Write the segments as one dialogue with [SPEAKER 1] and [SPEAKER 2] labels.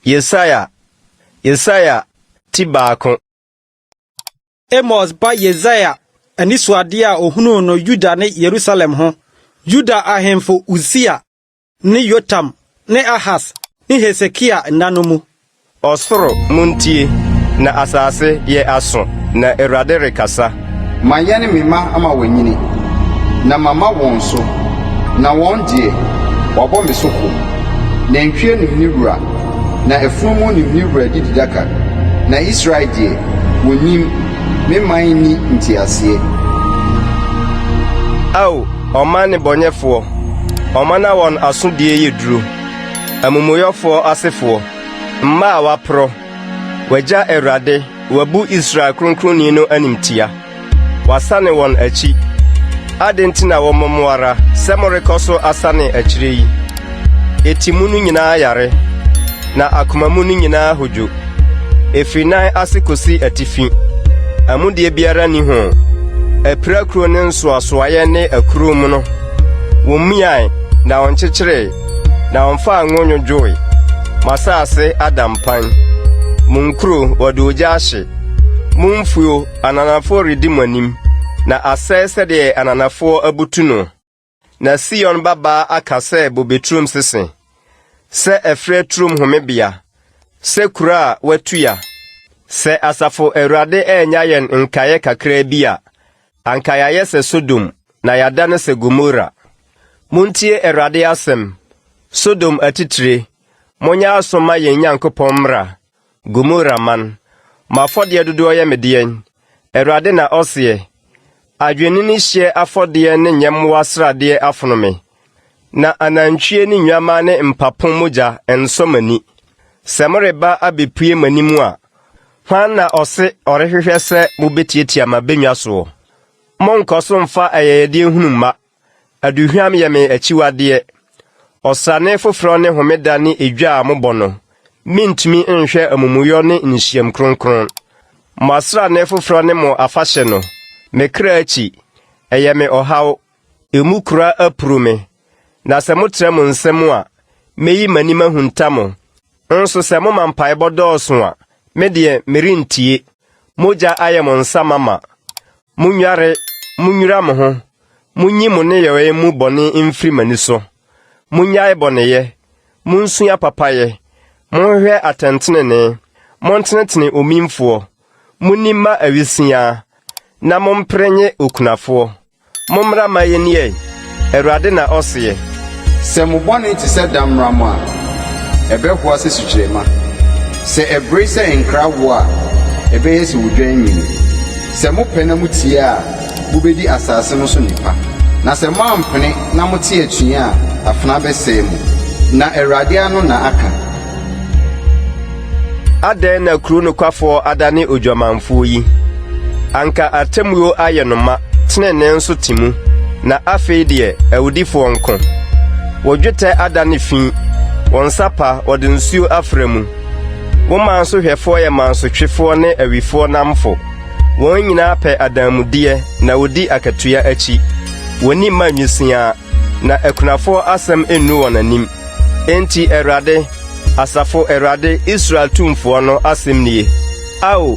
[SPEAKER 1] Yesaia, Yesaia ti baako.
[SPEAKER 2] Amos ba Yesaia anisoadeɛ a ohunuu no Yuda ne Yerusalem ho, Yuda ahemfo Usia ne Yotam ne Ahas ne Hesekia nna no mu.
[SPEAKER 1] Ɔsoro, muntie, na asase, yɛ aso, na Awurade rekasa.
[SPEAKER 3] Mayɛne me mma ama wɔanyini, na mama wɔn so, na wɔn deɛ, wɔabɔ me so ko. Nantwie nim ne wura, na afunumu nim ne wura adididaka, na Israel deɛ, wɔnnim, me man nni nteaseɛ.
[SPEAKER 1] Ao, ɔman nnebɔneyɛfoɔ, ɔman a wɔn asodie yɛ duro, amumuyɛfoɔ asefoɔ, mma a wɔaporɔ! Wɔagya Awurade, wɔabu Israel Kronkronni no animtia. Wɔasane wɔn akyi. Adɛn nti na wɔmmɔ mo ara sɛ morekɔ so asane akyire yi? Eti mu no nyinaa yare, na akoma mu no nyinaa hodwo. Ɛfiri nan ase kɔsi atifi, amudie biara nni ho. Apirakuro ne nsoasoaeɛ ne akuro mu no, wɔmmiae na wɔnkyekyeree, na wɔmfaa ngo nnwodwoe. Mo asase ada mpan, mo nkuro wɔde ogya ahye, mo mfuo ananafoɔ redi mo anim, na asɛe sɛdeɛ ananafoɔ abutu no. Na Sion babaa aka sɛ bobeturom sese, sɛ ɛferɛ turom homebea, sɛ kuro a wɔatua. Sɛ asafo Awurade annya yɛn nkaeɛ kakraa bi a, anka yɛayɛ sɛ Sodom na yɛadane sɛ Gomora. Montie Awurade asɛm, Sodom atitire, monyɛ aso mma yɛn Nyankopɔn mmara, Gomora man. Mo afɔdeɛ dodoɔ yɛ me deɛn? Awurade na ɔseɛ. Adwennini hyeɛ afɔdeɛ ne nyɛmmoa sradeɛ afono me, na anantwie ne nnwammaa ne mpapo mogya nsɔ m'ani. Sɛ moreba abɛpue m'anim a, hwan na ɔse ɔrehwehwɛ sɛ mobɛtiatia m'abannwa soɔ? Monnkɔ so mfa ayɛyɛdeɛ hunu mma. Aduhwam yɛ me akyiwadeɛ. Ɔsrane foforɔ ne homeda ne edwa a mobɔ no, mentumi nhwɛ amumuyɔ ne nhyiam kronkron. Mo asrane foforɔ ne mo afahyɛ no, me kra akyi, ɛyɛ me ɔhaw, emu kura apuru me. Na sɛ motrɛ mo nsa mu a, mɛyi m'ani mahunta mo. Nso sɛ moma mpaebɔ dɔɔso a, me deɛ merentie. Mogya ayɛ mo nsa mama. Monnware, monnwira mo ho, monyi mo nneyɔeɛ mu bɔne mfiri m'ani so. Monnyae bɔneyɛ, monsua papayɛ, monhwehwɛ atɛntenenee, montenetene omimfoɔ, monni mma awisiaa, na mompere nnye okunafoɔ. Mommra mma yenni ɛ, Awurade na ɔseɛ.
[SPEAKER 3] Sɛ mo bɔne te sɛ dammaramɔ a, ɛbɛhoa sɛ sukyerɛmma, sɛ ɛbere sɛ nkrawoɔ a, ɛbɛyɛ sɛ odwan nwini. Sɛ mopɛ na mutie a, mubedi asase no so nnepa, na sɛ moampene na mote atua a, afena bɛsɛe mo. Na Awurade ano na aka.
[SPEAKER 1] Adɛn na kuro nokwafoɔ adane odwamanfoɔ yi? Anka atemmuo ayɛ no ma, tenenee nso te mu, na afei deɛ, awudifoɔ nko. Wo dwetɛ adane fi, wo nsa pa, wɔde nsuo afra mu. Wo man so hwɛfoɔ yɛ mansotwefoɔ ne awifoɔ nnamfo. Wɔn nyinaa pɛ adanmudeɛ na wɔdi akatua akyi. Wɔnni mma nwisiaa, na akunafoɔ asɛm nnu wɔn anim. Enti Awurade, Asafo Awurade, Israel Tumfoɔ no asɛm nie, Ao,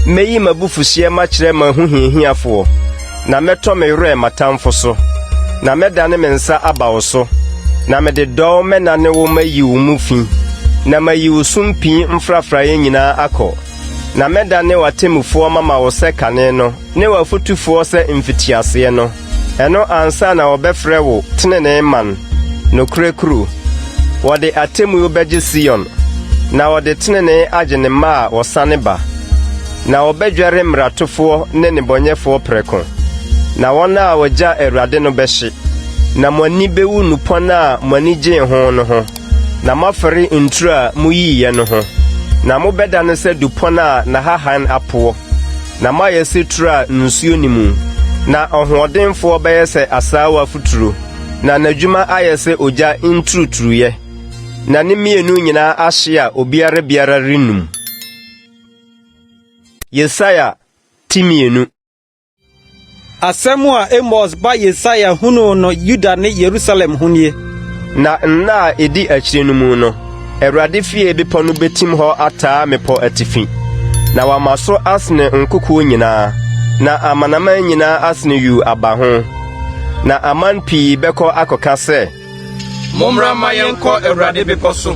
[SPEAKER 1] mɛyi m'abufuhyeɛ makyerɛ m'ahohiahiafoɔ, na mɛtɔ me werɛ m'atamfo so. Na mɛdane me nsa aba wo so, na mede dɔw mɛnane wo mayi wo mu fi, na mayi wo sumpii mfrafraeɛ nyinaa akɔ. Na mɛdane w'atemmufoɔ mama wo sɛ kane no, ne w'afotufoɔ sɛ mfitiaseɛ no. Ɛno ansa na wɔbɛfrɛ wo Tenenee Man, Nokorɛ Kuro. Wɔde atemmuo bɛgye Sion, na wɔde tenenee agye ne mma a wɔsane ba. Na wɔbɛdwɛre mmaratofoɔ ne nnebɔneyɛfoɔ prɛko, na wɔn a wɔgya Awurade no bɛhye. Na mo ani bɛwu nnupɔn a mo ani gyee ho no ho, na moafɛre nturo a moyiiɛ no ho, na mobɛdane sɛ dupɔn a n'ahahan apoɔ. Na moayɛ sɛ turo a nsuo nni mu, na ɔhoɔdenfoɔ bɛyɛ sɛ asaawa futuro, na n'adwuma ayɛ sɛ ogya nturuturuiɛ, na ne mmienu nyinaa ahye a obiara biara rennum. Yesaia ti mmienu.
[SPEAKER 2] Asɛm a Amos ba Yesaia hunuu no Yuda ne Yerusalem ho nie.
[SPEAKER 1] Na nna a ɛdi akyire no mu no, Awurade fie bepɔ no bɛtim hɔ ataa mmepɔ atifi, na wɔama so asene nkokoɔ nyinaa, na amanaman nyinaa asene yuu aba ho. Na aman pii bɛkɔ akɔka sɛ,
[SPEAKER 4] Mommra mma yɛnkɔ Awurade bepɔ so,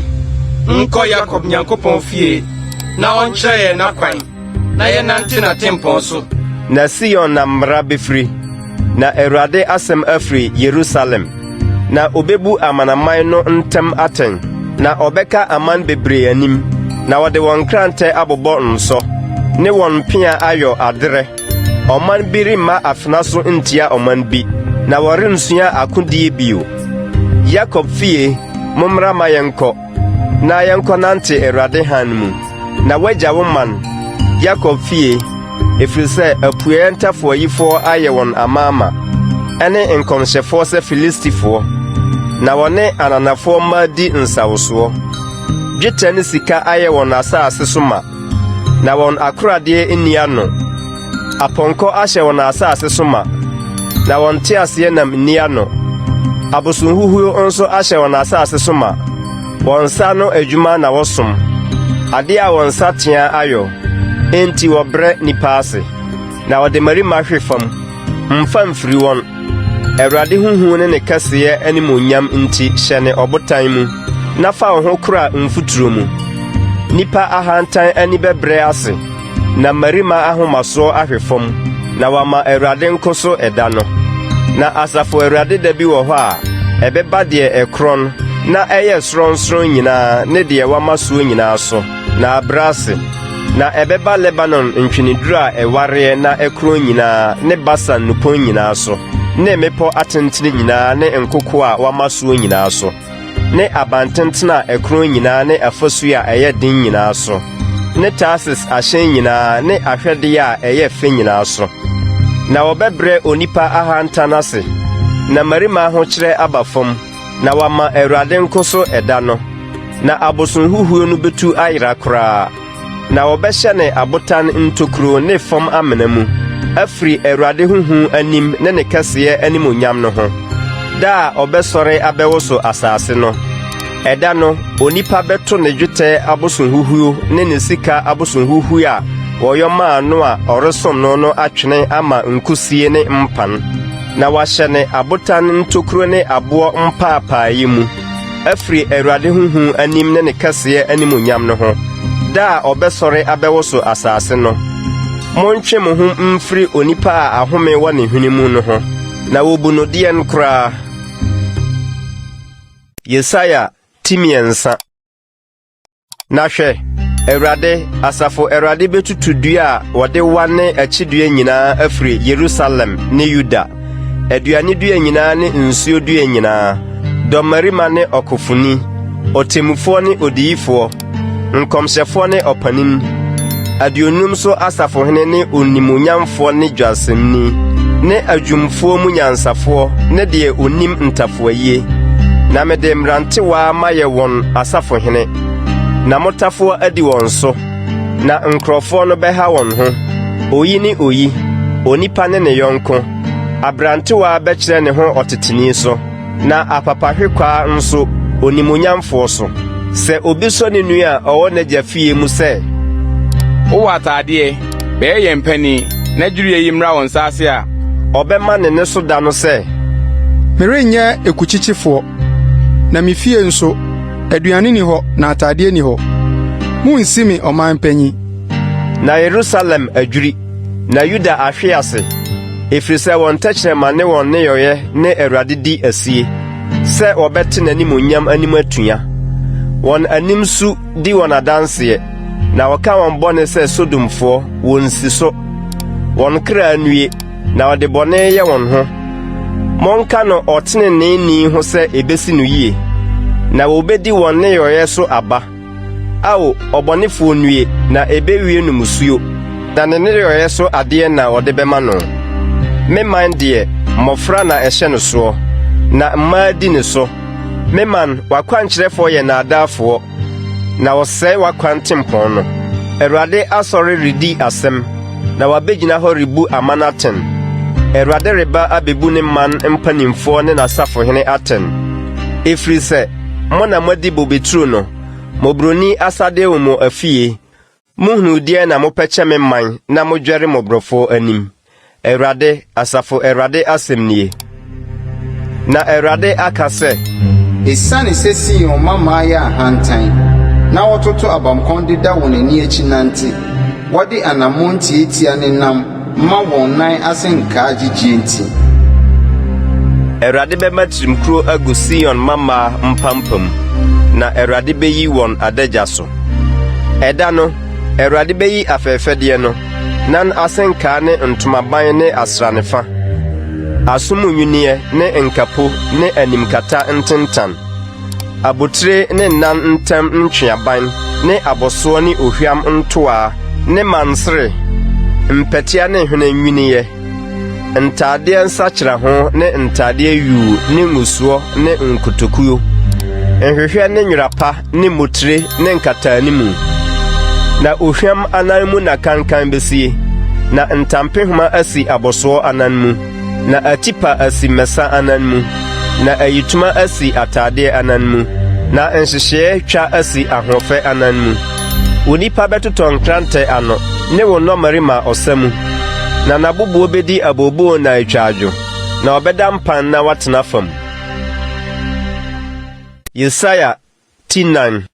[SPEAKER 4] nkɔ Yakob Nyankopɔn fie, na ɔnkyerɛ yɛn n'akwan, na yɛnnante n'atempɔn so.
[SPEAKER 1] Na Sion na mmara bɛfiri, na Awurade asɛm afiri Yerusalem. Na obebu amanaman no ntam atɛn, na ɔbɛka aman bebree anim, na wɔde wɔn nkrantɛ abobɔ nsɔ, ne wɔn mpea ayɔ aderɛ. Ɔman bi remma afena so ntia ɔman bi, na wɔrensua akodie bio. Yakob fie, mommra ma yɛnkɔ, na yɛnkɔnante Awurade hann mu. Na woagya wo man, Yakob fie, ɛfiri sɛ apueeɛ ntafoayifoɔ ayɛ wɔn amaama, ɛne nkɔmhyɛfoɔ sɛ Filistifoɔ, na wɔne ananafoɔ mma di nsawosoɔ. Dwetɛ ne sika ayɛ wɔn asase so ma, na wɔn akoradeɛ nni ano. Apɔnkɔ ahyɛ wɔn asase so ma, na wɔn nteaseɛnam nni ano. Abosonhuhuo nso ahyɛ wɔn asase so ma. Wɔn nsa ano adwuma na wɔsom, adeɛ a wɔn nsateaa ayɔ. Enti wɔbrɛ nnipa ase, na wɔde mmarima hwe fam. Mfa mfiri wɔn. Awurade ho hu ne ne kɛseyɛ animuonyam nti hyɛne ɔbotan mu, na fa wo ho kora mfuturo mu. Nnipa ahantan ani bɛbrɛ ase. Na mmarima ahomasoɔ ahwe fam, na wɔama Awurade nko so ɛda no. Na asafo Awurade da bi wɔ hɔ a ɛbɛba deɛ ɛkorɔn na ɛyɛ sorɔnsorɔn nyinaa ne deɛ wɔama soɔ nyinaa so, na abrɛ ase. Na ɛbɛba Lebanon ntweneduro a ɛwareɛ na ɛkorɔn nyinaa ne Basan nnupɔn nyinaa so, ne mmepɔ atentene nyinaa ne nkokoɔ a wɔama soɔ nyinaa so. ne abantenten a ɛkorɔn nyinaa ne afasuo a ɛyɛ den nyinaa so, ne Tarsis ahyɛn nyinaa ne ahwɛdeɛ a ɛyɛ fɛ nyinaa so. Na wɔbɛbrɛ onipa ahantan ase, na mmarima ahokyerɛ aba fam, na wɔama Awurade nko so ɛda no. Na abosonhuhuo no bɛtu ayera koraa. Na wɔbɛhyɛne abotan ntokuro ne fam amena mu, afiri Awurade ho hu anim ne ne kɛseyɛ animuonyam no ho, da a ɔbɛsɔre abɛwoso asase no. Ɛda no, onipa bɛto ne dwetɛ abosonhuhuo ne ne sika abosonhuhuo a wɔyɔ maa no a ɔresom no no atwene ama nkusie ne mpan, na wahyɛne abotan ntokuro ne aboɔ mpaapaeɛ mu. afiri Awurade ho hu anim ne ne kɛseyɛ animuonyam no ho, da a ɔbɛsɔre abɛwoso asase no. Montwe mo ho mfiri onipa a ahome wɔ ne hwene mu no ho, na wobu no deɛn koraa? Yesaia ti mmiɛnsa. Na hwɛ, Awurade, asafo Awurade bɛtutu dua a wɔde wa ne akyidua nyinaa afiri Yerusalem ne Yuda, aduane dua nyinaa ne nsuo dua nyinaa, dɔmmarima ne ɔkofoni, ɔtemmufoɔ ne odiyifoɔ, nkɔmhyɛfoɔ ne ɔpanin, aduonum so asafohene ne onimuonyamfoɔ ne dwasemni, ne adwumfoɔ mu nyansafoɔ ne deɛ ɔnim ntafoayie. Na mede mmerantewaa mayɛ wɔn asafohene, na mmotafowa adi wɔn so, na nkurɔfoɔ no bɛha wɔn ho, oyi ne oyi, onipa ne ne yɔnko. Aberantewaa bɛkyerɛ ne ho ɔteteni so. Na apapahwekwaa nso, onimuonyamfoɔ so. Sɛ obi sɔ ne nua a ɔwɔ n'agya fie mu sɛ,
[SPEAKER 4] Wowɔ ataadeɛ, bɛyɛ yɛn panin, na dwirie yi mmra wo nsa ase a.
[SPEAKER 1] Ɔbɛma ne nne so da no sɛ.
[SPEAKER 5] Merenyɛ ekukyekyefoɔ, na me fie nso, aduane nni hɔ na ataadeɛ nni hɔ. Munnsi me ɔman panyin.
[SPEAKER 1] Na Yerusalem adwiri, na Yuda ahwe ase. Ɛfiri sɛ wɔn tɛkyerɛma ne wɔn nneyɔeɛ ne Awurade di asie, sɛ wɔbɛte n'animuonyam anim atua. Wɔn anim su di wɔn adanseɛ, na wɔka wɔn bɔne sɛ Sodomfoɔ, wɔnsi so. Wɔn kra nnue, na wɔde bɔne yɛ wɔn ho. Monka no ɔteneneeni ho sɛ ɛbɛsi no yie, na wɔbɛdi wɔn nneyɔeɛ so aba. Ao, ɔbɔnefoɔ nnue, na ɛbɛwie no mmusuo, na ne nneyɔeɛ so adeɛ na wɔde bɛma no. Me man deɛ, mmɔfra na ɛhyɛ no soɔ, na mmaa di ne so. Me man, w'akwankyerɛfoɔ yɛ nnaadaafoɔ, na wɔsɛe w'akwan tempɔn no. Awurade asɔre redi asɛm, na wabɛgyina hɔ rebu aman atɛn. Awurade reba abɛbu ne man mpanimfoɔ ne n'asafohene atɛn, ɛfiri sɛ mo na moadi bobeturo no. Mmɔborɔni asadeɛ wɔ mo afie, Mohunuu deɛn na mopɛkyɛ me man na modwɛre mmɔborɔfoɔ anim? Awurade, Asafo Awurade asɛm nie. Na Awurade aka sɛ.
[SPEAKER 3] Esiane sɛ Sion mmammaa yɛ ahantan, na wɔtoto abamkɔn deda wɔn ani akyi nante, wɔde anammɔn tiatia nenam ma wɔn nan ase nkaa gyigye nti.
[SPEAKER 1] Awurade bɛma tirimkuro agu Sion mmammaa mpampam, na Awurade bɛyi wɔn adagya so. Ɛda no, Awurade bɛyi afɛɛfɛdeɛ no, nan ase nkaa ne ntomaban ne asranefa, aso mu nnwinneɛ ne nkapo ne animkata ntentan, abotire ne nan ntam ntweaban ne abɔsoɔ ne ohwam ntoaa ne mansere, mpɛtea ne hwene nnwinneɛ, ntaadeɛ nsakyeraho ne ntaadeɛ yuu ne ngusoɔ ne nkotokuo, nhwehwɛ ne nwera pa ne mmotire ne nkataanimu. Na ohwam anan mu na kankan besie, na ntampehoma asi abɔsoɔ anan mu, na atipa asi mmɛsa anan mu, na ayitoma asi ataadeɛ anan mu, na nhyehyeɛ twa asi ahoɔfɛ anan mu. Wo nnipa bɛtotɔ nkrantɛ ano, ne wo nnɔmmarima ɔsa mu, na n'aboboɔ bɛdi abooboo na atwa adwo, na ɔbɛda mpan na watena fam. Yesaia ti nan.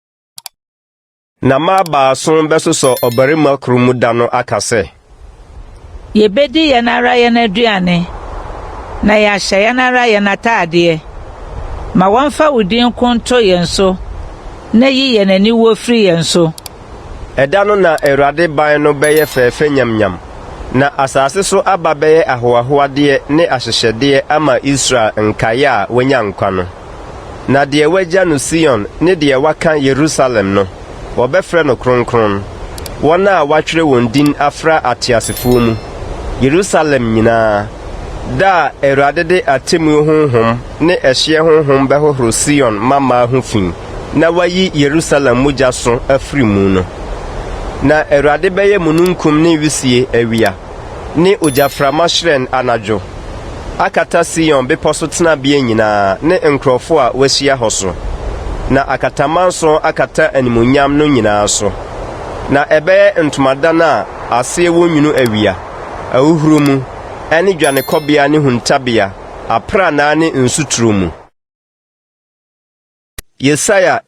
[SPEAKER 1] Na mmaa baason bɛsosɔ ɔbarima koro mu da no aka sɛ.
[SPEAKER 6] Yebedi yɛn ara yɛn aduane, na yɛahyɛ yɛn ara yɛn ataadeɛ. Ma wɔmfa wo din nko nto yɛn so, na yi yɛn aniwuo firi yɛn so.
[SPEAKER 1] Ɛda no na Awurade ban no bɛyɛ fɛɛfɛ nyamnyam, na asase so aba bɛyɛ ahoahoadeɛ ne ahyehyɛdeɛ ama Israel nkaeɛ a wɔanya nkwa no. Na deɛ wɔagya no Sion ne deɛ waka Yerusalem no, wɔbɛfrɛ no kronkron, wɔn a wɔatwerɛ wɔn din afra ateasefoɔ mu, Yerusalem nyinaa, da a Awurade de atemmuo honhom ne ɛhyeɛ honhom bɛhohoro Sion mmammaa ho fi na wayi Yerusalem mogya so afiri mu no. Na Awurade bɛyɛ mununkum ne wisie awia, ne ogyaframa hyerɛn anadwo, akata Sion bepɔ so tenabea nyinaa ne nkurɔfo a wɔahyia hɔ so, na akatamanso akata animuonyam no nyinaa so. Na ɛbɛyɛ ntomadan a aseɛ wɔ nwunu awia, ahuhuro mu, ɛne dwanekɔbea ne huntabea, aprannaa ne nsuturo mu. Yesaia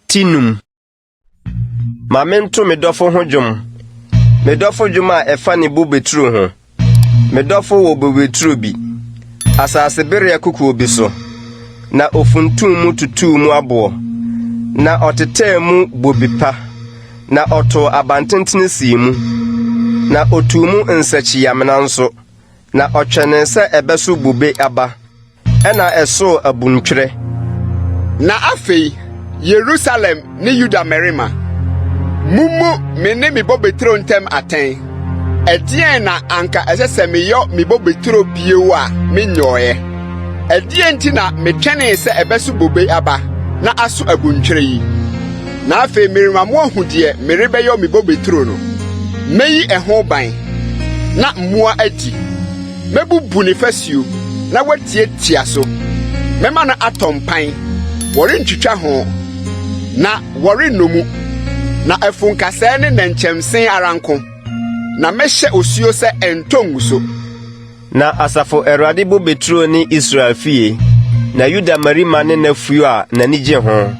[SPEAKER 1] ti num. Ma mento me dɔfo ho dwom, me dɔfo dwom a ɛfa ne bobeturo ho. Me dɔfo wɔ bobeturo bi, asase bereɛ kokoɔ bi so, na ofuntum mu tutuu mu aboɔ, na ɔtetɛɛ mu bobe pa, na ɔtoo abantentene sii mu, na otuu mu nsakyiamena nso, na ɔtwɛnee sɛ ɛbɛso bobe aba. Ɛnna ɛsoo abuntwerɛ.
[SPEAKER 3] Na afei, Yerusalem ne Yuda mmarima, mummu me ne me bobeturo ntam atɛn. Ɛdeɛn na anka ɛsɛ sɛ meyɔ me bobeturo bio a menyɔeɛ? Ɛdeɛn nti na metwɛnee sɛ ɛbɛso bobe aba na aso abuntwerɛ yi? Na afei merema moahu deɛ merebɛyɔ me bobeturo no. Mɛyi ɛho ban, na mmoa adi. Mɛbubu ne fasuo na wɔatiatia so. Mɛma no atɔ mpan, wɔrentwitwa ho, na wɔrennɔ mu. Na afu nkasɛɛ ne nnɛnkyɛmse ara nko, na mɛhyɛ osuo sɛ ɛntɔ ngu so.
[SPEAKER 1] Na asafo Awurade bobeturo ne Israel fie, na Yuda mmarima ne n'afuo a n'ani gye ho.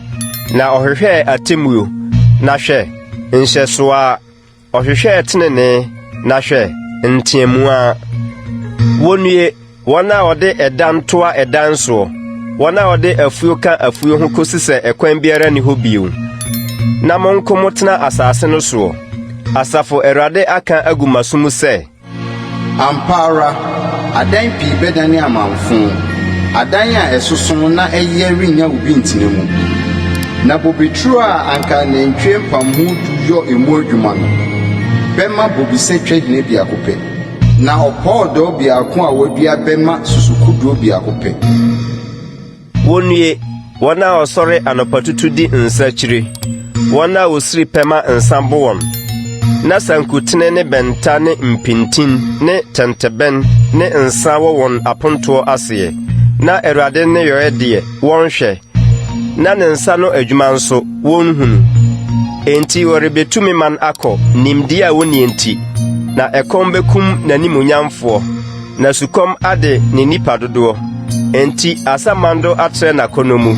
[SPEAKER 1] Na ɔhwehwɛɛ atemmuo, na hwɛ, nhyɛsoɔ ara. Ɔhwehwɛɛ tenenee, na hwɛ, nteamu ara. Wonnue, wɔn a wɔde ɛdan toa ɛdan soɔ, wɔn a wɔde afuo ka afuo ho kosi sɛ ɛkwan biara nni hɔ bio, na mo nko motena asase no soɔ. Asafo Awurade aka agu m'aso mu sɛ.
[SPEAKER 3] Ampa ara, adan pii bɛdane amamfõ, adan a ɛsoso na ɛyɛ rennya obi ntena mu. Na bobeturo a anka anantwie mpamho du yɔ emu adwuma no, bɛma bobesa twahina biako pɛ, na ɔpɔɔdɔɔ biako a wɔadua bɛma susukodoɔ biako pɛ.
[SPEAKER 1] Wonnue, wɔn a wɔsɔre anɔpatutu di nsa akyiri, wɔn a wosiri pɛ ma nsa bo wɔn, na sankutene ne bɛnta ne mpintin ne tɛntɛbɛn ne nsa wɔ wɔn apontoɔ aseɛ, na Awurade nneyɔɛ deɛ, wɔnhwɛ, na ne nsa ano adwuma nso, wɔnhunu. Enti wɔrebetu me man akɔ, nimdeɛ a wonni nti, na ɛkɔm bekum n'animuonyamfoɔ, na sukɔm ade ne nnipa dodoɔ. Enti asamando atrɛ n'akɔnnɔ mu,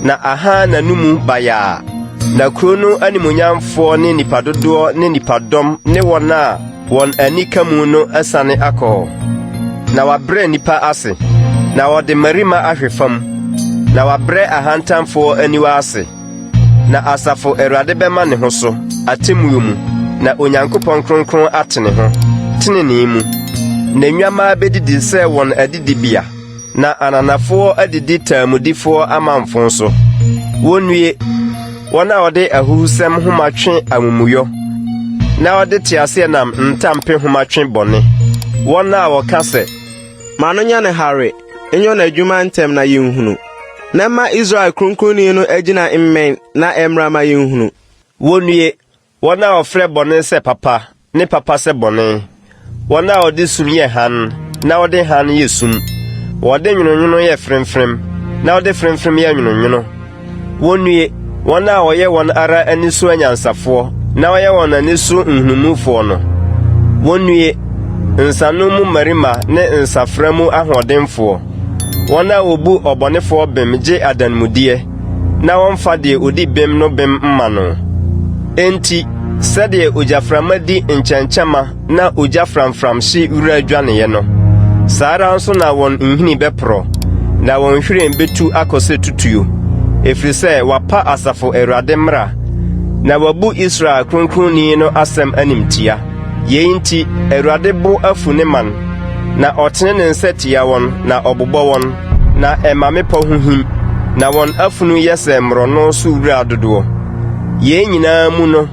[SPEAKER 1] na ahaa n'anomu bayaa. Na kuro no animuonyamfoɔ ne nnipa dodoɔ ne nnipadɔm ne wɔn a wɔn ani ka mu no asiane akɔ hɔ. Na wɔabrɛ nnipa ase, na wɔde mmarima ahwe fam, na wɔabrɛ ahantanfoɔ aniwa ase. Na asafo Awurade bɛma ne ho so, atemmuo mu, na Onyankopɔn kronkron ate ne ho, tenenee mu. Na nnwammaa bɛdidi sɛ wɔn adidibea. Na ananafoɔ adidi taamudifoɔ amamfõ so. Wɔnnue, wɔn a wɔde ahuhusɛm homa twe amumuyɔ, na wɔde teaseɛnam ntampehoma twe bɔne, wɔn a wɔka sɛ.
[SPEAKER 7] Ma no nyɛ no hare, nyɔ n'adwuma ntɛm na yɛnhunu, na mma Israel Kronkronni no agyina mmɛn na ɛmmra ma yɛnhunu.
[SPEAKER 1] Wɔnnue, Wɔn a wɔfrɛ bɔne sɛ papa ne papa sɛ bɔne, wɔn a wɔde sum yɛ hann na wɔde hann yɛ sum, wɔde nwononwono yɛ fremfrem na wɔde fremfrem yɛ nwononwono. Wonnue, wɔn a wɔyɛ wɔn ara ani so anyansafoɔ na wɔyɛ wɔn ani so nhunumufoɔ no. Wonnue, nsanom mu mmarima ne nsafra mu ahoɔdenfoɔ, wɔn a wɔbu ɔbɔnefoɔ bem gye adanmudeɛ. na wɔmfa deɛ ɔdi bem no bem mma no. Enti, sɛdeɛ ogyaframa di nkyɛnkyɛmma na ogya framfram hye wira dwaneeɛ no, saa ara nso na wɔn nhini bɛporɔ, na wɔn nhwiren bɛtu akɔ sɛ tutuo, ɛfiri sɛ wɔapa Asafo Awurade mmara, na wɔabu Israel Kronkronni no asɛm animtia. Yei nti, Awurade bo afu ne man, na ɔtene ne nsa tia wɔn na ɔbobɔ wɔn, na ɛma mmepɔ ho him, na wɔn afunu yɛ sɛ mmorɔno so wura dodoɔ. Yei nyinaa mu no,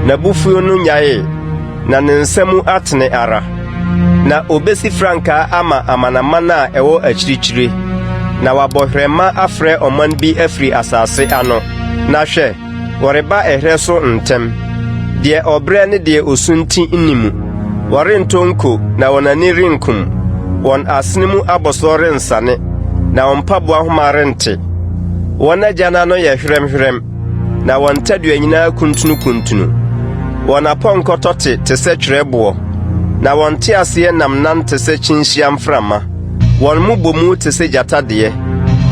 [SPEAKER 1] n'abufuo no nnyaee, na ne nsa mu atene ara. Na obesi frankaa ama amanaman a ɛwɔ akyirikyiri, na wabɔ hwerɛma afrɛ ɔman bi afiri asase ano. Na hwɛ, Wɔreba ɛherɛ so ntɛm. Deɛ ɔbrɛ ne deɛ ɔsunti nni mu. Wɔrentɔ nko na wɔn ani renkum. Wɔn asene mu abɔsoɔ rensane, na wɔn mpaboa nhoma rente. Wɔn agyan ano yɛ hwerɛmhwerɛm, na wɔn tadua nyinaa kuntunukuntunu. Wɔn apɔnkɔ tɔte te sɛ twerɛboɔ, na wɔn nteaseɛnam nante sɛ kyinhyia mframa. Wɔn mmobomu te sɛ gyata deɛ,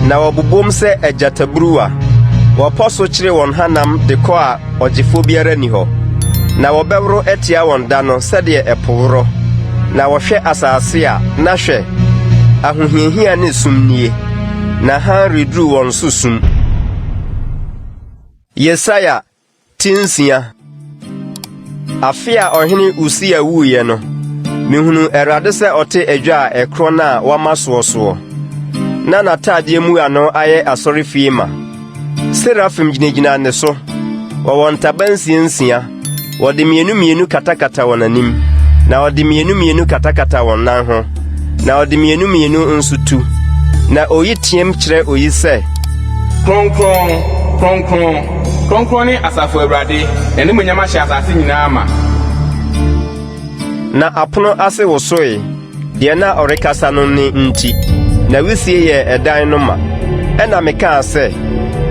[SPEAKER 1] na wɔbobom sɛ agyataburuwa. Wɔpɔ so kyere wɔn hanam de kɔ a ɔgyefoɔ biara nni hɔ. Na wɔbɛworo atia wɔn da no sɛdeɛ ɛpo worɔ. Na wɔhwɛ asase a, na hwɛ, ahohiahia ne sum nie, na hann reduru wɔn so sum. Yesaia Ti nsia. Afe a ɔhene Usia wuiɛ no, mehunuu Awurade sɛ ɔte adwa a ɛkorɔn a wɔama soɔ soɔ, na n'atadeɛ mmuano ayɛ asɔrefie ma. Serafim gyinagyina ne so, wɔwɔ ntaban nsiansia, wɔde mmienu mmienu katakata wɔn anim, na wɔde mmienu mmienu katakata wɔn nan ho, na wɔde mmienu mmienu nso tu. Na oyi teɛm kyerɛ oyi sɛ,
[SPEAKER 8] Kronkron, kronkron, kronkron ne Asafo Awurade, n'animuonyam ahyɛ asase nyinaa ma.
[SPEAKER 1] Na apono ase wosoe, deɛ na ɔrekasa no nne nti, na wisie yɛɛ ɛdan no ma. Ɛnna mekaa sɛ,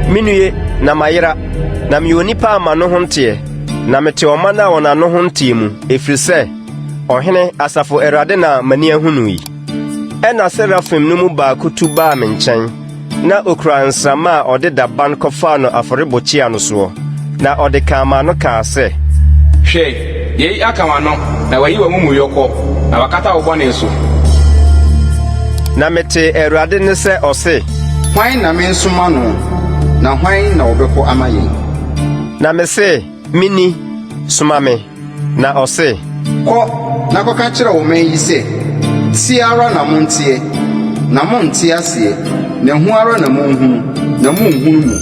[SPEAKER 1] Mennue, na mayera, na meyɛ onipa a m'ano ho nteɛ, na mete ɔman a wɔn ano ho nteɛ mu, ɛfiri sɛ, Ɔhene, Asafo Awurade na m'ani ahu no yi. Ɛnna serafim no mu baako tu baa me nkyɛn, na okura nsramma a ɔde daban kɔfaa no afɔrebukyia no soɔ, na ɔde kaa m'ano kaa sɛ.
[SPEAKER 8] Hwɛ, yei aka w'ano, na wɔayi w'amumuyɔ kɔ, na wɔakata wo bɔne so.
[SPEAKER 1] Na metee Awurade nne sɛ ɔse.
[SPEAKER 3] Hwan na mensoma no, na hwan na ɔbɛkɔ ama yɛn?
[SPEAKER 1] Na mese, Mini, soma me. Na ɔse.
[SPEAKER 3] Kɔ na kɔka kyerɛ ɔman yi sɛ, 'Teɛ ara na monteɛ, na monnte aseɛ, na hu ara na monhunu, na monnhunu mu.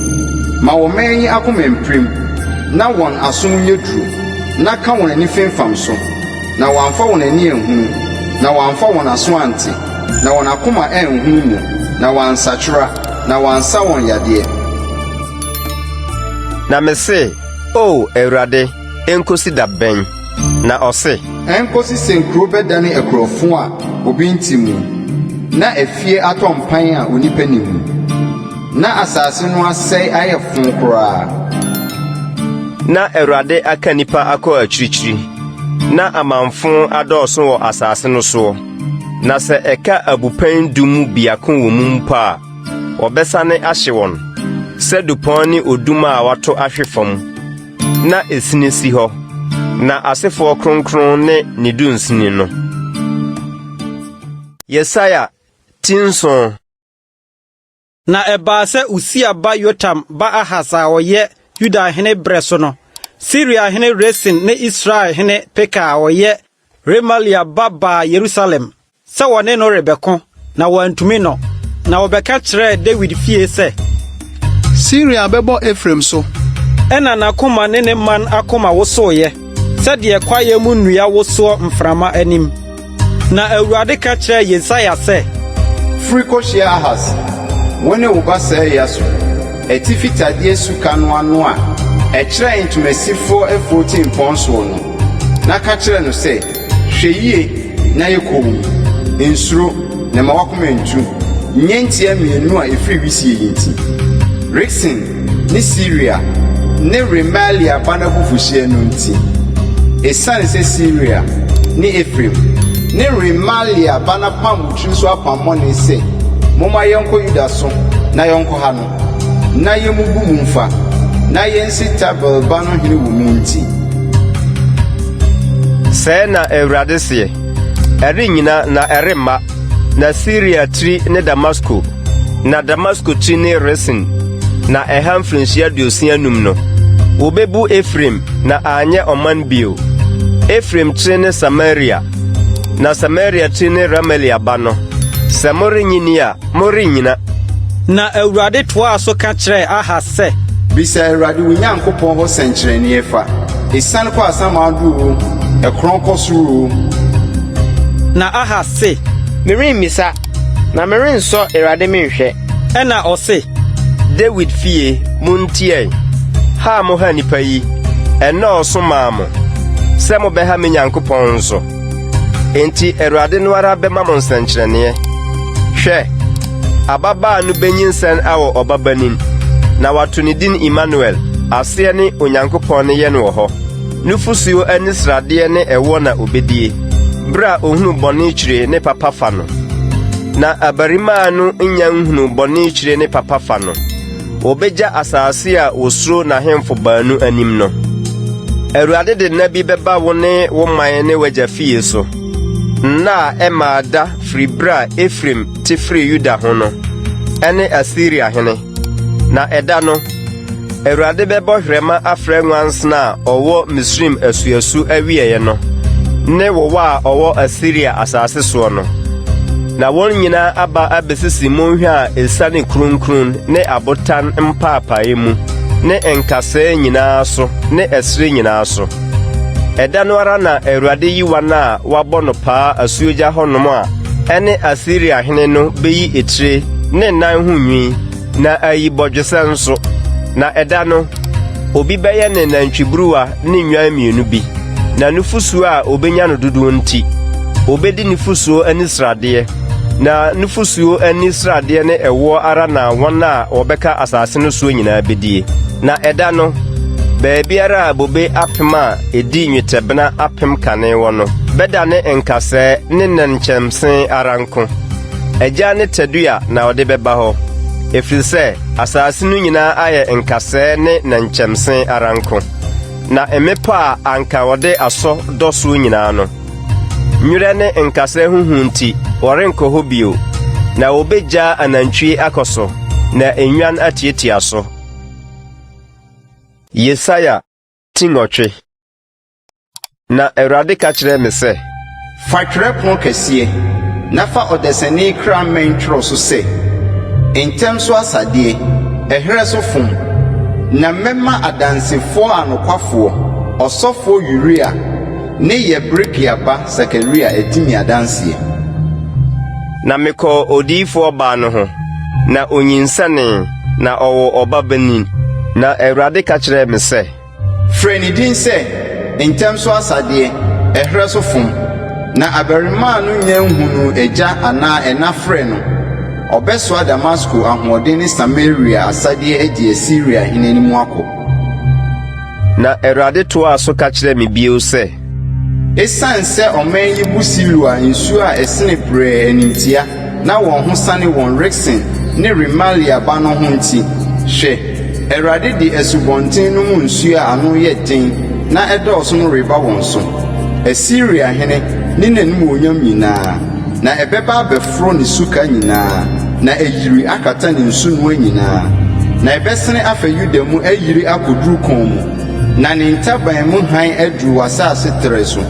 [SPEAKER 3] Ma ɔman yi akoma mpirim, na wɔn aso mu nyɛ duru, na ka wɔn ani femfam so, na wɔamfa wɔn ani anhunu, na wɔamfa wɔn aso ante, na wɔn akoma anhunu mu, na wɔansakyera, na wɔansa wɔn yadeɛ.
[SPEAKER 1] Na mese, O Awurade, Enkosi da bɛn? Na ɔse.
[SPEAKER 3] Enkosi sɛ nkuro bɛdane akurofo a obi nte mu, na afie atɔ mpan a onipa nni mu, na asase no asɛe ayɛ fõ koraa.
[SPEAKER 1] Na Awurade aka nnipa akɔ akyirikyiri, na amamfo adɔɔso wɔ asase no soɔ. Na sɛ ɛka abupɛn du mu biako wɔ mu mpo a, wɔbɛsane ahye wɔn, sɛ dupɔn ne odum a wɔato ahwe fam, na esini si hɔ, na asefoɔ kronkron ne ne dunsini no. Yesaia ti nson.
[SPEAKER 2] Na ɛbaa sɛ Usia ba Yotam ba Ahas a ɔyɛ Yuda hene berɛ so no, Siria hene Resin ne Israel hene Peka a ɔyɛ Remalia ba baa Yerusalem sɛ wɔne no rebɛko, na wɔantumi no. Na wɔbɛka kyerɛɛ Dawid fie sɛ.
[SPEAKER 5] Siria bɛbɔ Efraim so.
[SPEAKER 2] Ɛnna n'akoma ne ne man akoma wosoeɛ sɛdeɛ kwaeɛ mu nnua wosoɔ mframa anim. Na Awurade ka kyerɛɛ Yesaia sɛ.
[SPEAKER 3] Firi kɔhyia Ahas, wo ne wo ba Sear-Yasub, atifi tadeɛ suka no ano a ɛkyerɛ ntomasifoɔ afuo tempɔn soɔ no, na ka kyerɛ no sɛ, Hwɛ yie na yɛ komm, nsuro, na mma w'akoma nntu, nnyentia mmienu a ɛfiri wisie yi nti. Resin ne Siria ne Remalia ba no abufuhyeɛ no nti, ɛsiane sɛ Siria ne Efraim ne Remalia ba no apam wo tiri so apammɔne sɛ, 'Momma yɛnkɔ Yuda so na yɛnkɔha no, na yemmubu mu mfa, na yensi Tabeel ba no hene wɔ mu nti.
[SPEAKER 1] Sɛɛ na Awurade seɛ, Ɛrennyina na ɛremma, na Siria tiri ne Damasko, na Damasko tiri ne Resin, na ɛha mfirinhyia 65 no, wobebu Efraim na anyɛ ɔman bio. Efraim tiri ne Samaria, na Samaria tiri ne Remalia ba no. Sɛ morennye nni a, morennyina.
[SPEAKER 2] Na Awurade toaa so ka kyerɛɛ Ahas sɛ.
[SPEAKER 3] Bisa Awurade wo Nyankopɔn hɔ sɛnkyerɛnneɛ fa, esiane kɔ asamando oo, ɛkorɔn kɔ soro oo.
[SPEAKER 2] Na Ahas se.
[SPEAKER 7] Meremmisa, na merensɔ Awurade menhwɛ.
[SPEAKER 2] Ɛnna ɔse.
[SPEAKER 1] Dawid fie, muntie ɛ! Ha a moha nnipa yi, ɛnnɔɔso mmaa mo, sɛ mobɛha me Nyankopɔn nso? Enti Awurade no ara bɛma mo nsɛnkyerɛnneɛ. Hwɛ, ababaa no benyinsɛn awo ɔbabanin, na wato ne din Imanuel, aseɛ ne Onyankopɔn ne yɛn wɔ hɔ. Nufosuo ani sradeɛ ne ɛwoɔ na obedie, berɛ a ohunu bɔne kyire ne papa fa no. Na abarimaa no nnya nhunuu bɔne kyire ne papa fa no. Wɔbɛgya asase a wɔsuro n'ahemfo baanu anim no. Awurade de nna bi bɛba wo ne wo man ne w'agya fie so, nna a ɛmmaa da firi berɛ a Efraim te firii Yuda ho no, ɛne Asiria hene. Na ɛda no, Awurade bɛbɔ hwerɛma afrɛ nwansena a ɔwɔ Misraim asuasu awieeɛ no ne wowa a ɔwɔ Asiria asase soɔ no. Na wɔn nyinaa aba abɛsisi mmonhwa a ɛsiane kuronkuron ne abotan mpaapaeɛ mu ne nkasɛɛ nyinaa so ne ɛserɛ nyinaa so. Ɛda no ara na Awurade yi wɔn a wɔabɔ no paa asuogya hɔnom a ɛne Asiria hene no bɛyi etire ne nan ho nwi na ayi bɔdwesɛ nso. Na ɛda no, obi bɛyɛ ne nantwiburuwa ne nnwan mmienu bi, na nufosuo a obenya no dodoɔ nti, obedi nufosuo ani sradeɛ, na nufosuo ani sradeɛ ne ɛwoɔ ara na wɔn a wɔbɛka asase no soɔ nyinaa bedie. Na ɛda no, baabiara a bobe apem a edi nnwetɛbena apem kane wɔ no bɛdane nkasɛɛ ne nnɛnkyɛmse ara nko. Agyan ne tadua na ɔde bɛba hɔ, ɛfiri sɛ asase no nyinaa ayɛ nkasɛɛ ne nnɛnkyɛmse ara nko. Na mmepɔ a anka wɔde asɔ dɔ soɔ nyinaa no, nwerɛ ne nkasɛɛ ho hu nti, wɔrenkɔ hɔ bio, na wɔbɛgyaa anantwie akɔ so, na nnwan atiatia so. Yesaia ti nwɔtwe. Na Awurade ka kyerɛɛ me sɛ.
[SPEAKER 3] Fa twerɛpono kɛseɛ, na fa ɔdasani kra mmɛn twerɛ so sɛ, 'Ntɛm so asadeɛ, ɛherɛ so fom. Na mɛma adansefoɔ anokwafoɔ, ɔsɔfoɔ Uria ne Yeberekia ba Sakaria adi me adanseɛ.
[SPEAKER 1] Na mekɔɔ odiyifoɔ baa no ho, na onyinsɛnee, na ɔwoo ɔbabanin. Na Awurade ka kyerɛɛ me sɛ.
[SPEAKER 3] Frɛ ne din sɛ, Ntɛm so Asadeɛ, Ɛherɛ so Fom. Na abarimaa no nnya nhunuu agya anaa ɛna frɛ no, ɔbɛsoa Damasko ahoɔden ne Samaria asadeɛ adi Asiria hene anim akɔ.
[SPEAKER 1] Na Awurade toaa so ka kyerɛɛ me bio sɛ.
[SPEAKER 3] Esiane sɛ ɔman yi bu Siloa nsuo a ɛsene brɛɛ animtia na wɔn ho sane wɔn Resin ne Remalia ba no ho nti, hwɛ, Awurade de asubɔnten no mu nsuo a ano yɛ den na ɛdɔɔso no reba wɔn so, Asiria hene ne n'animuonyam nyinaa, na ɛbɛba abɛforo ne suka nyinaa, na ayiri akata ne nsunoa nyinaa. Na ɛbɛsene afa Yuda mu ayiri akoduru kɔn mu, na ne ntaban mu hann aduru w'asase trɛ so.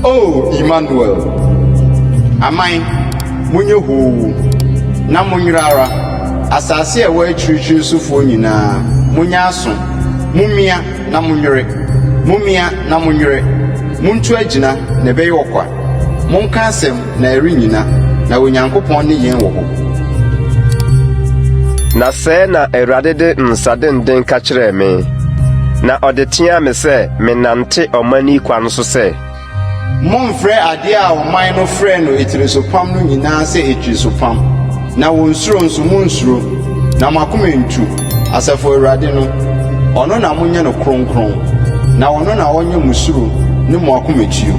[SPEAKER 3] O Imanuel! Aman, monyɛ hoo, na monyera ara, asase a ɛwɔ akyirikyiri sofoɔ nyinaa, monyɛ aso, mommia na monwere, mommia na monwere, montu agyina, na ɛbɛyɛ ɔkwa, monka asɛm, na ɛrennyina, na Onyankopɔn ne yɛn wɔ hɔ.
[SPEAKER 1] Na sɛɛ na Awurade de nsa denden ka kyerɛɛ me, na ɔde teaa me sɛ mennante ɔman yi kwan so sɛ.
[SPEAKER 3] Mommfrɛ adeɛ a ɔman no frɛ no atirisopam no nyinaa sɛ atirisopam, na wɔn suro nso, monnsuro, na mo akoma nntu. Asafo Awurade no, ɔno na monyɛ no kronkron, na ɔno na ɔnyɛ mo suro ne mo akomatuo,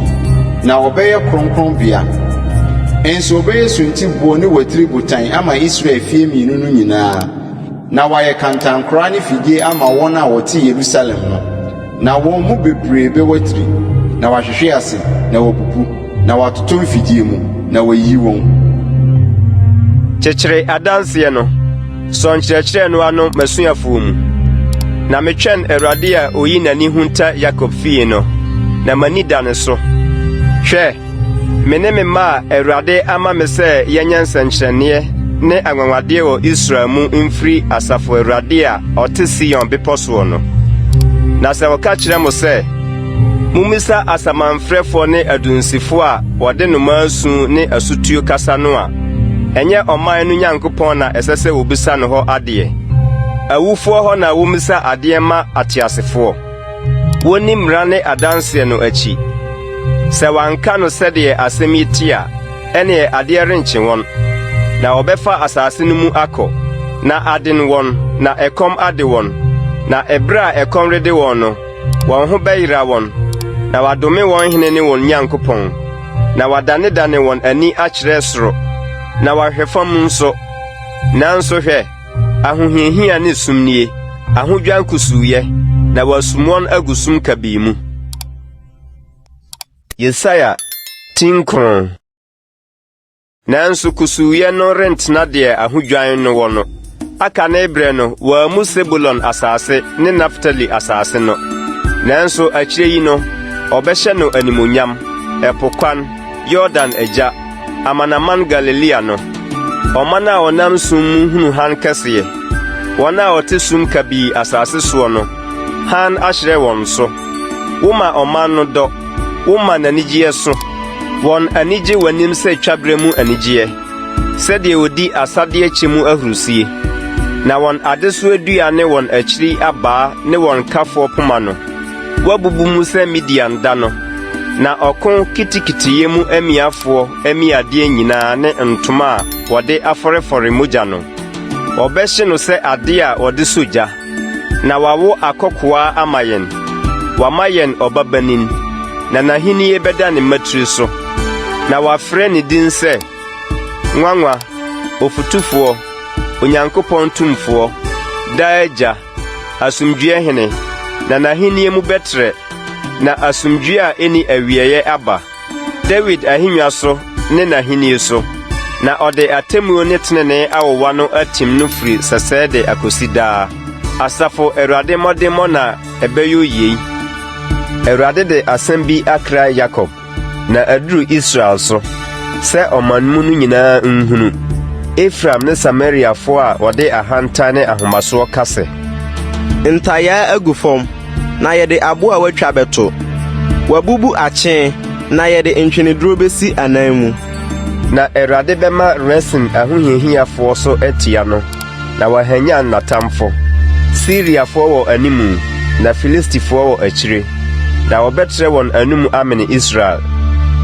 [SPEAKER 3] na ɔbɛyɛ kronkronbea. Nso ɔbɛyɛ suntiboɔ ne watiri botan ama Israel fie mmienu no nyinaa, na wayɛ kantankoraa ne fidie ama wɔn a wɔte Yerusalem no. Na wɔn mu bebree bɛwatiri, na wɔahwehwe ase, na wɔabubu, na wɔatotɔ mfidie mu, na wɔayi wɔn.
[SPEAKER 1] Kyekyere adanseɛ no, sɔ nkyerɛkyerɛ no ano m'asuafoɔ mu. Na metwɛn Awurade a oyi n'ani hunta Yakob fie no, na m'ani da ne so. Hwɛ! Me ne me mma a Awurade ama me sɛ yɛnyɛ nsɛnkyerɛnneɛ ne anwanwadeɛ wɔ Israel mu mfiri Asafo Awurade a ɔte Sion bepɔ soɔ no. Na sɛ wɔka kyerɛ mo sɛ, Mommisa asamanfrɛfoɔ ne adunsifoɔ a wɔde nnomaa su ne asutuo kasa no a, ɛnyɛ ɔman no Nyankopɔn na ɛsɛ sɛ wɔbisa no hɔ adeɛ? Awufoɔ hɔ na wɔmmisa adeɛ mma ateasefoɔ. Wonni mmara ne adanseɛ no akyi. Sɛ wɔanka no sɛdeɛ asɛm yi te a, ɛnneɛ adeɛ renkye wɔn. Na wɔbɛfa asase no mu akɔ, na aden wɔn, na ɛkɔm ade wɔn. Na ɛberɛ a ɛkɔm rede wɔn no, wɔn ho bɛyera wɔn, na wɔadome wɔn hene ne wɔn Nyankopɔn, na wɔadanedane wɔn ani akyerɛ soro, na wɔahwɛ fam nso. Nanso hwɛ! Ahohiahia ne sum nie, ahodwan kusuuyɛ, na wɔasum wɔn agu sum kabii mu. Yesaia ti nkron. Nanso kusuuyɛ no rentena deɛ ahodwan no wɔ no. Aka ne berɛ no, wɔammu Sebulon asase ne Naftali asase no. Nanso akyire yi no, ɔbɛhyɛ no animuonyam, ɛpo kwan, Yordan agya, amanaman Galilea no. Ɔman a wɔnam sum mu hunu hann kɛseɛ. Wɔn a wɔte sum kabii asase soɔ no, hann ahyerɛn wɔn so. Woma ɔman no dɔ, woma n'anigyeɛ so. Wɔn ani gye w'anim sɛ twaberɛ mu anigyeɛ, sɛdeɛ wɔdi asadeɛ kyɛ mu ahurisie. Na wɔn adesoa dua ne wɔn akyiri abaa ne wɔn kafoɔ poma no, Woabubu mu sɛ Midian da no, na ɔko kitikitiyɛ mu amiafoɔ amiadeɛ nyinaa ne ntoma a wɔde afɔrefɔre mogya no, wɔbɛhye no sɛ adeɛ a wɔde sɔ gya. Na wɔawo akɔkoaa ama yɛn, wɔama yɛn ɔbabanin, na n'ahennie bɛda ne mmatiri so. Na wɔafrɛ ne din sɛ Nwanwa, Ɔfotufoɔ, Onyankopɔn Tumfoɔ, Daa Agya, Asomdwoeɛ Hene, na n'ahennie mu bɛtrɛ, na asomdwoeɛ a ɛnni awieeɛ aba, Dawid ahennwa so ne n'ahennie so, na ɔde atemmuo ne tenenee awowa no atim no firi sɛsɛɛ de akɔsi daa. Asafo Awurade mmɔdemmɔ na ɛbɛyɔ yei. Awurade de asɛm bi akra Yakob. Na aduru Israel so, sɛ ɔman mu no nyinaa nhunu, Efraim ne Samariafoɔ a wɔde ahantan ne ahomasoɔ ka sɛ.
[SPEAKER 7] Ntayaa agu fam, na yɛde abo a wɔatwa bɛto. Wɔabubu akyee, na yɛde ntweneduro bɛsi anan mu.
[SPEAKER 1] Na Awurade bɛma Resin ahohiahiafoɔ so atia no. Na wahanyan n'atamfo. Siriafoɔ wɔ animu, na Filistifoɔ wɔ akyire, na wɔbɛtrɛ wɔn anomu amene Israel.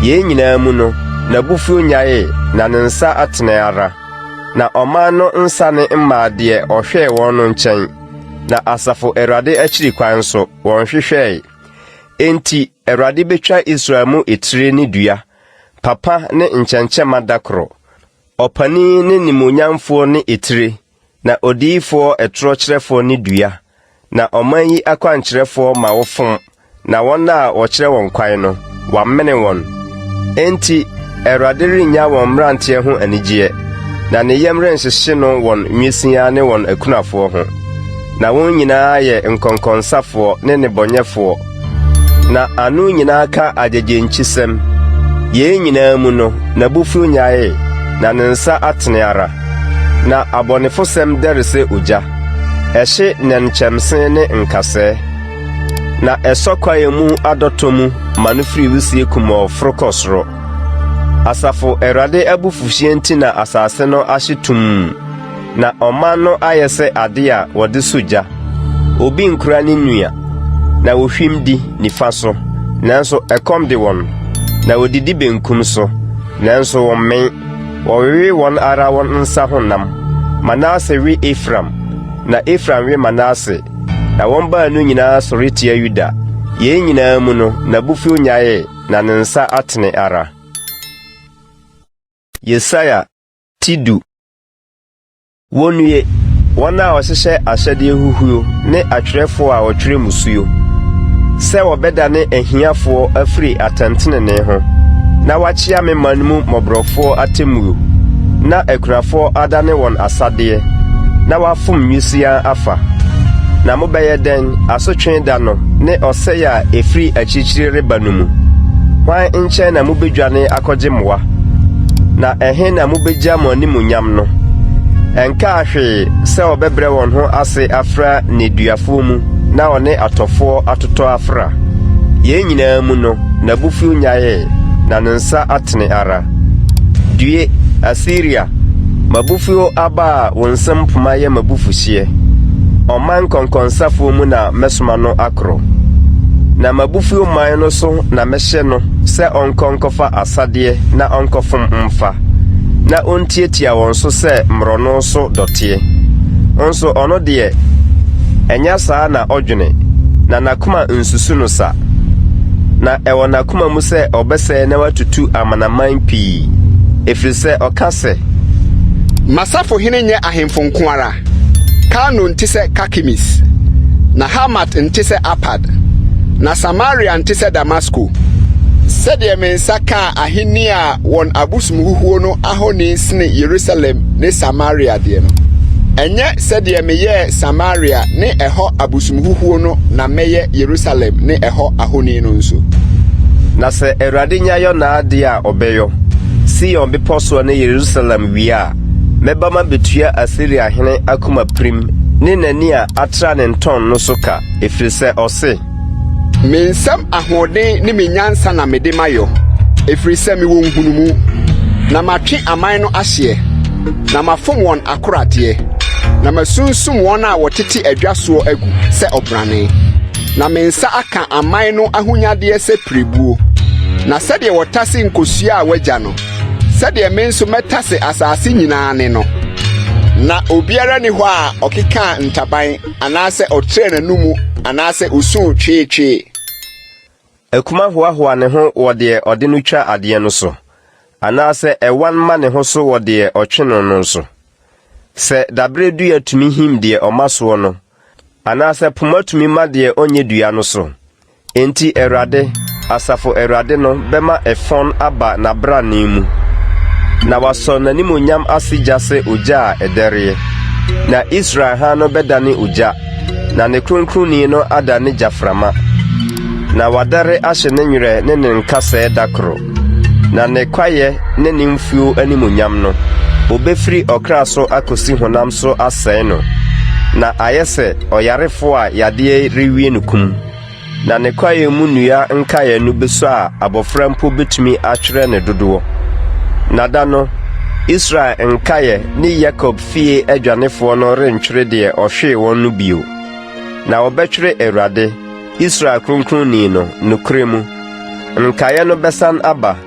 [SPEAKER 1] Yei nyinaa mu no, n'abufuo nnyaee, na ne nsa atene ara. Na ɔman no nsane mmaa deɛ ɔhwɛɛ wɔn no nkyɛn. na asafo Awurade akyiri kwan nso, wɔnhwehwɛe. Enti Awurade betwa Israel mu etire ne dua, papa ne nkyɛnkyɛmma da koro, ɔpanin ne nimuonyamfoɔ ne etire, na odiyifoɔ ɛtorɔkyerɛfoɔ ne dua, na ɔman yi akwankyerɛfoɔ ma wofom, na wɔn a wɔkyerɛ wɔn kwan no, wɔamene wɔn. Enti Awurade rennya wɔn mmeranteɛ ho anigyeɛ, na ne yam renhyehye no wɔn nwisiaa ne wɔn akunafoɔ ho. Na wɔn nyinaa yɛ nkɔnkɔnsafoɔ ne nnebɔnyɛfoɔ, na ano nyinaa ka agyegyenkyisɛm. Yei nyinaa mu no, n'abufuo nnyaee, na ne nsa atene ara. Na abɔnefosɛm dɛre sɛ ogya, ɛhye nnɛnkyɛmse ne nkasɛɛ, na ɛsɔ kwaeɛ mu adɔtɔ mu ma no firi wisie kumɔɔ foro kɔ soro. Asafo Awurade abufuhyeɛ nti na asase no ahye tumm, na ɔman no ayɛ sɛ ade a wɔde sɔ gya. Obi nkura ne nua, na wɔhwim di nifa so, nanso ɛkɔm de wɔn, na wɔdidi benkum so, nanso wɔmmee. Wɔwewe wɔn ara wɔn nsa ho nam. Manase we Efraim, na Efraim we Manase, na wɔn baanu nyinaa sɔre tia Yuda. Yei nyinaa mu no, n'abufuo nnyaee, na ne nsa atene ara. Yesaia ti du. Wonnue, wɔn a wɔhyehyɛ ahyɛdeɛ huhuo ne atwerɛfoɔ a wɔtwerɛ mmusuo, sɛ wɔbɛdane ahiafoɔ afiri atɛntenenee ho, na wɔakyea me man mu mmɔborɔfoɔ atemmuo, na akunafoɔ adane wɔn asadeɛ, na wɔafom nwisiaa afa. Na mobɛyɛ dɛn, asotwe da no ne ɔsɛeɛ a ɛfiri akyirikyiri reba no mu? Hwan nkyɛn na mobɛdwane akɔgye mmoa? Na ɛhe na mobɛgya mo animuonyam no? Ɛnkaa hwee sɛ wɔbɛbrɛ wɔn ho ase afra nneduafoɔ mu na wɔne atɔfoɔ atotɔ afra. Yei nyinaa mu no, n'abufuo nnyaee, na ne nsa atene ara. Due, Asiria, m'abufuo aba a wo nsam poma yɛ m'abufuhyeɛ! Ɔman nkɔnkɔnsafoɔ mu na mɛsoma no akorɔ. Na m'abufuo man no so na mɛhyɛ no sɛ ɔnkɔ nkɔfa asadeɛ na ɔnkɔfom mfa, na ɔntiatia wɔn so sɛ mmorɔno so dɔteɛ. Nso ɔno deɛ, ɛnyɛ saa na ɔdwene, na n'akoma nsusu no sa. Na ɛwɔ n'akoma mu sɛ ɔbɛsɛe na watutu amanaman pii, ɛfiri sɛ ɔka sɛ.
[SPEAKER 3] M'asafohene nyɛ ahemfo nko ara? Kalno nte sɛ Karkemis, na Hamat nte sɛ Arpad, na Samaria nte sɛ Damasko. Sɛdeɛ me nsa kaa ahenni a wɔn abosomhuhuo no ahoni sene Yerusalem ne Samaria deɛ no, ɛnyɛ sɛdeɛ meyɛɛ Samaria ne ɛhɔ abosomhuhuo no na mɛyɛ Yerusalem ne ɛhɔ ahoni no nso.
[SPEAKER 1] Na sɛ Awurade nya yɔ n'adeɛ a ɔbɛyɔ, Sion bepɔ soɔ ne Yerusalem wie a, mɛba mabɛtua Asiria hene akoma pirim ne n'ani a atra ne ntɔn no so ka, ɛfiri sɛ ɔse.
[SPEAKER 3] Me nsam ahoɔden ne me nyansa na mede mayɔ, ɛfiri sɛ mewɔ nhunumu, na matwe aman no ahyeɛ, na mafom wɔn akoradeɛ, na masunsum wɔn a wɔtete adwa soɔ agu sɛ ɔbrane, na me nsa aka aman no ahonyadeɛ sɛ pirebuo. Na sɛdeɛ wɔtase nkosua a wɔagya no, sɛdeɛ me nso mɛtase asase nyinaa ne no. Na obiara nni hɔ a ɔkekaa ntaban anaasɛ ɔtrɛɛ n'anomu anaasɛ osuu tweetwee.
[SPEAKER 1] Akuma hoahoa ne ho wɔ deɛ ɔde no twa adeɛ no so, anaasɛ ɛwan ma ne ho so wɔ deɛ ɔtwe no no so. Sɛ daberɛ dua tumi him deɛ ɔma soɔ no, anaasɛ poma tumi ma deɛ ɔnyɛ dua no so, Enti Awurade, Asafo Awurade no bɛma ɛfɔn aba n'abrane mu, na wasɔ n'animuonyam ase gya sɛ ogya a ɛdɛreɛ. Na Israel hann no bɛdane ogya, na ne Kronkronni no adane gyaframa, na wadɛre ahye ne nwerɛ ne ne nkasɛɛ da koro. Na ne kwaeɛ ne ne mfuo animuonyam no, wɔbɛfiri ɔkra so akɔsi honam so asɛe no, na ayɛ sɛ ɔyarefoɔ a yadeɛ rewie no kum. Na ne kwaeɛ mu nnua nkaeɛ no bɛsua a abɔfra mpo bɛtumi atwerɛ ne dodoɔ. Na da no, Israel nkaeɛ ne Yakob fie adwanefoɔ no rentwere deɛ ɔhwee wɔn no bio. Na wɔbɛtwere Awurade, Israel Kronkronni no, nokorɛ mu. Nkaeɛ no bɛsan aba,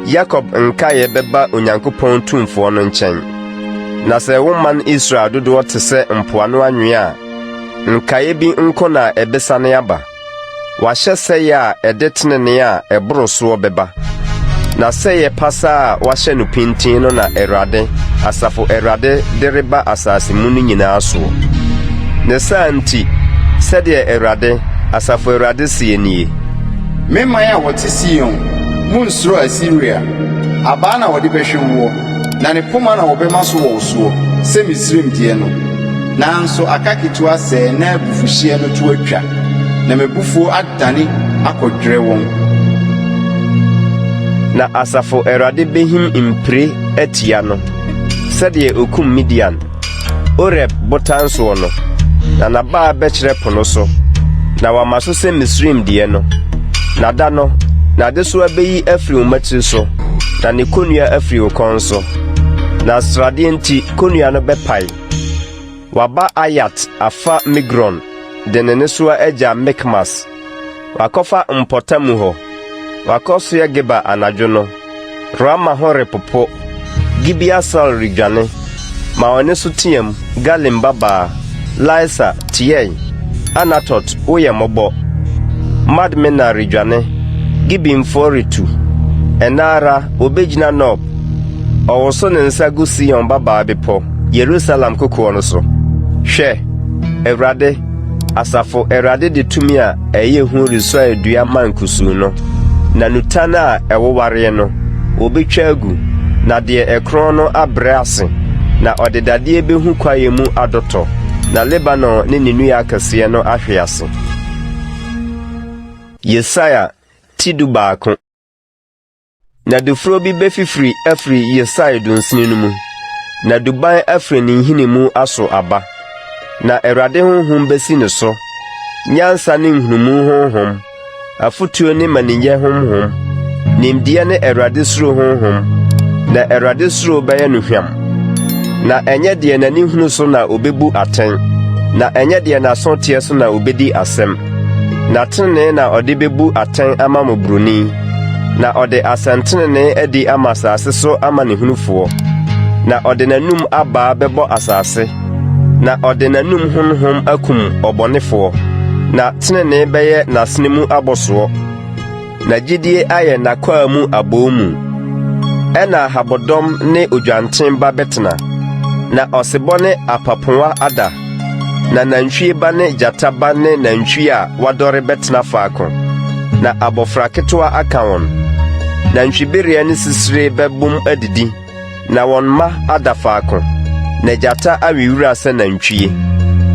[SPEAKER 1] Yakob nkaeɛ bɛba Onyankopɔn Tumfoɔ no nkyɛn. Na sɛ wo man Israel dodoɔ te sɛ mpoano anwea a, Nkaeɛ bi nko na ɛbɛsane aba. Wahyɛ sɛeɛ a ɛde tenenee a ɛboro soɔ bɛba. Na sɛeɛ pasaa a wahyɛ no pintinn no na Awurade, Asafo Awurade de reba asase mu no nyinaa soɔ. Ne saa nti, sɛdeɛ Awurade, Asafo Awurade seɛ nie.
[SPEAKER 3] Me man a wɔte Sion, munnsuro Asiria. Abaa na wɔde bɛhwe woɔ, na ne poma na wɔbɛma so wɔ wo soɔ, sɛ Misraim deɛ no. Nanso aka ketewa sɛɛ na abufuhyeɛ no to atwa, na m'abufuo adane akɔdwerɛ wɔn.
[SPEAKER 1] Na asafo Awurade bɛhim mpire atia no, sɛdeɛ ɔkum Midian, Oreb botan soɔ no, na n'abaa bɛkyerɛ po no so, na wama so sɛ Misraim deɛ no. Na da no, n'adesoa bɛyi afiri wo mmatiri so, na ne kɔnnua afiri wo kɔn so. Na sradeɛ nti kɔnnua no bɛpae. Waba Ayat afa Migron de ne nnesoa agya Mikmas. Wakɔfa mpɔtamu hɔ. Wakɔsoɛ Geba anadwo no. Rama ho repopo. Gibea Saul redwane. Ma wo nne so teɛm, Galim babaa. Laisa, teɛ ɛ! Anatot, woyɛ mmɔbɔ! Madmena redwane. Gibimfoɔ retu. Ɛnnɛ ara, wɔbɛgyina Nob. Ɔwoso ne nsa gu Sion babaa bepɔ, Yerusalem kokoɔ no so. Hwɛ! Awurade, asafo Awurade de tumi a ɛyɛ hu resuae dua mman kusuu no, na nutan a ɛwowareɛ no, wɔbɛtwa agu, na deɛ ɛkorɔn no abrɛ ase, na ɔde dadeɛ bɛhu kwaeɛ mu adɔtɔ, na Lebanon ne ne nnua akɛseɛ no ahwe ase. Yesaia ti 11. Na duforo bi bɛfifiri afiri Yisai dunsini no mu, na duban afiri ne nhini mu aso aba. Na Awurade honhom bɛsi ne so, nyansa ne nhunumu honhom, afotuo ne mmaninyɛ honhom, nimdeɛ ne Awurade suro honhom, na Awurade suro bɛyɛ no hwam. Na ɛnyɛ deɛ n'ani hunu so na ɔbɛbu atɛn, na ɛnyɛ deɛ n'aso teɛ so na ɔbɛdi asɛm. Na tenenee na ɔde bɛbu atɛn ama mmɔborɔni, na ɔde asɛntenenee adi ama asase so amanehunufoɔ. Na ɔde n'anom abaa bɛbɔ asase, na ɔde n'anom honhom akum ɔbɔnefoɔ. Na tenenee bɛyɛ n'asene mu abɔsoɔ. Na gyidie ayɛ n'akwaa mu aboomu. Ɛnna habɔdɔm ne odwanten ba bɛtena, na ɔsebɔ ne apapowa ada, na nantwie ba ne gyata ba ne nantwie a wadɔre bɛtena faako, na abɔfra ketewa aka wɔn. Nantwibereɛ ne sisire bɛbom adidi. Na wɔn mma ada faako, na gyata awe wura sɛ nantwie.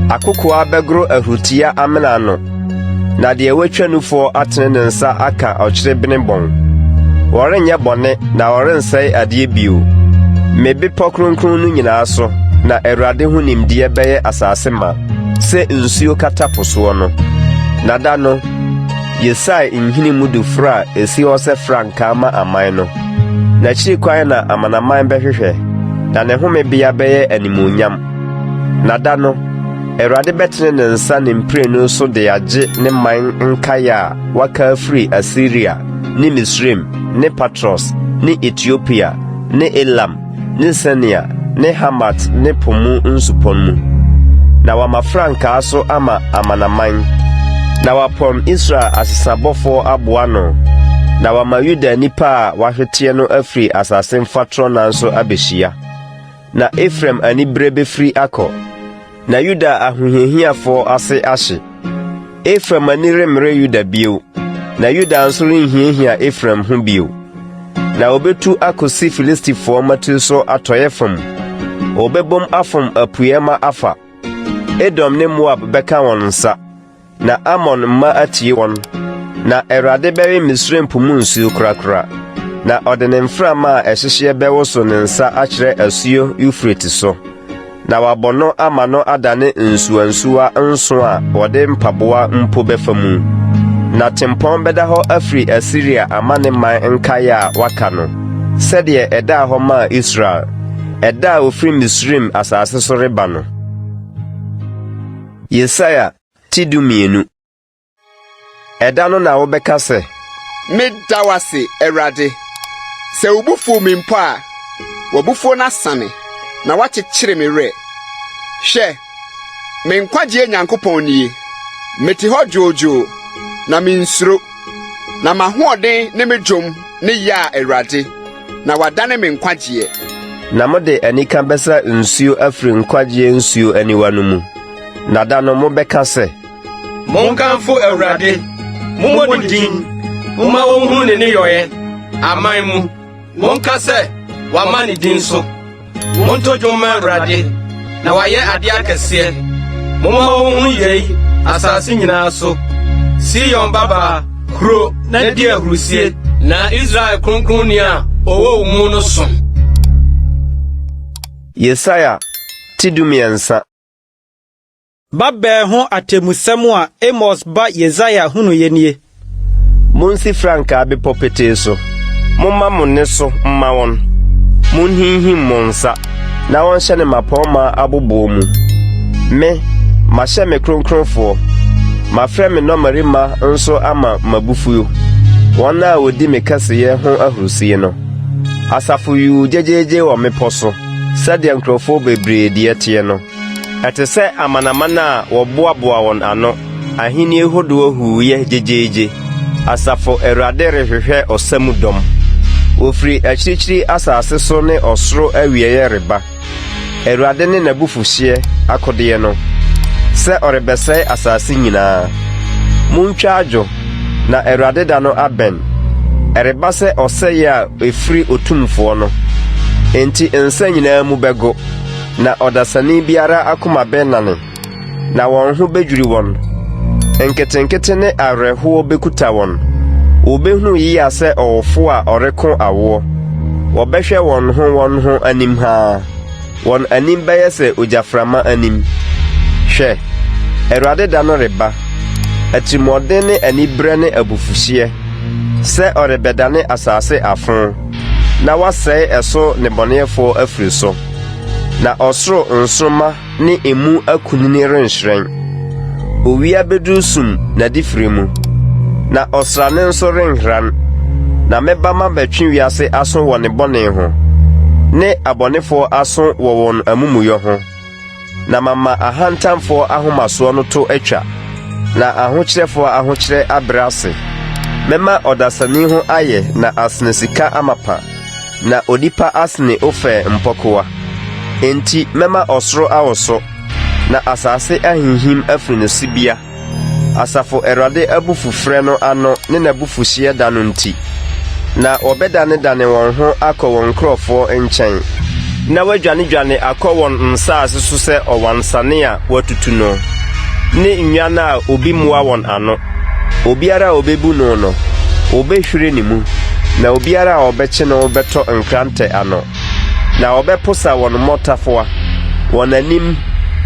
[SPEAKER 1] Akokoaa bɛgoro ahuritia amena ano, na deɛ watwa nufoɔ atene ne nsa aka ɔkyerebene bɔn. Wɔrenyɛ bɔne na wɔrensɛe adeɛ bio. Me bepɔ kronkron no nyinaa so na Awurade ho nimdeɛ bɛyɛ asase ma, sɛ nsuo kata po soɔ no. Na da no, Yesai nhini mu duforo a esi hɔ sɛ frankaa ma aman no. N'akyiri kwan na amanaman bɛhwehwɛ, na ne homebea bɛyɛ animuonyam. Na da no, Awurade bɛtene ne nsa ne mprenu so de agye ne man nkaeɛ a wɔaka afiri Asiria ne Misraim ne Patros ne Etiopia ne Elam ne Senea ne Hamat ne po mu nsupɔn mu. Na wama frankaa so ama amanaman, na wapɔn Israel asesabɔfoɔ aboa ano, na wama Yuda nnipa a wɔahweteɛ no afiri asase mfatorɔ nan so abɛhyia. Na Efraim aniberɛ bɛfiri akɔ, Na Yuda ahohiahiafoɔ ase ahye. Efraim ani remmere Yuda bio, na Yuda nso renhiahia Efraim ho bio. Na wɔbɛtu akɔsi Filistifoɔ mmatiri so atɔeɛ fam. Wɔbɛbom afom apueɛ ma afa. Edom ne Moab bɛka wɔn nsa. Na Amon mma atie wɔn. Na Awurade bɛwe Misraim po mu nsuo korakora, na ɔde ne mframa a ɛhyehyeɛ bɛwoso ne nsa akyerɛ asuo Eufrate so, na wabɔ no ama no adane nsuwansuwa nso a wɔde mpaboa mpo bɛfa mu. Na tempɔn bɛda hɔ afiri Asiria ama ne man nkaeɛ a wɔaka no, sɛdeɛ ɛdaa hɔ maa Israel, ɛda a wɔfiri Misraim asase so reba no. Yesaia ti 12. Ɛda no na wobɛka sɛ.
[SPEAKER 8] Meda wo ase, Awurade. Sɛ wo bo fuw me mpo a, w'abufuo no asane, na woakyekyere me werɛ. Hwɛ!
[SPEAKER 3] Me nkwagyeɛ Nyankopɔn nie. Mete hɔ dwoodwoo, na minsuro. Na m'ahoɔden ne me dwom ne Yah Awurade, na wadane me nkwagyeɛ.
[SPEAKER 1] Na mode anika bɛsa nsuo afiri nkwagyeɛ nsuo aniwa no mu, na da no mobɛka sɛ.
[SPEAKER 4] Monkamfo Awurade, mommɔ ne din, momma wonhunu ne nneyɔeɛ, aman mu. Monka sɛ, Wɔama ne din so. Monto dwom mma Awurade, na wayɛ ade akɛseɛ. Momma wɔnhunu yei asase nyinaa so. Sion babaa, huro na di ahurusie, na Israel Kronkronni a ɔwɔ wo mu no so.
[SPEAKER 1] Yesaia ti 13.
[SPEAKER 2] Babel ho atemmusɛm a Amos ba Yesaia hunuiɛ nie.
[SPEAKER 1] Monsi frankaa bepɔ petee so, momma mo nne so mma wɔn, monhinhim mo nsa, na wɔnhyɛ ne mmapɔmma aboboɔ mu. Me, mahyɛ me kronkronfoɔ, mafrɛ me nnɔmmarima nso ama m'abufuo, wɔn a wɔdi me kɛseyɛ ho ahurisie no. Asafo yuu gyegyeegye wɔ mmepɔ so, sɛdeɛ nkurɔfoɔ bebree deɛ teɛ no. Ɛte sɛ amanaman a wɔboaboa wɔn ano, ahenni hodoɔ huuyɛ gyegyeegye. Asafo Awurade rehwehwɛ ɔsa mu dɔm. Wɔfiri akyirikyiri asase so ne ɔsoro awieeɛ reba, Awurade ne n'abufuhyeɛ akodeɛ no, sɛ ɔrebɛsɛe asase nyinaa. Montwa adwo, na Awurade da no abɛn, ɛreba sɛ ɔsɛeɛ a ɛfiri Otumfoɔ no. Enti nsa nyinaa mu bɛgo. Na ɔdasani biara akoma bɛnane, na wɔn ho bedwiri wɔn. Nketenkete ne awerɛhoɔ bɛkuta wɔn. Wɔbɛhunu yea sɛ ɔwofo a ɔreko awoɔ. Wɔbɛhwɛ wɔn ho wɔn ho anim haa. Wɔn anim bɛyɛ sɛ ogyaframa anim. Hwɛ! Awurade da no reba, atirimuɔden ne aniberɛ ne abufuhyeɛ, sɛ ɔrebɛdane asase afo. na wasɛe ɛso nnebɔneyɛfoɔ afiri so. Na ɔsoro nsoromma ne emu akunini renhyerɛn. Owia bɛduru sum n'adifire mu, na ɔsrane nso renhran. Na mɛba mabɛtwe wiase aso wɔ ne bɔne ho, ne abɔnefoɔ aso wɔ wɔn amumuyɔ ho. Na mama ahantanfoɔ ahomasoɔ no to atwa, na ahokyerɛfoɔ ahokyerɛ abrɛ ase. Mɛma ɔdasani ho ayɛ na asene sika amapa, na onipa asene Ofir mpɔkowa. Enti mɛma ɔsoro awoso, na asase ahinhim afiri ne sibea. Asafo Awurade abufufrɛ no ano ne n'abufuhyeɛ da no nti, na wɔbɛdanedane wɔn ho akɔ wɔn nkurɔfoɔ nkyɛn, na wɔadwanedwane akɔ wɔn nsase so sɛ ɔwansane a wɔatutu no, ne nnwan a obi mmoa wɔn ano. Obiara a ɔbɛbu no no, wɔbɛhwire ne mu, na obiara a ɔbɛkye no bɛtɔ nkrantɛ ano. Na wɔbɛposa wɔn mmɔtafowa, wɔn anim,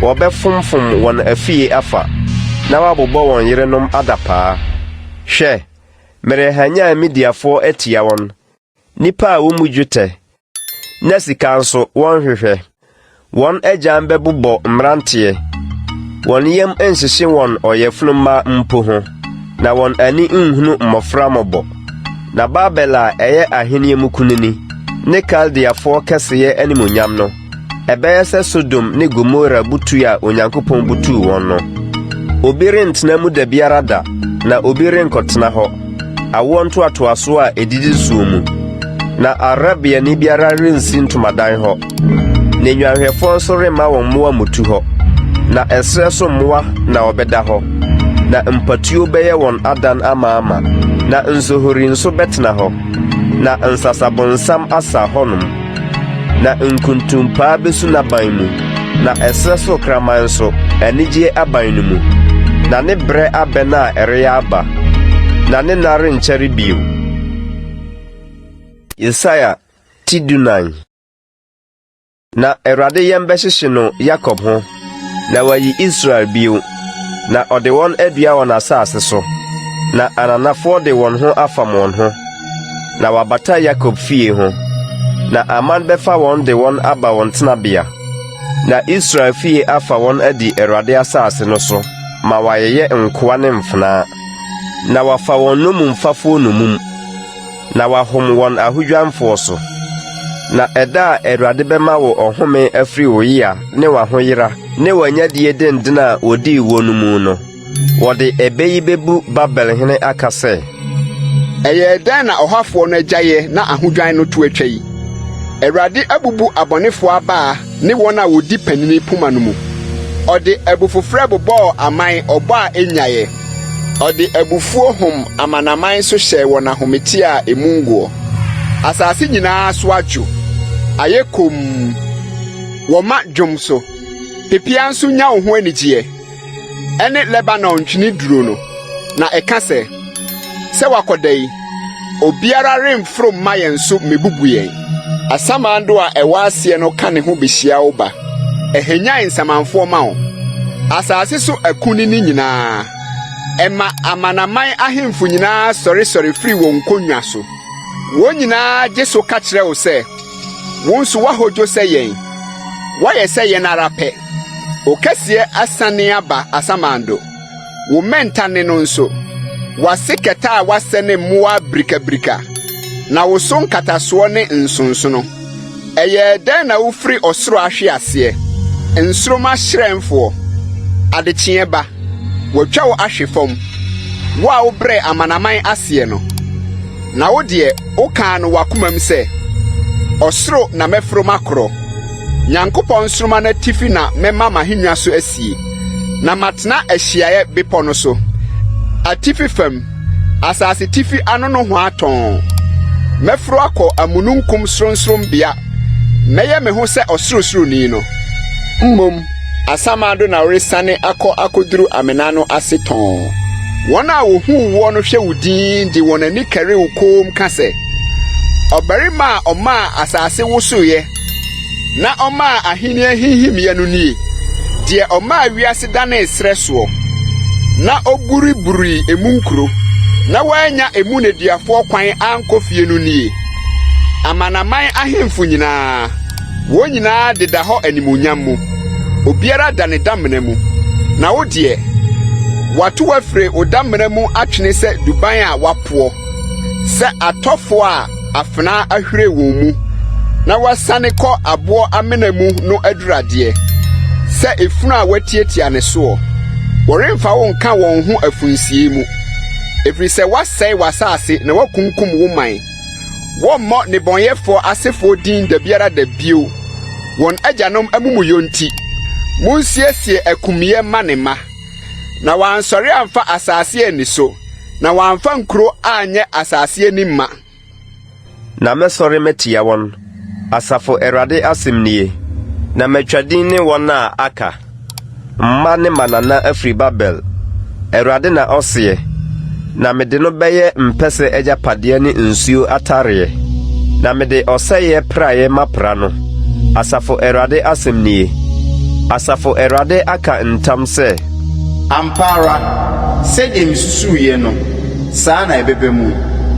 [SPEAKER 1] wɔbɛfomfom wɔn afie afa, na wɔabobɔ wɔn yerenom adapaa. Hwɛ, merehanyan Mediafoɔ atia wɔn, nnipa a wommu dwetɛ, na sika nso wɔnhwehwɛ. Wɔn agyan bɛbobɔ mmeranteɛ, wɔn yam nhyehye wɔn ɔyafunu mma mpo ho, na wɔn ani nhunu mmɔfra mmɔbɔ. Na Babel a ɛyɛ ahenni mu kunini, ne Kaldeafoɔ kɛseyɛ animuonyam no, ɛbɛyɛ sɛ Sodom ne Gomora butui a Onyankopɔn butuu wɔn no. Obi rentena mu da biara da, na obi renkɔtena hɔ, awoɔ ntoatoasoɔ a ɛdidi soɔ mu. Na Arabiani biara rensi ntomadan hɔ, na nnwanhwɛfoɔ nso remma wɔn mmoa mmutu hɔ. Na ɛserɛ so mmoa na wɔbɛda hɔ, na mpatuo bɛyɛ wɔn adan amaama, na nsohori nso bɛtena hɔ, na nsasabonsam asa hɔnom. Na nkuntumpaa bɛsu n'aban mu, na ɛserɛ so kraman nso, anigyeɛ aban no mu. Na ne berɛ abɛn a ɛreyɛ aba, na ne nna renkyɛre bio. Yesaia ti 14. Na Awurade yam bɛhyehye no Yakob ho, na wayi Israel bio, na ɔde wɔn adua wɔn asase so, na ananafoɔ de wɔn ho afam wɔn ho, na wabata Yakob fie ho, na aman bɛfa wɔn de wɔn aba wɔn tenabea, na Israel fie afa wɔn adi Awurade asase no so ma wɔayeyɛ nkoa ne mfenaa, na wafa wɔn nnommumfafoɔ nnommum. Na wahom wɔn ahodwanfoɔ so. Na ɛda a Awurade bɛma wo ɔhome afiri wo yea ne w'ahoyera ne w'anyadie denden a wɔdii woɔ no mu no, wɔde ɛbɛ yi bɛbu Babel hene aka sɛ.
[SPEAKER 3] Ɛyɛɛ dɛn na ɔhafoɔ no agyaeɛ na ahodwan no to atwa yi? Awurade abubu abɔnefoɔ abaa ne wɔn a wɔdi panini poma no mu. Ɔde abufufrɛ bobɔɔ aman ɔbɔ a ennyaeɛ. Ɔde abufuo hom amanaman so hyɛɛ wɔn ahometeɛ a emu ngoɔ. Asase nyinaa so adwo, ayɛ komm. Wɔma dwom so. Pepeaa nso nya wo ho anigyeɛ. Ɛne Lebanon ntweneduro no, na ɛka sɛ, Sɛ wakɔda yi, obiara remforo mma yɛn so mmebubu yɛn. Asamando a ɛwɔ aseɛ no ka ne ho behyia wo ba. Ɛhwanyan nsamanfoɔ ma wo, asase so akunini nyinaa. Ɛma amanaman ahemfo nyinaa sɔresɔre firi wɔn nkonnwa so. Wɔn nyinaa gye so ka kyerɛ wo sɛ, Wo nso woahodwo sɛ yɛn, woayɛ sɛ yɛn ara pɛ. Wo kɛseɛ asiane aba asamando. Wo mmɛnta nne no nso, w'ase kɛtɛ a wɔasɛ ne mmoa birikabirika, na wo so nkatasoɔ ne nsonsono. Ɛyɛɛ dɛn na wofiri ɔsoro ahwe aseɛ, nsoromma hyerɛnfoɔ? Adekyeeɛ ba, wɔatwa wo ahwe fam, wo a wobrɛɛ amanaman aseɛ no. Na wo deɛ, wokaa no w'akomam sɛ, Ɔsoro na mɛforo makorɔ, Nyankopɔn nsoromma no atifi na mɛma m'ahennwa so asie, na matena ahyiaeɛ bepɔ no so, atifi fam, asasetifi ano nohoa tɔnn. Mɛforo akɔ amununkum sorɔnsorɔnbea, mɛyɛ me ho sɛ Ɔsorosoroni no. Mmom asamando na woresiane akɔ akoduru amena no ase tɔnn. Wɔn a wohuu woɔ no hwɛ wo dinn de wɔn ani kari wo komm ka sɛ, 'Ɔbarima a ɔmaa asase wosoeɛ na ɔmaa ahenni hinhimiiɛ no nie, deɛ ɔmaa wiase danee serɛ soɔ, na ɔburiburii emu nkuro, na wannya emu nneduafoɔ kwan ankɔ fie no nie? Amanaman ahemfo nyinaa, wɔn nyinaa deda hɔ animuonyam mu, obiara da ne damena mu. Na wo deɛ, wɔato wo afiri wo damena mu atwene sɛ duban a wɔapoɔ, sɛ atɔfoɔ a afena ahwire wɔn mu na wɔasiane kɔ aboɔ amena mu no aduradeɛ, sɛ efunu a wɔatiatia ne soɔ. Wɔremfa wo nka wɔn ho afunsie mu, ɛfiri sɛ woasɛe w'asase na woakunkum wo man. Wɔremmɔ nnebɔneyɛfoɔ asefoɔ din da biara da bio, wɔn agyanom amumuyɔ nti. Monsiesie akumiiɛ mma ne mma, na wɔansɔre amfa asase anni so, na wɔamfa nkuro anyɛ asase ani mma.
[SPEAKER 1] Na mɛsɔre matia wɔn, asafo Awurade asɛm nie, na matwa din ne wɔn a aka, mma ne mmanana afiri Babel, Awurade na ɔseɛ, na mede no bɛyɛ mpɛsɛ agyapadeɛ ne nsuo atareɛ, na mede ɔsɛeɛ praeɛ mapra no, asafo Awurade asɛm nie. Asafo Awurade aka ntam sɛ.
[SPEAKER 3] Ampa ara, sɛdeɛ mesusuiɛ no, saa na ɛbɛba mu,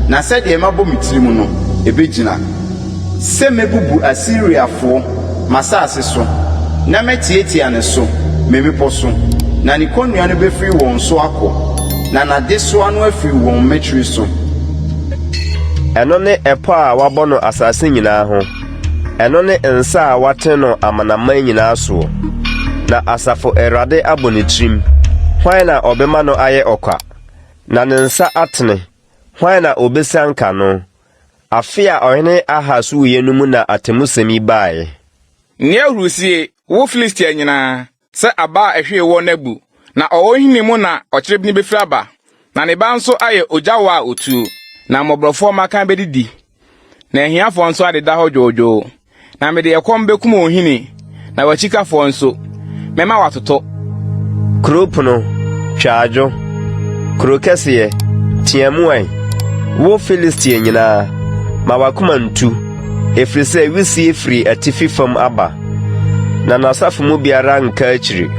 [SPEAKER 3] na sɛdeɛ mabɔ me tirim no, ɛbɛgyina, sɛ mɛbubu Asiriafoɔ, m'asase so, na matiatia ne so, me mmepɔ so, na ne kɔnnua no bɛfiri wɔn so akɔ, na n'adesoa no afiri wɔn mmatiri so.
[SPEAKER 1] Ɛno ne ɛpɔ a wɔabɔ no asase nyinaa ho, ɛno ne nsa a wɔatene no amanaman nyinaa soɔ. Na asafo Awurade abɔ ne tirim, hwan na ɔbɛma no ayɛ ɔkwa? Na ne nsa atene, hwan na obesianka no? Afe a ɔhene Ahas wuiɛ no mu na atemmusɛm yi baeɛ.
[SPEAKER 8] Nni ahurusie, wo Filistia nyinaa, sɛ aba a ɛhwee woɔ no abu, na ɔwɔ nhini mu na ɔkyerebene bɛfiri aba, na ne ba nso ayɛ ogya wɔ a ɔtuo. Na mmɔborɔfoɔ mmakan bɛdidi, na ahiafoɔ nso adeda hɔ dwoodwoo. Na mede ɛkɔm bɛkum wo nhini, na w'akyikafoɔ nso, mɛma wɔatotɔ.
[SPEAKER 1] Kuro pono, twa adwo! Kuro kɛseɛ, teɛ mu ɛ! Wo Filistia nyinaa, ma w'akoma ntu, ɛfiri sɛ wisie firi atifi fam aba, na n'asafo mu biara nka akyiri.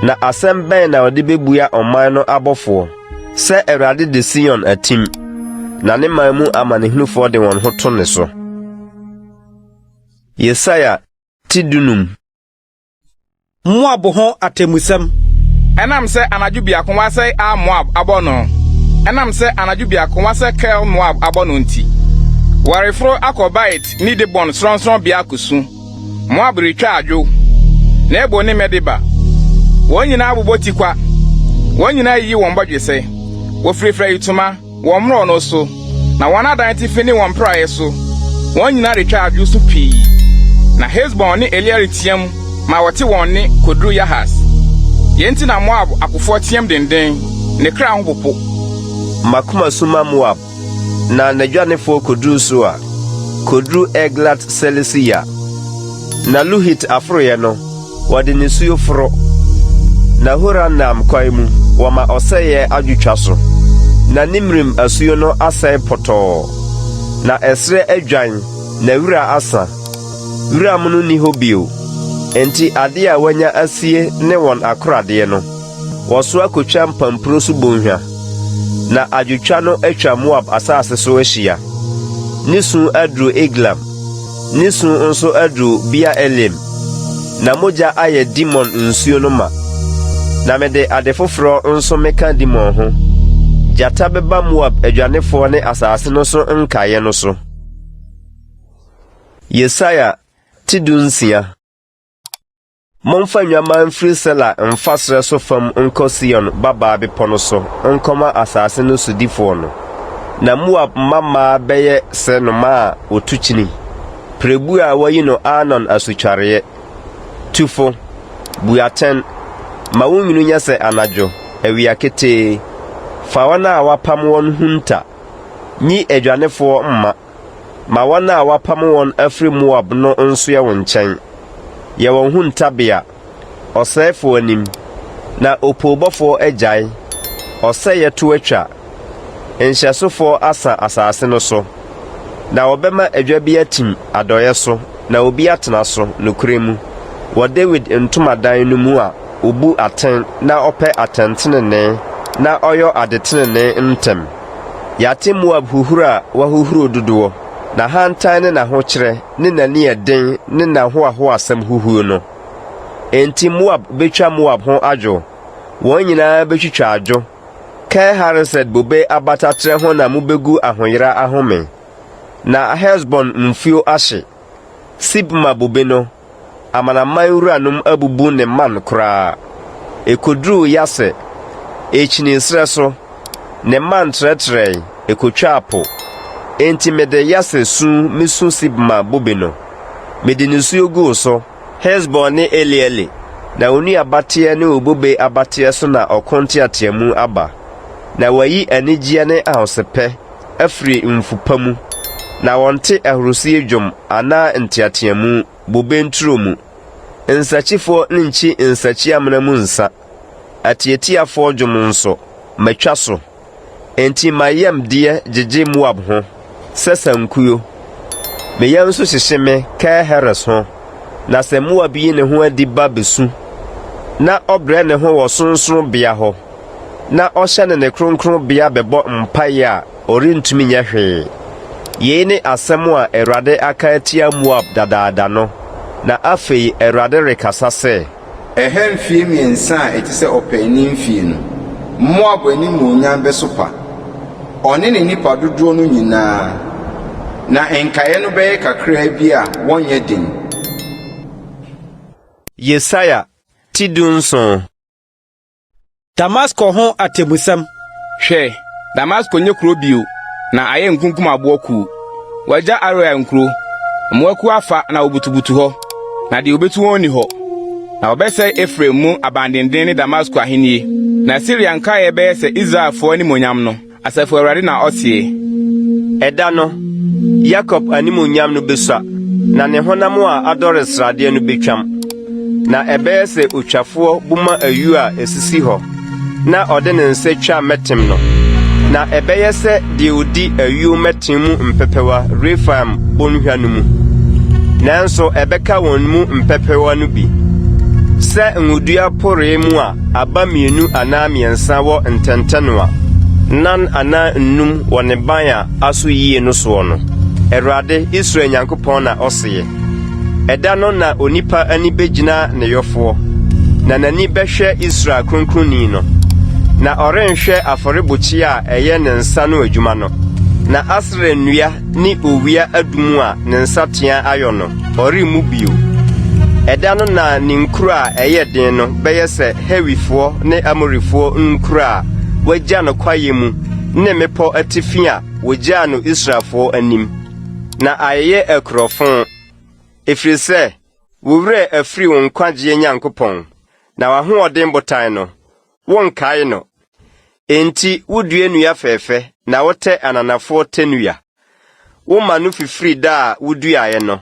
[SPEAKER 1] Na asɛm bɛn na ɔde bɛbua ɔman no abɔfoɔ? Sɛ Awurade de Sion atim, na ne man mu amanehunufoɔ de wɔn ho to ne so. Yesaia ti dunum.
[SPEAKER 2] Moab ho atemmusɛm.
[SPEAKER 8] Ɛnam sɛ anadwo biako wɔasɛe Ar Moab abɔ no, ɛnam sɛ anadwo biako wɔasɛe Kir Moab abɔ no nti. Wɔreforo akɔ Bait ne Dibon sorɔnsorɔnbea akosu. Moab retwa adwo, Nebo ne Medeba. Wɔn nyinaa abobɔ tikwa, wɔn nyinaa ayiyi wɔn bɔdwesɛ. Wofirafira ayitoma wɔn mmorɔno so, na wɔn adan atifi ne wɔn mpraeɛ so. Wɔn nyinaa retwa adwo su pii. Na Hesbon ne Eleale teɛm ma wɔte wɔn nne koduru Yahas. Yei nti na Moab akofoɔ teɛm dennen, ne kra ho popo.
[SPEAKER 1] M'akoma su ma Moab. Na n'adwanefoɔ kɔduru Soar, kɔduru Eglat-Selisiya. Na Luhit aforoeɛ no, wɔde nisuo foro. Na Horonaim kwan mu, wɔma ɔsɛeɛ adwotwa so. Na Nimrim asuo no asɛe pɔtɔɔ. Na ɛserɛ adwan, na wira asa. Wiram no nni hɔ bio. Enti adeɛ a wɔanya asie ne wɔn akoradeɛ no. Wɔsoa kotwa mpampuro so bɔnhwa, na adwotwa no atwa Moab asase so ahyia. Ne su aduru Eglaim, ne su nso aduru Beer-Elim, na mogya ayɛ Dimon nsuo no ma. Na mede ade foforɔ nso meka Dimon ho, gyata bɛba Moab adwanefoɔ ne asase no so nkaeɛ no so. Yesaia ti 16. Momfa nnwammaa mfiri Sela mfa serɛ so fam nkɔ Sion babaa bepɔ no so nkɔma asase no sodifoɔ no. Na Moab mmammaa bɛyɛ sɛ nnomaa a wɔtu kyini, pirebuo a wɔayi no Arnon asutwareeɛ. Tu fo, bu atɛn, ma wo nwunu nyɛ sɛ anadwo, awia ketee. Fa wɔn a wɔapam wɔn hunta, nyi adwanefoɔ mma. Ma wɔn a wɔapam wɔn afiri Moab no nsoɛ wo nkyɛn. Yɛ wɔn huntabea, ɔsɛefoɔ anim, na opoobɔfoɔ agyae, ɔsɛeɛ to atwa. Nhyɛsofoɔ asa asase no so, na wɔbɛma adwa bi atim adɔeɛ so na obi atena so nokorɛ mu, wɔ Dawid ntomadan no mu a ɔbu atɛn na ɔpɛ atɛntenenee na ɔyɔ adetenenee ntɛm. Yɛate Moab huhuro a wahuhuro dodoɔ, n'ahantan ne n'ahokyerɛ ne n'aniɛden ne n'ahoahoasɛm huhuo no. Enti Moab bɛtwa Moab ho adwo, wɔn nyinaa bɛtwitwa adwo. Kir-Hareset bobe abataterɛ ho na mobɛgu ahoyera ahome, na Hesbon mfuo ahye. Sibma bobe no, amanaman wuranom abubu ne mman koraa. Ekoduruu Yaser, ekyinii serɛ so, ne mman trɛtrɛe, ekotwaa po. Enti mede Yaser su misu Sibma bobe no. Mede nisuo guu so, Hesbon ne Eleale, na wo nnuabateɛ ne wo bobe abateɛ so na ɔko nteateamu aba. Na wɔayi anigyeɛ ne ahosɛpɛ afiri mfu pa mu, na wɔnte ahurisie dwom anaa nteateamu bobe nturo mu. Nsakyifoɔ nkyi nsakyiamena mu nsa, atiatiafoɔ dwom nso, matwa so. Enti m'ayamdeɛ gyegye Moab ho sɛ sankuo, me yam nso hyehye me Kir-Heres ho. Na sɛ Moab yi ne ho adi ba bɛsu, na ɔbrɛ ne ho wɔ sorɔnsorɔnbea hɔ, na ɔhyɛne ne kronkronbea bɛbɔ mpaeɛ a, ɔrentumi nyɛ hwee. Yei ne asɛm a Awurade aka atia Moab dadaada no, na afei Awurade rekasa sɛ.
[SPEAKER 3] Ɛha mfeɛ mmiɛnsa a ɛte sɛ ɔpaani mfeɛ no, Moab animuonyam bɛsopa, ɔne ne nnipa dodoɔ no nyinaa, na nkaeɛ no bɛyɛ kakraa bi a wɔnyɛ den.
[SPEAKER 1] Yesaia ti 17.
[SPEAKER 2] Damasko ho atemmusɛm.
[SPEAKER 8] Hwɛ, Damasko nyɛ kurow bio, na ayɛ nkunkum aboɔ kuw. Wɔagya Aroer nkuro, mmoakuw afa na wobutubutu hɔ, na deɛ obetu wɔn nni hɔ. Na wɔbɛsɛe Efraim mu abandennen ne Damasko ahenni, na Siria nkaeɛ bɛyɛ sɛ Israelfoɔ animuonyam no. Asafo Awurade na ɔseɛ.
[SPEAKER 1] Ɛda no, Yakob animuonyam no besua, na ne honam a adɔre sradeɛ no betwam. Na ɛbɛyɛ sɛ otwafoɔ buma ayuo a esisi hɔ, na ɔde ne nsa twa mmɛtem no. Na ɛbɛyɛ sɛ deɛ ɔdi ayuo mmɛtem mu mpɛpɛwa Refaim bɔnhwa no mu. Nanso ɛbɛka wɔn mu mpɛpɛwa no bi, sɛ ngodua poree mu a aba mmienu anaa mmiɛnsa wɔ ntɛntɛnoa, nan anaa nnum wɔ ne ban a aso yie no soɔ no, Awurade, Israel Nyankopɔn na ɔseɛ. Ɛda no na onipa ani bɛgyina ne yɔfoɔ, na n'ani bɛhwɛ Israel Kronkronni no, na ɔrenhwɛ afɔrebukyia a ɛyɛ ne nsa no adwuma no. Na Asera nnua ne owia adum a ne nsateaa ayɔ no, ɔremmu bio. Ɛda no na ne nkuro a ɛyɛ den no bɛyɛ sɛ Hewifoɔ ne Amorifoɔ nkuro a wɔagya no kwaeɛ mu ne mmepɔ atifi a wɔgyaa no Israelfoɔ anim, na ayeyɛ akurofo, ɛfiri sɛ wo werɛ afiri wo nkwagyeɛ Nyankopɔn, na w'ahoɔden botan no, wonkae no. Enti wodua nnua fɛfɛ na wotɛ ananafoɔ tɛ nnua. Woma no fifiri da a woduaeɛ no,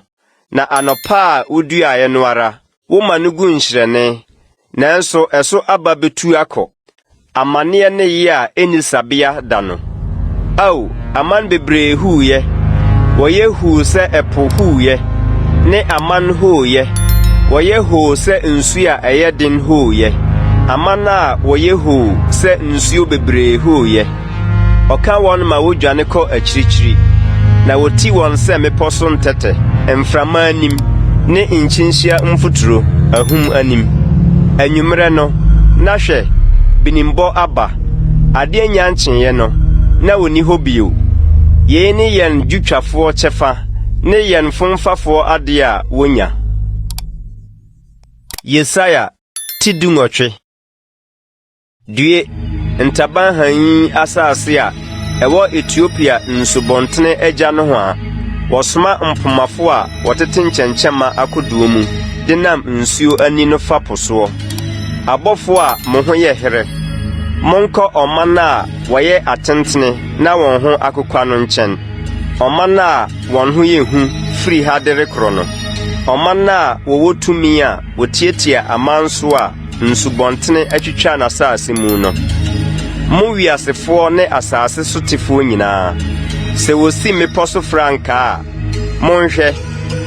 [SPEAKER 1] na anɔpa a woduaeɛ no ara, woma no gu nhyerɛne, nanso ɛso aba bɛtu akɔ, amaneɛ ne yea a ɛnni sabea da no. Ao, aman bebree huuyɛ, wɔyɛ huu sɛ ɛpo huuyɛ, ne aman hooyɛ, wɔyɛ hoo sɛ nsu a ɛyɛ den hooyɛ, aman a wɔyɛ hoo sɛ nsuo bebree hooyɛ. Ɔka wɔn ma wodwane kɔ akyirikyiri, na woti wɔn sɛ mmepɔ so ntɛtɛ, mframa anim, ne nkyinhyia mfuturo, ahum anim. Anwummerɛ no, na hwɛ, binimbɔ aba. Adeɛ nnya nkyeeɛ no, na wɔnni hɔ bio. Yei ne yɛn dwotwafoɔ kyɛfa ne yɛn fomfafoɔ adeɛ a wɔnya. Yesaia ti 18. Due, ntaban hann asase a ɛwɔ Etiopia nsubɔntene agya nohoa. Wɔsoma mpomafo a wɔtete nkyɛnkyɛmma akodoɔ mu de nam nsuo ani no fa po soɔ. Abɔfoɔ a mo ho yɛ herɛ, monkɔ ɔman a wɔyɛ atentene na wɔn ho akokwa no nkyɛn, ɔman a wɔn ho yɛ hu firi ha de rekorɔ no, ɔman a wɔwɔ tumi a wɔtiatia aman so a nsubɔntene atwitwa n'asase mu no. Mo wiasefoɔ ne asase sotefoɔ nyinaa, sɛ wɔsi mmepɔ so frankaa a, monhwɛ,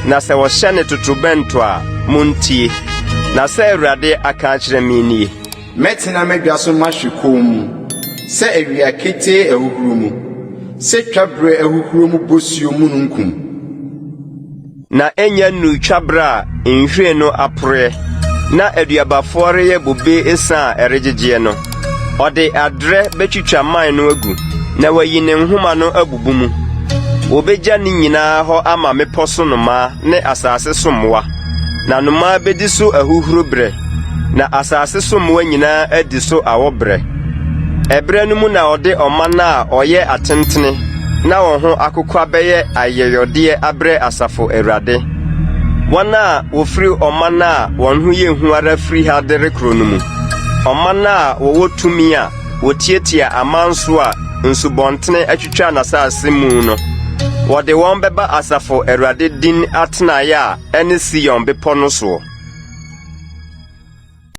[SPEAKER 1] na sɛ wɔhyɛne totorobɛnto a, montie. Na sɛ Awurade aka akyerɛ me nie.
[SPEAKER 3] Mɛtena m'adwa so mahwɛ komm sɛ awia ketee ahuhuro mu, sɛ twaberɛ ahuhuro mu bosuo mununkum.
[SPEAKER 1] Na ɛnnya nnuu twaberɛ a nhwiren no aporeɛ na aduabafoɔ reyɛ bobe esa a ɛregyegyeɛ no, ɔde aderɛ bɛtwitwa mman no agu na wayi ne nhoma no abubu mu. Wɔbɛgya ne nyinaa hɔ ama mmepɔ so nnomaa ne asase so mmoa, na nnomaa bɛdi so ahuhuro berɛ, na asase so mmoa nyinaa adi so awɔ berɛ. Ɛberɛ no mu na ɔde ɔman a ɔyɛ atentene na wɔn ho akokwa bɛyɛ ayɛyɔdeɛ abrɛ Asafo Awurade, wɔn a wɔfiri ɔman a wɔn ho yɛ hu ara firi ha de rekorɔ no mu, ɔman a wɔwɔ tumi a wɔtiatia aman so a nsubɔntene atwitwa n'asase mu no. Wɔde wɔn bɛba Asafo Awurade din atenaeɛ a ɛne Sion bepɔ no soɔ.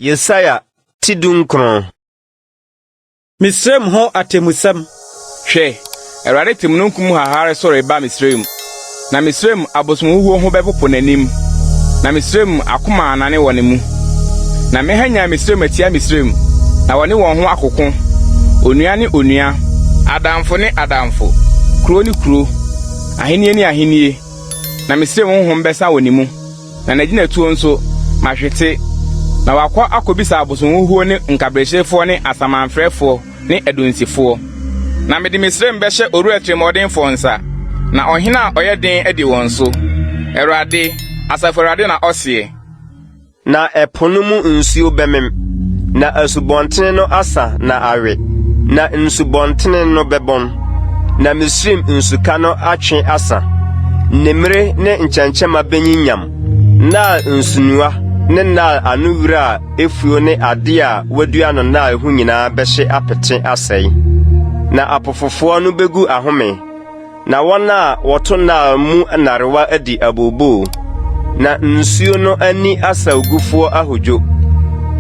[SPEAKER 1] Yesaia ti 19.
[SPEAKER 2] Misraim ho atemmusɛm.
[SPEAKER 8] Hwɛ, Awurade te mununkum mu hahare so reba Misraim, na Misraim abosomhuhuo ho bɛpopo n'anim, na Misraim akoma anane wɔ ne mu. Na mɛhanyan Misraim atia Misraim, na wɔne wɔn ho akoko, onua ne onua, adamfo ne adamfo, kuro ne kuro, ahennie ne ahennie, na Misraim honhom bɛsa wɔ ne mu. Na n'agyinatuo nso, mahwete, na wakɔ akɔbisa abosonhuhuo ne nkaberɛkyerefoɔ ne asamanfrɛfoɔ ne adunsifoɔ. Na mede Misraim bɛhyɛ owura tirimuɔdenfoɔ nsa, na ɔhene a ɔyɛ den adi wɔn so, Awurade, Asafo Awurade na ɔseɛ.
[SPEAKER 1] Na ɛpo no mu nsuo bɛmem, na asubɔntene no asa na awe, na nsubɔntene no bɛbɔn, na Misraim nsuka no atwe asa. Nnemmire ne nkyɛnkyɛmma benyinyam, Nile nsunoa ne Nile ano wira a efuo ne ade a wɔadua no Nile ho nyinaa bɛhye apete asɛe. Na apofofoɔ no begu ahome, Na wɔn a wɔto Nile mu nnarewa adi abooboo, na nsuo no ani asaugufoɔ ahodwo,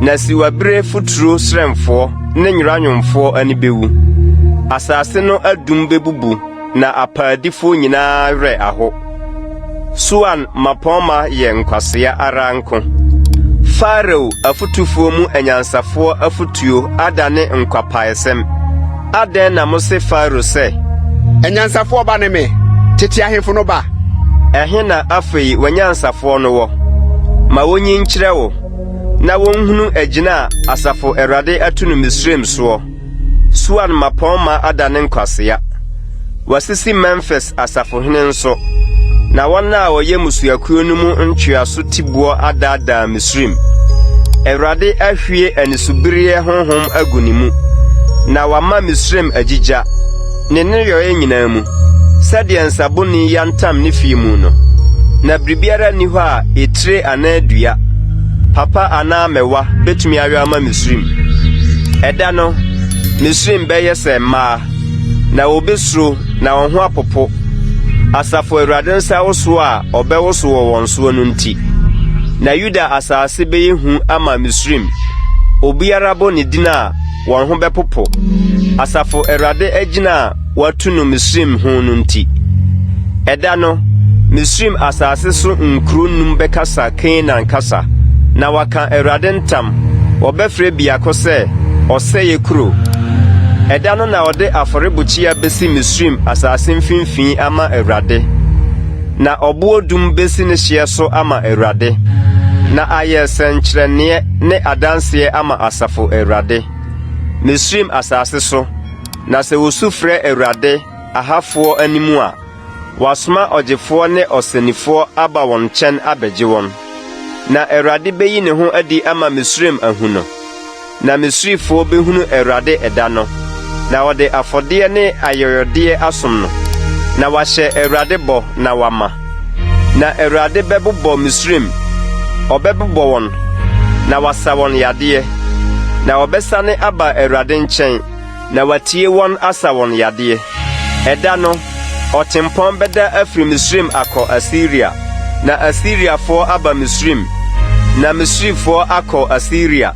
[SPEAKER 1] na siwabire futuro serɛmfoɔ ne nweranwonfoɔ ani bɛwu. Asase no adum bɛbubu na apaadifoɔ nyinaa werɛ aho. Soan mmapɔmma yɛ nkwasea ara nko. Farao afotufoɔ mu anyansafoɔ afotuo adane nkwapaesɛm. Adɛn na mose Farao sɛ.
[SPEAKER 3] Anyansafoɔ ba ne me, tete ahemfo no ba?
[SPEAKER 1] Ɛhe na afei w'anyansafoɔ no wɔ? Ma wonyi nkyerɛ wo, na wɔnhunu agyina a Asafo Awurade atu no Misraim soɔ. Soan mmapɔmma adane nkwasea. Wɔasisi Memfis asafohene nso, na wɔn a wɔyɛ mmusuakuo no mu ntweaso tiboɔ adaadaa Misraim. Awurade ahwie anisobireɛ honhom agu ne mu, na wama Misraim agyigya, ne nneyɔeɛ nyinaa mu, sɛdeɛ nsaboni yantam ne fie mu no. Na biribiara nni hɔ a etire anaa dua, papa anaa mmɛwa betumi ayɔ ama Misraim. Ɛda no, Misraim bɛyɛ sɛ mmaa. Na wobesuro na wɔn ho apopo, Asafo Awurade nsa wosow a ɔbɛwosow wɔ wɔn soɔ no nti. Na Yuda asase bɛyɛ hu ama Misraim, obiara bɔ ne din a, wɔn ho bɛpopo, Asafo Awurade agyina a wɔatu no Misraim ho no nti. Ɛda no, Misraim asase so nkuro num bɛkasa Kanaan kasa, na wɔaka Awurade ntam, wɔbɛfrɛ biako sɛ, Ɔsɛeɛ Kuro. Ɛda no na ɔde afɔrebukyia besi Misraim asase mfimfini ama Awurade, na ɔboɔ dum besi ne hyeɛ so ama Awurade, na ayɛ sɛnkyerɛnneɛ ne adanseɛ ama asafo Awurade, Misraim asase so, na sɛ wɔsu frɛ Awurade, ahafoɔ anim a, wasoma ɔgyefoɔ ne ɔsɛnnifoɔ aba wɔn nkyɛn abɛgye wɔn. Na Awurade bɛyi ne ho adi ama Misraim ahu no, na Misrifoɔ bɛhunu Awurade ɛda no, na wɔde afɔdeɛ ne ayɛyɔdeɛ asom no, na wɔahyɛ Awurade bɔ na wama. Na Awurade bɛbobɔ Misraim, ɔbɛbobɔ wɔn, na wasa wɔn yadeɛ, na wɔbɛsane aba Awurade nkyɛn, na watie wɔn asa wɔn yadeɛ. Ɛda no, ɔtempɔn bɛda afiri Misraim akɔ Asiria, na Asiriafoɔ aba Misraim, na Misrifoɔ akɔ Asiria,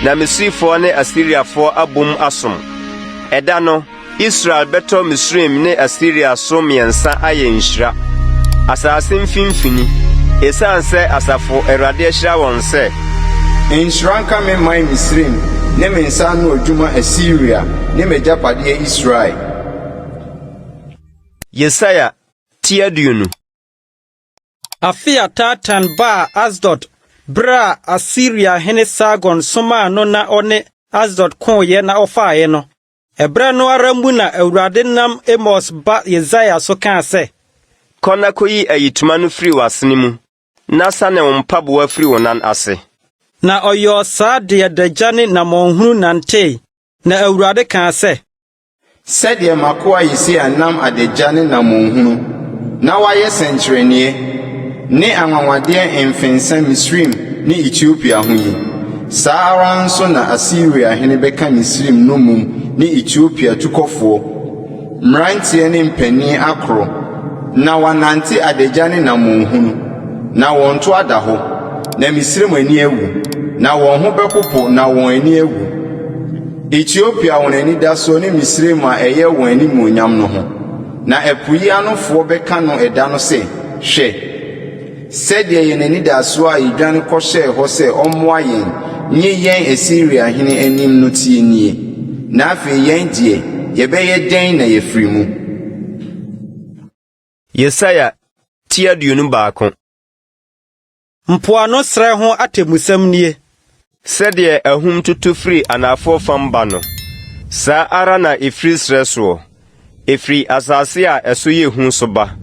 [SPEAKER 1] na Misrifoɔ ne Asiriafoɔ abom asom. Ɛda no, Israel bɛtɔ Misraim ne Asiria so mmiɛnsa ayɛ nhyira, asase mfimfini, esiane sɛ Asafo Awurade ahyira wɔn sɛ.
[SPEAKER 3] Nhyira nka me man Misraim ne me nsa ano adwuma Asiria ne m'agyapadeɛ Israel.
[SPEAKER 1] Yesaia ti 20.
[SPEAKER 2] Afe a Tartan baa Asdod bere a Asiria hene Sargon somaa no na ɔne Asdod koeɛ na ɔfaeɛ no, Ɛberɛ no ara mu na Awurade nam Amos ba Yesaia so kaa sɛ.
[SPEAKER 1] Kɔ na kɔyi ayitoma no firi w'asene mu, na sane wo mpaboa firi wo nan ase.
[SPEAKER 2] Na ɔyɔɔ saa de adagya ne nammɔnhunu nantee, na Awurade kaa sɛ.
[SPEAKER 3] Sɛdeɛ m'akoa Yesaia nam adagya ne nammɔnhunu, na wayɛ sɛnkyerɛnneɛ ne anwanwadeɛ mfensa Misraim ne Etiopia ho yi, saa ara nso na Asiria hene bɛka Misraim nnommum ne Etiopia tukɔfoɔ, mmeranteɛ ne mpanin akoro, na wɔanante adagya ne nammɔnhunu, na wɔn to ada hɔ, na Misraim ani awu, na wɔn ho bɛpopo na wɔn ani awu. Etiopia wɔn anidasoɔ ne Misraim a ɛyɛ wɔn animuonyam no ho. Na ɛpo yi anofoɔ bɛka no ɛda no sɛ, Hwɛ! Sɛdeɛ yɛn anidasoɔ a yɛdwane kɔhyɛɛ hɔ sɛ ɔmmoa yɛn nye yɛn Asiria hene anim no teɛ nie! Na afei yɛn deɛ, yɛbɛyɛ dɛn na yɛafiri mu?
[SPEAKER 1] Yesaia ti 21.
[SPEAKER 2] Mpoano serɛ ho atemmusɛm nie.
[SPEAKER 1] Sɛdeɛ ahum tutu firi anafoɔ fam ba no, saa ara na ɛfiri serɛ soɔ, ɛfiri asase a ɛso yɛ hu so ba.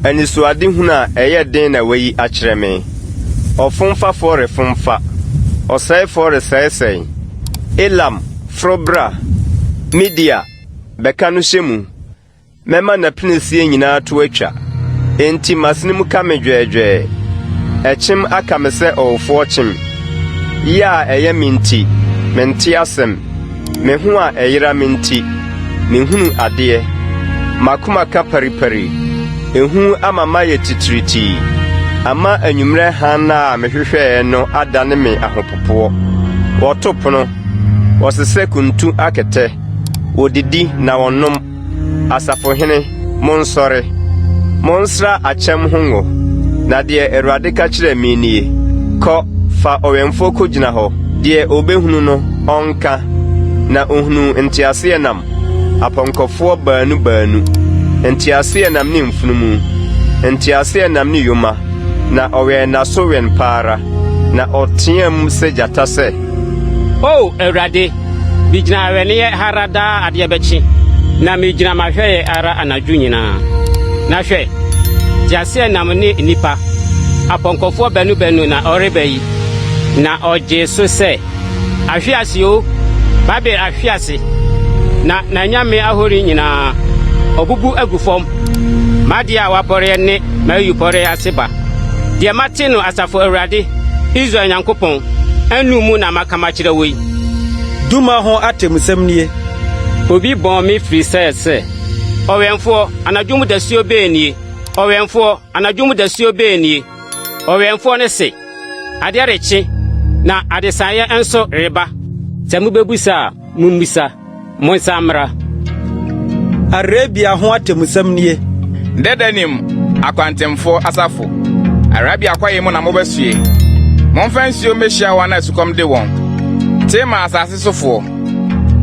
[SPEAKER 1] Anisoadehunu a ɛyɛ den na wɔayi akyerɛ me. Ɔfomfafoɔ refomfa, ɔsɛefoɔ resɛesɛe. Elam, foro bra! Media, bɛka no hyɛ mu! Mɛma n'apinisie nyinaa to atwa. Enti m'asene mu ka me dwɛɛdwɛɛ, ɛkyem aka me sɛ ɔwofoɔ kyem. Yea a ɛyɛ me nti, mente asɛm, me ho a ɛyera me nti, menhunu adeɛ. M'akoma ka paripari, ehu ama mayɛ titiritii, ama anwummerɛ hann a mehwehwɛeɛ no adane me ahopopoɔ. Wɔto pono, wɔsesɛ kuntu akɛtɛ, wɔdidi na wɔnom. Asafohene, monsɔre! Monsra akyɛm ho ngo. Na deɛ Awurade ka kyerɛɛ me nie, Kɔ, fa ɔwɛmfoɔ kɔgyina hɔ, deɛ ɔbɛhunu no, ɔnka. Na ɔhunuu nteaseɛnam, apɔnkɔfoɔ baanu baanu, nteaseɛnam ne mfunumu, nteaseɛnam ne yoma, na ɔwɛn n'aso wɛn pa ara, na ɔteaam sɛ gyata sɛ.
[SPEAKER 9] O Awurade, migyina awɛneɛ ha ara daa adeɛ bɛkye. Na migyina m'ahwɛe ara anadwo nyinaa. Na hwɛ, teaseɛnam ne nnipa, apɔnkɔfoɔ baanu baanu na wɔreba yi. Na ɔgyee so sɛ, Ahwe ase oo, Babel ahwe ase, na n'anyame ahoni nyinaa, ɔbubu agu fam. M'adeɛ a wɔapɔreɛ ne m'ayupɔreɛ ase ba. Deɛ mate no Asafo Awurade, Israel Nyankopɔn, anom mu na maka makyerɛ wo yi.
[SPEAKER 2] Duma ho atemmusɛm nie.
[SPEAKER 9] Obi bɔn me firi sɛ sɛ, Ɔwɛmfoɔ, anadwo mu dasuo bɛn nie? Ɔwɛmfoɔ, anadwo mu dasuo bɛn nie? Ɔwɛmfoɔ no se, Adeɛ rekye, na adesaeɛ nso reba. Sɛ mobɛbisa a, mommisa. Monsan mmra.
[SPEAKER 2] Arabia ho atemmusɛm nie.
[SPEAKER 8] Dedanim akwantemfoɔ asafo, Arabia kwaeɛ mu na mobɛsoɛ. Momfa nsuo mmɛhyia wɔn a sukɔm de wɔn. Tema asase sofoɔ,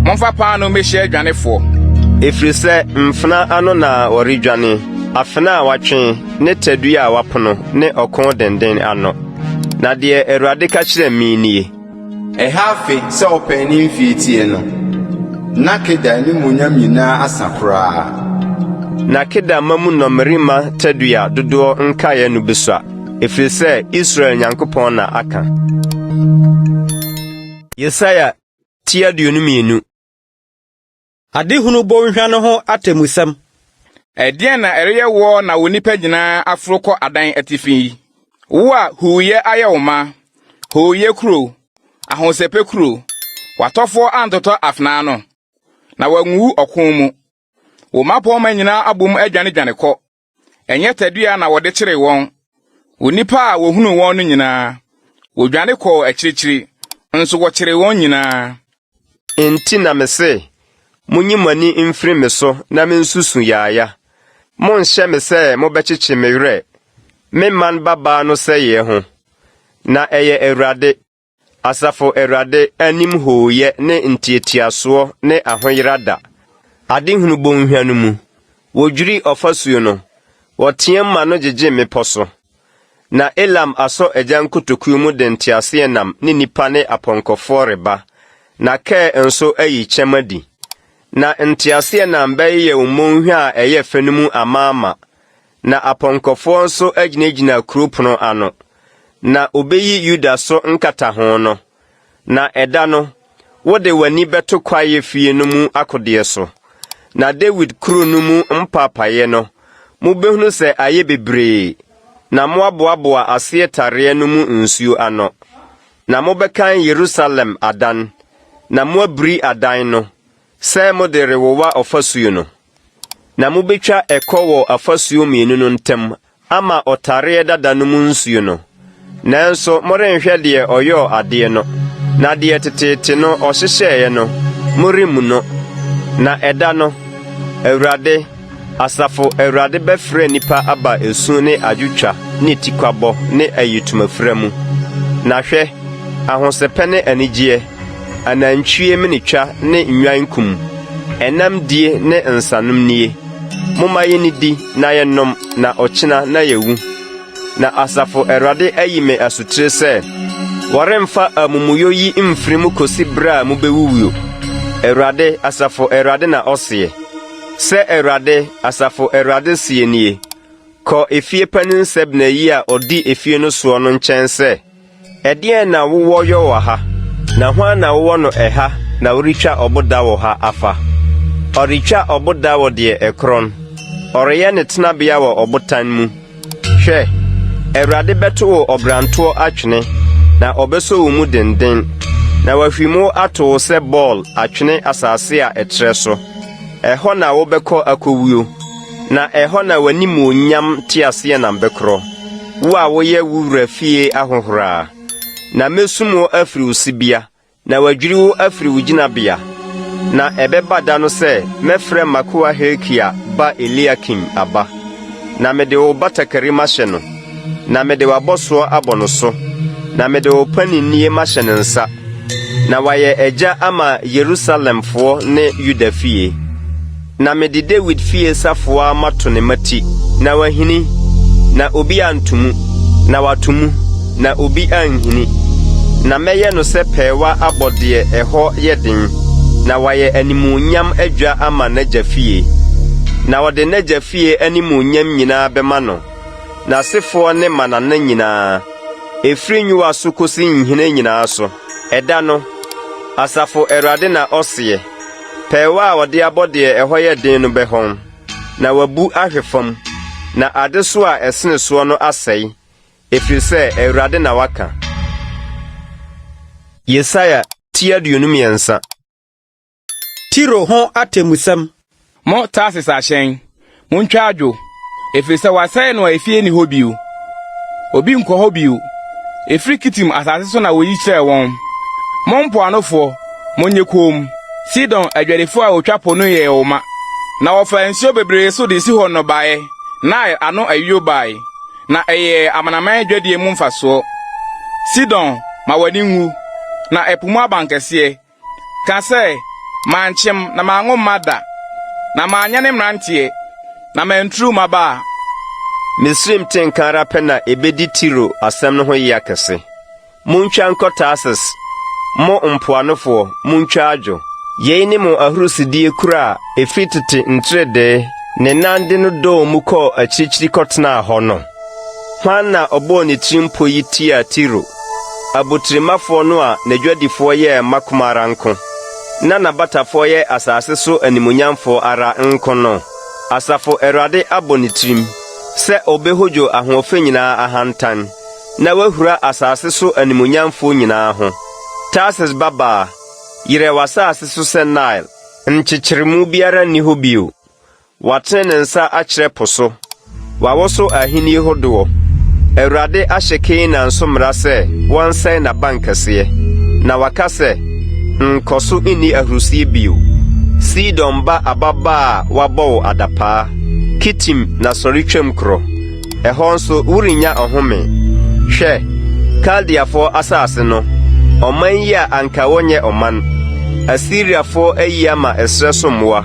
[SPEAKER 8] momfa paanoo mmɛhyia adwanefoɔ.
[SPEAKER 1] Ɛfiri sɛ mfena ano na wɔredwane, afena a wɔatwe ne tadua a wɔapono ne ɔko denden ano. Na deɛ Awurade ka kyerɛɛ me nie.
[SPEAKER 3] Ɛha afe sɛ ɔpɛn ne mfie teɛ no, na Kedar animuonyam nyinaa asa koraa.
[SPEAKER 1] Na Kedar mma mu nnɔmmarima tadua dodoɔ nkaeɛ no bɛsua, ɛfiri sɛ Israel Nyankopɔn na aka. Yesaia ti 22.
[SPEAKER 2] Adehunu Bɔnhwa no ho atemmusɛm.
[SPEAKER 8] Ɛdeɛn na ɛreyɛ woɔ na wo nnipa nyinaa aforo kɔ adan atifi yi? Wo a huuyɛ ayɛ wo ma, hooyɛ kuro, ahosɛpɛ kuro, w'atɔfoɔ antotɔ afena ano, na wɔanwuwu ɔko mu. Wo mmapɔmma nyinaa abom adwanedwane kɔ. Ɛnyɛ tadua na wɔde kyeree wɔn. Wo nnipa a wɔhunuu wɔn no nyinaa, wɔdwane kɔɔ akyirikyiri, nso wɔkyeree wɔn nyinaa.
[SPEAKER 1] Enti na mese, Monyi mo ani mfiri me so na minsu su yaaya. Monnhyɛ me sɛ mobɛkyekye me werɛ, me man babaa no sɛeɛ ho. Na ɛyɛ Awurade, Asafo Awurade anim hooyɛ ne ntiatiasoɔ ne ahoyera da. Adehunu bɔnhwa no mu, wɔdwiri ɔfasuo no, wɔteam ma no gyegye mmepɔ so. Na Elam asɔ agya nkotokuo mu de nteaseɛnam ne nnipa ne apɔnkɔfoɔ reba, na Kir nso ayi kyɛm adi. Na nteaseɛnam bɛyeyɛ wo mmɔnhwa a ɛyɛ fɛ no mu amaama, Na apɔnkɔfoɔ nso agyinagyina kuro pono ano. Na ɔbɛyi Yuda so nkataho no. Na ɛda no, wode w'ani bɛto kwaeɛ fie no mu akodeɛ so. Na Dawid kuro no mu mpaapaeɛ no, mobɛhunu sɛ ayɛ bebree, na moaboaboa aseɛ tareɛ no mu nsuo ano. Na mobɛkan Yerusalem adan, na moabiri adan no, sɛ mode rewowa ɔfasuo no. Na mobɛtwa ɛkɔ wɔ afasuo mmienu no ntam ama ɔtareɛ dada no mu nsuo no. Nanso morenhwɛ deɛ ɔyɔɔ adeɛ no, na deɛ teteete no ɔhyehyɛeɛ no, moremmu no. Na ɛda no, Awurade, Asafo Awurade bɛfrɛ nnipa aba esu ne adwotwa ne tikwabɔ ne ayitomafira mu. Na hwɛ, ahosɛpɛ ne anigyeɛ, anantwie menetwa ne nnwan kum, ɛnam die ne nsanom nie. Momma yennidi na yɛnnom, na ɔkyena na yɛawu. Na Asafo Awurade ayi me asotire sɛ, Wɔremfa amumuyɔ yi mfiri mu kosi berɛ a mobɛwuwuo. Awurade, Asafo Awurade na ɔseɛ. Sɛ Awurade, Asafo Awurade seɛ nie, Kɔ efie panin Sebna yi a ɔdi efie no soɔ no nkyɛn sɛ, Ɛdeɛn na wowɔ yɔ wɔ ha, na hwan na wowɔ no ɛha na woretwa ɔboda wɔ ha afa? Ɔretwa ɔboda wɔ deɛ ɛkorɔn, ɔreyɛ ne tenabea wɔ ɔbotan mu. Hwɛ, Awurade bɛto wo ɔbrantoɔ atwene, na ɔbɛsɔ wo mu denden, na wahwim wo ato wo sɛ bɔɔl atwene asase a ɛtrɛ so. Ɛhɔ na wobɛkɔ akɔwuo, na ɛhɔ na w'animuonyam teaseɛnam bɛkorɔ, wo a woyɛ wo wura fie ahohora. Na mɛsum wo afiri wo sibea, na wɔadwiri wo afiri wo gyinabea. Na ɛbɛba da no sɛ mɛfrɛ m'akoa Hilkia ba Eliakim aba, na mede wo batakari mahyɛ no, na mede w'abɔsoɔ abɔ no so, na mede wo paninnie mahyɛ ne nsa, na wayɛ agya ama Yerusalemfoɔ ne Yuda fie. Na mede Dawid fie safoa mato ne mmati, na wahini, na obi anto mu, na wato mu, na obi anhini. Na mɛyɛ no sɛ pɛɛwa abɔ deɛ ɛhɔ yɛ den. na wayɛ animuonyam adwa ama n'agya fie. Na ɔde n'agya fie animuonyam nyinaa bɛma no, n'asefoɔ ne mmanana nyinaa, ɛfiri nyowa so kɔsi nhene nyinaa so. Ɛda no, Asafo Awurade na ɔseɛ, pɛɛwa a wɔde abɔ deɛ ɛhɔ yɛ den no bɛhɔn, na wɔabu ahwe fam, na adesoa a ɛsene soɔ no asɛe, ɛfiri sɛ Awurade na waka. Yesaia ti 23.
[SPEAKER 2] Tiro ho atemmusɛm.
[SPEAKER 8] Mo Tarsis ahyɛn, muntwa adwo, ɛfiri sɛ wɔasɛe no a efie nni hɔ bio. Obi nkɔ hɔ bio. Ɛfiri Kitim asase so na wɔyi kyerɛɛ wɔn. Mo mpoanofoɔ, monyɛ komm. Sidon adwadifoɔ a wɔtwa po no yɛɛ wo ma, na wɔfaa nsuo bebree so de Sihor nnɔbaeɛ, Nile ano ayuo bae. Na ɛyɛɛ amanaman adwadie mu mfasoɔ. Sidon, ma w'ani nwu, na ɛpo mu abankɛseɛ, ka sɛ, Mankyem na manwo mma da, na manyɛne mmeranteɛ, na manturu mmabaa.
[SPEAKER 1] Misraim te nka ara pɛ na ebedi Tiro asɛm no ho yea kɛse. Muntwa nkɔ Tarsis, mo mpoanofoɔ, muntwa adwo. Yei ne mo ahurisidie kuro a ɛfiri tete nteredee ne nan de no dɔɔ mu kɔɔ akyirikyiri kɔtenaa hɔ no? Hwan na ɔbɔɔ ne tirim pɔ yi tiaa Tiro, abotirimafoɔ no a n'adwadifoɔ yɛɛ mmakoma ara nko, na n'abatafoɔ yɛ asase so animuonyamfoɔ ara nko no? Asafo Awurade abɔ ne tirim sɛ ɔbɛhodwo ahoɔfɛ nyinaa ahantan. Na wahura asase so animuonyamfoɔ nyinaa ho. Tarsis babaa, yerɛ w'asase so sɛ Nile. Nkyekyeremu biara nni hɔ bio. Watene ne nsa akyerɛ po so. Wawoso ahennie hodoɔ. Awurade ahyɛ Kanaan so mmara sɛ wɔnsɛe n'abankɛseɛ, na waka sɛ, Nkɔ so nni ahurisie bio. Sidon ba ababaa a wɔabɔ wo adapaa, Kitim na sɔre twam korɔ. Ɛhɔ nso worennya ɔhome. Hwɛ, Kaldeafoɔ asase no, ɔman yi a anka wɔnyɛ ɔman, Asiriafoɔ ayi ama ɛserɛ so mmoa.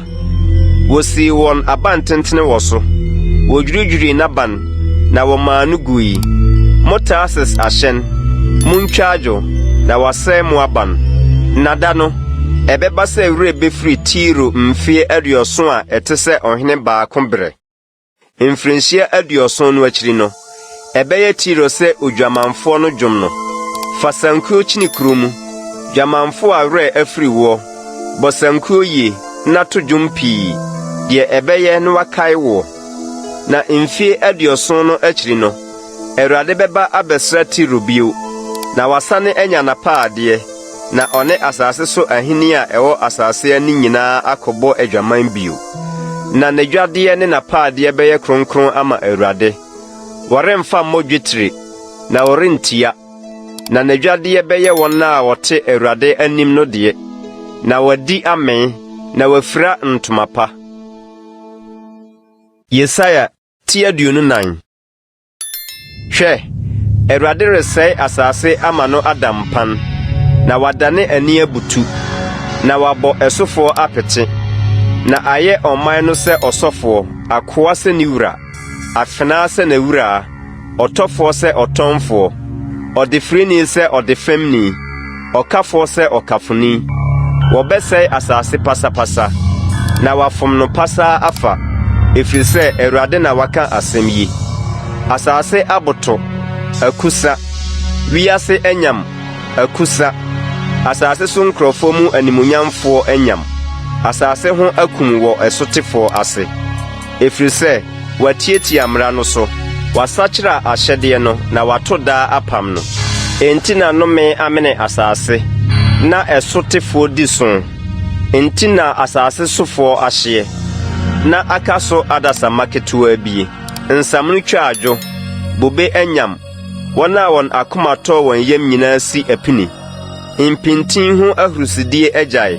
[SPEAKER 1] Wɔsii wɔn abantentene wɔ so, wɔdwiridwirii n'aban, na wɔmaa no gui. Mo Tarsis ahyɛn, montwa adwo, na wɔasɛe mo aban. Na da no, ɛbɛba sɛ werɛ bɛfiri Tiro mfeɛ aduɔson a ɛte sɛ ɔhene baako berɛ. Mfirinhyia aduɔson no akyiri no, ɛbɛyɛ Tiro sɛ odwamanfoɔ no dwom no. Fa sankuo kyini kuro mu, dwamanfoɔ a werɛ afiri woɔ, bɔ sankuo yie na to dwom pii, deɛ ɛbɛyɛ na wɔakae woɔ. Na mfeɛ aduɔson no akyiri no, Awurade bɛba abɛsra Tiro bio, na wasane anya n'apaadeɛ, na ɔne asase so ahenni a ɛwɔ asase ani nyinaa akɔbɔ adwaman bio. Na n'adwadeɛ ne n'apaadeɛ bɛyɛ kronkron ama Awurade. Wɔremfa mmɔ dwetire, na wɔrentia. Na n'adwadeɛ bɛyɛ wɔn a wɔte Awurade anim no deɛ, na wɔadi amee, na wɔafira ntoma pa. Yesaia ti 24. Hwɛ, Awurade resɛe asase ama no ada mpan, na wadane ani abutu, na wabɔ ɛsofoɔ apete, na ayɛ ɔman no sɛ ɔsɔfoɔ, akoa sɛ ne wura, afenaa sɛ n'awuraa, ɔtɔfoɔ sɛ ɔtɔnfoɔ, ɔdefirini sɛ ɔdefɛmni, ɔkafoɔ sɛ ɔkafoni. Wɔbɛsɛe asase pasapasa, na wɔafom no pasaa afa, ɛfiri sɛ Awurade na waka asɛm yi. Asase aboto, akusa, wiase anyam, akusa, asase so nkurɔfoɔ mu animuonyamfoɔ anyam, asase ho akum wɔ ɛsotefoɔ ase, ɛfiri sɛ Wɔatiatia mmara no so, wɔasakyera ahyɛdeɛ no na wɔato daa apam no. Enti na nnome amene asase, na ɛsotefoɔ di so. Enti na asase sofoɔ ahyeɛ, na aka so adasamma ketewaa bie. Nsamono twa adwo, bobe anyam, wɔn a wɔn akoma tɔ wɔn yam nyinaa si apini. Mpintin ho ahurisidie agyae,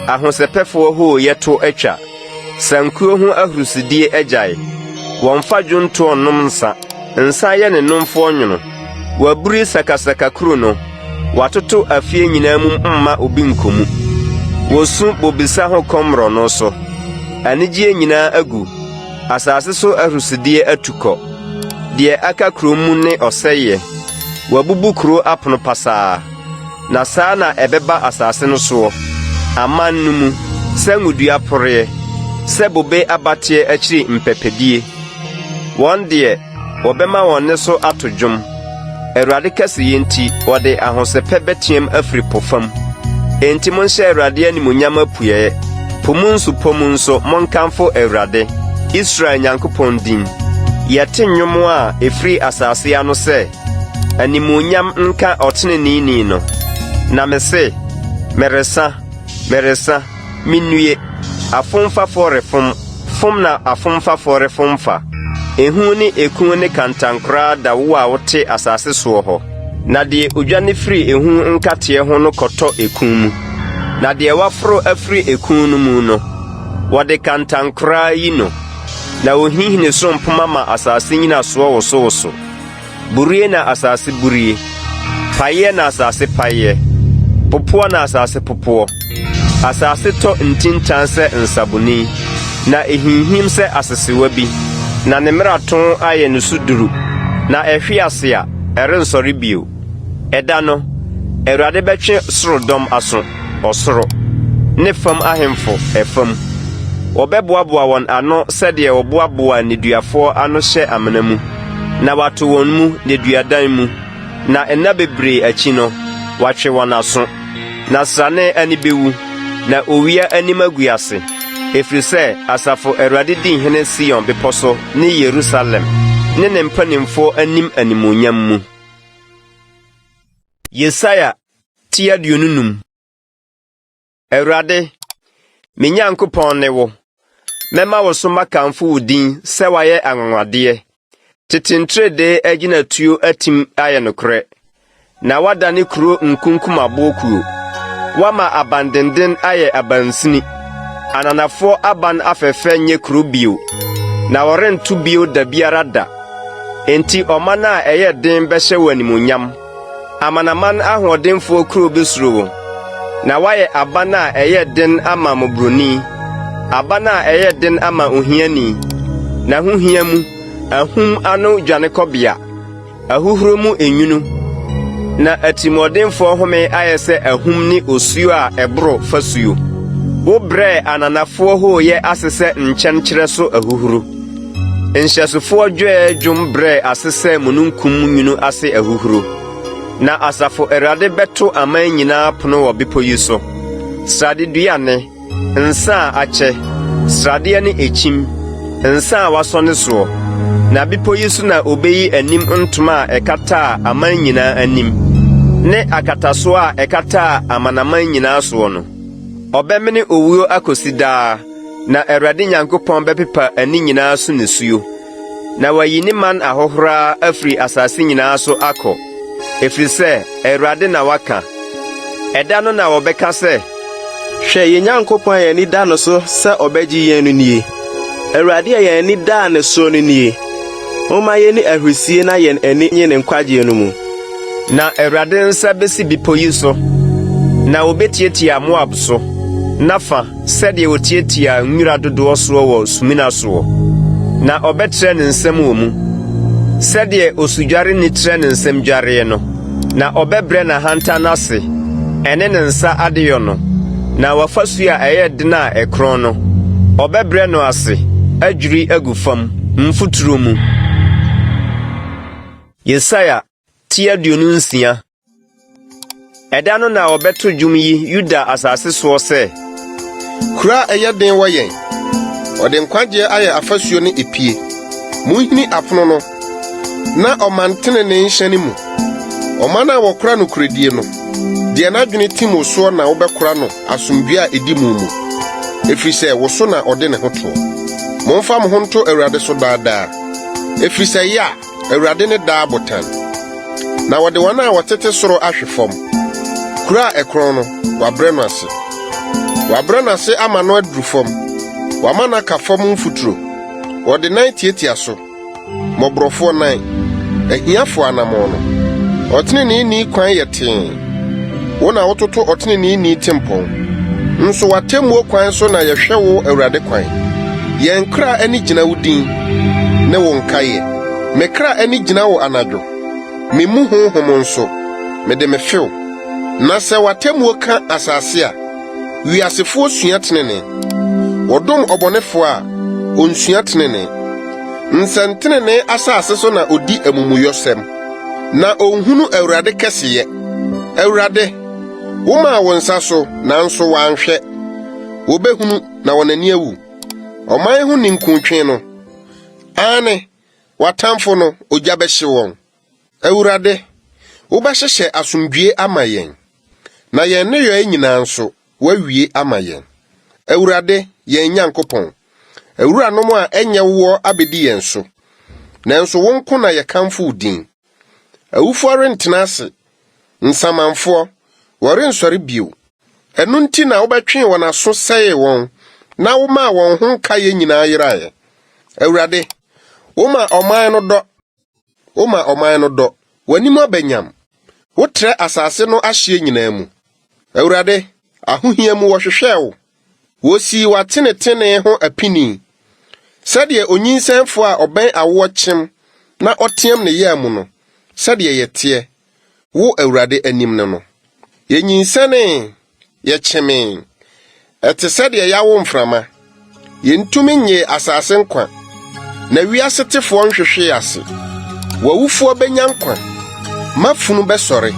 [SPEAKER 1] ahosɛpɛfoɔ hooyɛ to atwa. Sankuo ho ahurisidie agyae. Wɔmfa dwontoɔ nnom nsa. Nsa yɛ ne nomfoɔ nwono. Wɔaburi sakasaka kuro no. Wɔatoto afie nyinaa mu mma obi nkɔ mu. Wɔsu bobesa ho kɔm mmorɔno so. Anigyeɛ nyinaa agu. Asase so ahurisidie atu kɔ. Deɛ aka kuro mu ne ɔsɛeɛ. Wɔabubu kuro apono pasaa. Na saa na ɛbɛba asase no soɔ. aman no mu, sɛ ngodua poreɛ, sɛ bobe abateɛ akyiri mpɛpɛdie. Wɔn deɛ, wɔbɛma wɔn nne so ato dwom. Awurade kɛseyɛ nti, wɔde ahosɛpɛ bɛteam afiri po fam. Enti monhyɛ Awurade animuonyam apueeɛ, po mu nsupɔ mu nso monkamfo Awurade, Israel Nyankopɔn din. Yɛte nnwom a ɛfiri asase ano sɛ, Animuonyam nka ɔteneneeni no. Na mese, Meresa, meresa, Minnue! Afomfafoɔ refom, fom na afomfafoɔ refom fa. Ehu ne eku ne kantankoraa da wo a wote asase soɔ hɔ. Na deɛ ɔdwane firi ehu nkateɛ ho no kɔtɔ eku mu, na deɛ waforo afiri eku no mu no, wɔde kantankoraa yi no. Na wɔhinihini soro mpomma ma asase nnyinasoɔ wosowoso. Burie na asase burie, paeɛ na asase paeɛ, popoɔ na asase popoɔ. Asase tɔ ntintan sɛ nsaboni, na ɛhinhim sɛ asesewa bi, na ne mmarato ayɛ ne so duru, na ɛhwe ase a, ɛrensɔre bio. Ɛda no, Awurade bɛtwe soro dɔm aso, ɔsoro, ne fam ahemfo, ɛfam. Wɔbɛboaboa wɔn ano sɛdeɛ wɔboaboa nneduafoɔ ano hyɛ amena mu, na wɔato wɔn mu nneduadan mu, na nna bebree akyi no, wɔatwe wɔn aso. Na srane ani bɛwu, na owia anim agu ase, ɛfiri sɛ Asafo Awurade di hene Sion bepɔ so ne Yerusalem, ne ne mpanimfoɔ anim animuonyam mu. Yesaia ti 25. Awurade, me Nyankopɔn ne wo. Mɛma wo so makamfo wo din sɛ woayɛ anwanwadeɛ. Tete nteredee agyinatuo atim ayɛ nokorɛ, na woadane kuro nkunkumaboɔ kuo. Woama abandenden ayɛ abansini. Ananafoɔ aban afɛfɛ nyɛ kuro bio, na wɔrento bio da biara da. Enti ɔman a ɛyɛ den bɛhyɛ wo animuonyam. Amanaman ahoɔdenfoɔ kuro bɛsuro wo, na woayɛ aban a ɛyɛ den ama mmɔborɔni, aban a ɛyɛ den ama ohiani, n'ahohia mu, ahum ano dwanekɔbea, ahuhuro mu enwunu, na atirimuɔdenfoɔ home ayɛ sɛ ahum ne osuo a ɛboro fasuo. Wobrɛɛ ananafoɔ hooyɛ ase sɛ nkyɛnkyerɛ so ahuhuro. Nhyɛsofoɔ dwɛɛ dwom brɛɛ ase sɛ mununkum nwunu ase ahuhuro. Na asafo Awurade bɛto aman nyinaa pono wɔ bepɔ yi so, sradeduane, nsa a akyɛ, sradeɛ ne ekyim, nsa a wɔasɔne soɔ. Na bepɔ yi so na obeyi anim ntoma a ɛkataa aman nyinaa anim, ne akatasoɔ a ɛkataa amanaman nyinaa soɔ no. Ɔbɛmene owuo akosi daa. Na Awurade Nyankopɔn bɛpepa ani nyinaa so nisuo, na wayi ne man ahohora afiri asase nyinaa so akɔ, ɛfiri sɛ Awurade na waka. Ɛda no na wɔbɛka sɛ.
[SPEAKER 7] Hwɛ, yɛn Nyankopɔn a yɛn ani da no so sɛ ɔbɛgye yɛn no nie! Awurade a yɛn ani daa ne soɔ no nie! Momma yenni ahurisie na yɛn ani nnye ne nkwagyeɛ no mu.
[SPEAKER 1] Na Awurade nsa bɛsi bepɔ yi so, na wɔbɛtiatia Moab so, n'afa, sɛdeɛ wɔtiatia nwira dodoɔ soɔ wɔ sumina soɔ, na ɔbɛtrɛ ne nsam wɔ mu, sɛdeɛ osudwareni trɛ ne nsam dwareɛ no, na ɔbɛbrɛ n'ahantan ase, ɛne ne nsa adeyɔ no, na w'afasuo a ɛyɛ den a ɛkorɔn no, ɔbɛbrɛ no ase, adwiri agu fam, mfuturo mu. Yesaia ti 26. Ɛda no na wɔbɛto dwom yi Yuda asase soɔ sɛ.
[SPEAKER 10] Kuro a ɛyɛ den wɔ yɛn. Ɔde nkwagyeɛ ayɛ afasuo ne epie. Monhini apono no, na ɔman tenenee nhyɛne mu. Ɔman a wɔkora nokorɛdie no, deɛ n'adwene tim wo soɔ na wobɛkora no asomdwoeɛ a ɛdi mu mu, ɛfiri sɛ wo so na ɔde ne ho toɔ. Momfa mo ho nto Awurade so daa daa, ɛfiri sɛ Yah, Awurade ne daa botan. Na wɔde wɔn a wɔtete soro ahwe fam. Kuro a ɛkorɔn no, wɔabrɛ no ase. Wɔabrɛ no ase ama no aduru fam. Wɔama no aka fam mfuturo. Wɔde nan tiatia so, mmɔborɔfoɔ nan, ahiafoɔ anammɔn no. Ɔteneneeni kwan yɛ tee. Wo na wototo ɔteneneeni tempɔn. Nso w'atemmuo kwan so na yɛhwɛ wo Awurade kwan. Yɛn kra ani gyina wo din ne wo nkaeɛ. Me kra ani gyina wo anadwo, me mu honhom nso, mede mefew. Na sɛ w'atemmuo ka asase a, Wiasefoɔ sua tenenee. Wɔdom ɔbɔnefoɔ a, ɔnsua tenenee. Nsɛntenenee asase so na ɔdi amumuyɔsɛm, na ɔnhunu Awurade kɛseyɛ. Awurade, womaa wo nsa so, nanso wɔanhwɛ. Wɔbɛhunu na wɔn ani awu. Ɔman ho ninkuntwe no, aane, w'atamfo no, ogya bɛhye wɔn. Awurade, wobɛhyehyɛ asomdwoe ama yɛn, na yɛn nneyɔe nyinaa nso, woawie ama yɛn. Awurade, yɛn Nyankopɔn, awuranom a ɛnyɛ woɔ abedi yɛn so, nanso wo nko na yɛkamfo wo din. Awufoɔ rentena ase, nsamanfoɔ, wɔrensɔre bio. Ɛno nti na wobɛtwee wɔn aso sɛee wɔn na womaa wɔn ho nkaeɛ nyinaa yeraeɛ. Awurade, woma ɔman no dɔ, Woma ɔman no dɔ, w'anim aba nyam. Wotrɛ asase no ahyeɛ nyinaa mu. Awurade, ahohia mu wɔhwehwɛɛ wo. Wɔsii w'atenetenee ho apini. Sɛdeɛ onyinsɛnfoɔ a ɔbɛn awoɔ kyem na ɔteam ne yea mu no, sɛdeɛ yɛteɛ, wo Awurade anim ne no. Yɛnyinsɛnee, yɛkyemee. Ɛte sɛ deɛ yɛawo mframa. Yɛntumi nnyee asase nkwa, na wiase tefoɔ nhwehwee ase. W'awufoɔ bɛnya nkwa, m'afunu bɛsɔre.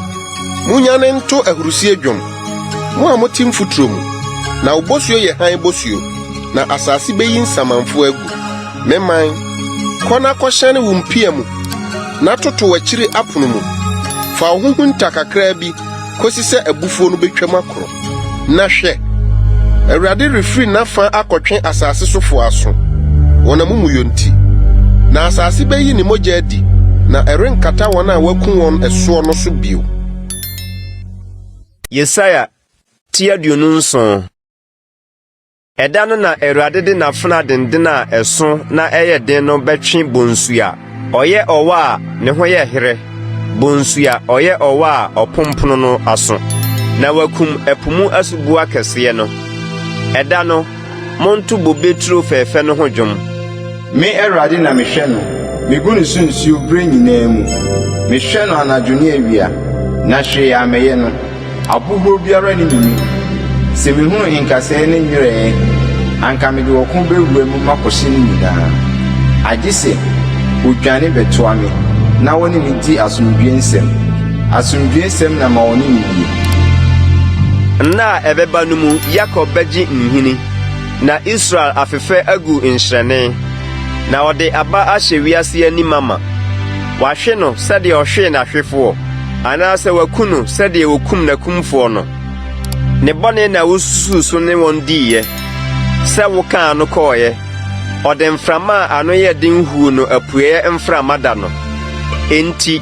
[SPEAKER 10] Monyane nto ahurisie dwom, mo a mote mfuturo mu, na wo bosuo yɛ hann bosuo, na asase bɛyi nsamanfoɔ agu. Me man, kɔ na kɔhyɛne wo mpia mu, na toto w'akyiri apono mu. Fa wo ho hunta kakraa bi kosi sɛ abufuo no betwam akorɔ. Na hwɛ! Awurade refiri n'afa akɔtwe asase sofoɔ aso, wɔn amumuyɔ nti. Na asase beyi ne mogya adi, na ɛrenkata wɔn a wɔaku wɔn ɛsoɔ no so bio.
[SPEAKER 1] Yesaia ti 27. Ɛda no na Awurade de n'afena denden a ɛso na ɛyɛ den no bɛtwe bonsu a ɔyɛ ɔwɔ a ne ho yɛ herɛ, bonsu a ɔyɛ ɔwɔ a ɔpompono no aso, na wakum ɛpo mu asuboa kɛseɛ no. Ɛda no, monto bobe turo fɛfɛ no ho dwom.
[SPEAKER 3] Me Awurade na mehwɛ no, migu no so nsuo berɛ nyinaa mu. Mehwɛ no anadwo ne awia, na hwee ammɛyɛ no. Abohuro biara nni me mu. Sɛ mehunu nkasɛɛ ne nwerɛeɛ, anka mede ɔko bɛwura mu makɔhye ne nyinaa. Agye sɛ wɔdwane bɛtoa me na wɔne me di asomdwoeɛsɛm. Asomdwoeɛsɛm na ma wɔne me nnie.
[SPEAKER 1] Nna a ɛbɛba no mu Yakob bɛgye nhini, na Israel afefɛ agu nhyerɛnne, na ɔde aba ahyɛ wiase ani mama. Wahwe no sɛdeɛ ɔhwee n'ahwefoɔ, anaasɛ waku no sɛdeɛ wɔkum n'akumfoɔ no. Ne bɔne na wosusuu so ne wɔn diiɛ, sɛ wokaa no kɔeɛ. Ɔde mframa a ano yɛ den huu no apueeɛ mframa da no. Enti,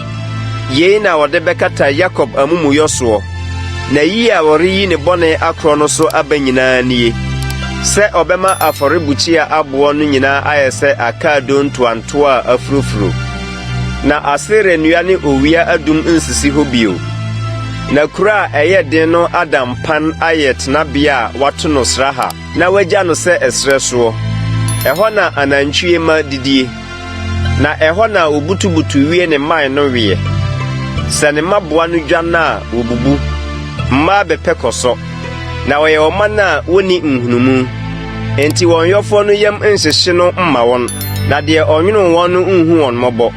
[SPEAKER 1] yei na wɔde bɛkata Yakob amumuyɔ soɔ, na yi a wɔreyi ne bɔne akorɔ no so aba nyinaa nie, sɛ ɔbɛma afɔrebukyia aboɔ no nyinaa ayɛ sɛ akaadoo ntoantoa a afurofuro. Na Asera nnua ne owia adum nsisi hɔ bio. Na kuro a ɛyɛ den no ada mpan ayɛ tenabea a wɔato no sraha na wɔagya no sɛ ɛserɛ soɔ. Ɛhɔ na anantwie mma didie, na ɛhɔ na wɔbutubutu wie ne mman no weɛ. Sɛ ne mmaboa no dwan a, wɔbubu. Mmaa bɛpɛ kɔsɔ. Na wɔyɛ ɔman a wonni nhunumu. Enti wɔn yɔfoɔ no yam nhyehye no mma wɔn, na deɛ ɔnwonoo wɔn no nhu wɔn mmɔbɔ.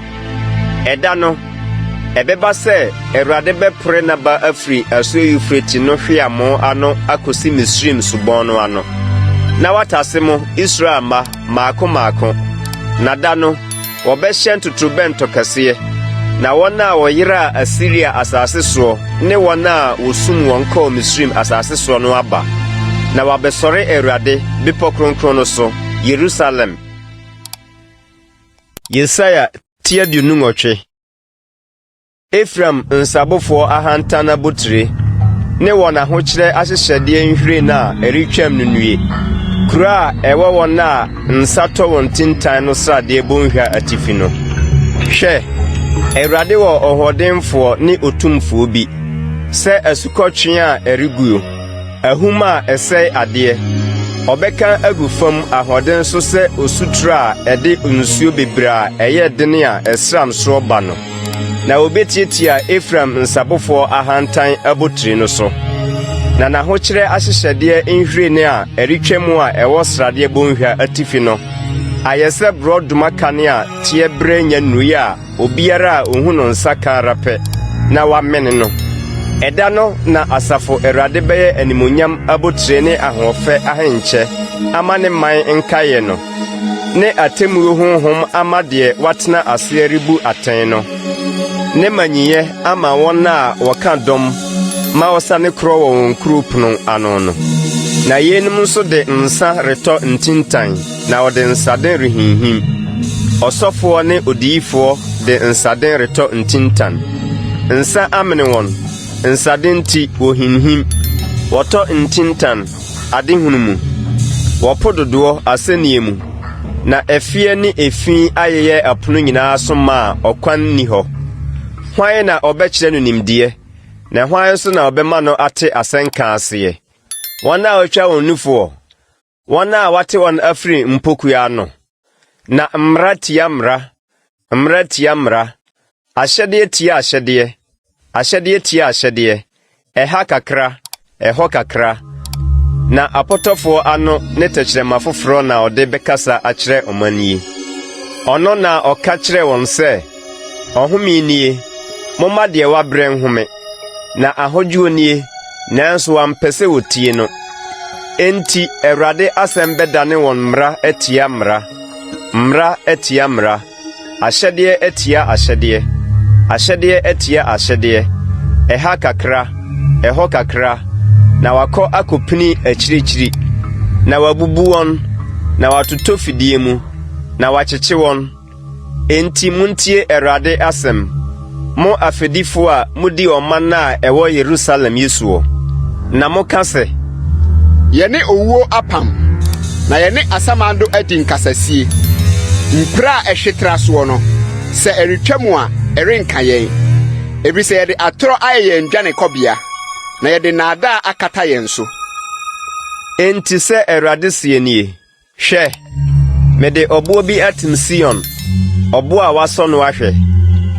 [SPEAKER 1] Ɛda no, ɛbɛba sɛ Awurade bɛpore n'aba afiri asuo Eufrate no hweamo ano akɔsi Misraim subɔn no ano, na watase mo, Israel mma, mmaako mmaako. Na da no, Wɔbɛhyɛn totorobɛnto kɛseɛ, na wɔn a wɔyeraa Asiria asase soɔ ne wɔn a wɔsum wɔn kɔɔ Misraim asase soɔ no aba, na wɔabɛsɔre Awurade, bepɔ kronkron no so, Yerusalem. Yesaia ti 28. Efraim nsabofoɔ ahantan abotire ne wɔn ahokyerɛ ahyehyɛdeɛ nhwiren a ɛretwam no nnue! Kuro a ɛwɔ wɔn a nsa tɔ wɔn ntintan no sradeɛ bɔnhwa atifi no. Hwɛ, Awurade wɔ ɔhoɔdenfoɔ ne otumfoɔ bi, sɛ asukɔtweaa a ɛreguo. Ahum a ɛsɛe adeɛ. Ɔbɛka agu fam ahoɔden so sɛ osuturo a ɛde nsuo bebree a ɛyɛ den a ɛsram soɔ ba no. Na wɔbɛtiatia Efraim nsabofoɔ ahantan abotire no so. Na n'ahokyerɛ ahyehyɛdeɛ nhwiren a ɛretwam a ɛwɔ sradeɛ bɔnhwa atifi no ayɛ sɛ borɔdɔma kane a teɛberɛ nnya nnurui a obiara a ohu no nsa ka ara pɛ na wamene no. Ɛda no na Asafo Awurade bɛyɛ animuonyam abotire ne ahoɔfɛ ahenkyɛ ama ne man nkaeɛ no, ne atemmuo honhom ama deɛ watena aseɛ rebu atɛn no, ne mmaninyɛ ama wɔn a wɔka dɔm ma wɔsane korɔ wɔ wɔn kuro pono ano no. Na yeinom nso de nsa retɔ ntintan na wɔde nsaden rehinhim. Ɔsɔfoɔ ne odiyifoɔ de nsaden retɔ ntintan. Nsa amene wɔn, nsaden nti wɔhinhim. Wɔtɔ ntintan, adehunu mu. Wɔpo dodoɔ, asɛnnie mu. Na ɛfeɛ ne efi ayeyɛ apono nyinaa so ma a ɔkwan nni hɔ. Hwan na ɔbɛkyerɛ no nimdeɛ, na hwan nso na ɔbɛma no ate asɛnka aseɛ? Wɔn a wɔatwa wɔn nufoɔ, wɔn a wɔate wɔn afiri mpokua ano. Na mmara tia mmara, mmara tia mmara, ahyɛdeɛ tia ahyɛdeɛ, ahyɛdeɛ tia ahyɛdeɛ, ɛha kakra, ɛhɔ kakra. Na apɔtɔfoɔ ano ne tɛkyerɛma foforɔ na ɔde bɛkasa akyerɛ ɔman yi. Ɔno na ɔka kyerɛɛ wɔn sɛ, Ɔhome nie, momma deɛ wabrɛ nhome, na ahodwoɔ nie, nanso wɔampɛ sɛ wɔtie no. Enti Awurade asɛm bɛdane wɔn mmara atia mmara, mmara atia mmara, ahyɛdeɛ atia ahyɛdeɛ, ahyɛdeɛ atia ahyɛdeɛ, ɛha kakra, ɛhɔ kakra, na wɔakɔ akɔpini akyirikyiri, na wɔabubu wɔn, na wɔatotɔ fidie mu, na wɔakyekye wɔn. Enti muntie Awurade asɛm, mo afɛdifoɔ a modi ɔman a ɛwɔ Yerusalem yi soɔ, na moka sɛ.
[SPEAKER 3] Yɛne owuo apam, na yɛne asamando adi nkasasie. Mpire a ɛhwe tra soɔ no, sɛ ɛretwa mu a, ɛrenka yɛn, ɛfiri sɛ yɛde atorɔ ayɛ yɛn dwanekɔbea, na yɛde nnaadaa akata yɛn so.
[SPEAKER 1] Enti sɛ Awurade seɛ nie, Hwɛ, mede ɔboɔ bi atim Sion, ɔboɔ a wɔasɔ no ahwɛ,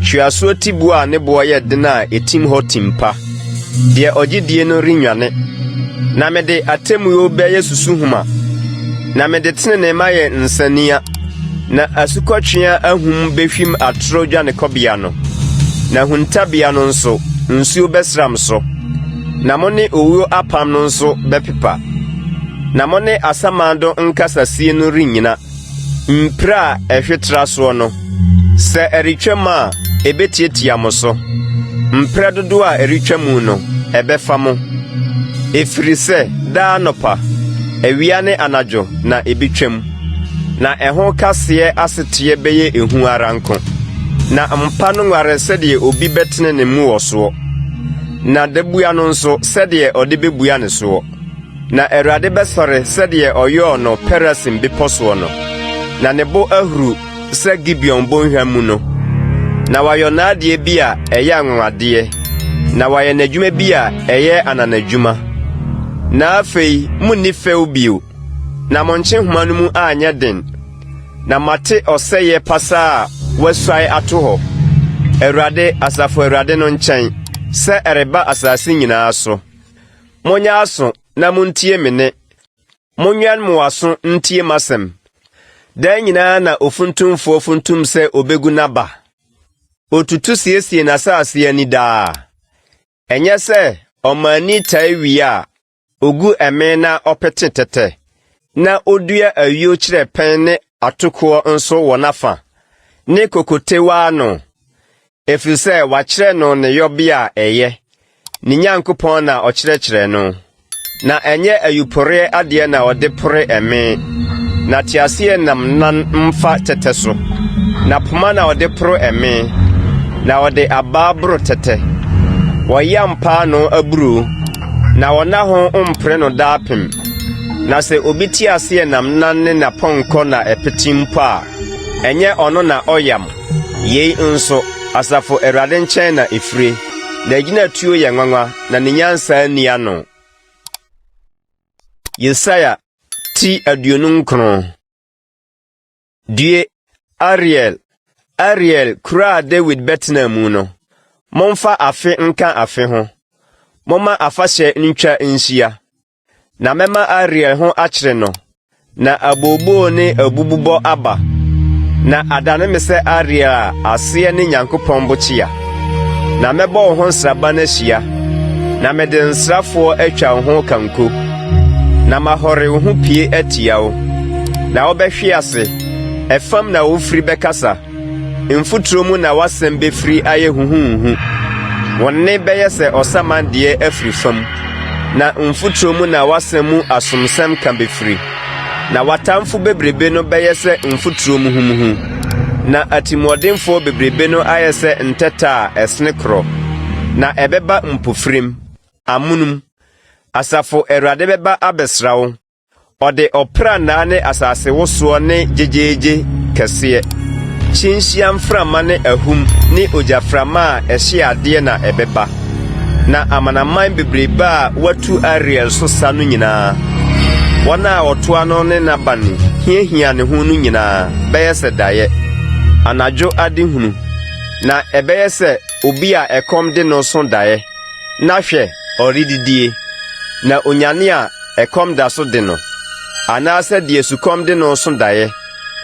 [SPEAKER 1] tweasoɔ tiboɔ a ne boɔ yɛ den a ɛtim hɔ tim pa. Deɛ ɔgye die no rennwane. Na mede atemmuo bɛyɛ susuhoma, na mede tenenee mayɛ nsania, na asukɔtweaa ahum bɛhwim atorɔ dwanekɔbea no, na huntabea no nso, nsuo bɛsram so. Na mo ne owuo apam no nso bɛpepa. Na mo ne asamando nkasasie no rennyina, mpire a ɛhwe tra soɔ no, sɛ ɛretwam a, ɛbɛtiatia mo so. Mprɛ dodoɔ a ɛretwa mu no, ɛbɛfa mo. Ɛfiri sɛ daa anɔpa, awia ne anadwo na ɛbɛtwam, na ɛho kaseɛ aseteɛ bɛyɛ ehu ara nko. Na mpa no nware sɛdeɛ obi bɛtene ne mu wɔ soɔ, na dabua no nso sɛdeɛ ɔde bɛbua ne soɔ. Na Awurade bɛsɔre sɛdeɛ ɔyɔɔ no Perasim bepɔ soɔ no, na ne bo ahuru sɛ Gibeon bɔnhwa mu no. Na wayɔ n'adeɛ bi a ɛyɛ anwanwadeɛ, na wayɛ n'adwuma bi a ɛyɛ ananadwuma. Na afei monni fɛw bio, na mo nkyehoma no mu anyɛ den, na mate ɔsɛeɛ pasaa a wɔasuae ato hɔ, Awurade, Asafo Awurade no nkyɛn, sɛ ɛreba asase nyinaa so. Monyɛ aso na muntie me nne, monwɛn mo aso ntie m'asɛm. Daa nyinaa na ofuntumfoɔ funtum sɛ obegu n'aba? Otutu siesie n'asase ani daa? Ɛnyɛ sɛ ɔmanni taa wie a ogu ɛme na ɔpete tɛtɛ, na odua ayuo kyerɛpɛn ne atokoɔ nso wɔ n'afa, ne kokotewa ano? Ɛfiri sɛ wakyerɛ no ne yɔbea a ɛyɛ, ne Nyankopɔn na ɔkyerɛkyerɛ no. Na ɛnyɛ ayuporeɛ adeɛ na ɔde pore ɛme, na teaseɛnam nan mfa tɛtɛ so. Na poma na ɔde poro ɛme, na ɔde abaa boro tɛtɛ. Wɔyam paanoo aburoo, na wɔnna ho mpere no daapem. Na sɛ obi teaseɛnam nan ne n'apɔnkɔ na ɛpete mpo a, ɛnyɛ ɔno na ɔyam. Yei nso, Asafo Awurade nkyɛn na ɛfire, n'agyinatuo yɛ nwanwa na ne nyansa nni ano. Yesaia ti 29. Due, Ariel, Ariel, kuro a Dawid bɛtenaa mu no! Momfa afe nka afe ho. Momma afahyɛ ntwa nhyia. Na mɛma Ariel ho akyere no, na abooboo ne abububɔ aba, na adane me sɛ Ariel a aseɛ ne Nyankopɔn bokyea. Na mɛbɔ wo ho nsraban ahyia, na mede nsrafoɔ atwa wo ho kanko, na mahɔre wo ho pie atia wo, na wobɛhwe ase, ɛfam na wofiri bɛkasa. Mfuturo mu na w'asɛm bɛfiri ayɛ huhuhuhu. Wo nne bɛyɛ sɛ ɔsaman deɛ afiri fam, na mfuturo mu na w'asɛm mu asomsɛm ka bɛfiri. Na w'atamfo bebrebe no bɛyɛ sɛ mfuturo muhumuhu, na atirimuɔdenfoɔ bebrebe no ayɛ sɛ ntɛtɛ a ɛsene korɔ, na ɛbɛba mpofirim, amonom. Asafo Awurade bɛba abɛsra wo, Ɔde ɔprannaa ne asasewosoɔ ne gyegyeegye kɛseɛ, kyinhyia mframa ne ahum ne ogyaframa a ɛhye adeɛ na ɛbɛba. Na amanaman bebrebe a wɔatu Ariel so sa no nyinaa, wɔn a wɔtoa no ne n'abane hiahia ne ho no nyinaa bɛyɛ sɛ daeɛ, anadwo adehunu, na ɛbɛyɛ sɛ obi a ɛkɔm de no so daeɛ, na hwɛ, ɔredidie, na onyane a, ɛkɔm da so de no, anaasɛ deɛ sukɔm de no so daeɛ,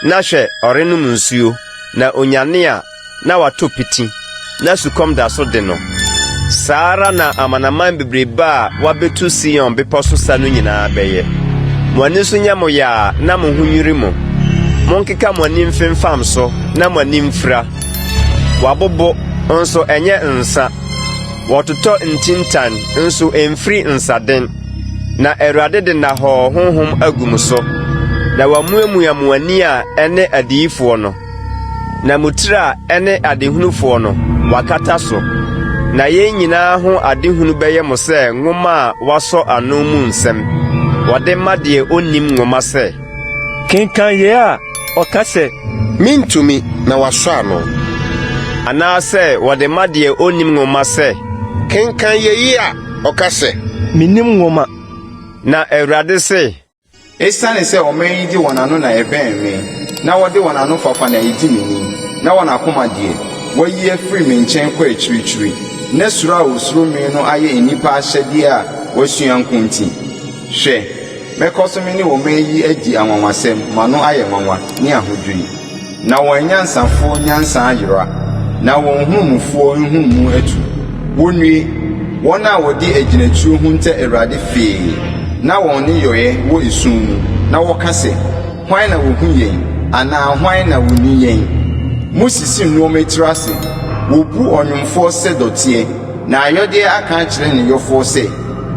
[SPEAKER 1] na hwɛ, ɔrenom nsuo, na onyane a, na watɔ piti, na sukɔm da so de no. Saa ara na amanaman bebrebe a wɔabɛtu Sion bepɔ so sa no nyinaa bɛyɛ. Mo ani so nyɛ mo yaa na mo ho nnwiri mo. Monkeka mo ani mfemfam so na mo ani mfira. Wɔabobo, nso ɛnyɛ nsa. Wɔtotɔ ntintan, nso ɛmfiri nsaden. Na Awurade de nnahɔɔ honhom agu mo so, na wamuamua mo ani a ɛne adiyifoɔ no, na mo tiri a ɛne adehunufoɔ no, wakata so. Na yɛn nyinaa ho adehunu bɛyɛ mo sɛ nwoma a wɔasɔ ano mu nsɛm, wɔde ma deɛ ɔnnim nwoma sɛ.
[SPEAKER 11] Kenkan yei a ɔka sɛ.
[SPEAKER 10] Mentumi, na wasɔ ano.
[SPEAKER 1] Anaasɛ wɔde ma deɛ ɔnnim nwoma sɛ.
[SPEAKER 10] Kenkan yei a ɔka sɛ.
[SPEAKER 11] Mennim nwoma.
[SPEAKER 1] Na Awurade se.
[SPEAKER 3] Esiane sɛ ɔman yi de wɔn ano na ɛbɛn me, na wɔde wɔn anofafa na edi me ni, na wɔn akoma deɛ, wɔayi afiri me nkyɛn kɔ akyirikyiri, na suro a wosuro me no ayɛ nnipa ahyɛdeɛ a wɔasua nko nti, hwɛ, Mɛkɔ so me ne ɔman yi adi anwanwasɛm, m'ano ayɛ nwanwa, ne ahodwiri. Na wɔn anyansafoɔ nyansa ayera, na wɔn nhunumufoɔ nhunumu atu. Wɔnnue, wɔn a wɔde agyinatuo hunta Awurade fee, na wɔn nneyɔeɛ wɔ esum mu, na wɔka sɛ, Hwan na ɔhu yɛn, anaa hwan na ɔni yɛn? Mosisi nnoɔma tiri ase, wɔbu ɔnwomfoɔ sɛ dɔteɛ, na ayɔdeɛ aka akyerɛ ne yɔfoɔ sɛ,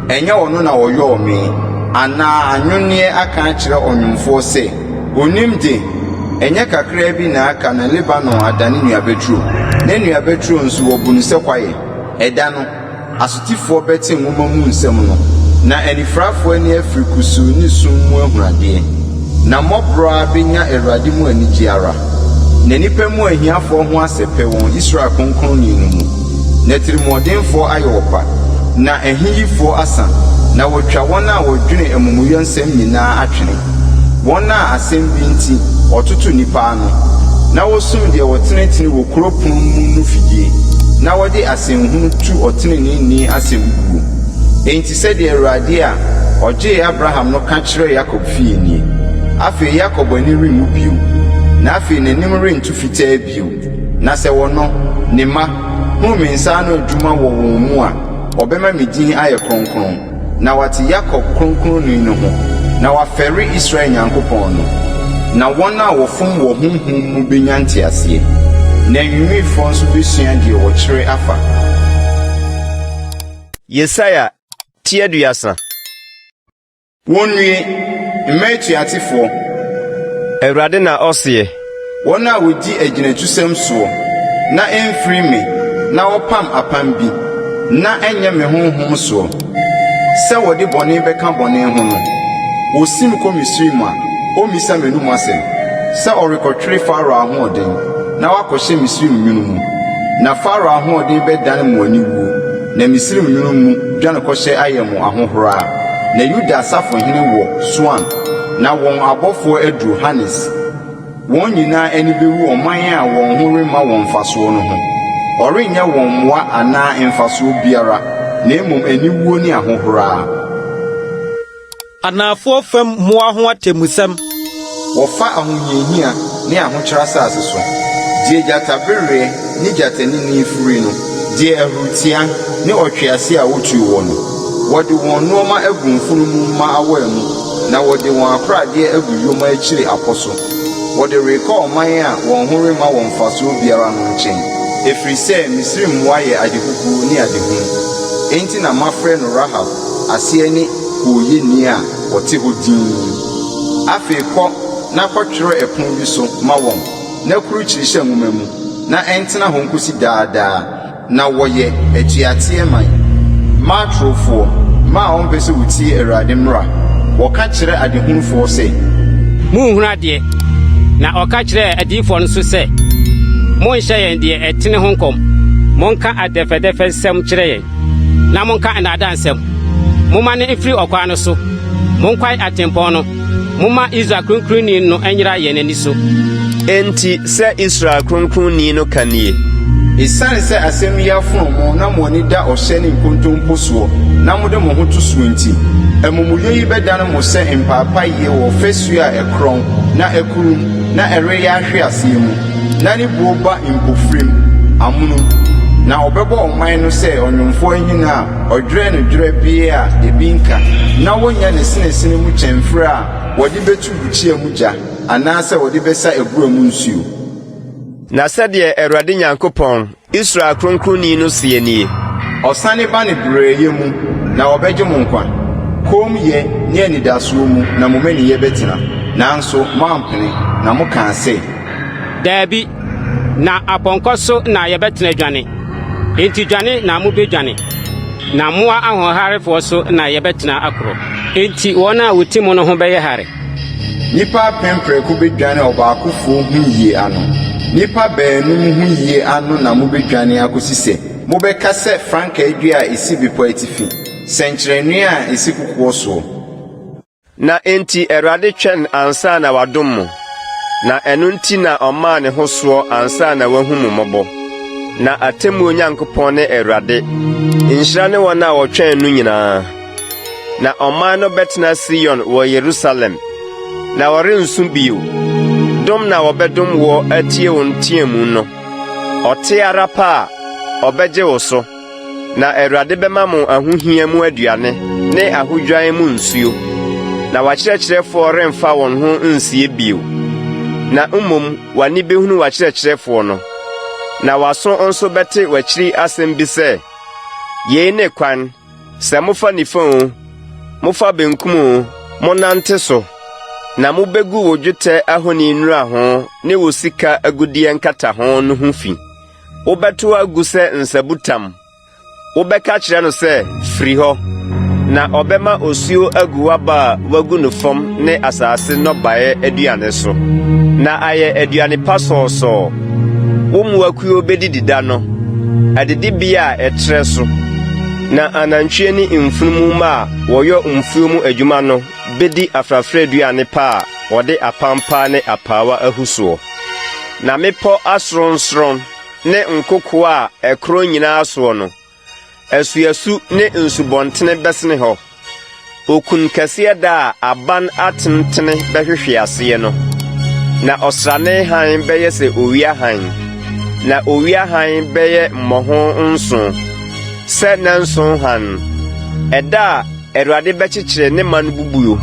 [SPEAKER 3] Ɛnyɛ ɔno na ɔyɔɔ me? Anaa anwonneɛ aka akyerɛ ɔnwomfoɔ sɛ, Ɔnnim de? Ɛnyɛ kakraa bi na aka na Lebanon adane nnuabaturo, na nnuabaturo nso wɔbu no sɛ kwaeɛ. Ɛda no, asotifoɔ bɛte nwoma mu nsɛm no, na anifirafoɔ ani afiri kusuu ne sum mu ahunu adeɛ. Na mmɔborɔ ara bɛnya Awurade mu anigyeɛ ara, na nnipa mu ahiafoɔ ho asɛpɛ wɔn Israel Kronkronni no mu. Na atirimuɔdenfoɔ ayɛ ɔkwa, na ahiyifoɔ asa, na wɔatwa wɔn a wɔdwene amumuyɔ nsɛm nyinaa atwene, wɔn a asɛm bi nti wɔtoto nnipa ano, na wɔsum deɛ ɔtenetene wɔ kuro pono mu no fidie, na wɔde asɛnhunu tu ɔteneneeni asɛm guo. Enti sɛdeɛ Awurade a ɔgyee Abraham no ka kyerɛ Yakob fie nie, Afei Yakob ani renwu bio, na afei n'anim rento fitaa bio. Na sɛ wɔno, ne mma, hunu me nsa ano adwuma wɔ wɔn mu a, wɔbɛma me din ayɛ kronkron, na wɔate Yakob Kronkronni no ho, na wɔafɛre Israel Nyankopɔn no. Na wɔn a wɔfom wɔ honhom mu benya nteaseɛ, na anwiinwiifoɔ nso besua deɛ wɔkyerɛ afa.
[SPEAKER 1] Yesaia ti 30.
[SPEAKER 3] Wonnue, mma atuatefoɔ!
[SPEAKER 1] Awurade na ɔseɛ.
[SPEAKER 3] Wɔn a wɔdi agyinatusɛm soɔ, na ɛmfiri me, na wɔpam apam bi, na ɛnyɛ me honhom soɔ, sɛ wɔde bɔne bɛka bɔne ho no. Ɔsim kɔ Misraim a, ɔmmisa m'anom asɛm, sɛ ɔrekɔtwere Farao ahoɔden, na wakɔhyɛ Misraim nwunu mu. Na Farao ahoɔden bɛdane mo aniwuo, na Misraim nwunu mu dwanekɔhyɛ ayɛ mo ahohora. Na Yuda asafohene wɔ Soan, na wɔn abɔfoɔ aduru Hanes. Wɔn nyinaa ani bɛwu ɔman a wɔn ho remma wɔn mfasoɔ no ho. Ɔrenyɛ wɔn mmoa anaa mfasoɔ biara. na mmom aniwuo ne ahohora.
[SPEAKER 2] Anaafoɔ fam mmoa ho atemmusɛm.
[SPEAKER 3] Wɔfa ahohiahia ne ahokyere asase so, deɛ gyatabereɛ ne gyatanini firi no, deɛ ahuritia ne ɔtweaseɛ a wotuo wɔ no. Wɔde wɔn nnoɔma agu mfunumu mma awaa mu, na wɔde wɔn akoradeɛ agu yoma akyiri apɔ so. Wɔde rekɔ ɔman a wɔn ho remma wɔn mfasoɔ biara no nkyɛn, ɛfiri sɛ Misraim mmoa yɛ adehuhuo ne adehunu. Enti na mafrɛ no Rahab, aseɛ ne Hooyɛni a ɔte hɔ dinn. Afei kɔ na kɔtwerɛ ɛpono bi so ma wɔn, na kurukyire hyɛ nwoma mu, na ɛntena hɔ nkɔsi daa daa. Na wɔyɛ atuateɛ man, mma atorofoɔ, mma a wɔmpɛ sɛ wɔtie Awurade mmara. Wɔka kyerɛ adehunufoɔ sɛ.
[SPEAKER 9] Monhunu adeɛ. Na ɔka kyerɛɛ adiyifoɔ no nso sɛ, Monnhyɛ yɛn deɛ ɛtene ho nkɔm, monka adɛfɛdɛfɛsɛm kyerɛ yɛn. Na monka nnaadaa nsɛm. Mommane mfiri ɔkwan no so, monkwae atempɔn no, momma Israel Kronkronni no nyera yɛn ani so.
[SPEAKER 1] Enti sɛ Israel Kronkronni no ka nie.
[SPEAKER 3] Esiane sɛ asɛm yi afono mo na mo ani da ɔhyɛ ne nkontompo soɔ na mode mo ho to soɔ nti, amumuyɛ yi bɛdane mo sɛ mpaapaeɛ wɔ ɔfasuo a ɛkorɔn na akurum na ɛreyɛ ahwe aseɛ mu. Na ne buo ba mpofirim, amonom, na ɔbɛbɔ ɔman no sɛ ɔnwomfoɔ ahina a ɔdwerɛ no dwerɛbee a ebi nka, na wɔnnya n'asinasini mu kyɛmferɛ a wɔde bɛtu bukyia mu gya anaasɛ wɔde bɛsa abura mu nsuo.
[SPEAKER 1] Na sɛdeɛ Awurade Nyankopɔn, Israel Kronkronni no seɛ nie.
[SPEAKER 3] Ɔsane ba ne brɛɛyɛ mu, na ɔbɛgye mo nkwa. Kommyɛ ne anidasoɔ mu na mo mmaninyɛ bɛtena. Nanso moampene, na mokaa sɛ.
[SPEAKER 9] Dabi, na apɔnkɔ so na yɛbɛtena adwane. Enti dwane na mubedwane, na mmoa ahoɔharefoɔ so na yɛbɛtena akorɔ. Enti wɔn a wɔti mo no ho bɛyɛ hare.
[SPEAKER 3] Nnipa apem prɛko bedwane ɔbaakofoɔ huyie ano, nnipa baanum huyie ano na mobedwane akosi sɛ mobɛka sɛ frankaa dua a esi bepɔ atifi, sɛnkyerɛnne a esi kokoɔ soɔ.
[SPEAKER 1] Na enti Awurade twɛn ansa na wadom mo, na ɛno nti na ɔmaa ne ho soɔ ansa na wahu mo mmɔbɔ. Na atemmuo Nyankopɔn ne Awurade, nhyira ne wɔn a wɔtwɛn no nyinaa. Na ɔman no bɛtena Sion wɔ Yerusalem, na wɔrensu bio. Dom na wɔbɛdom woɔ atie wo nteamu no. Ɔte ara pɛ a, ɔbɛgye wo so. Na Awurade bɛma mo ahohia mu aduane ne ahodwan mu nsuo, na w'akyerɛkyerɛfoɔ remfa wɔn ho nsie bio, na mmom w'ani bɛhunu w'akyerɛkyerɛfoɔ no, na w'aso nso bɛte w'akyiri asɛm bi sɛ, Yei ne kwan, sɛ mofa nifa oo, mofa benkum oo, monnante so. Na mobɛgu wo dwetɛ ahoni nnuraho ne wo sika agudeɛ nkataho no ho fi. Wobɛtow agu sɛ nsabutam. Wobɛka akyerɛ no sɛ, 'Firi hɔ! Na ɔbɛma osuo agu w'aba a woagu no fam ne asase nnɔbaeɛ aduane so, na ayɛ aduane pa sɔɔsɔɔ. Wo mmoakuo bɛdidi da no, adidibea a ɛtrɛ so. Na anantwie ne mfunumu mma a wɔyɔ mfuo mu adwuma no bɛdi afrafraduane pa a wɔde apampaa ne apaawa ahu soɔ. Na mmepɔ asorɔnsorɔn ne nkokoɔ a ɛkorɔn nyinaa soɔ no, asuasu ne nsubɔntene bɛsene hɔ. Okunkɛseɛ da a aban atentene bɛhwehwe aseɛ no, na ɔsrane hann bɛyɛ sɛ owia hann, na owia hann bɛyɛ mmɔho nson, sɛ nnanson hann, ɛda a Awurade bɛkyekyere ne man bubuo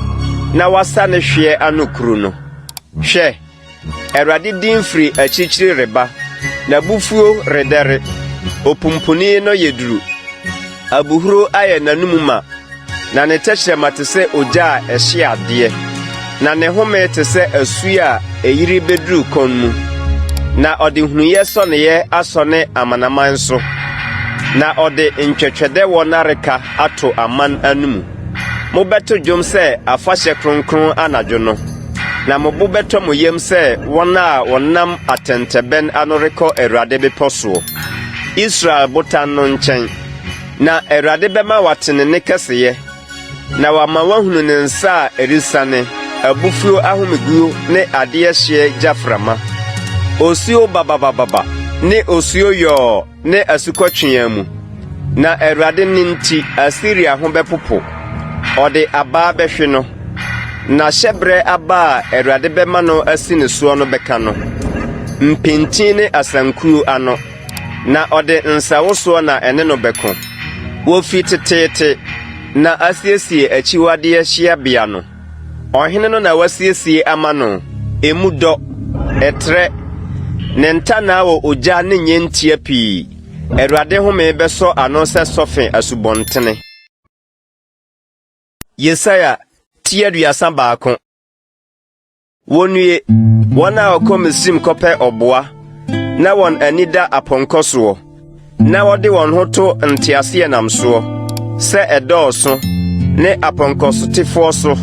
[SPEAKER 1] na wasa ne hweɛ ano kuru no. Hwɛ! Awurade din firi akyirikyiri reba, n'abufuo redɛre. Opumpuni no yɛ duru, abohuro ayɛ n'anomu ma, na ne tɛkyerɛma te sɛ ogya a ɛhye adeɛ, na ne home te sɛ asuo a ɛyiri bɛduru kɔn mu. Na ɔde hunuyɛ sɔneeɛ asɔne amanaman so, na ɔde ntwɛtwɛdɛwɔ nnareka ato aman anomu. Mobɛto dwom sɛ afahyɛ kronkron anadwo no, na mo bo bɛtɔ mo yam sɛ wɔn a wɔnam atɛntɛbɛn ano rekɔ Awurade bepɔ soɔ, Israel botan no nkyɛn. Na Awurade bɛma wɔate ne nne kɛseyɛ, na wama wɔahunu ne nsa a ɛresiane, abufuo ahomeguo ne adeɛ hyeɛ gyaframa, osuo bababababa ne osuo yɔɔ. ne asukɔtweaa mu. Na Awurade nne nti Asiria ho bɛpopo, ɔde abaa bɛhwe no, na hyɛberɛ aba a Awurade bɛma no asi ne soɔ no bɛka no, mpintin ne asankuo ano, na ɔde nsawosoɔ na ɛne no bɛko. Wofi teteete na asiesie akyiwadeɛ hyeɛbea no. Ɔhene no na wasiesie ama no. Emu dɔ, ɛtrɛ, ne ntannaa wɔ ogya ne nnyentia pii. Awurade home bɛsɔ ano sɛ sɔfe asubɔntene. Yesaia ti 31. Wonnue, wɔn a wɔkɔ Misraim kɔpɛ ɔboa, na wɔn ani da apɔnkɔ soɔ, na wɔde wɔn ho to nteaseɛnam soɔ, sɛ ɛdɔɔso, ne apɔnkɔsotefoɔ so,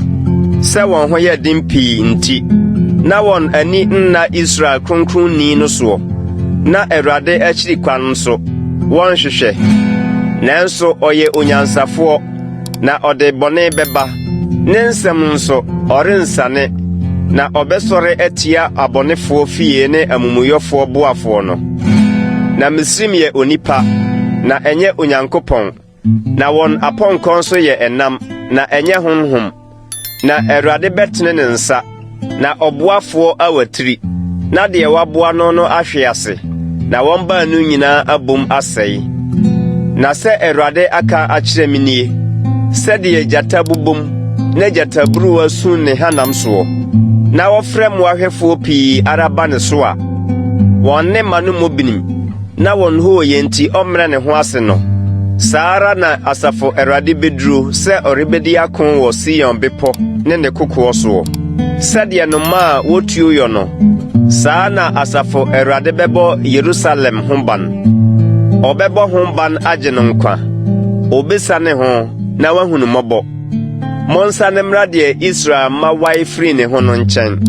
[SPEAKER 1] sɛ wɔn ho yɛ den pii nti, na wɔn ani nna Israel Kronkronni no soɔ, na Awurade akyiri kwan nso, wɔnhwehwɛ. Nanso ɔyɛ onyansafoɔ. Na ɔde bɔne bɛba, ne nsɛm nso, ɔrensane, na ɔbɛsɔre atia abɔnefoɔ fie ne amumuyɔfoɔ boafoɔ no. Na Misraim yɛ onipa, na ɛnyɛ Onyankopɔn, na wɔn apɔnkɔ nso yɛ ɛnam, na ɛnyɛ honhom. Na Awurade bɛtene ne nsa, na ɔboafoɔ awatiri, na deɛ waboa no no ahwe ase, na wɔn baanu nyinaa abom asɛe. Na sɛ Awurade aka akyerɛ me nie, sɛdeɛ gyata bobom na gyataburuwa su ne hanam soɔ, na wɔfrɛ mmoahwɛfoɔ pii ara ba ne so a, wɔn nne ma no mmɔ binim, na wɔn hooyɛ nti ɔmmrɛ ne ho ase no, saa ara na asafo Awurade bɛduro sɛ ɔrebɛdi ako wɔ Sion bepɔ ne ne kokoɔ soɔ. Sɛdeɛ nnomaa a wɔtuo yɔ no, saa na asafo Awurade bɛbɔ Yerusalem ho ban. Ɔbɛbɔ ho ban agye no nkwa, ɔbɛsiane ho na wahunu mmɔbɔ. Monsane mmra deɛ Israel mma wae firii ne ho no nkyɛn.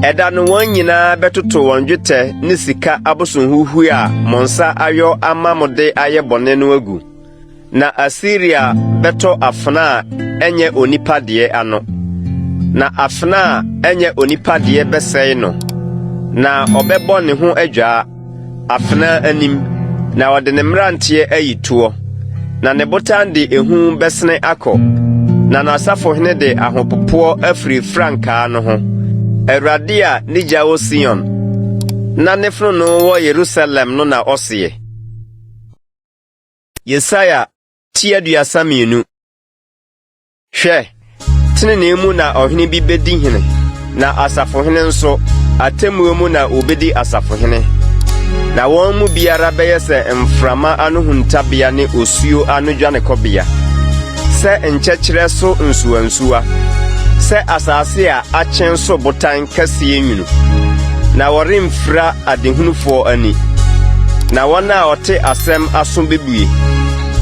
[SPEAKER 1] Ɛda no wɔn nyinaa bɛtoto wɔn dwetɛ ne sika abosonhuhuo a mo nsa ayɔ ama mo de ayɛ bɔne no agu. Na Asiria bɛtɔ afena a ɛnyɛ onipa deɛ ano, na afena a ɛnyɛ onipa deɛ bɛsɛe no, na ɔbɛbɔ ne ho adwaa. afena anim, na ɔde ne mmeranteɛ ayi toɔ. Na ne botan de ehu bɛsene akɔ, na n'asafohene de ahopopoɔ afiri frankaa no ho. Awurade a ne gya wɔ Sion, na ne fononoo wɔ Yerusalem no na ɔseɛ. Yesaia ti 32. Hwɛ, tenenee mu na ɔhene bi bedi hene, na asafohene nso, atemmuo mu na wɔbedi asafohene. Na wɔn mu biara bɛyɛ sɛ mframa ano huntabea ne osuo ano dwanekɔbea, sɛ nkyɛkyerɛ so nsuwansuwa, sɛ asase a akyen so botan kɛseɛ nwunu. Na wɔremfira adehunufoɔ ani, na wɔn a wɔte asɛm aso bɛbue.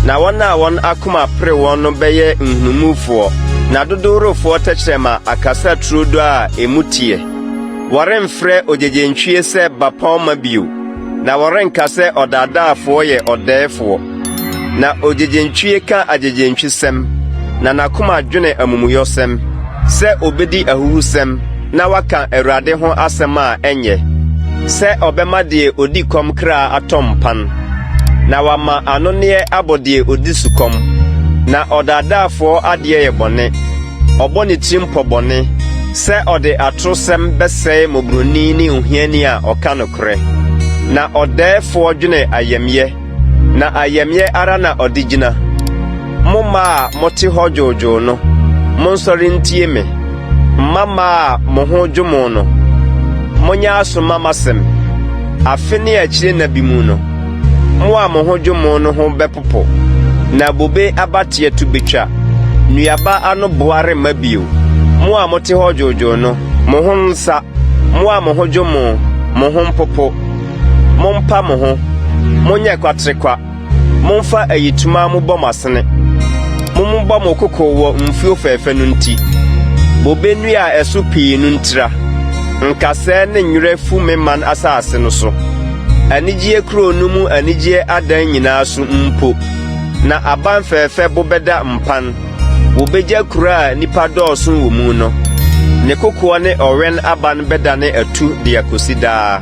[SPEAKER 1] Na wɔn a wɔn akoma pere wɔn no bɛyɛ nhunumufoɔ, na dodoworofoɔ tɛkyerɛma akasa turodoo a emu teɛ. Wɔremfrɛ ogyegyentwie sɛ bapɔmma bio, na wɔrenka sɛ ɔdaadaafoɔ yɛ ɔdɛɛfoɔ. Na ogyegyentwie ka agyegyentwisɛm, na n'akoma dwene amumuyɔsɛm, sɛ obedi ahuhusɛm na waka Awurade ho asɛm a ɛnyɛ, sɛ ɔbɛma deɛ odi kɔm kra atɔ mpan. Na wama anonneɛ abɔ deɛ ɔdi sukɔm. Na ɔdaadaafoɔ adeɛ yɛ bɔne, ɔbɔ ne tirim pɔ bɔne, sɛ ɔde atorosɛm bɛsɛe mmɔborɔni ne ohiani a ɔka nokorɛ. Na ɔdɛɛfoɔ dwene ayamyɛ, na ayamyɛ ara na ɔde gyina. Mo mmaa a mote hɔ dwoodwoo no, monsɔre ntie me. Mmammaa a mo ho dwo mo no, monyɛ aso mma m'asɛm. Afe ne akyire nna bi mu no, mo a mo ho dwo mo no ho bɛpopo, na bobe abateɛ to betwa, nnuaba ano boa remma bio. Mo a mote hɔ dwoodwoo no, mo ho nsa, mo a mo ho dwo mo, mo ho mpopo. Mompa mo ho, monyɛ kwaterekwa. Momfa ayitoma mmobɔ mo asene, mommobɔ mo koko wɔ mfuo fɛfɛ no nti. Bobe nnua a ɛso pii no ntira, nkasɛɛ ne nwerɛ fu me man asase no so. Anigyeɛ kuro no mu anigyeɛ adan nyinaa so mpo, na aban fɛfɛ bo bɛda mpan. Wobegya kuro a nnipa dɔɔso wɔ mu no. Ne kokoɔ ne ɔwɛn aban bɛdane atu de akosi daa.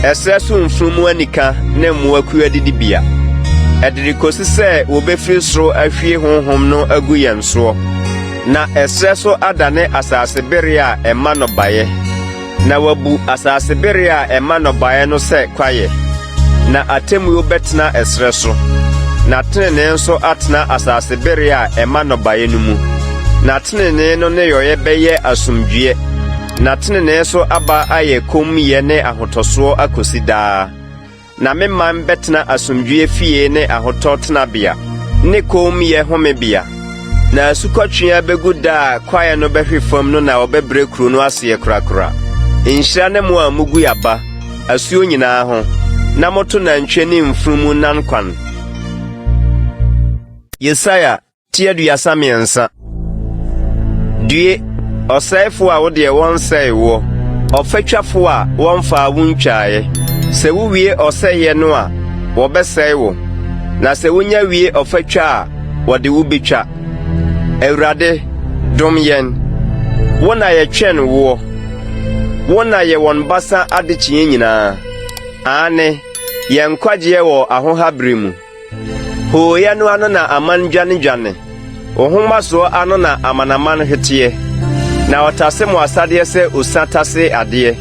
[SPEAKER 1] Ɛserɛ so mfunumu anika ne mmoakuo adidibea. Ɛde rekosi sɛ wɔbɛfiri soro ahwie Honhom no agu yɛn soɔ, na ɛserɛ so adane asase bereɛ a ɛma nnɔbaeɛ, na wɔabu asase bereɛ a ɛma nnɔbaeɛ no sɛ kwaeɛ. Na atemmuo bɛtena ɛserɛ so, na tenenee nso atena asase bereɛ a ɛma nnɔbaeɛ no mu. Na tenenee no nneyɔeɛ bɛyɛ asomdwoeɛ, na tenenee so aba ayɛ kommyɛ ne ahotɔsoɔ akɔsi daa. Na me man bɛtena asomdwoeɛ fie ne ahotɔ tenabea, ne kommyɛ homebea. Na asukɔtweaa bɛgu da a kwaeɛ no bɛhwe fam no na wɔbɛbrɛ kuro no aseɛ korakora. Nhyira ne mo a mogu aba, asuo nyinaa ho, na moto nantwie ne mfunumu nan kwan. Yesaia Ti 33. Due, ɔsɛefo a wo deɛ wɔnsɛee woɔ, ɔfatwafo a wɔmfaa wo ntwaeɛ. Sɛ wowie ɔsɛeɛ no a, wɔbɛsɛe wo, na sɛ wonya wie ɔfatwa a, wɔde wo betwa. Awurade, dom yɛn. Wo na yɛtwɛn woɔ. Wo na yɛ wɔn basa adekyeeɛ nyinaa. Aane, yɛn nkwagyeɛ wɔ ahoha bere mu. Hooyɛ no ano na aman dwanedwane, wo ahomasoɔ ano na amanaman hweteɛ. Na wɔtase mo asadeɛ sɛ osa tase adeɛ.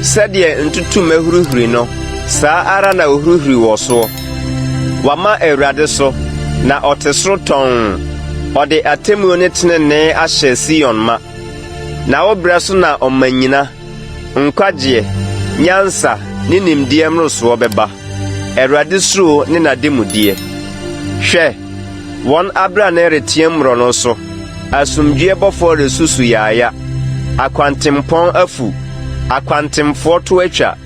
[SPEAKER 1] Sɛdeɛ ntutummɛ hurihuri no, saa ara na wɔhurihuri wɔ soɔ. Wɔama Awurade so, na ɔte soro tɔnn. Ɔde atemmuo ne tenenee ahyɛ Sion ma. Na wo berɛ so na ɔmanyina. Nkwagyeɛ, nyansa, ne nimdeɛ mmorosoɔ bɛba, Awurade suro ne n'ademudeɛ. Hwɛ! Wɔn abrane reteam mmorɔno so, asomdwoeɛ bɔfoɔ resusu yaaya. Akwantempɔn afu, akwantemfoɔ to atwa,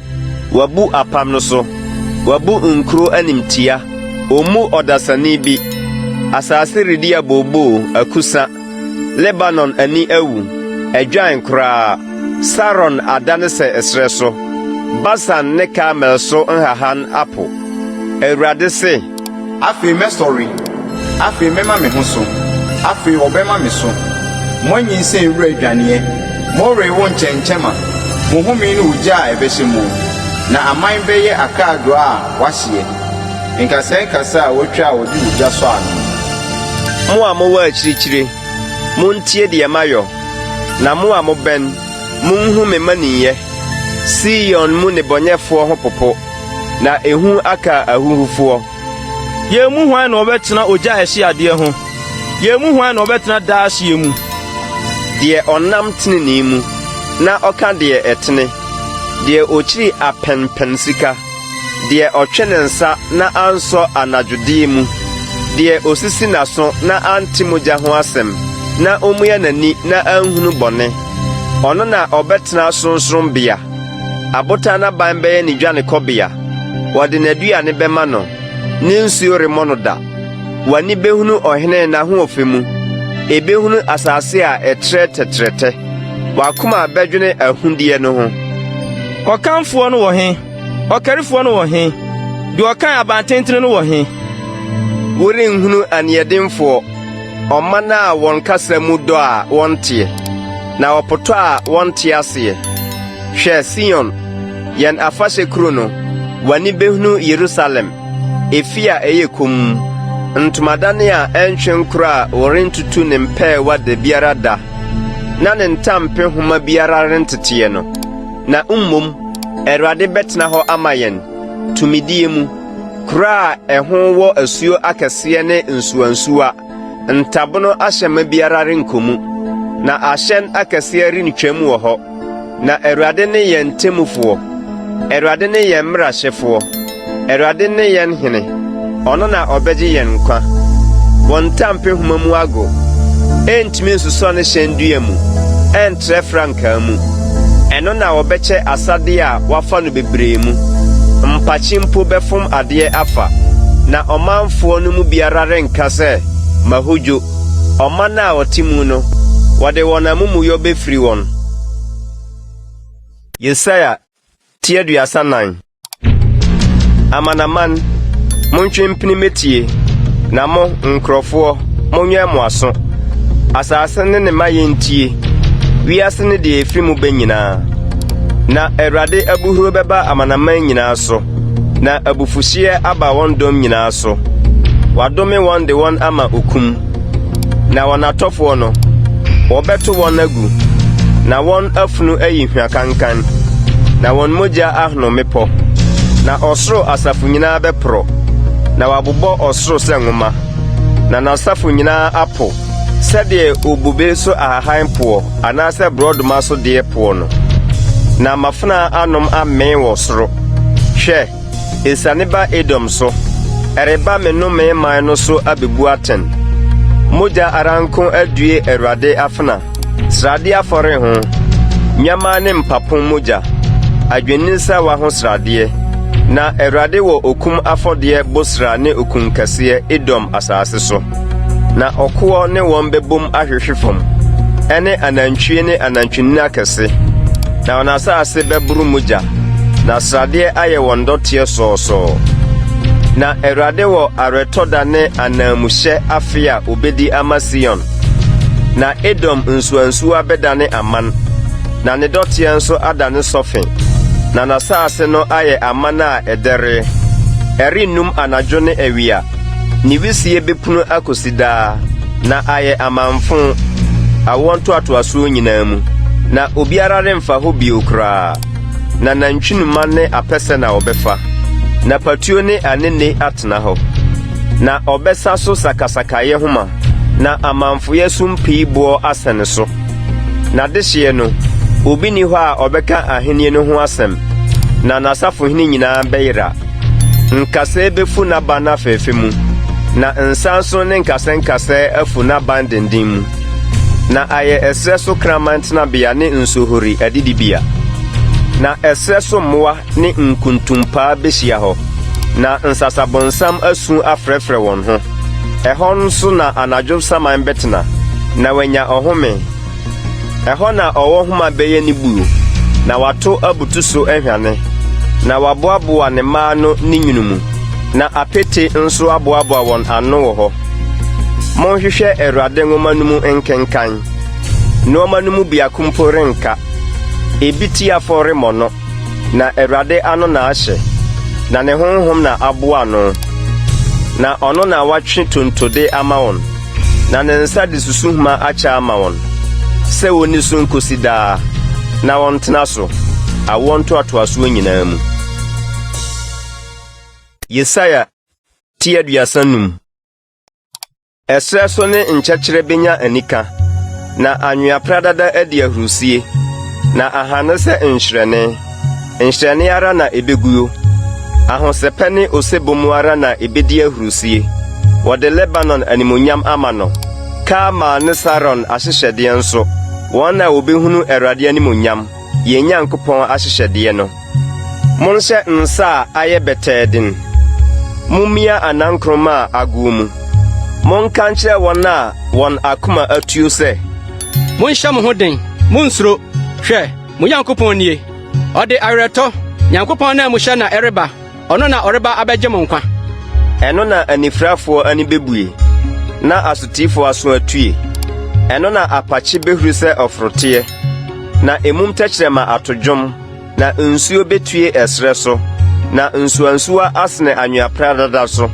[SPEAKER 1] wɔabu apam no so, wɔabu nkuro animtia, wɔmmu ɔdasani bi. Asase redi abooboo, akusa. Lebanon ani awu, adwan koraa. Saron adane sɛ ɛserɛ so, Basan ne Karmel so nhahan apo. Awurade se.
[SPEAKER 3] Afei mɛsɔre, afei mɛma me ho so, afei wɔbɛma me so. Moanyinsɛn wura adwaneɛ, morewo nkyɛnkyɛmma, mo home ne ogya a ɛbɛhyɛ mo. Na aman bɛyɛ akaadoo a wɔahyeɛ, nkasɛɛ nkasɛɛ a wɔatwa a wɔde ogya sɔ ano.
[SPEAKER 1] Mo a mowɔ akyirikyiri, montie deɛ mayɔ, na mo a mobɛn, monhu me mmaninyɛ. Sion mu nnebɔneyɛfoɔ ho popo, na ehu aka ahuhufoɔ.
[SPEAKER 4] Yɛn mu hwan na ɔbɛtena ogya a ɛhye adeɛ ho? Yɛn mu hwan na ɔbɛtena daa hyeɛ mu?
[SPEAKER 1] Deɛ ɔnam tenenee mu, na ɔka deɛ ɛtene, deɛ ɔkyiri apɛnpɛnsika. Deɛ ɔtwe ne nsa na ansɔ anadwodeɛ mu, deɛ ɔsisi n'aso na ante mogya ho asɛm, na ɔmua n'ani na anhunu bɔne, ɔno na ɔbɛtena sorɔnsorɔnbea. Abotan aban bɛyɛ ne dwanekɔbea, wɔde n'aduane bɛma no, ne nsuo remmɔ no da. W'ani bɛhunu ɔhene n'ahoɔfɛ mu, ɛbɛhunu asase a ɛtrɛ tɛtrɛtɛ. W'akoma bɛdwene ahudeɛ no ho.
[SPEAKER 4] Ɔkanfoɔ no wɔ he? Ɔkarifoɔ no wɔ he? Deɛ ɔkan abantentene no wɔ he?
[SPEAKER 1] Worenhunu aniɛdenfoɔ, ɔman a wɔn kasa mu dɔ a wɔnteɛ, na wɔpotɔ a wɔnte aseɛ. Hwɛ Sion, yɛn afahyɛ kuro no, w'ani bɛhunu Yerusalem, efie a ɛyɛ komm, ntomadan a ɛntwe nkorɔ a wɔrentutu ne mpɛɛwa da biara da, na ne ntampehoma biara renteteɛ no. Na mmom Awurade bɛtena hɔ ama yɛn, tumidie mu, kuro a ɛho wɔ asuo akɛseɛ ne nsuwansuwa, ntabono ahyɛmma biara renkɔ mu, na ahyɛn akɛseɛ rentwam wɔ hɔ. Na Awurade ne yɛn temmufoɔ, Awurade ne yɛn mmarahyɛfoɔ. Awurade ne yɛn hene, ɔno na ɔbɛgye yɛn nkwa. Wɔn ntampehoma mu ago, ɛrentumi nsosɔ ne hyɛn dua mu, ɛrentrɛ frankaa mu. Ɛno na wɔbɛkyɛ asadeɛ a wɔafa no bebree mu. Mpakye mpo bɛfom adeɛ afa, na ɔmanfoɔ no mu biara renka sɛ, Mahodwo. Ɔman a wɔte mu no, wɔde wɔn amumuyɔ bɛfiri wɔn. Yesaia ti 34. Amanaman, montwe mpini mmɛtie, na mo, nkurɔfoɔ, monwɛn mo aso. Asase ne ne mayɛ ntie, wiase ne deɛ ɛfiri mu ba nyinaa. Na Awurade abohuro bɛba amanaman nyinaa so, na abufuhyeɛ aba wɔn dɔm nyinaa so. Wɔadome wɔn de wɔn ama okum, na wɔn atɔfoɔ no, wɔbɛto wɔn agu, na wɔn afunu ayi hwa kankan, na wɔn mogya ahono mmepɔ. Na ɔsoro asafo nyinaa bɛporɔ, na wɔabobɔ ɔsoro sɛ nwoma, na n'asafo nyinaa apo sɛdeɛ obobe so ahahan poɔ anaasɛ borɔdɔma so deɛ poɔ no. Na m'afenaa anom amee wɔ soro. Hwɛ! Esiane ba Edom so, ɛreba me nnome man no so abebu atɛn. Mogya ara nko adue Awurade afena, sradeɛ afɔre ho, nnwammaa ne mpapo mogya, adwennini sawa ho sradeɛ. Na Awurade wɔ okum afɔdeɛ Bosra ne okunkɛseɛ Edom asase so. Na ɔkoɔ ne wɔn bɛbom ahwehwe fam, ɛne anantwie ne anantwinini akɛse, na wɔn asase bɛboro mogya, na sradeɛ ayɛ wɔn dɔteɛ sɔɔsɔɔ. Na Awurade wɔ awerɛtɔ da ne ananmuhyɛ afe a obedi ama Sion. Na Edom nsuwansuwa bɛdane aman, na ne dɔteɛ nso adane sɔfe, na n'asase no ayɛ aman a ɛdɛre. Ɛrennum anadwo ne awia. Ne wisie bɛpunu akɔsi daa, na ayɛ amamfõ, awoɔ ntoatoasoɔ nyinaa mu, na obiara remfa hɔ bio koraa. Na nantwinoma ne apɛsɛ na wɔbɛfa, na patuo ne anene atena hɔ. Na ɔbɛsa so sakasakayɛ homa, na amamfoyɛ sumpii boɔ asɛne so. N'adehyeɛ no, obi nni hɔ a ɔbɛka ahennie no ho asɛm, na n'asafohene nyinaa bɛyera. Nkasɛɛ befu n'aban afɛɛfɛ mu, na nsanso ne nkasɛɛnkasɛɛ afu n'aban denden mu, na ayɛ ɛserɛ so kraman tenabea ne nsohori adidibea. Na ɛserɛ so mmoa ne nkuntumpaa behyia hɔ, na nsasabonsam asu afrɛfrɛ wɔn ho. Ɛhɔ nso na anadwo saman bɛtena, na wanya ɔhome. Ɛhɔ na ɔwɔ nhoma bɛyɛ ne buo, na wato abutu so ahwane, na waboaboa ne mma ano ne nwunu mu, na apete nso aboaboa wɔn ano wɔ hɔ. Monhwehwɛ Awurade nwoma no mu nkenkan. Nneɛma no mu biako mpo renka, ebi tiafo remmɔ no. Na Awurade ano na ahyɛ, na ne honhom na aboa ano, na ɔno na watwe tonto de ama wɔn, na ne nsa de susuhoma akyɛ ama wɔn, sɛ wonni so nkosi daa, na wɔntena so, awoɔ ntoatoasoɔ nyinaa mu. Yesaia ti 35. Ɛserɛ so ne nkyɛkyerɛ benya anika, na anwea pradada adi ahurusie, na ahane sɛ nhyerɛnne, nhyerɛnne ara na ebeguo. Ahosɛpɛ ne osebɔ mu ara na ebedi ahurusie. Wɔde Lebanon animuonyam ama no, Karmel ne Saron ahyehyɛdeɛ nso, wɔn na wɔbɛhunu Awurade animuonyam. yɛn Nyankopɔn ahyehyɛdeɛ no. Monhyɛ nsa a ayɛ bɛtɛɛ den. Mommia anankoroma a agoɔ mu. Monka nkyerɛ wɔn a wɔn akoma atuo sɛ.
[SPEAKER 4] Monhyɛ mo ho den, munnsuro! Hwɛ, mo Nyankopɔn nie! Ɔde awerɛtɔ, Nyankopɔn ananmuhyɛ na ɛreba. Ɔno na ɔreba abɛgye mo nkwa.
[SPEAKER 1] Ɛno na anifirafoɔ ani bɛbue, na asotifoɔ aso atue. Ɛno na apakye bɛhuru sɛ ɔforoteɛ, na emum tɛkyerɛma ato dwom, na nsuo bɛtue ɛserɛ so, na nsuwansuwa asene anwea pradada so.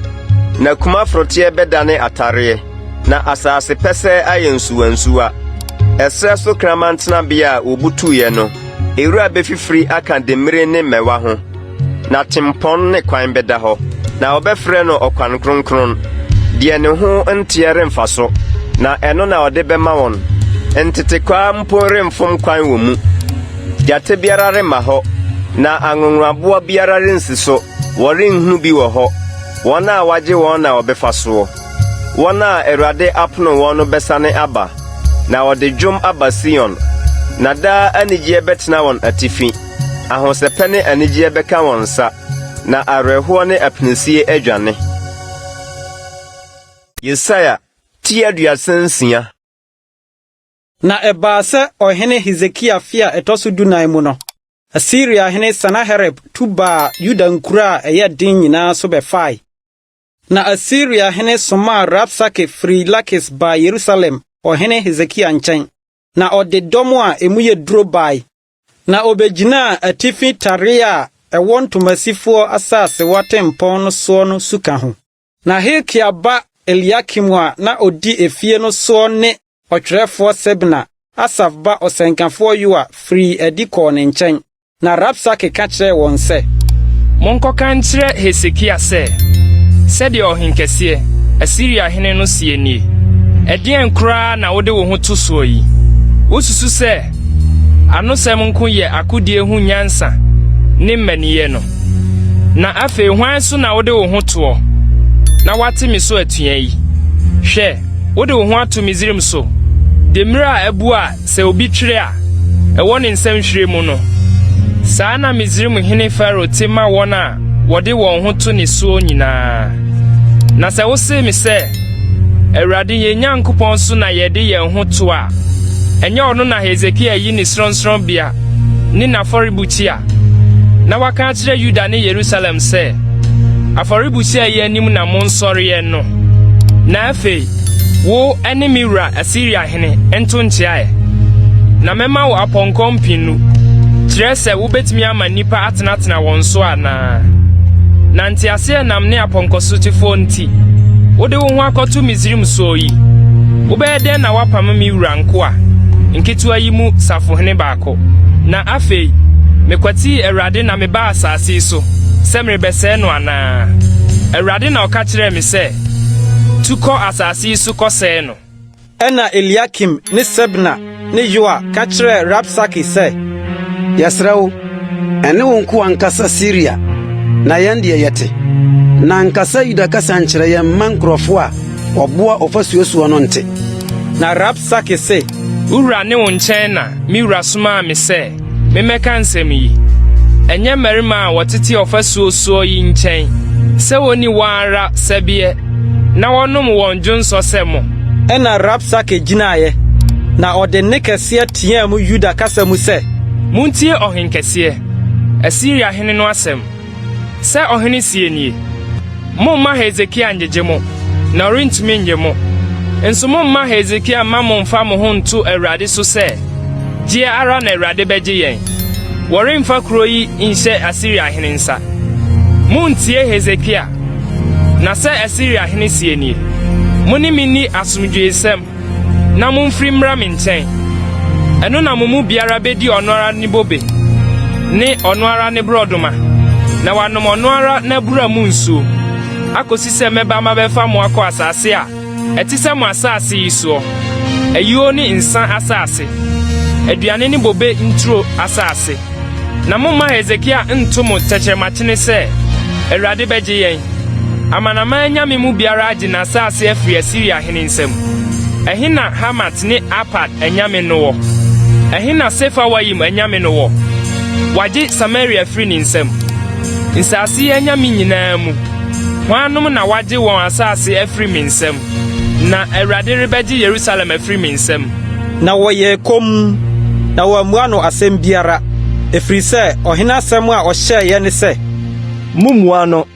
[SPEAKER 1] Na kumaforoteɛ bɛdane atareɛ, na asase pɛsɛɛ ayɛ nsuwansuwa. Ɛserɛ so kraman tenabea a wɔbutuiɛ no, ewura bɛfifiri aka demmire ne mmɛwa ho. Na tempɔn ne kwan bɛda hɔ, na wɔbɛfrɛ no Ɔkwan Kronkron. Deɛ ne ho nteɛ remfa so, na ɛno na ɔde bɛma wɔn. Ntetekwaa mpo remfom kwan wɔ mu. Gyata biara remma hɔ, na anwonwaboa biara rensi so, wɔrenhunu bi wɔ hɔ. Wɔn a wɔagye wɔn na wɔbɛfa soɔ. Wɔn a Awurade apono wɔn no bɛsane aba, na wɔde dwom aba Sion, na daa anigyeɛ bɛtena wɔn atifi. Ahosɛpɛ ne anigyeɛ bɛka wɔn nsa, na awerɛhoɔ ne apinisie adwane. Yesaia ti 36.
[SPEAKER 2] Na ɛbaa sɛ ɔhene Hesekia afe a ɛtɔ so dunan mu no, Asiriahene Sanaherib tu baa Yuda nkuro a ɛyɛ den nyinaa so bɛfae. Na Asiriahene somaa Rabsake firii Lakis baa Yerusalem ɔhene Hesekia nkyɛn, na ɔde dɔm a emu yɛ duro bae. Na obegyinaa atifi tare a ɛwɔ ntomasifoɔ asasewa tempɔn no soɔ no suka ho. Na Hilkia ba Eliakim a na ɔdi efie no soɔ ne ɔtwerɛfoɔ Sebna, Asaf ba ɔsɛnkafoɔ Yoa firii adi kɔɔ ne nkyɛn. Na Rabsake ka kyerɛɛ wɔn sɛ.
[SPEAKER 12] Monkɔka nkyerɛ Hesekia sɛ, 'Sɛdeɛ ɔhenkɛseɛ, Asiria hene no seɛ nie, Ɛdeɛn koraa na wode wo ho to soɔ yi? Wosusu sɛ anosɛm nko yɛ akodie ho nyansa ne mmaninyɛ no? Na afei hwan so na wode wo ho toɔ na woate me so atua yi? Hwɛ, wode wo ho ato Misraim so, demmire a abu a sɛ obi twere a, ɛwɔ ne nsam hwire mu no. Saa na Misraim hene Farao te ma wɔn a wɔde wɔn ho to ne soɔ nyinaa. Na sɛ wose me sɛ, Awurade yɛn Nyankopɔn so na yɛde yɛn ho to a, ɛnyɛ ɔno na Hesekia ayi ne sorɔnsorɔnbea ne n'afɔrebukyia, na waka akyerɛ Yuda ne Yerusalem sɛ, 'Afɔrebukyia yi anim na monsɔreɛ' no? Na afei, wo ne me wura Asiria hene nto nkyea ɛ, na mɛma wo apɔnkɔ mpennu, kyerɛ sɛ wobɛtumi ama nnipa atenatena wɔn so anaa? Na nteaseɛnam ne apɔnkɔsotefoɔ nti, wode wo ho akɔto Misraim soɔ yi, wobɛyɛ dɛn na woapam me wura nkoa nketewa yi mu safohene baako? Na afei, mekwatii Awurade na mebaa asase yi so sɛ merebɛsɛe no anaa? Awurade na ɔka kyerɛɛ me sɛ, 'Tu kɔ asase yi so kɔsɛe no.
[SPEAKER 2] Ɛnna Eliakim ne Sebna ne Yoa ka kyerɛɛ Rabsake sɛ,
[SPEAKER 13] Yɛsrɛ wo, ɛne wo nkoa nkasa Siria, na yɛn deɛ yɛte. Na nkasa Yuda kasa nkyerɛ yɛn mma nkurɔfo a wɔboa ɔfasuo soɔ no nte.
[SPEAKER 2] Na Rabsake se,
[SPEAKER 12] Wo wura ne wo nkyɛn na me wura somaa me sɛ memmɛka nsɛm yi. Ɛnyɛ mmarima a wɔtete ɔfasuo soɔ yi nkyɛn sɛ wɔnni wɔn ara sɛbeɛ na wɔnom wɔn dwonsɔ sɛ mo.
[SPEAKER 2] Ɛnna Rabsake gyinaeɛ, na ɔde nne kɛseɛ teaa mu Yuda kasa mu sɛ.
[SPEAKER 12] Montie ɔhenkɛseɛ, Asiria hene no asɛm! Sɛ ɔhene seɛ nie, Mommma Hesekia nnyegye mo, na ɔrentumi nnye mo. Nso mommma Hesekia mma mommfa mo ho nnto Awurade so sɛ, Gyeɛ ara na Awurade bɛgye yɛn. Wɔremfa kuro yi nhyɛ Asiria hene nsa. Monntie Hesekia! Na sɛ Asiria hene seɛ nie, Mo ne me nni asomdwoeɛsɛm, na momfiri mmra me nkyɛn. Ɛno na mo mu biara bɛdi ɔno ara ne bobe ne ɔno ara ne borɔdɔma, na wanom ɔno ara n'abura mu nsuo, akɔsi sɛ mɛba mabɛfa mo akɔ asase a ɛte sɛ mo asase yi soɔ, ayuo ne nsã asase, aduane ne bobe nturo asase. Na momma Hesekia nnto mo tɛkyerɛmakyene sɛ, 'Awurade bɛgye yɛn. Amanaman anyame mu biara agye n'asase afiri Asiria hene nsam. Ɛhe na Hamat ne Arpad anyame no wɔ? Ɛhe na Sefarwayim anyame no wɔ? Wɔagye Samaria afiri ne nsam. Nsase yi anyame nyinaa mu, hwannom na wɔagye wɔn asase afiri me nsam, na Awurade rebɛgye Yerusalem afiri me nsam?
[SPEAKER 2] Na wɔyɛɛ komm, na wɔammua no asɛm biara, ɛfiri sɛ ɔhene asɛm a ɔhyɛeɛ ne sɛ,
[SPEAKER 11] Mommmua no.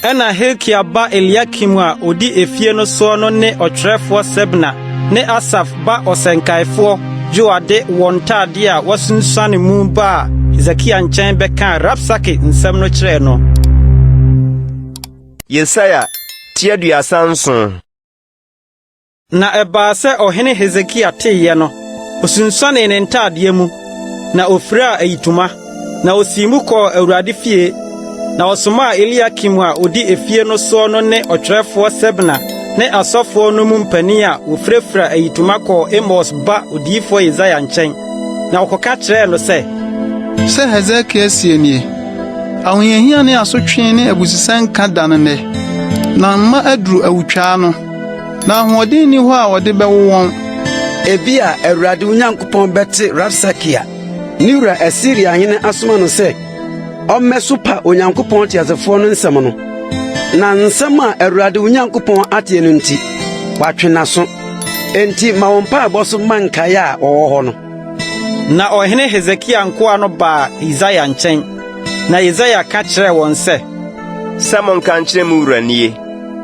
[SPEAKER 2] Ɛnna Hilkia ba Eliakim a ɔdi efie no soɔ no ne ɔtwerɛfoɔ Sebna ne Asaf ba ɔsɛnkaefoɔ Yoa de wɔn ntadeɛ a wɔasunsuane mu baa Hesekia nkyɛn bɛkaa Rabsake nsɛm no kyerɛɛ no.
[SPEAKER 1] Yesaia ti 37.
[SPEAKER 2] Na ɛbaa sɛ ɔhene Hesekia teeɛ no, osunsuanee ne ntadeɛ mu, na ofiraa ayitoma, na osii mu kɔɔ Awurade fie. Na ɔsomaa Eliakim a odi efie no soɔ no ne ɔtwerɛfoɔ Sebna ne asɔfoɔ no mu mpanin a wofirafira ayitoma kɔɔ Amos ba odiyifoɔ Yesaia nkyɛn, na wɔkɔka kyerɛɛ no sɛ.
[SPEAKER 5] Sɛ Hesekia seɛ nie, Ahohiahia ne asotwe ne abususɛnka da no nnɛ, na mma aduru awotwaa no. Na ahoɔden nni hɔ a wɔde bɛwo wɔn.
[SPEAKER 13] Ebia Awurade wo Nyankopɔn bɛte Rabsake a ne wura Asiria hene asoma no sɛ ɔmmɛsopa Onyankopɔn teasefoɔ no nsɛm no. Na nsɛm a Awurade wo Nyankopɔn ateɛ no nti, watwe n'aso. Enti ma wo mpaebɔ so mma nkae a wɔwɔ hɔ no.
[SPEAKER 2] Na ɔhene Hesekia nkoa no baa Yesaia nkyɛn, na Yesaia ka kyerɛɛ wɔn sɛ,
[SPEAKER 1] Sɛ monka nkyerɛ mo wura nie,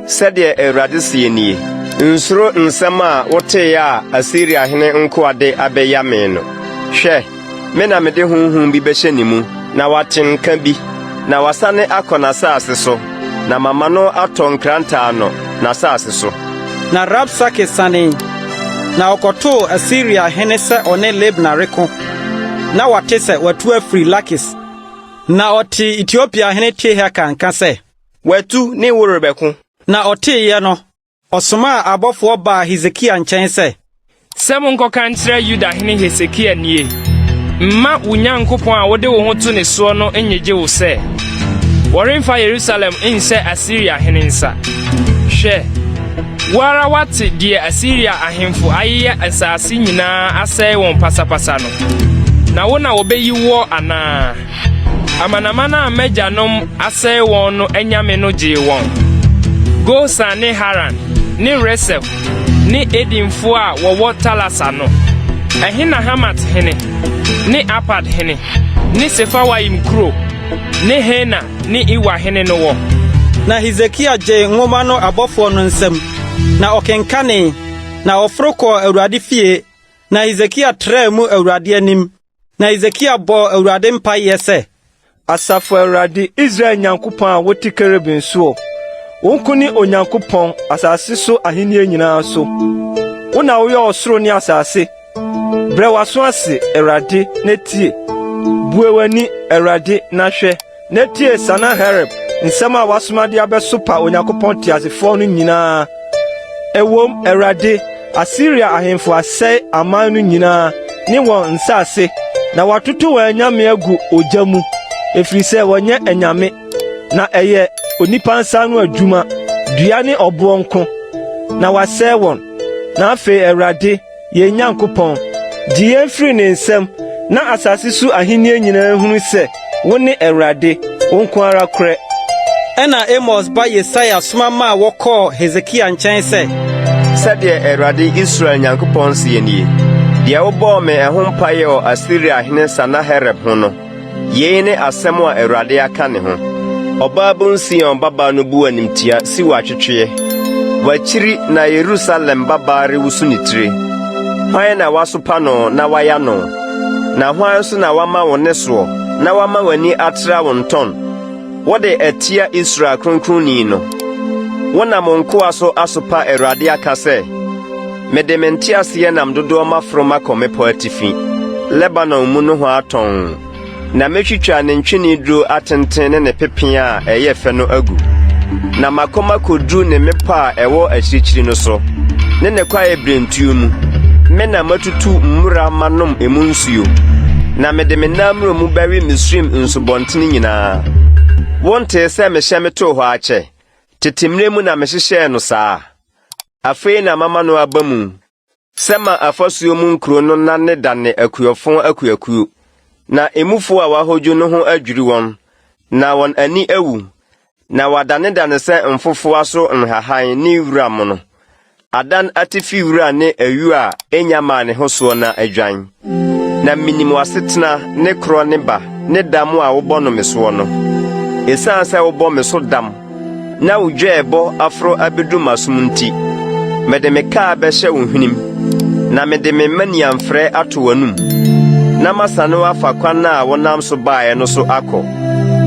[SPEAKER 1] Sɛdeɛ Awurade seɛ nie, Nsuro nsɛm a woteeɛ a Asiriahene nkoa de abɛya me no. Hwɛ, me na mede honhom bi bɛhyɛ ne mu, na wate nka bi, na wasane akɔ n'asase so. na mama no atɔ nkrantɛ ano, n'asase so.
[SPEAKER 2] Na Rabsake sanee, na ɔkɔtoo Asiria hene sɛ ɔne Libna reko. Na wate sɛ watu afiri Lakis. Na ɔtee Etiopia hene Tirhaka nka sɛ.
[SPEAKER 7] Watu ne wo rebɛko.
[SPEAKER 2] Na ɔteeɛ no, ɔsomaa abɔfoɔ baa Hesekia nkyɛn sɛ.
[SPEAKER 12] Sɛ monkɔka nkyerɛ Yuda hene Hesekia nie, Mma wo Nyankopɔn a wode wo ho to ne soɔ no nnyegye wo sɛ, wɔremfa Yerusalem nhyɛ Asiria hene nsa. Hwɛ, wo ara woate deɛ Asiria ahemfo ayeyɛ nsase nyinaa asɛe wɔn pasapasa no, na wo na wɔbɛyi woɔ anaa? Amanaman a m'agyanom asɛe wɔn no anyame no gyee wɔn, Gosan ne Haran ne Resef ne Edenfo a wɔwɔ Talasar no. Ɛhe na Hamat hene ne Arpad hene ne Sefarwaim kuro ne Hena ne Iwa hene no wɔ?
[SPEAKER 2] Na Hesekia gyee nwoma no abɔfoɔ no nsam, na ɔkenkanee, na ɔforo kɔɔ Awurade fie, na Hesekia traa mu Awurade anim. Na Hesekia bɔɔ Awurade mpaeɛ sɛ.
[SPEAKER 11] Asafo Awurade, Israel Nyankopɔn a wote kerubim soɔ, wo nko ne Onyankopɔn, asase so ahennie nyinaa so. Wo na woyɛɛ ɔsoro ne asase. Brɛ w'aso ase, Awurade, na tie. Bue w'ani, Awurade, na hwɛ. Na tie Sanaherib nsɛm a wasoma de abɛsopa Onyankopɔn teasefoɔ no nyinaa. Ɛwom, Awurade, Asiria ahemfo asɛe aman no nyinaa ne wɔn nsase, na wɔatoto wɔn anyame agu ogya mu, ɛfiri sɛ wɔnyɛ anyame, na ɛyɛ onipa nsa ano adwuma, dua ne ɔboɔ nko, na wɔasɛe wɔn. Na afei, Awurade, yɛn Nyankopɔn, gye yɛn firi ne nsam, na asase so ahenni nyinaa nhunu sɛ wone Awurade, wo nko ara korɛ.
[SPEAKER 2] Ɛnna Amos ba Yesaia soma maa wɔkɔɔ Hesekia nkyɛn sɛ.
[SPEAKER 1] Sɛdeɛ Awurade Israel Nyankopɔn seɛ nie, Deɛ wobɔɔ me ɛho mpaeɛ wɔ Asiriahene Sanaherib ho no, Yei ne asɛm a Awurade aka ne ho. Ɔbaabun Sion babaa no bu animtia si wo atwetweɛ. W'akyiri na Yerusalem babaa rewoso ne tire. Hwan na woasopa no na woaya no? Na hwan nso na wama wo nne soɔ na wama w'ani atra wo ntɔn? Wode atia Israel Kronkronni no. Wonam wo nkoa so asopa Awurade aka sɛ, 'Mede me nteaseɛnam dodoɔ maforo makɔ mmepɔ atifi, Lebanon mu nohoa tɔnn, na mɛtwitwa ne ntweneduro atenten ne ne pepeaa a ɛyɛ fɛ no agu, na makɔ makɔduru ne mmepɔ a ɛwɔ akyirikyiri no so, ne ne kwaeɛbirentuo mu. Me na matutu mmura manom emu nsuo, na mede me nammuromu bɛwe Misraim nsubɔntene nyinaa. Wontee sɛ mehyɛ metoo hɔ akyɛ? Tete mmerɛ mu na mehyehyɛɛ no saa. Afei na mama no aba mu sɛ ma afasuo mu nkuro no nnanedane akuafo akuakuo, na emufo a wɔahodwo no ho adwiri wɔn, na wɔn ani awu, na wɔadanedane sɛ mfofowa so nhahan ne wura mono, adan atifi wura ne ayuo a ennya mmaa ne ho soɔ na adwan. Na minim w'asetena ne korɔ ne ba ne dam a wobɔ no me soɔ no. Esiane sɛ wobɔ me so dam na wo dwɛɛbɔ aforo abedu m'asom nti, mede me kaa bɛhyɛ wo hwenem, na mede me manniamfrɛ ato w'anom, na masane wo afa kwan a wonam so baeɛ no so akɔ.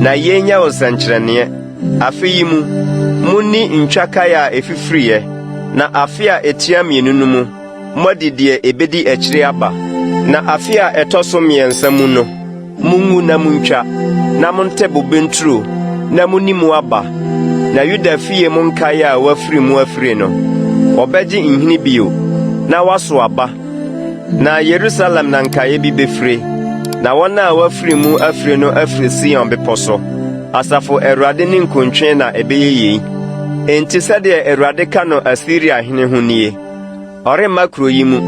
[SPEAKER 1] Na yei nyɛ wo nsɛnkyerɛnneɛ, Afe yi mu, munni ntwakae a ɛfifiriiɛ, na afe a ɛtia mmienu no mu, moadi deɛ ɛbɛdi akyire aba. Na afe a ɛtɔ so mmiɛnsa mu no, Mungu na muntwa, na montɛ bobe nturo, na munni mu aba. Na Yuda fie mu nkae a wɔafiri mu afiri no, wɔbɛgye nhini bio, na wɔasow aba. Na Yerusalem na nkaeɛ bi bɛfire, na wɔn a wɔafiri mu afire no afiri Sion bepɔ so. Asafo Awurade ninkuntwe na ɛbɛyɛ yei. Enti sɛdeɛ Awurade ka no Asiria hene ho nie. Ɔremma kuro yi mu,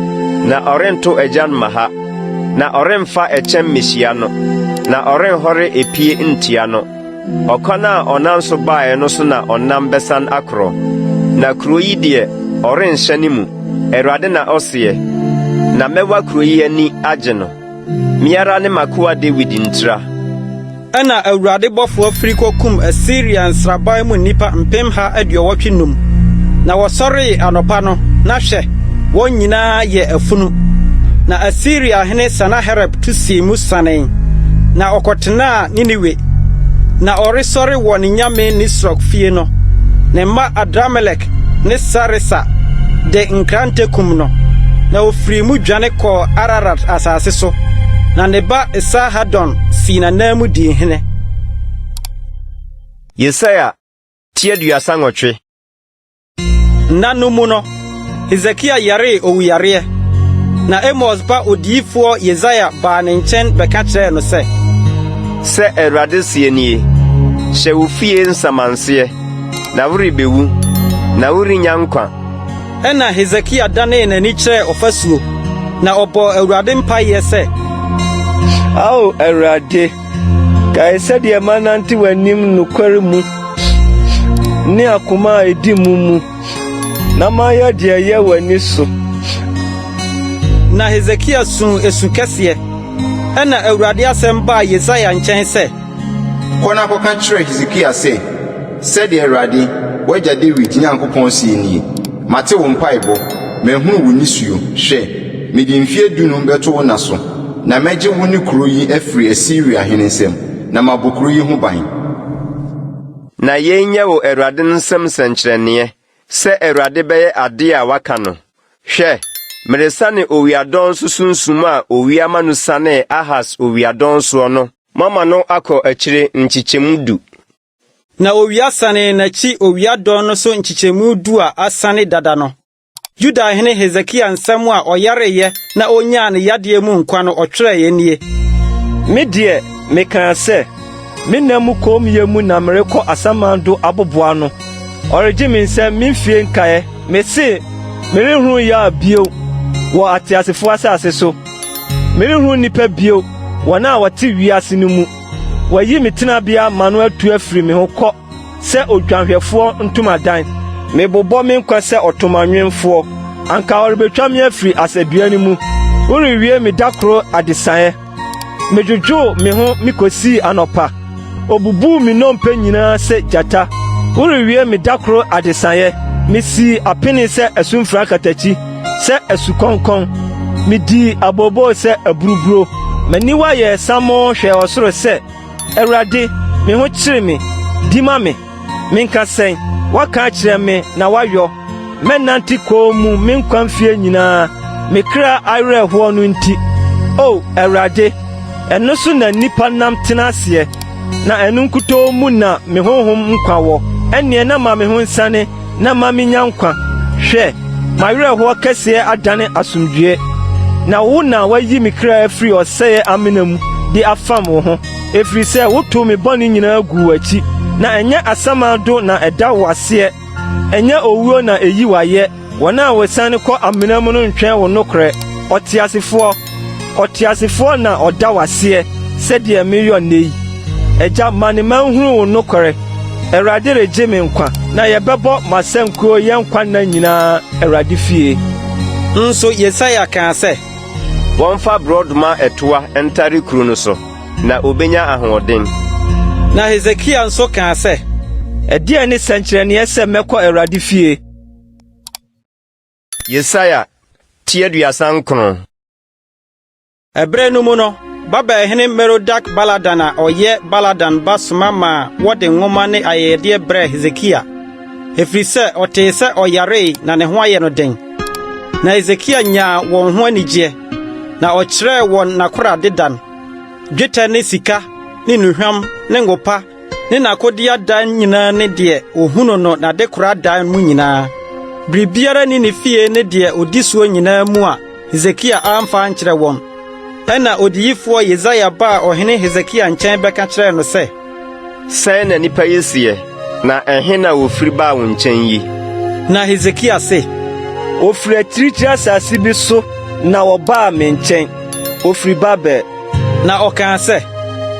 [SPEAKER 1] na ɔrento agyan mma ha, na ɔremfa ɛkyɛm mmehyia no, na ɔrenhɔre epie ntia no. Ɔkwan a ɔnam so baeɛ no so na ɔnam bɛsan akorɔ, na kuro yi deɛ, ɔrenhyɛne mu, Awurade na ɔseɛ, na mɛwa kuro yi ani agye no. Me ara ne m'akoa Dawid ntira.
[SPEAKER 2] Ɛnna Awurade bɔfoɔ firi kɔkum Asiria nsraban mu nnipa mpemha aduɔwɔtwe num. Na wɔsɔree anɔpa no, na hwɛ, wɔn nyinaa yɛ afunu. Na Asiria hene Sanaherib tu sii mu sanee, na ɔkɔtenaa Ninewe. Na ɔresɔre wɔ ne nyame Nisrok fie no, ne mma Adramelek ne Sareser de nkrante kum no, na ofirii mu dwane kɔɔ Ararat asase so, na ne ba Esarhadon sii n'ananmu dii hene.
[SPEAKER 1] Yesaia ti 38.
[SPEAKER 2] Nna no mu no, Hesekia yaree owuyareɛ, na Amos ba odiyifoɔ Yesaia baa ne nkyɛn bɛka kyerɛɛ no sɛ,
[SPEAKER 1] Sɛ Awurade seɛ nie, Hyɛ wo fie nsamanseɛ, na worebɛwu, na worennya nkwa.
[SPEAKER 2] Ɛnna Hesekia danee n'ani kyerɛɛ ɔfasuo, na ɔbɔɔ Awurade mpaeɛ sɛ,
[SPEAKER 11] Ao Awurade, Kae sɛdeɛ manante w'anim nokware mu ne akoma a edi mu mu, na mayɛ deɛ ɛyɛ w'ani so.
[SPEAKER 2] Na Hesekia suu esu kɛseɛ. Ɛnna Awurade asɛm baa Yesaia nkyɛn sɛ.
[SPEAKER 3] Kɔ na kɔka kyerɛ Hesekia sɛ, 'Sɛdeɛ Awurade, w'agya Dawid Nyankopɔn seɛ nie, Mate wo mpaebɔ, mahunu wo nisuo, hwɛ, mede mfeɛ dunum bɛto wo nna so. Na mɛgye wo ne kuro yi afiri Asiria hene nsam, na mabɔ kuro yi ho ban.
[SPEAKER 1] Na yei nyɛ wo Awurade nsam nsɛnkyerɛnneɛ, sɛ Awurade bɛyɛ adeɛ a waka no, Hwɛ, meresane owia dɔn so sunsum a owia ma no sianee Ahas owia dɔn soɔ no mama no akɔ akyire nkyekyɛmu du.
[SPEAKER 2] Na owia sanee n'akyi owia dɔn no so nkyekyɛmu du a asane dada no. Yudahene Hesekia nsɛm a ɔyareeɛ na ɔnyaa ne yadeɛ mu nkwa no ɔtwerɛeɛ nie.
[SPEAKER 11] Me deɛ, mekaa sɛ, Me nna mu kommyɛ mu na merekɔ asamando aboboano. Ɔregye me nsam me mfie nkaeɛ. Mese, Merenhunu yaw bio wɔ ateasefoɔ asase so. Merenhunu nnipa bio, wɔn a wɔte wiase no mu. Wɔayi me tenabea ma no atu afiri me ho kɔ. Sɛ odwanhwɛfoɔ ntomadan. Mebobɔ me nkwa sɛ ɔtomanwemfoɔ. Anka ɔrebɛtwa me afiri asadua no mu. Worewie me da koro adesaeɛ. Medwodwoo me ho mekɔsii anɔpa. Obubuu me nnompe nyinaa sɛ gyata. Worewie me da koro adesaeɛ. Mesii apini sɛ asumfra katakyi, sɛ asukɔnkɔn. Midii abooboo sɛ aburuburo. M'aniwa yɛɛ samoo hwɛɛ ɔsoro sɛ. Awurade, me ho kyere me, di ma me. Menka sɛn? Woaka akyerɛ me na woayɔ. Mɛnante komm mu me nkwa mfeɛ nyinaa, me kra awerɛhoɔ no nti. O Awurade, ɛno so na nnipa nam tena aseɛ, na ɛno nkutoo mu na me honhom nkwa wɔ. Ɛnneɛ na ma me ho nsane na ma minya nkwa. Hwɛ, m'awerɛhoɔ kɛseɛ adane asomdwoeɛ, na wo na woayi me kra afiri ɔsɛeɛ amena mu de afam wo ho, ɛfiri sɛ wotoo me bɔne nyinaa guu w'akyi. Na ɛnyɛ asamando na ɛda wo aseɛ, ɛnyɛ owuo na ɛyi wo ayɛ. Wɔn a wɔsiane kɔ amena mu no ntwɛn wo nokorɛ. Ɔteasefoɔ, ɔteasefoɔ na ɔda wo aseɛ sɛdeɛ meyɔ nnɛ yi. Agya, ma ne mma nhunu wo nokorɛ. Awurade regye me nkwa, na yɛbɛbɔ m'asankuo yɛn nkwa nna nyinaa Awurade fie.
[SPEAKER 2] Nso Yesaia kaa sɛ.
[SPEAKER 1] Wɔmfa borɔdɔma ɛtoa ntare kuru no so, na obenya ahoɔden.
[SPEAKER 2] Na Hesekia nso kaa sɛ.
[SPEAKER 11] Ɛdeɛn ne sɛnkyerɛnneɛ sɛ mɛkɔ Awurade fie?
[SPEAKER 1] Yesaia ti 39.
[SPEAKER 2] Ɛberɛ no mu no, Babelhene Merodak-Baladan a ɔyɛ Baladan ba soma maa wɔde nwoma ne ayɛyɛdeɛ brɛɛ Hesekia, ɛfiri sɛ ɔtee sɛ ɔyaree na ne ho ayɛ no den. Na Hesekia nyaa wɔn ho anigyeɛ, na ɔkyerɛɛ wɔn n'akorade dan, dwetɛ ne sika ne nnuhwam ne ngo pa ne n'akodeɛ adan nyinaa ne deɛ ɔhunu no n'adekora dan mu nyinaa. Biribiara nni ne fie ne deɛ ɔdi soɔ nyinaa mu a Hesekia amfa ankyerɛ wɔn. Ɛnna odiyifoɔ Yesaia baa ɔhene Hesekia nkyɛn bɛka kyerɛɛ no sɛ,
[SPEAKER 1] Sɛn na nnipa yi seɛ, na ɛhe na wɔfiri baa wo nkyɛn yi?
[SPEAKER 2] Na Hesekia se,
[SPEAKER 11] Wɔfiri akyirikyiri asase bi so na wɔbaa me nkyɛn, wɔfiri Babel.
[SPEAKER 2] Na ɔkaa sɛ,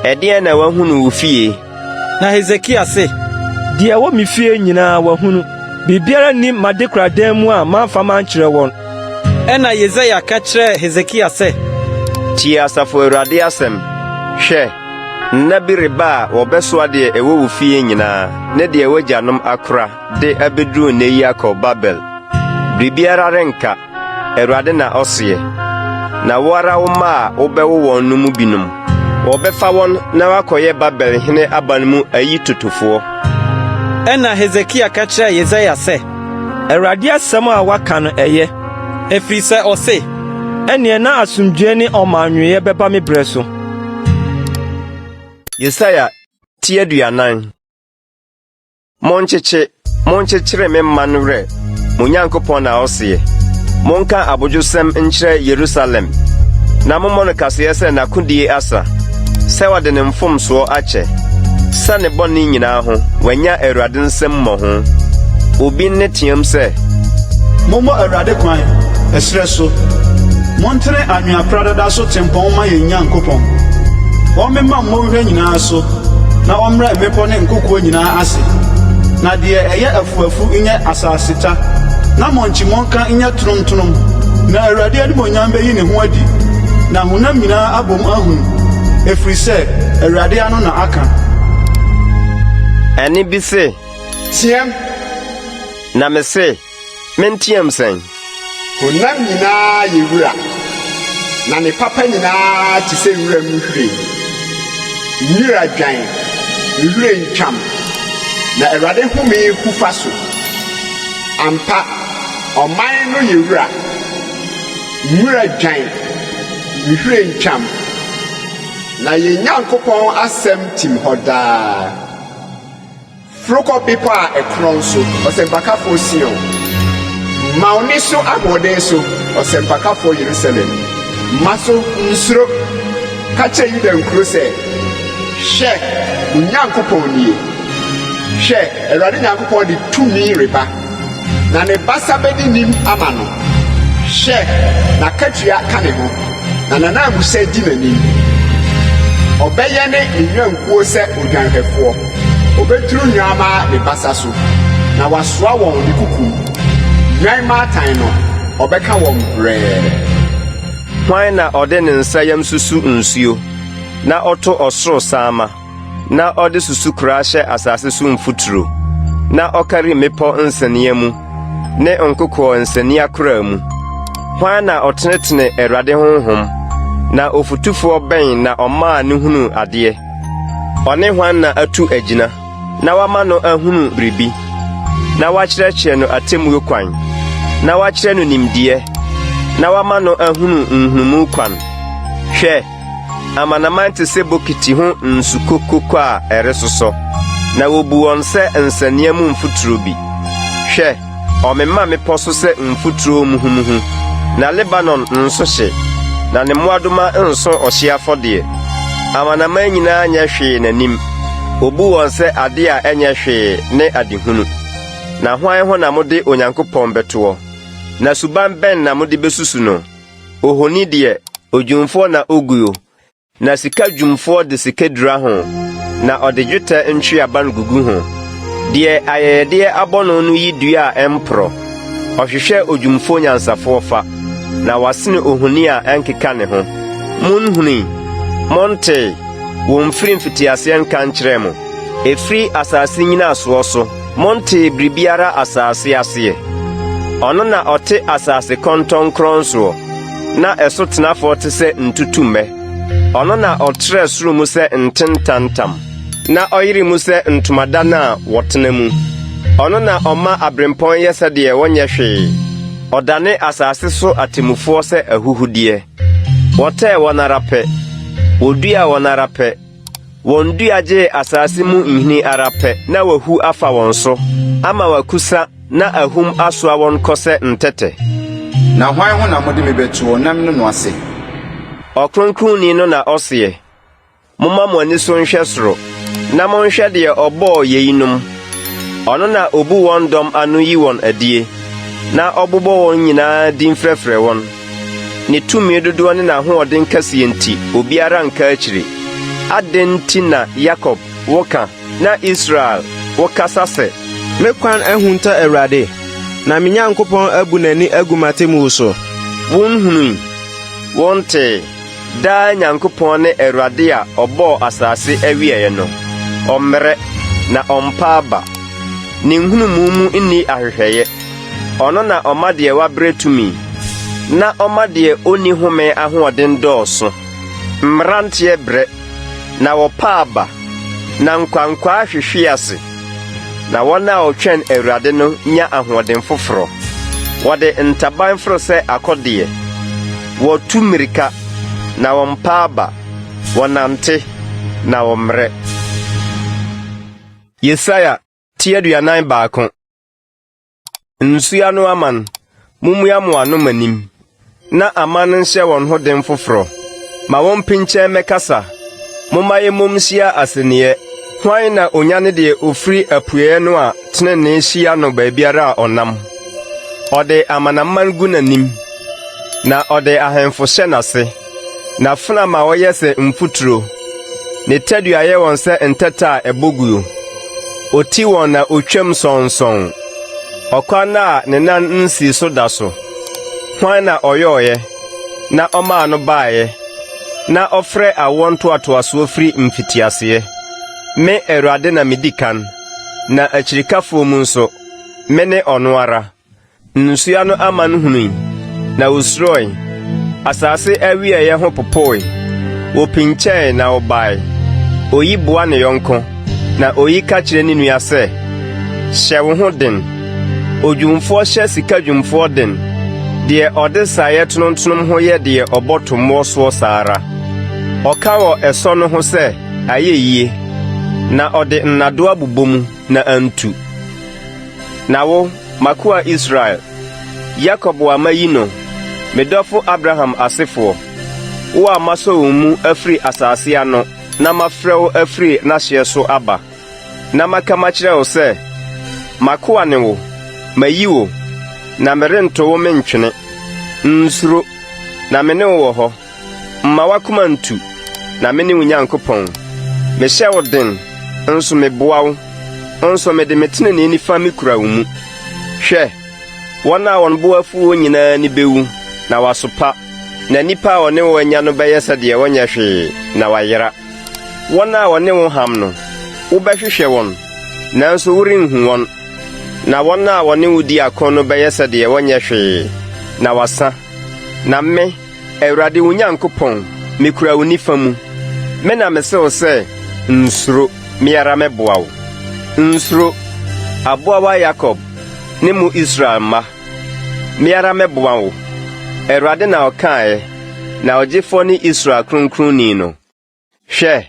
[SPEAKER 1] Ɛdeɛn na wɔahunu wo fie?
[SPEAKER 2] Na Hesekia se,
[SPEAKER 11] Deɛ ɛwɔ me fie nyinaa wɔahunu. Biribiara nni m'adekoradan mu a mamfa mankyerɛ wɔn.
[SPEAKER 2] Ɛnna Yesaia ka kyerɛɛ Hesekia sɛ,
[SPEAKER 1] Tie Asafo Awurade asɛm. Hwɛ, nna bi reba a wɔbɛsoa deɛ ɛwɔ wo fie nyinaa ne deɛ w'agyanom akora de abɛduru nnɛ yi akɔ Babel. Biribiara renka. Awurade na ɔseɛ. Na wo ara wo mma a wobɛwo wɔn no mu binom, Wɔbɛfa wɔn na wɔakɔyɛ Babel hene aban mu ayitotofoɔ.
[SPEAKER 2] Ɛnna Hesekia ka kyerɛɛ Yesaia sɛ,
[SPEAKER 11] Awurade asɛm a woaka no, ɛyɛ.
[SPEAKER 2] Ɛfiri sɛ ɔse,
[SPEAKER 11] Ɛnneɛ na asomdwoeɛ ne ɔmannwoeɛ bɛba me berɛ so.
[SPEAKER 1] Yesaia ti 40. Monkyekye, monkyekyere me man werɛ, mo Nyankopɔn na ɔseɛ. Monka abodwosɛm nkyerɛ Yerusalem, na mommɔ no kaseɛ sɛ n'akodie asa, sɛ wɔde ne mfomsoɔ akyɛ, sɛ ne bɔne nyinaa ho wanya Awurade nsam mmɔho. Obi nne team sɛ.
[SPEAKER 5] Mommɔ Awurade kwan, ɛserɛ so. Montene anwea pradada so tempɔn mma yɛn Nyankopɔn. Ɔmmema mmonhwa nyinaa so, na ɔmmrɛ mmepɔ ne nkokoɔ nyinaa ase, na deɛ ɛyɛ afuafu nyɛ asaseta, na mmonkyimmɔnka nyɛ tonomtonom. Na Awurade animuonyam bɛyi ne ho adi, na honam nyinaa abom ahunu, ɛfiri sɛ Awurade ano na aka.
[SPEAKER 1] Ɛnne bi se.
[SPEAKER 3] Teɛm!
[SPEAKER 1] Na mese, Menteɛm sɛn?
[SPEAKER 3] Honam nyinaa yɛ wura, na ne papa nyinaa te sɛ wuram nhwiren. Nwura dwan, nhwiren twam, na Awurade home hu fa so. Ampa, ɔman no yɛ wura. Nwura dwan, nhwiren twam, na yɛn Nyankopɔn asɛm tim hɔ daa. Foro kɔ bepɔ a ɛkorɔn so, ɔsɛmpakafoɔ Sion. Ma wo nne so ahoɔden so, ɔsɛmpakafoɔ Yerusalem. Ma so, nsuro. Ka kyerɛ Yuda nkuro sɛ, Hwɛ, mo Nyankopɔn nie! Hwɛ, Awurade Nyankopɔn de tumi reba, na ne basa bɛdi nim ama no. Hwɛ, n'akatua ka ne ho, na n'ananmuhyɛ di n'anim. Ɔbɛyɛne ne nnwankuo sɛ odwanhwɛfoɔ. Obeturu nnwammaa ne basa so, na wasoa wɔn ne kokom. Nnwan mmaatan no, ɔbɛka wɔn brɛɛ.
[SPEAKER 1] Hwan na ɔde ne nsa yam susu nsuo, na ɔto ɔsoro saama, na ɔde susukora hyɛ asase so mfuturo, na ɔkari mmepɔ nsania mu ne nkokoɔ nsania koraa mu? Hwan na ɔtenetene Awurade honhom, na ofotufoɔ bɛn na ɔmaa no hunuu adeɛ? Ɔne hwan na atu agyina na wama no ahunu biribi, na wakyerɛkyerɛ no atemmuo kwan, na wakyerɛ no nimdeɛ, na wama no ahunu nhunumu kwan? Hwɛ, amanaman te sɛ bokiti ho nsukokoko a ɛresosɔ, na wobu wɔn sɛ nsania mu mfuturo bi. Hwɛ, Ɔmema mmepɔ so sɛ mfuturo muhumuhu, na Lebanon nso hye, na ne mmoadoma nso ɔhyeɛ afɔdeɛ. Amanaman nyinaa nyɛ hwee n'anim, obu wɔn sɛ adeɛ a ɛnyɛ hwee ne adehunu. Na hwan ho na mode Onyankopɔn bɛtoɔ? Na suban bɛn na mode bɛsusu no? Ohoni deɛ, odwumfoɔ na oguo, Na sika dwumfoɔ de sika dura ho, na ɔde dwetɛ ntweaban gugu ho. Deɛ ayɛyɛdeɛ abɔ no no yi dua a ɛmporɔ. Ɔhwehwɛ odwumfoɔ nyansafoɔ fa, na wasene ohoni a ɛnkeka ne ho. Monhunui? Montee? Wɔmfiri mfitiaseɛ nka nkyerɛɛ mo? Ɛfiri asase nnyinasoɔ so, montee biribiara asase aseɛ? Ɔno na ɔte asase kɔntɔnkrɔn soɔ. na ɛso tenafoɔ te sɛ ntutummɛ. Ɔno na ɔtrɛɛ soro mu sɛ ntentantam, na ɔyere mu sɛ ntomadan a wɔtena mu. Ɔno na ɔma aberempɔn yɛ sɛdeɛ wɔnyɛ hwee, ɔdane asase so atemmufoɔ sɛ ahuhudeɛ. Wɔtɛɛ wɔn ara pɛ, wɔduaa wɔn ara pɛ, wɔn dua gyee asase mu nhini ara pɛ na wahu afa wɔn so ama wɔakusa na ahum asoa wɔn kɔ sɛ ntɛtɛ.
[SPEAKER 3] Na hwan ho na mode me bɛtoɔ na mene no ase?
[SPEAKER 1] Ɔkronkronni no na ɔseɛ. Momma mo ani so nhwɛ soro, na monhwɛ deɛ ɔbɔɔ yeinom. Ɔno na ɔbu wɔn dɔm ano yi wɔn adie, na ɔbobɔ wɔn nyinaa din frɛfrɛ wɔn. Ne tumi dodoɔ ne n'ahoɔden kɛseɛ nti, obiara nka akyiri. Adɛn nti na Yakob, woka, na Israel, wokasa sɛ.
[SPEAKER 7] Me kwan ahunta Awurade, na me Nyankopɔn abu n'ani agu m'atemmuo so?
[SPEAKER 1] Wonhunui, wontee, daa Nyankopɔn ne Awurade a ɔbɔɔ asase awieeɛ no. Ɔmmrɛ, na ɔmpa aba. Ne nhunumu mu nni ahwehwɛeɛ. Ɔno na ɔma deɛ wabrɛ tumi, na ɔma deɛ ɔnni home ahoɔden dɔɔso. Mmeranteɛ brɛ. Na wɔpa aba, na nkwankwaa hwehwe ase. Na wɔn a wɔtwɛn Awurade no nya ahoɔden foforɔ. Wɔde ntaban foro sɛ akɔdeɛ. Wɔtu mmirika, na wɔmpa aba. Wɔnante, na wɔmmrɛ. Yesaia ti 41. Nsuo ano aman, mommua mo ano m'anim, na aman nhyɛ wɔn ho den foforɔ. Ma wɔmpinkyɛ mmɛkasa. Momma yɛmmom nhyia asɛnniiɛ. Hwan na ɔnyane deɛ ɔfiri apueeɛ no a tenenee hyia no baabiara a ɔnam? Ɔde amanaman gu n'anim, na ɔde ahemfo hyɛ n'ase. N'afena ma wɔyɛ sɛ mfuturo, ne tadua yɛ wɔn sɛ ntɛtɛ a ɛbɔ guo. Ɔti wɔn na ɔtwam sɔnsɔn, ɔkwan a ne nan nsii so da so. Hwan na ɔyɔeɛ, na ɔmaa no baeɛ, na ɔfrɛ awoɔ ntoatoasoɔ firi mfitiaseɛ? Me Awurade na medi kan, na akyirikafoɔ mu nso, mene ɔno ara. Nsuo ano aman hunui, na wosuroe. Asase awieeɛ ho popoe. Wɔpinkyɛe na wɔbae. Oyi boa ne yɔnko, na oyi ka kyerɛ ne nua sɛ, Hyɛ wo ho den! Odwumfoɔ hyɛ sikadwumfoɔ den, deɛ ɔde saeɛ tonomtonom ho yɛ deɛ ɔbɔ tommoɔ soɔ saa ara. Ɔka wɔ ɛsɔ no ho sɛ, Ayɛ yie, na ɔde nnadewa bobɔ mu, na antu. Na wo, m'akoa Israel, Yakob a mayi no, me dɔfo Abraham asefoɔ, wo a masɔ wo mu afiri asase ano na mafrɛ wo afiri n'ahyeɛ so aba, na maka makyerɛ wo sɛ, M'akoa ne wo, mayi wo, na merento wo mentwene. Nsuro, na me ne wo wɔ hɔ. Mma w'akoma nntu, na mene wo Nyankopɔn. Mehyɛ wo den, nso meboa wo, nso mede me tenenee nifa mekura wo mu. Hwɛ, wɔn a wɔn bo afu wo nyinaa ani bewu, na wɔasopa, na nnipa a wɔne wo anya no bɛyɛ sɛ deɛ wɔnyɛ hwee, na wɔayera. Wɔn a wɔne wo ham no, wobɛhwehwɛ wɔn, nanso worenhu wɔn, na wɔn a wɔne wo di ako no bɛyɛ sɛ deɛ wɔnyɛ hwee, na wɔasa. Na me, Awurade wo Nyankopɔn, mikura wo nifa mu. Me na mise wo sɛ, Nsuro, me ara mɛboa wo. Nsuro, aboawa Yakob, ne mo Israel mma. Me ara mɛboa wo. Awurade na ɔkaeɛ, na Ɔgyefoɔ ne Israel Kronkronni no. Hwɛ,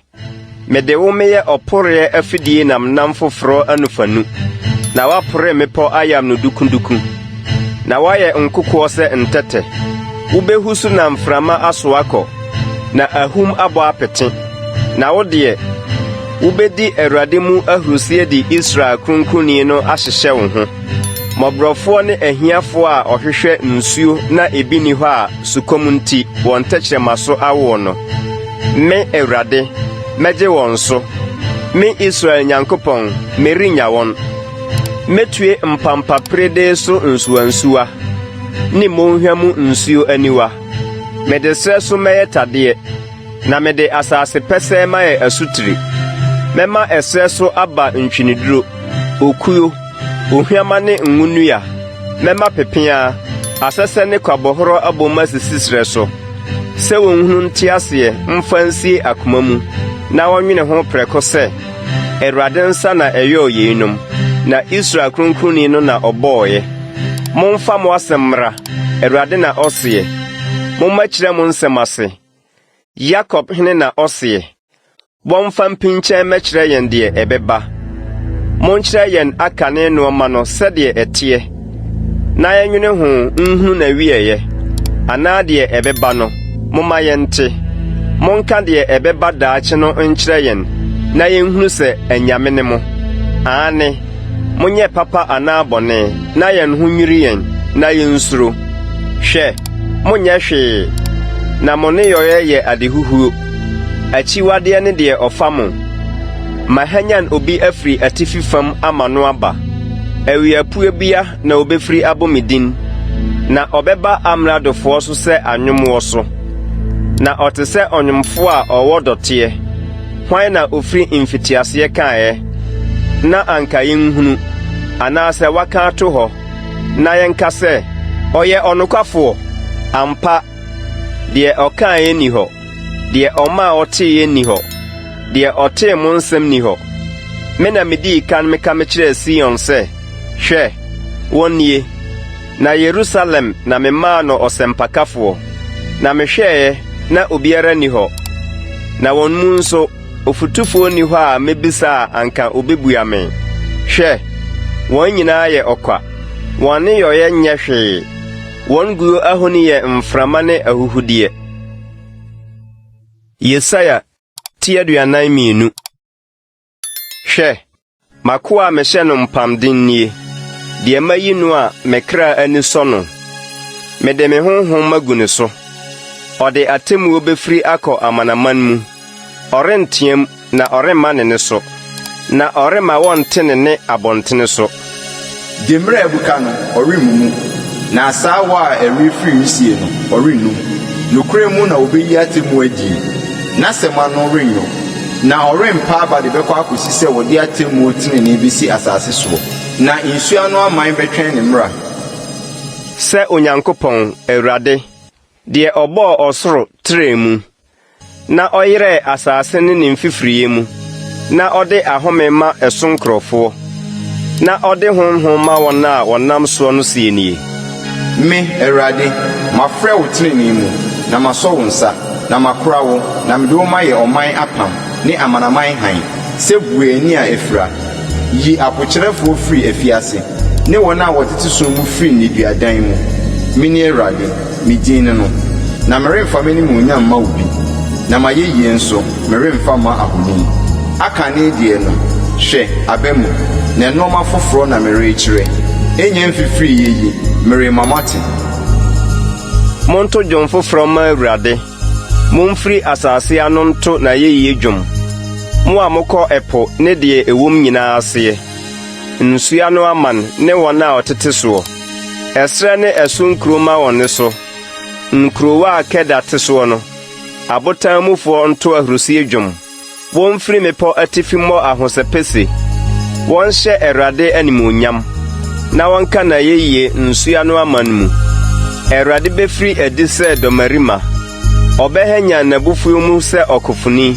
[SPEAKER 1] mede wo meyɛ ɔporeɛ afidie nnamnam foforɔ anofanu, na woapore mmepɔ ayam no dukuduku, na woayɛ nkokoɔ sɛ ntɛtɛ. Wobɛhu so na mframa asoa kɔ, na ahum abɔ apete. Na wo deɛ, wobɛdi Awurade mu ahurisie de Israel Kronkronni no ahyehyɛ wo ho. Mmɔborɔfoɔ ne ahiafoɔ a wɔhwehwɛ nsuo na ebi nni hɔ a sukɔm nti wɔn tɛkyerɛma so awoɔ no, me, Awurade, mɛgye wɔn so. Me Israel Nyankopɔn, merennya wɔn. Mɛtue mpampaperedee so nsuwansuwa ne mmonhwa mu nsuo aniwa. Mede serɛ so mɛyɛ tadeɛ. Na mede asase pɛsɛɛ mayɛ asutire. Mɛma ɛserɛ so aba ntweneduro, okuo, ohwamma ne ngo nnua. Mɛma pepeaa, asɛsɛ ne kwabɔhorɔ abom asisi serɛ so, sɛ wɔnhunu nte aseɛ mfa nsie akoma mu, na wɔnnwene ho prɛko sɛ, Awurade nsa na ɛyɔɔ yeinom, na Israel Kronkronni no na ɔbɔeɛ. Momfa mo asɛm mmra, Awurade na ɔseɛ. Mommɛkyerɛ mo nsɛm ase. Yakob hene na ɔseɛ, Wɔmfa mpinkyɛ mmɛkyerɛ yɛn deɛ ɛbɛba. Monkyerɛ yɛn akane nnoɔma no sɛdeɛ ɛteɛ, na yɛnnwene ho nhunu n'awieeɛ, anaa deɛ ɛbɛba no, momma yɛnte. Monka deɛ ɛbɛba daakye no nkyerɛ yɛn, na yɛnhunu sɛ anyame ne mo. Aane, monyɛ papa anaa bɔne, na yɛn ho nnwiri yɛn, na yɛnsuro. Hwɛ! Monyɛ hwee, na mo nneyɔeɛ yɛ adehuhuo. Akyiwadeɛ ne deɛ ɔfa mo. Mahanyan obi afiri atifi fam ama no aba. Awiapuebea na ɔbɛfiri abɔ me din, na ɔbɛba amradofoɔ so sɛ anwommoɔ so. Na ɔte sɛ ɔnwomfoɔ a ɔwɔ dɔteɛ. Hwan na ɔfiri mfitiaseɛ kaeɛ, na anka yɛnhunu, anaasɛ waka ato hɔ? na yɛnka sɛ, 'Ɔyɛ ɔnokwafoɔ'? Ampa, deɛ ɔkaeɛ nni hɔ, deɛ ɔmaa wɔteeɛ nni hɔ. Deɛ ɔtee mo nsɛm nni hɔ. Me na medii kan meka mekyerɛɛ Sion sɛ, 'Hwɛ, wɔn nie! Na Yerusalem na memaa no ɔsɛmpakafoɔ. Na mehwɛeɛ, na obiara nni hɔ, na wɔn mu nso, ofotufoɔ nni hɔ a mɛbisa a anka ɔbɛbua me. Hwɛ, wɔn nyinaa yɛ ɔkwa, wɔn nneyɔeɛ nyɛ hwee, wɔn guo ahoni yɛ mframa ne ahuhudeɛ. Yesaia ti 42. Hwɛ, m'akoa a mehyɛ no mpamden nie, deɛ mayi no a me kra ani sɔ no. Mede me honhom magu ne so. Ɔde atemmuo bɛfiri akɔ amanaman mu. Ɔrenteam na ɔremma ne nne so, na ɔremma wɔnte ne nne abɔntene so.
[SPEAKER 3] Demmire a abuka no, ɔremmu mu, na asaawa a ɛrefiri wisie no, ɔrennum. Nokorɛ mu na ɔbɛyi atemmuo adie, n'asɛm ano rennwo, na ɔrempa aba de bɛkɔ akɔsi sɛ wɔde atemmuo tenenee bɛsi asase soɔ, na nsuo ano aman bɛtwɛn ne mmara.
[SPEAKER 1] Sɛ Onyankopɔn, Awurade, deɛ ɔbɔɔ ɔsoro trɛɛ mu, na ɔyerɛɛ asase ne ne mfifiriiɛ mu, na ɔde ahome ma ɛso nkurɔfoɔ, na ɔde honhom ma wɔn a wɔnam soɔ no seɛ nie.
[SPEAKER 3] Me, Awurade, mafrɛ wo tenenee mu, na masɔ wo nsa, na makora wo, na mede wo mayɛ ɔman apam ne amanaman hann, sɛ bue ani a afira, yi apokyerɛfoɔ firi afiase, ne wɔn a wɔtete sum mu firi nneduadan mu. Mene Awurade. Me din ne no, na meremfa m'animuonyam mma obi, na m'ayɛyie nso, meremfa mma ahoni. Akane deɛ no, hwɛ, aba mu, na nnoɔma foforɔ na merekyerɛ, ɛnnya mfifiriiɛ yi, merema moate.
[SPEAKER 1] Monto dwom foforɔ mma Awurade, momfiri asase ano nto n'ayɛyie dwom, mo a mokɔ ɛpo ne deɛ ɛwom nyinaa aseɛ. Nsuo ano aman ne wɔn a wɔtete soɔ. Ɛserɛ ne ɛso nkuro mma wɔn nne so, nkurowa a Kedar te soɔ no. Abotan mufoɔ nto ahurisie dwom, wɔmfiri mmepɔ atifi mmɔ ahosɛpɛ se. Wɔnhyɛ Awurade animuonyam, na wɔnka n'ayɛyie nsuo ano aman mu. Awurade bɛfiri adi sɛ dɔmmarima, ɔbɛhanyan n'abufuo mu sɛ ɔkofoni.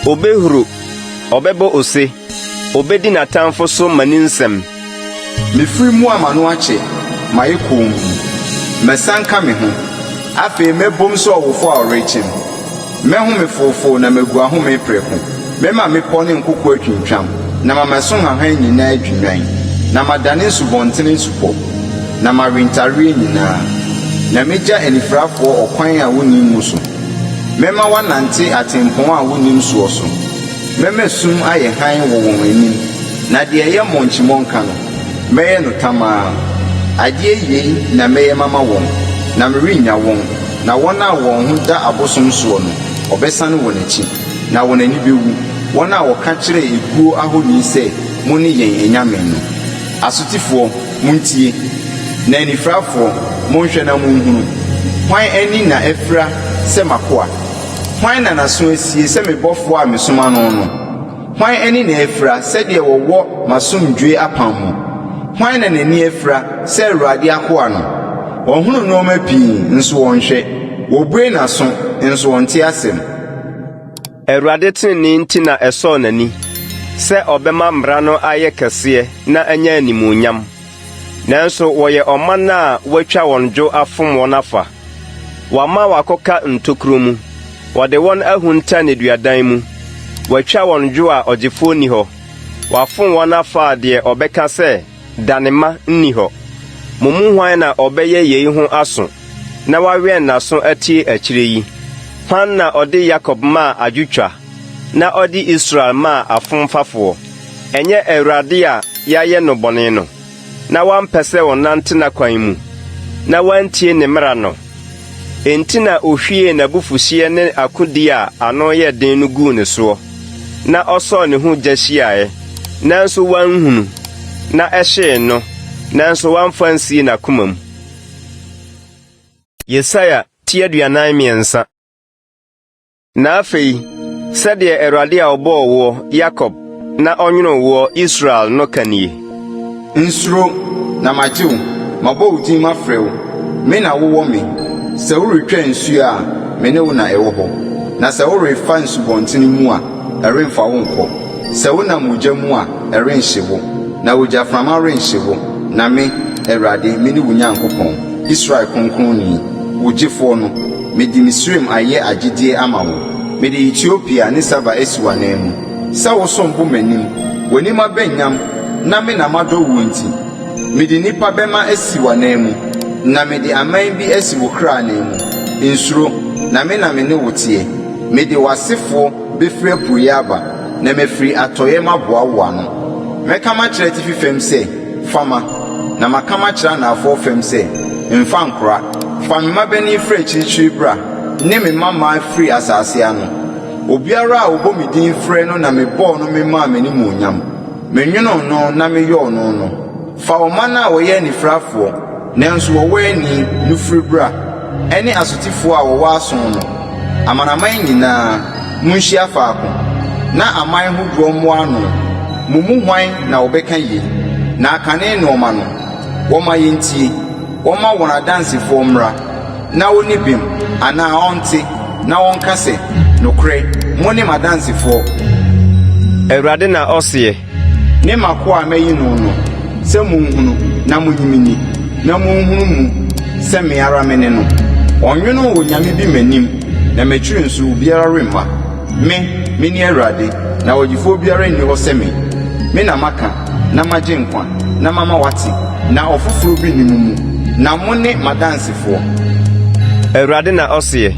[SPEAKER 1] Ɔbɛhuru, ɔbɛbɔ ose. Obedi n'atamfo so mmaninsɛm.
[SPEAKER 3] Mefiri mu a m'ano akyɛ, mayɛ komm. Masianka me ho, afei mɛbom sɛ ɔwofo a ɔrekyem. Mɛhome foofoo na magu ahome prɛko. Mɛma mmepɔw ne nkoko atwintwam, na mama ɛso nhahan nyinaa adwinnwan, na madane nsubɔntene nsupɔ, na mawe ntareɛ nyinaa. Na megya anifirafoɔ ɔkwan a wonnim mu so. Mɛma wɔanante atempɔn a wonnim soɔ so. Mɛma sum ayɛ hann wɔ wɔn anim, na deɛ ɛyɛ mmonkyimmɔnka no, mɛyɛ no tamaa. Adeɛ yei na mɛyɛ mama wɔn, na merennya wɔn, na wɔn a wɔn ho da abosom soɔ no, wɔbɛsane wɔn akyi, na wɔn ani bɛwu, wɔn a wɔka kyerɛ eguo ahoni sɛ, Mone yɛn anyame no. Asotifoɔ, montie, na anifirafoɔ, monhwɛ na monhunu. Hwan ani na afira sɛ m'akoa? Hwan na n'aso asie sɛ me bɔfoɔ a mesoma no no? Hwan ani na afira sɛdeɛ wɔwɔ m'asomdwoeɛ apam mu? Hwan na n'ani afira sɛ Awurade akoa no? Ɔhunu nnoɔma pii, nso ɔnhwɛ, wɔbue n'aso, nso ɔnte asɛm.
[SPEAKER 1] Awurade tenenee nti na ɛsɔɔ n'ani sɛ ɔbɛma mmara no ayɛ kɛseɛ na anya animuonyam. Nanso wɔyɛ ɔman a wɔatwa wɔn dwo afom wɔn afa. Wɔama wɔakɔka ntokuro mu, wɔde wɔn ahunta nneduadan mu. Wɔatwa wɔn dwo a ɔgyefoɔ nni hɔ, wɔafom wɔn afa a deɛ ɔbɛka sɛ, Dane ma, nni hɔ. Mo mu hwan na ɔbɛyɛ yei ho aso, na wawɛn n'aso atie akyire yi? Hwan na ɔde Yakob maa adwotwa, na ɔde Israel maa afomfafoɔ? Ɛnyɛ Awurade a yɛayɛ no bɔne no, na wampɛ sɛ wɔnante n'akwan mu, na wɔantie ne mmara no? Enti na ohwiee n'abufuhyeɛ ne akodie a ano yɛ den no guu ne soɔ, na ɔsɔɔ ne ho gya hyiaeɛ, nanso wanhunu, na ɛhyee no, nanso wamfa ansie n'akoma mu. Yesaia ti 43. Na afei, sɛdeɛ Awurade a ɔbɔɔ woɔ, Yakob, na ɔnwonoo woɔ, Israel, no ka nie.
[SPEAKER 3] Nsuro, na magye wo, mabɔ wo din mafrɛ wo, me na wowɔ me. Sɛ woretwa nsuo a, me ne wo na ɛwɔ hɔ, na sɛ worefa nsubɔntene mu a, ɛremfa wo nkɔ. Sɛ wonam ogya mu a, ɛrenhye wo, na ogyaframa renhye wo. Na me, Awurade, mene wo Nyankopɔn, Israel Kronkronni, wo Gyefoɔ no. Mede Misraim ayɛ agyedeɛ ama wo, mede Etiopia ne Saba asi w'ananmu. Sɛ wosom bo m'anim, w'anim aba nyam na me na madɔ woɔ nti, mede nnipa bɛma asi w'ananmu, na mede aman bi asi wo kra ananmu. Nsuro, na me na me ne wo teɛ. Mede w'asefoɔ bɛfiri apueeɛ aba, na mafiri atɔeɛ maboa wo ano. Mɛka makyerɛ atifi fam sɛ, 'Fa ma! Na maka makyerɛ anaafoɔ fam sɛ, 'Mfa nkora! Fa me mmabanin firi akyirikyiri bra, ne me mmammaa firi asase ano. Obiara a ɔbɔ me din frɛ no na mebɔɔ no memaa m'animuonyam. Menwonoo no na meyɔɔ no no. Fa ɔman a wɔyɛ anifirafoɔ, nanso wɔwɔ ani no firi bra, ɛne asotifoɔ a wɔwɔ aso no. Amanaman nyinaa, monhyia faako, na aman hodoɔ mmoa ano. Mo mu hwan na ɔbɛka yei? Na akane nnoɔma no, wɔmma yɛntie. Wɔmma wɔn adansefoɔ mmra, na ɔnni bem, anaa ɔnte, na ɔnka sɛ, Nokorɛ, mone m'adansefoɔ.
[SPEAKER 1] Awurade na ɔseɛ.
[SPEAKER 3] Ne m'akoa a mayi no no, sɛ monhunu na monnye me nni, na monhunu mu sɛ me ara mene no. Ɔnnwonoo onyame bi m'anim, na m'akyiri nso obiara remma. Me, mene Awurade, na ɔgyefoɔ biara nni hɔ sɛ me. Me na maka, na magye nkwa, na mama wɔate, na ɔfoforɔ bi nni mo mu, na mone m'adansefoɔ.
[SPEAKER 1] Awurade na ɔseɛ.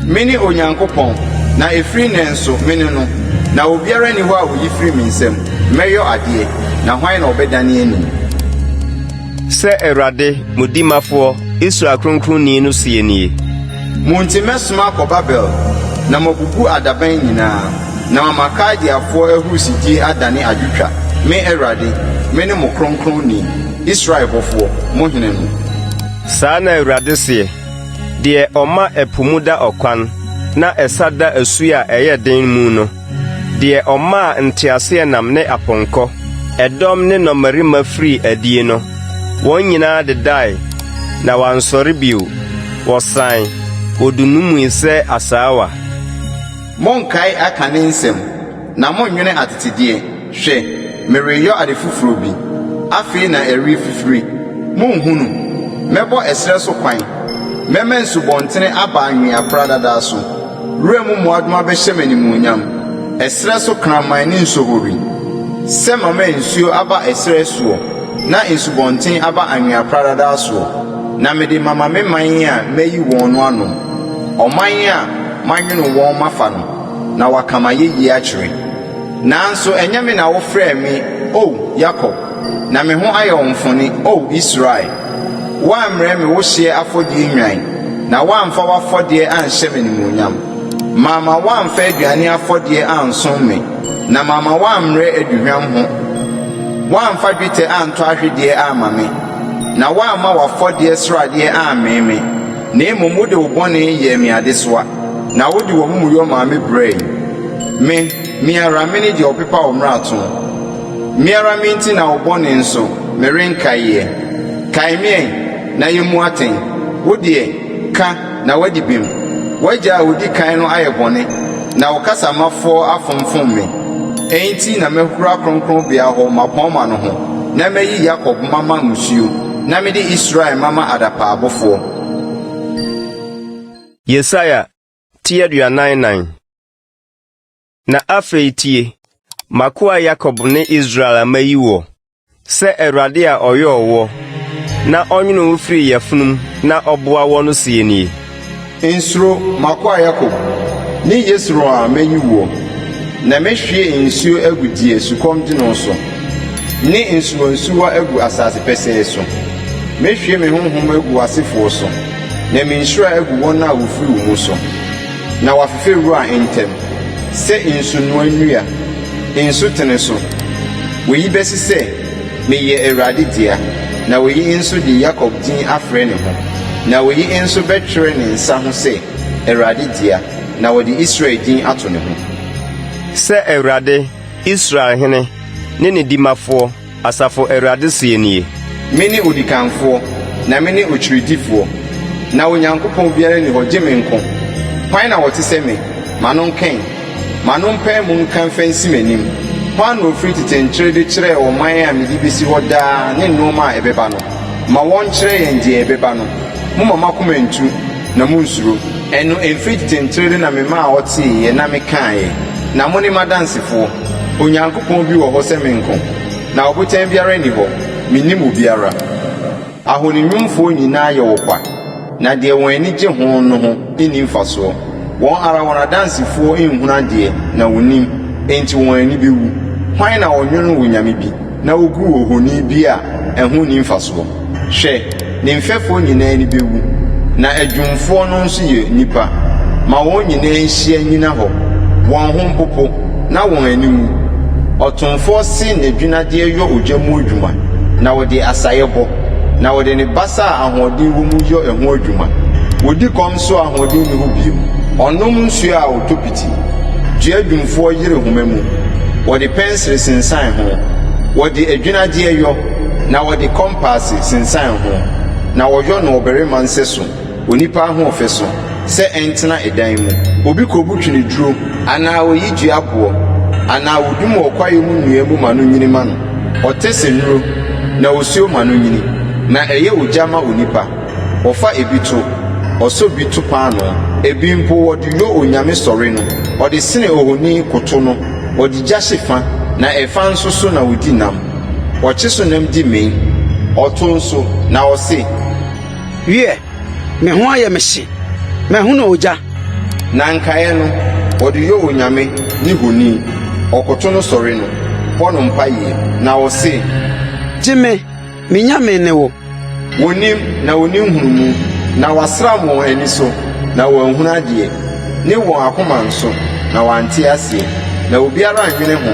[SPEAKER 3] Mene Onyankopɔn, na ɛfiri nnɛ nso, mene no, na obiara nni hɔ a ɔyi firi me nsam. Mɛyɔ adeɛ, na hwan na ɔbɛdane ani?
[SPEAKER 1] Sɛ Awurade, mo Dimafoɔ, Israel Kronkronni no seɛ nie.
[SPEAKER 3] Mo nti mɛsoma akɔ Babel, na mabubu adaban nyinaa, na mama Kaldeafoɔ ahurisidie adane adwotwa, me Awurade, mene mo Kronkronni, Israel Bɔfoɔ, mo Hene no.
[SPEAKER 1] Saa na Awurade seɛ, deɛ ɔma ɛpo mu da ɔkwan, na ɛsa da asuo a ɛyɛ den mu no. Deɛ ɔmaa nteaseɛnam ne apɔnkɔ, ɛdɔm ne nnɔmmarima firii adie no, wɔn nyinaa dedae, na wɔansɔre bio, wɔsae, wɔdunnumii sɛ asaawa.
[SPEAKER 3] Monkae akane nsɛm, na monnwene atetedeɛ, hwɛ, mereyɔ ade foforɔ bi, afei na ɛrefifiri, monhunu? Mɛbɔ ɛserɛ so kwan, mɛma nsubɔntene aba anwea pradada so. Wuram mmoadoma bɛhyɛ me animuonyam, ɛserɛ so kraman ne nsohori, sɛ mama nsuo aba ɛserɛ soɔ, na nsubɔnten aba anwea pradadaa soɔ, na mede mama me man a mayi wɔn no anom, ɔman a manwono wɔn mafa no, na wɔaka m'ayɛyie akyerɛ. Nanso ɛnyɛ me na wofrɛɛ me, O Yakob, na me ho ayɛ wo mfone, O Israel. Woammrɛ me wo hyeɛ afɔdie nnwan, na woamfa w'afɔdeɛ anhyɛ me animuonyam. Mamma woamfa aduane afɔdeɛ ansom me, na mamma woammrɛ aduhwam ho. Woamfa dwetɛ antɔ ahwedeɛ amma me, na woamma w'afɔdeɛ sradeɛ ammee me, na mmom wode wo bɔne yɛɛ me adesoa, na wode w'amumuyɔ maa me brɛe. Me, me ara, mene deɛ ɔpepa wo mmarato. Me ara me nti na wo bɔne nso, merenkae ɛ. Kae me ɛ, na yemmu atɛn. Wo deɛ, ka, na woadi bem. W'agya a odi kan no ayɛ bɔne, na wo kasamafoɔ afomfom me. Enti na mahura kronkronbea hɔ mmapɔmma no ho, na mayi Yakob mama mmusuo, na mede Israel mama adapaabofoɔ.
[SPEAKER 1] Yesaia ti 44. Na afei tie, m'akoa Yakob ne Israel a mayi woɔ, sɛ Awurade a ɔyɔɔ woɔ, na ɔnwonoo wo firii yafunum na ɔboa woɔ no seɛ nie.
[SPEAKER 3] Nsuro, m'akoa Yakob, ne Yesurun a mayi woɔ, na mɛhwie nsuo agu deɛ sukɔm de no so, ne nsuwansuwa agu asase pɛsɛɛ so. Mɛhwie me honhom agu w'asefoɔ so, na me nhyira agu wɔn a wɔfiri wo mu so. Na wɔafefɛ wura ntɛm sɛ nsunoa nnua, nsutene so. Oyi bɛse sɛ, 'Meyɛ Awurade dea, na oyi nso de Yakob din afrɛ ne ho, na oyi nso bɛtwerɛ ne nsa ho sɛ, 'Awurade dea, na wɔde Israel din ato ne ho.
[SPEAKER 1] Sɛ Awurade, Israel hene, ne ne dimafoɔ, Asafo Awurade seɛ nie.
[SPEAKER 3] Mene odikanfoɔ, na mene okyiridifoɔ, na Onyankopɔn biara nni hɔ gye me nko. Hwan na ɔte sɛ me? Ma no nka ɛ! Ma no mpae mu nka mfa nsi m'anim. Hwan na ɔfiri tete nkyere de kyerɛɛ ɔman a mede bɛsi hɔ daa ne nnoɔma a ɛbɛba no? Ma wɔnkyerɛ yɛn deɛ ɛbɛba no. Momma mo akoma nntu, na monnsuro. Ɛno ɛmfiri tete nkyere de na memaa wɔteeɛ na mekaeɛ, na mone m'adansefoɔ. Onyankopɔn bi wɔ hɔ sɛ me nko? Na ɔbotan biara nni hɔ, mennim obiara. Ahoninwomfoɔ nyinaa yɛ ɔkwa, na deɛ wɔn ani gye ho no ho nni mfasoɔ. Wɔn ara wɔn adansefoɔ nhunu adeɛ na wɔnnim, enti wɔn ani bɛwu. Hwan na ɔnwonoo onyame bi, na ɔguu ohoni bi a ɛho nni mfasoɔ? Hwɛ, ne mfɛfoɔ nyinaa ani bɛwu, na adwumfoɔ no nso yɛ nnipa. Ma wɔn nyinaa nhyia nnyina hɔ, wɔn ho mpopo, na wɔn ani nwu. Ɔtomfoɔ se n'adwinnadeɛ yɔ ogya mu adwuma, na ɔde asaeɛ bɔ, na ɔde ne basa a ahoɔden wɔ mu yɔ ɛho adwuma. Ɔdi kɔm nso a ahoɔden nni hɔ bio, ɔnom nsuo a ɔtɔ piti. Dua dwumfoɔ yere homa mu, wɔde pɛnsere sensan ho, wɔde adwinnadeɛ yɔ, na wɔde kɔmpaase sensan ho, na wɔyɔ no ɔbarima nsɛso, onipa ahoɔfɛ so, sɛ ɛntena ɛdan mu. Obi kɔbu tweneduro, anaa ɔyi dua boɔ, anaa ɔdum wɔ kwaeɛ mu nnua mu ma no nyini ma no. Ɔtɛ sɛ nnuro, na osuo ma no nyini, na ɛyɛ ogya ma onipa. Wɔfa ebi to, ɔsɔ bi to paanoo, ebi mpo wɔde yɔ onyame sɔre no, ɔde sene ohoni koto no, ɔde gya hye fa, na ɛfa nso so na ɔdi nam. Ɔkye so nam di mee, ɔto nso, na ɔse.
[SPEAKER 13] Wiɛ, me ho ayɛ me hye, mahunu ogya.
[SPEAKER 3] Na nkaeɛ no, ɔde yɔ onyame ne honi, ɔkoto no sɔre no, bɔ no mpaeɛ, na ɔse.
[SPEAKER 13] Gye me, me nyame ne wo.
[SPEAKER 3] Wɔnnim, na wɔnni nhunumu, na wɔasram wɔn ani so, na wɔanhunu adeɛ, ne wɔn akoma nso, na wɔante aseɛ. Na obiara nnwene ho,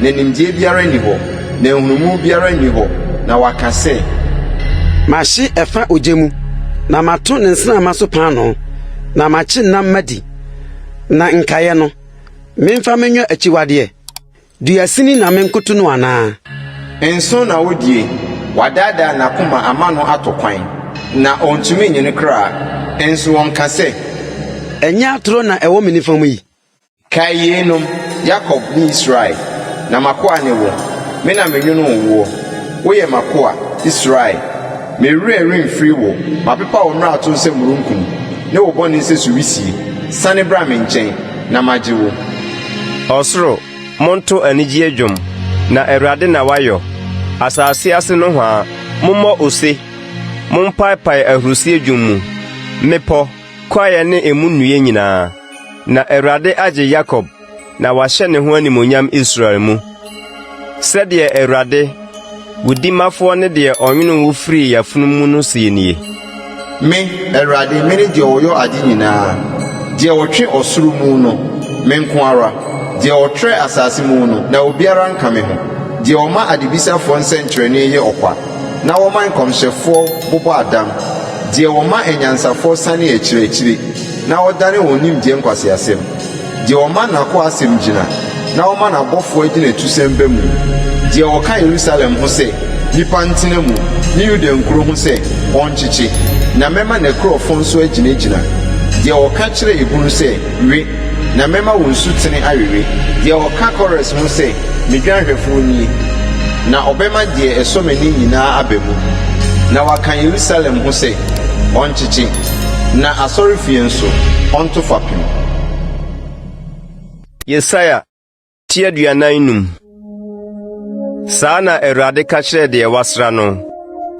[SPEAKER 3] na nimdeɛ biara nni hɔ, na nhunumu biara nni hɔ, na wɔaka sɛ.
[SPEAKER 13] Mahye ɛfa ogya mu, na mato ne nsramma so paanoo, na makye nam madi, na nkaeɛ no, memfa menyɔ akyiwadeɛ? Dua sini na menkoto no anaa?
[SPEAKER 3] Nso na odie, wadaadaa n'akoma ama no atɔ kwan, na ɔntumi nnye ne kra, nso ɔnka sɛ.
[SPEAKER 13] Ɛnyɛ atoro na ɛwɔ me nifa mu yi?
[SPEAKER 3] Kae yeinom, Yakob ne Israel, na m'akoa ne wo, me na menwonoo woɔ, woyɛ m'akoa, Israel. Me werɛ remfiri wo, mapepa wo mmarato sɛ mununkum, ne wo bɔne sɛ suwisie. Sane bra me nkyɛn, na magye wo.
[SPEAKER 1] Ɔsoro, monto anigyeɛ dwom, na Awurade na wayɔ. Asase ase nohoa, mommɔ ose, mompaepae ahurisie dwom mu, mmepɔ, kwaeɛ ne emu nnua nyinaa. Na Awurade agye Yakob, na wahyɛ ne ho animuonyam Israel mu. Sɛdeɛ Awurade, wo dimafoɔ ne deɛ ɔnwonoo wo firii yafunu mu no seɛ nie.
[SPEAKER 3] Me, Awurade, mene deɛ ɔyɔ ade nyinaa, deɛ ɔtwe ɔsoro mu no, me nko ara, deɛ ɔtrɛ asase mu no, na obiara nka me ho, deɛ ɔma adebisafoɔ nsɛnkyerɛnne yɛ ɔkwa, na ɔma nkɔmhyɛfoɔ bobɔ adam, deɛ ɔma anyansafoɔ sane akyiri akyiri, na ɔdane wɔn nimdeɛ nkwaseasɛm. Deɛ ɔma n'akoa asɛm gyina, na ɔma n'abɔfoɔ agyinatusɛm ba mu, deɛ ɔka Yerusalem ho sɛ, 'Nnipa ntena mu, ne Yuda nkuro ho sɛ, 'Wɔnkyekye, na mɛma n'akurofo nso agyinagyina, deɛ ɔka kyerɛ ebunu sɛ, 'We, na mɛma wo nsutene awewe, deɛ ɔka Kores ho sɛ, 'Me dwanhwɛfoɔ nie, na ɔbɛma deɛ ɛsɔ m'ani nyinaa aba mu, na waka Yerusalem ho sɛ, 'Wɔnkyekye, na asɔrefie nso, ɔnto fapem.
[SPEAKER 1] Yesaia ti 45. Saa na Awurade ka kyerɛɛ deɛ wasra no,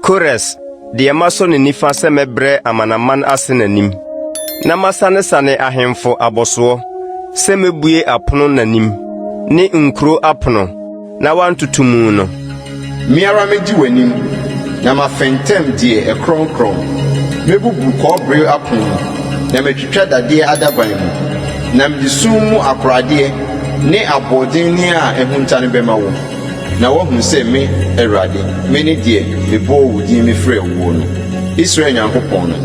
[SPEAKER 1] Kores, deɛ masɔ ne nifa sɛ mɛbrɛ amanaman ase n'anim, na masanesane ahemfo abɔsoɔ, sɛ mɛbue apono n'anim, ne nkuro apono, na wantoto mu no.
[SPEAKER 3] Me ara mɛdi w'anim, na mafɛntɛm deɛ ɛkorɔnkorɔn. Mɛbubu kɔbere apono mu, na matwitwa dadeɛ adaban mu, na mede sum mu akoradeɛ ne aboɔdenne a ahunta no bɛma wo, na woahunu sɛ me, Awurade, mene deɛ mebɔɔ wo din mefrɛɛ woɔ no, Israel Nyankopɔn no.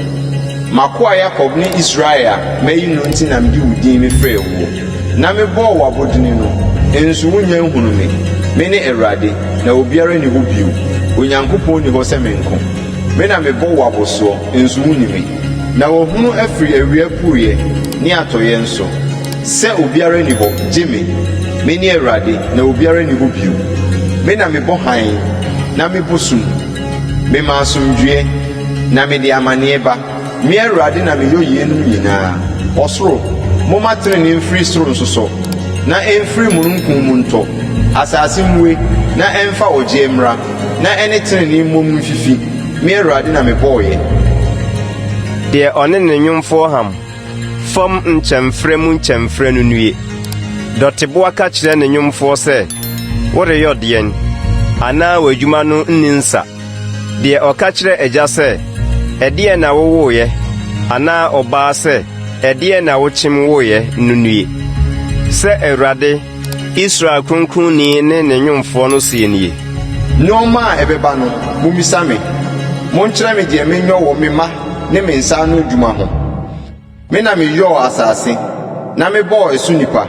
[SPEAKER 3] M'akoa Yakob ne Israel a mayi no nti na mede wo din mefrɛɛ woɔ. Na mebɔɔ wo abodini no, nso wunnya nhunuu me. Mene Awurade, na obiara nni hɔ bio. Onyankopɔn nni hɔ sɛ me nko. Me na mebɔ wo abosoɔ, nso wunni me. Na wɔahunu afiri awia apueeɛ ne atɔeɛ nso. Sɛ obiara nni hɔ, gye me. Mene Awurade, na obiara nni hɔ bio. Me na mebɔ hann, na mebɔ sum. Mema asomdwoeɛ, na mede amaneɛ ba. Me Awurade na meyɔ yeinom nyinaa. Ɔsoro, momma tenenee mfiri soro nsosɔ, na ɛmfiri mununkum mu ntɔ. Asase mmue, na ɛmfa ɔgyeɛ mmra, na ɛne tenenee mmom mfifi. Me Awurade na mebɔeɛ.
[SPEAKER 1] Deɛ ɔne ne nwomfoɔ ham. Fam nkyɛmferɛ mu nkyɛmferɛ no nnue! Dɔteboa ka kyerɛ ne nwomfoɔ sɛ, Woreyɔ deɛn? Anaa w'adwuma no nni nsa? Deɛ ɔka kyerɛ agya sɛ, Ɛdeɛn na wowoeɛ? Anaa ɔbaa sɛ, Ɛdeɛn na wokyem woeɛ? no nnue! Sɛ Awurade, Israel Kronkronni ne ne Nwomfoɔ no seɛ nie.
[SPEAKER 3] Nnoɔma a ɛbɛba no, mommisa me, monkyerɛ me deɛ menyɔ wɔ me mma ne me nsa ano adwuma ho. Me na meyɔɔ asase, na mebɔɔ ɛso nnipa,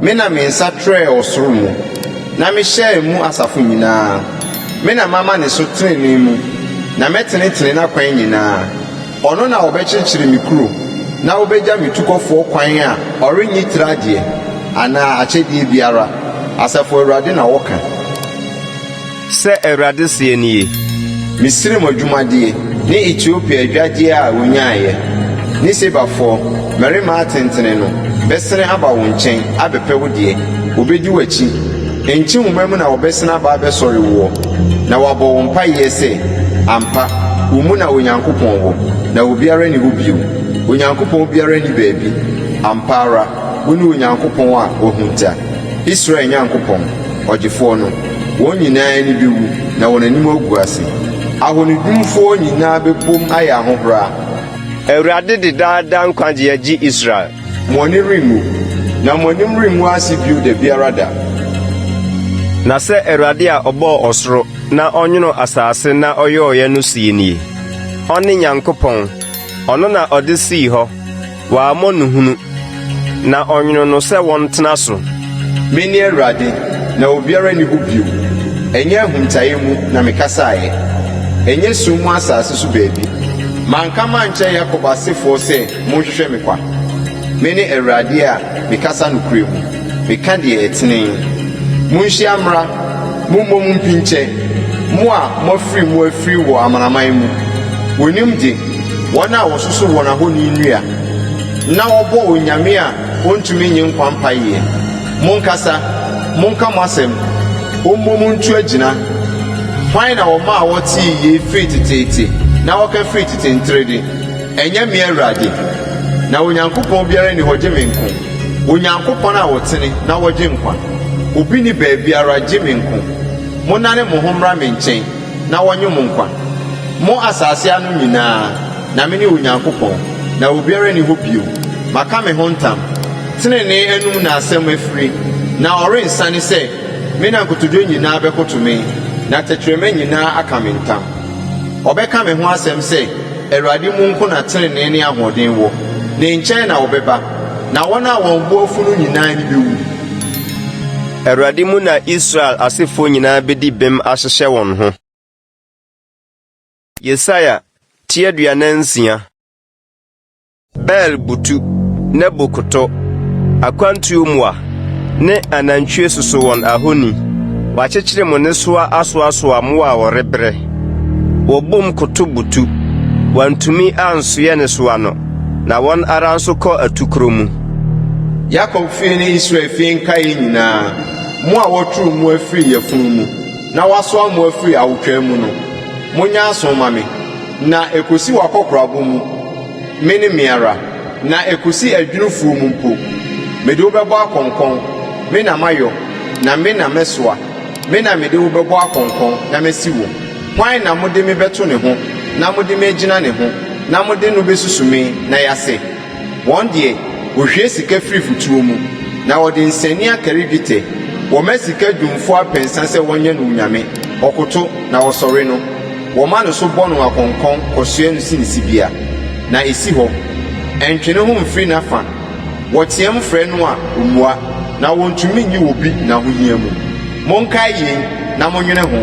[SPEAKER 3] me na me nsa trɛɛ ɔsoro mu, na mehyɛɛ emu asafo nyinaa. Me na mama ne so tenenee mu, na mɛtenetene n'akwan nyinaa. Ɔno na ɔbɛkyekyere me kuro, na ɔbɛgya me tukɔfoɔ kwan a ɔrennye tiriadeɛ anaa akyɛdeɛ biara, Asafo Awurade na ɔka.
[SPEAKER 1] Sɛ Awurade seɛ nie.
[SPEAKER 3] Misraim adwumadeɛ, ne Etiopia adwadeɛ a wɔnyaeɛ, ne Sebafoɔ, mmarima atentene no, bɛsene aba wo nkyɛn abɛpɛ wo deɛ, wɔbɛdi w'akyi. Nkyehoma mu na wɔbɛsene aba abɛsɔre woɔ, na wɔabɔ wo mpaeɛ sɛ, Ampa, wo mu na Onyankopɔn wɔ, na obiara nni hɔ bio. Onyankopɔn biara nni baabi. Ampa ara, wone Onyankopɔn a woahunta, Israel Nyankopɔn, Ɔgyefoɔ no. Wɔn nyinaa ani bɛwu na wɔn anim agu ase. Ahonidwumfoɔ nyinaa bɛbom ayɛ ahohora.
[SPEAKER 1] Awurade de daa daa nkwagyeɛ gye Israel.
[SPEAKER 3] Mo ani renwu, na mo anim rengu ase bio da biara da.
[SPEAKER 1] Na sɛ Awurade a ɔbɔɔ ɔsoro na ɔnwonoo asase na ɔyɔeɛ no seɛ nie, Ɔne Nyankopɔn, ɔno na ɔde sii hɔ, Wammɔ no hunu, na ɔnwonoo no sɛ wɔntena so.
[SPEAKER 3] Mene Awurade, na obiara nni hɔ bio. Ɛnyɛ ahuntaeɛ mu na mekasaeɛ, ɛnyɛ sum mu asase so baabi. Manka mankyerɛ Yakob asefoɔ sɛ, 'Monhwehwɛ me kwa'? Mene Awurade a mekasa nokorɛ mu, meka deɛ ɛtene. Monhyia mmra, mommom mpinkyɛ, mo a moafiri mu afiri wɔ amanaman mu. Wɔnnim de, wɔn a wɔsoso wɔn ahoni nnua, na wɔbɔ onyame a ontumi nnye nkwa mpaeɛ. Monkasa, monka mo asɛm, wɔmmom ntu agyina. Hwan na ɔmaa wɔtee yei firi teteete na ɔka firi tete nterede? Ɛnyɛ me Awurade? Na Onyankopɔn biara nni hɔ gye me nko, Onyankopɔn a ɔtene na ɔgye nkwa. Obi nni baabiara gye me nko. Monnane mo ho mmra me nkyɛn na wɔnnye mo nkwa, mo asase ano nyinaa, na mene Onyankopɔn, na obiara nni hɔ bio. Maka me ho ntam, tenenee anom na asɛm afire, na ɔrensane sɛ, Me na nkotodwe nyinaa bɛkoto me, na tɛkyerɛma nyinaa aka me ntam. Ɔbɛka me ho asɛm sɛ, 'Awurade mu nko na trenee ne ahoɔden wɔ. Ne nkyɛn na wɔbɛba, na wɔn a wɔn bo afu no nyinaa ani bewu.
[SPEAKER 1] Awurade mu na Israel asefoɔ nyinaa bedi bem ahyehyɛ wɔn ho. Yesaia ti 46. Bel butu, Nebo koto, akwantuo mmoa ne anantwie soso wɔn ahoni. Wɔakyekyere mo nnesoa asoasoa mmoa a wɔrebrɛ. Wɔbom koto butu, wɔantumi ansoɛ nnesoa no, na wɔn ara nso kɔ atukorɔ mu.
[SPEAKER 3] Yakob fie ne Israel fie nkaeɛ nyinaa, mo a wɔtweree mo afiri yafunu mu, na wɔasoa mo afiri awotwaa mu no, monyɛ aso mma me. Na ɛkɔsi w'akɔkorabɔ mu, me ne me ara, na ɛkɔsi adwunufoɔ mu mpo, mede wo bɛbɔ akɔnkɔn, me na mayɔ, na me na mɛsoa, me na mede wo bɛbɔ akɔnkɔn na masi wo. Hwan na mode me bɛto ne ho, na mode me agyina ne ho, na mode no bɛsusu me na yɛasɛ? Wɔn deɛ, wɔhwie sika firi fotoɔ mu, na wɔde nsania kari dwetɛ. Wɔma sika dwumfoɔ apɛnsa sɛ wɔnyɛ no onyame, ɔkoto, na wɔsɔre no. Wɔma no so bɔ no akɔnkɔn kɔsoɛ no si ne sibea, na ɛsi hɔ. Ɛntwe ne ho mfiri n'afa. Wɔteam frɛ no a, ɔmmua, na wɔntumi nyi obi n'ahohia mu. Monkae yei na monnwene ho,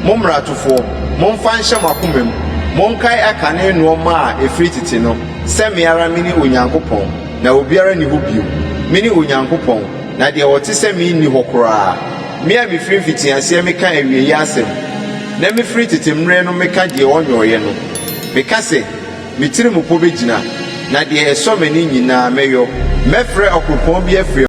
[SPEAKER 3] mo mmaratofoɔ, momfa nhyɛ mo akoma mu. Monkae akane nnoɔma a ɛfiri tete no, sɛ me ara mene Onyankopɔn, na obiara nni hɔ bio. Mene Onyankopɔn, na deɛ ɔte sɛ me nni hɔ koraa. Me a mefiri mfitiaseɛ meka awieeɛ asɛm, na mefiri tete mmerɛ no meka deɛ ɔnyɔeɛ no. Meka sɛ, 'Me tirimupɔ bɛgyina, na deɛ ɛsɔ m'ani nyinaa mɛyɔ. Mɛfrɛ ɔkoropɔn bi afiri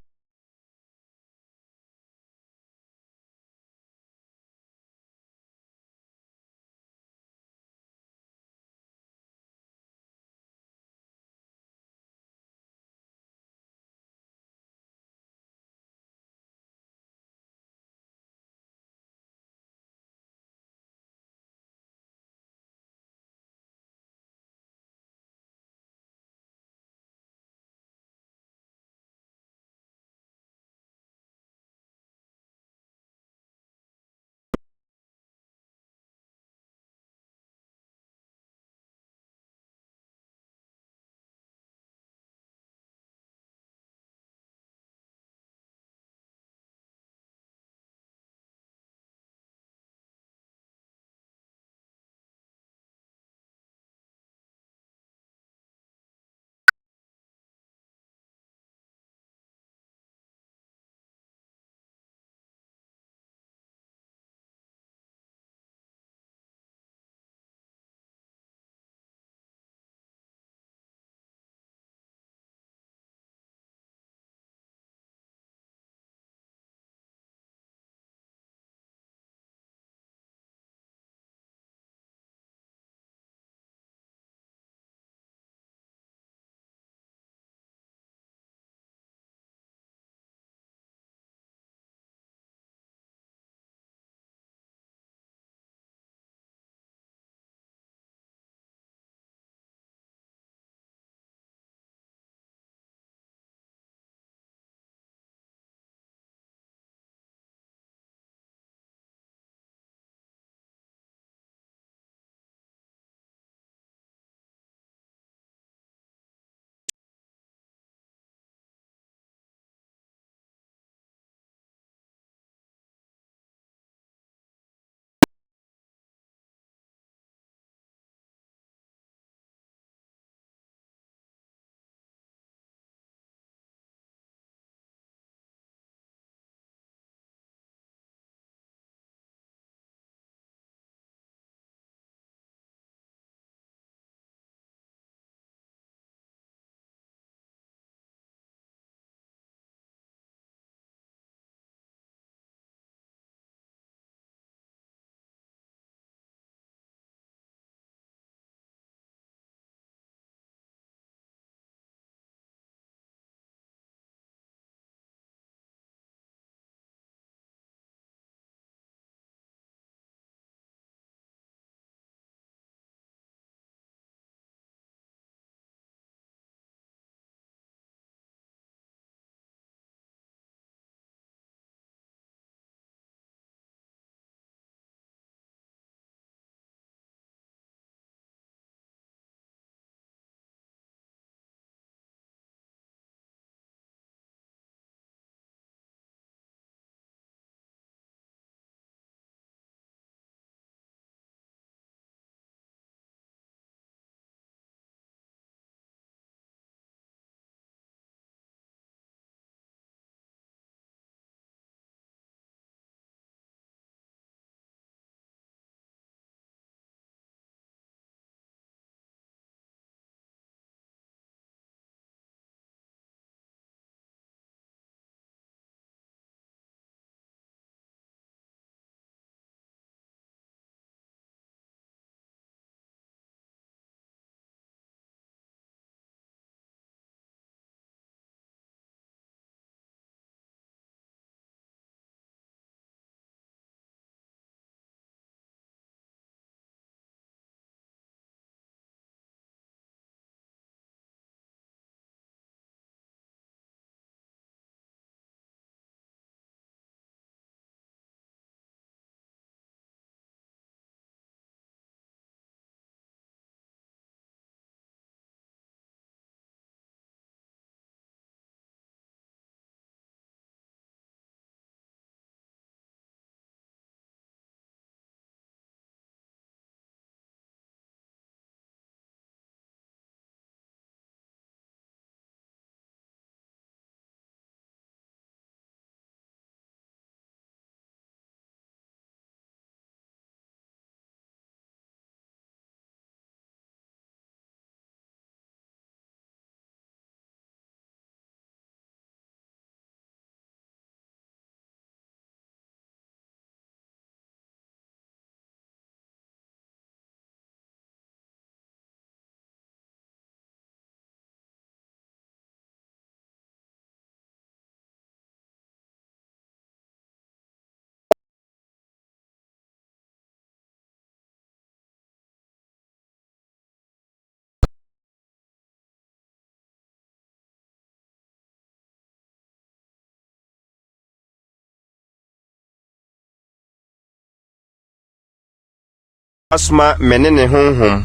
[SPEAKER 1] Asoma me ne ne honhom,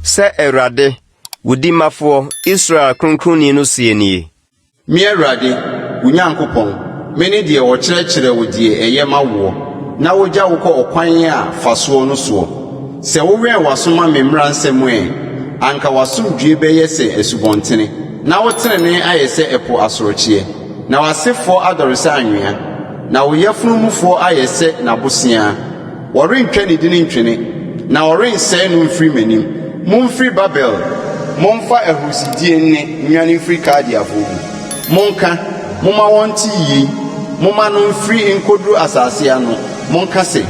[SPEAKER 1] sɛ Awurade, wo Dimafoɔ, Israel Kronkronni no seɛ nie.
[SPEAKER 3] Me Awurade, wo Nyankopɔn, mene deɛ ɔkyerɛkyerɛ wo deɛ ɛyɛ ma woɔ, na ɔgya wo kɔ ɔkwan a fa soɔ no soɔ. Sɛ wowɛn w'aso ma me mmaransɛm ɛ, anka w'asomdwoeɛ bɛyɛ sɛ asubɔntene, na wo tenenee ayɛ sɛ ɛpo asorɔkyeɛ. Na w'asefoɔ adɔre sɛ anwea, na wo yafunu mufoɔ ayɛ sɛ n'aboseaa. Wɔrentwa ne din ntwene, na wɔrensɛe no mfiri m'anim. Momfiri Babel, momfa ahurisidie nne nnwane mfiri Kaldeafoɔ mu. Monka, momma wɔnte yei, momma no mfiri nkɔduru asase ano, monka sɛ.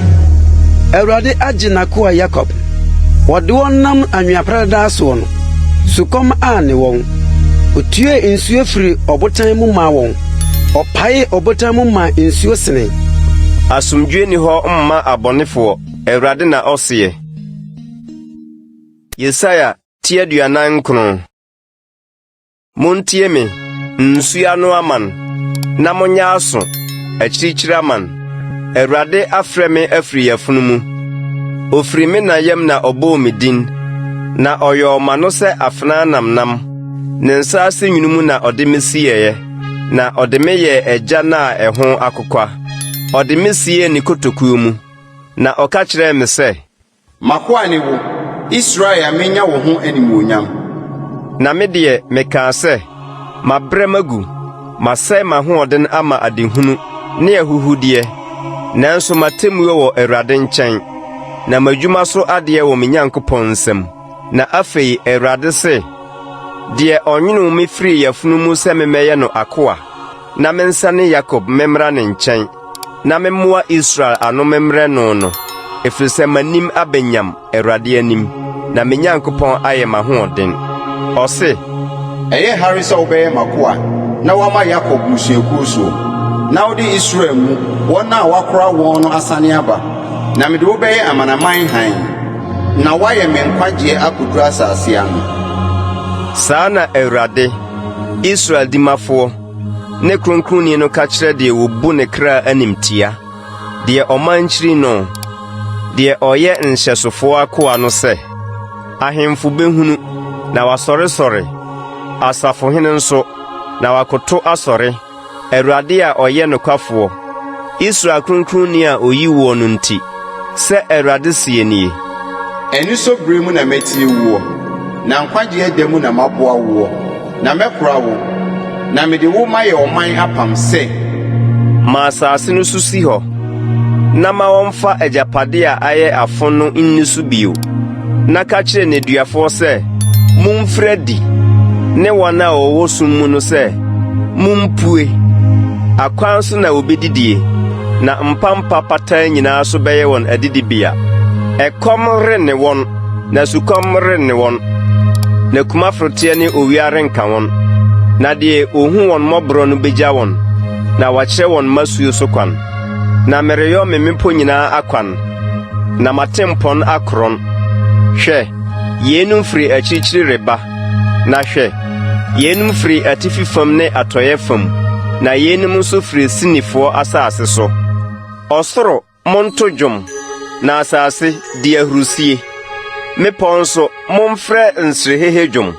[SPEAKER 13] Awurade agye n'akoa Yakob. Ɔde wɔn nam anwea pradadaa soɔ no, sukɔm anne wɔn. Otuee nsuo firii ɔbotan mu maa wɔn, ɔpaee ɔbotan mu maa nsuo senee.
[SPEAKER 1] Asomdwoeɛ nni hɔ mma abɔnefoɔ, Awurade na ɔseɛ. Yesaia ti 49. Montie me, nsuo ano aman, na monyɛ aso, akyirikyiri aman. Awurade afrɛ me afiri yafunu mu. Ɔfiri me na yam na ɔbɔɔ me din, na ɔyɔɔ m'ano sɛ afena nnamnam. Ne nsa ase nwunu mu na ɔde me sieeɛ, na ɔde me yɛɛ agyan a ɛho akokwa. Ɔde me siee ne kotokuo mu, na ɔka kyerɛɛ me sɛ,
[SPEAKER 3] M'akoa ne wo, Israel a menya wo ho animuonyam.
[SPEAKER 1] Na me deɛ, mekaa sɛ, Mabrɛ magu, masɛe m'ahoɔden ama adehunu ne ahuhudeɛ, nanso m'atemmuo wɔ Awurade nkyɛn, na m'adwuma so adeɛ wɔ me Nyankopɔn nsam. Na afei Awurade se, deɛ ɔnwonoo me firii yafunu mu sɛ memmɛyɛ no akoa, na mensane Yakob memmra ne nkyɛn, na memmoa Israel ano memmrɛ no no, ɛfiri sɛ m'anim aba nyam Awurade anim, na me Nyankopɔn ayɛ m'ahoɔden. Ɔse.
[SPEAKER 3] Ɛyɛ hare sɛ wobɛyɛ m'akoa na woama Yakob mmusuakuo soɔ, na wode Israel mu wɔn a wɔakora wɔn no asane aba, na mede wo bɛyɛ amanaman hann, na woayɛ me nkwagyeɛ akɔduru asase ano.
[SPEAKER 1] Saa na Awurade, Israel dimafoɔ, ne Kronkronni no ka kyerɛ deɛ wɔbu ne kra animtia, deɛ ɔman kyiri no, deɛ ɔyɛ nhyɛsofoɔ akoa no sɛ, Ahemfo bɛhunu, na wɔasɔresɔre, asafohene nso, na wɔakoto asɔre, Awurade a ɔyɛ nokwafoɔ, Israel Kronkronni a ɔyi woɔ no nti, sɛ Awurade seɛ nie.
[SPEAKER 3] Anisɔ berɛ mu na matie woɔ, na nkwagyeɛ da mu na maboa woɔ, na mɛkora wo, na mede wo mayɛ ɔman apam sɛ.
[SPEAKER 1] Ma asase no so si hɔ, na ma wɔmfa agyapadeɛ a ayɛ afo no nni so bio. Na ka kyerɛ nneduafoɔ sɛ, 'Momfiri adi! Ne wɔn a wɔwɔ sum mu no sɛ, 'Mompue! Akwan so na wɔbɛdidie, na mpampa pataa nyinaa so bɛyɛ wɔn adidibea. Ɛkɔm renne wɔn, na sukɔm renne wɔn, na kumaforoteɛ ne owia renka wɔn. Na deɛ ɔhu wɔn mmɔborɔ no bɛgya wɔn, na wakyerɛ wɔn mmasuo so kwan. Na mereyɔ me mmepɔ nyinaa akwan, na m'atempɔn akorɔn. Hwɛ, yeinom firi akyirikyiri reba, na hwɛ, yeinom firi atifi fam ne atɔeɛ fam, na yeinom nso firi Sinifoɔ asase so. Ɔsoro, monto dwom, na asase, di ahurisie. Mmepɔ nso, momfrɛ nserehehe dwom.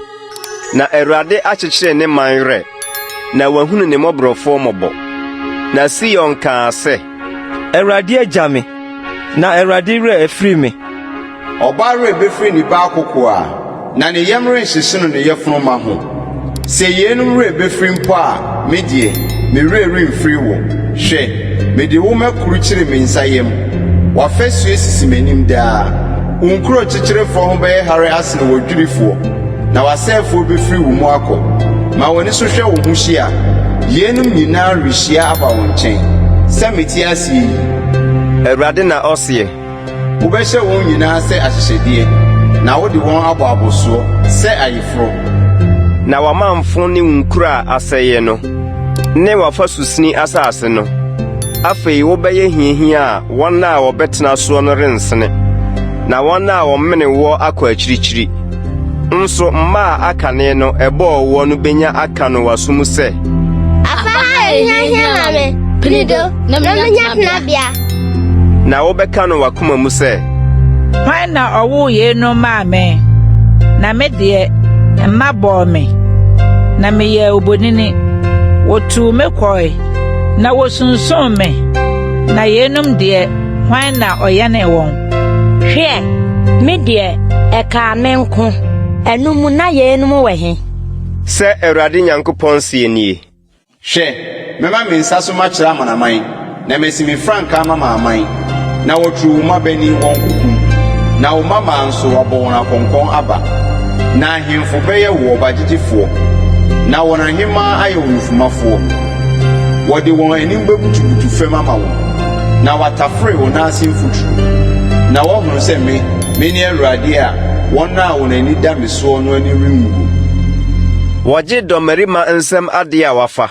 [SPEAKER 1] Na Awurade akyekyere ne man werɛ, na wahunu ne mmɔborɔfoɔ mmɔbɔ. Na Sion kaa sɛ.
[SPEAKER 11] Awurade agya me, na Awurade werɛ afiri me.
[SPEAKER 3] Ɔbaa werɛ bɛfiri ne ba akokoaa, na ne yam renhyehye no ne yafunumma ho. Sɛ yeinom werɛ bɛfiri mpo a, me deɛ, me werɛ remfiri wo. Hwɛ, mede wo makurukyire me nsa yam, w'afasuo sisi m'anim daa. Wo nkuro kyekyerefoɔ ho bɛyɛ hare asene w'adwirifoɔ, na w'asɛefoɔ bɛfiri wo mu akɔ. Ma w'ani so hwɛ wo ho hyia, yeinom nyinaa rehyia aba wo nkyɛn. Sɛ mete aseɛ yi.
[SPEAKER 1] Awurade na ɔseɛ.
[SPEAKER 3] Wobɛhyɛ wɔn nyinaa sɛ ahyehyɛdeɛ, na wode wɔn abɔ abɔsoɔ sɛ ayeforɔ.
[SPEAKER 1] Na w'amamfo ne wo nkuro a asɛeɛ no, ne w'afasusini asase no, afei wobɛyɛ hiahia a wɔn a wɔbɛtena soɔ no rensene, na wɔn a wɔmene woɔ akɔ akyirikyiri. Nso mma a akane no ɛbɔɔ woɔ no bɛnya aka no w'aso mu sɛ.
[SPEAKER 14] Afa ha yɛ hiahia ma me, pini do, na menya tenabea.
[SPEAKER 1] Na wobɛka no w'akoma mu sɛ.
[SPEAKER 6] Hwan na ɔwoo yeinom maa me? Na me deɛ, mma bɔɔ me, na meyɛɛ obonini. Wɔtuu me kɔe, na wɔsunson me, na yeinom deɛ, hwan na ɔyɛnee wɔn?
[SPEAKER 14] Hwɛ, me deɛ, ɛkaa me nko, ɛno mu na yeinom wɔ he?
[SPEAKER 1] Sɛ Awurade Nyankopɔn seɛ nie.
[SPEAKER 3] Hwɛ, mɛma me nsa so makyerɛ amanaman, na masi me frankaa mama aman, na wɔaturu wo mmabanin wɔn koko mu, na wo mmammaa nso, wɔabɔ wɔn akɔnkɔn aba. Na ahemfo bɛyɛ wo ɔbagyegyefoɔ, na wɔn ahemmaa ayɛ wo nufumafoɔ. Wɔde wɔn anim bɛbutubutu fam ama wo, na wɔatafere wo nan ase mfuturo, na wɔahunu sɛ me, mene Awurade a wɔn a wɔn ani da me soɔ no ani renwu.
[SPEAKER 1] Wɔgye dɔmmarima nsam adeɛ a wafa,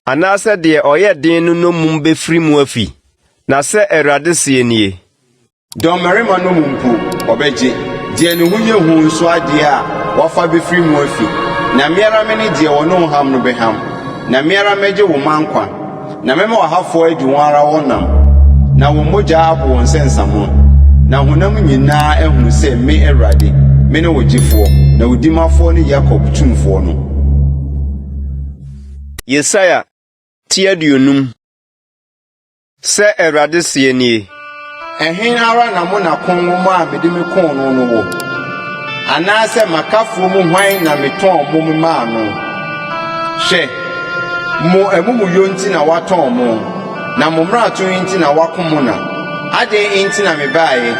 [SPEAKER 1] anaasɛ deɛ ɔyɛ den no nnommum bɛfiri mu afi? Na sɛ Awurade seɛ nie.
[SPEAKER 3] Dɔmmarima no mu mpo, ɔbɛgye, deɛ ne ho yɛ hu nso adeɛ a wafa bɛfiri mu afi. Na me ara mene deɛ ɔne wo ham no bɛham, na me ara mɛgye wo mma nkwa. Na mɛma w'ahafoɔ adi wɔn ara wɔn nam, na wɔn mogya abo wɔn sɛ nsamono, na honam nyinaa ahunu sɛ me, Awurade, mene wo Gyefoɔ, na wo Dimafoɔ ne Yakob Tumfoɔ no.
[SPEAKER 1] Yesaia ti 50. Sɛ Awurade seɛ nie.
[SPEAKER 3] Ɛhe ara na mo na ko nwoma a mede me koo no no wɔ? Anaasɛ m'akafoɔ mu hwan na metɔn mo memaa no? Hwɛ, mo amumuyɔ nti na wɔatɔn mo, na mo mmarato nti na wɔako mo na. Adɛn nti na mebaeɛ,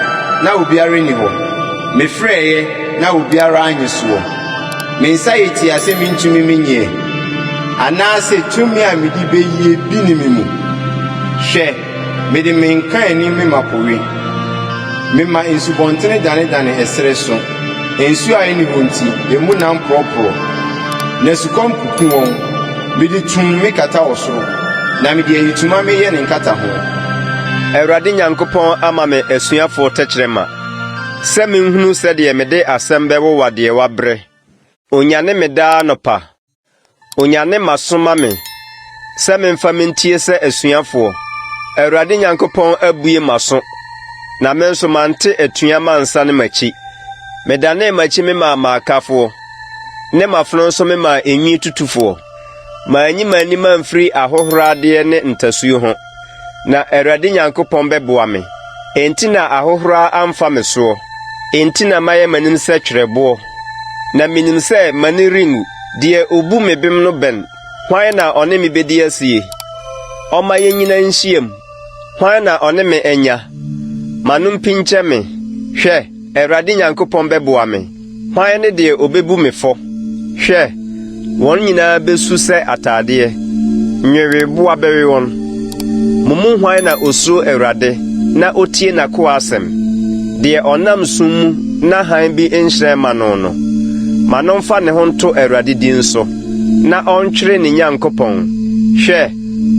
[SPEAKER 3] na obiara nni hɔ? Mefrɛeɛ, na obiara annye soɔ. Me nsa yɛ tia sɛ mentumi menyeɛ? Anaasɛ tumi a mede bɛyie bi nni me mu? Hwɛ! Mede me nkaanim mema po we. Mema nsubɔntene danedane ɛserɛ so. Nsuo a ɛnni hɔ nti, emu nam porɔporɔ, na sukɔm kuku wɔn. Mede tumm mekata ɔsoro, na mede ayitoma meyɛ ne nkataho.
[SPEAKER 1] Awurade Nyankopɔn ama me asuafoɔ tɛkyerɛma, sɛ menhunu sɛdeɛ mede asɛm bɛwowa deɛ wabrɛ. Ɔnyane me daa anɔpa, Onyane m'aso ma me, sɛ memfa mentie sɛ asuafoɔ. Awurade Nyankopɔn abue m'aso, na me nso mante atua mansane m'akyi. Medanee m'akyi memaa m'akafoɔ, ne m'afono nso memaa enwi tutufoɔ. Manyi m'anim amfiri ahohoradeɛ ne ntasuo ho. Na Awurade Nyankopɔn bɛboa me. Enti na ahohora amfa me soɔ. Enti na mayɛ m'anim sɛ twerɛboɔ. Na menim sɛ m'ani renwu. Deɛ ɔbu me bem no bɛn. Hwan na ɔne me bɛdi asie? Ɔmma yɛnnyina nhyiam. Hwan na ɔne me anya? Ma no mpinkyɛ me. Hwɛ, Awurade Nyankopɔn bɛboa me. Hwan ne deɛ ɔbɛbu me fɔ? Hwɛ, wɔn nyinaa bɛsu sɛ ataadeɛ, nweweboa bɛwe wɔn. Mo mu hwan na ɔsuro Awurade na ɔtie n'akoa asɛm? Deɛ ɔnam sum mu na hann bi nhyerɛn mma no no, ma no mfa ne ho nto Awurade din so, na ɔntwere ne Nyankopɔn. Hwɛ,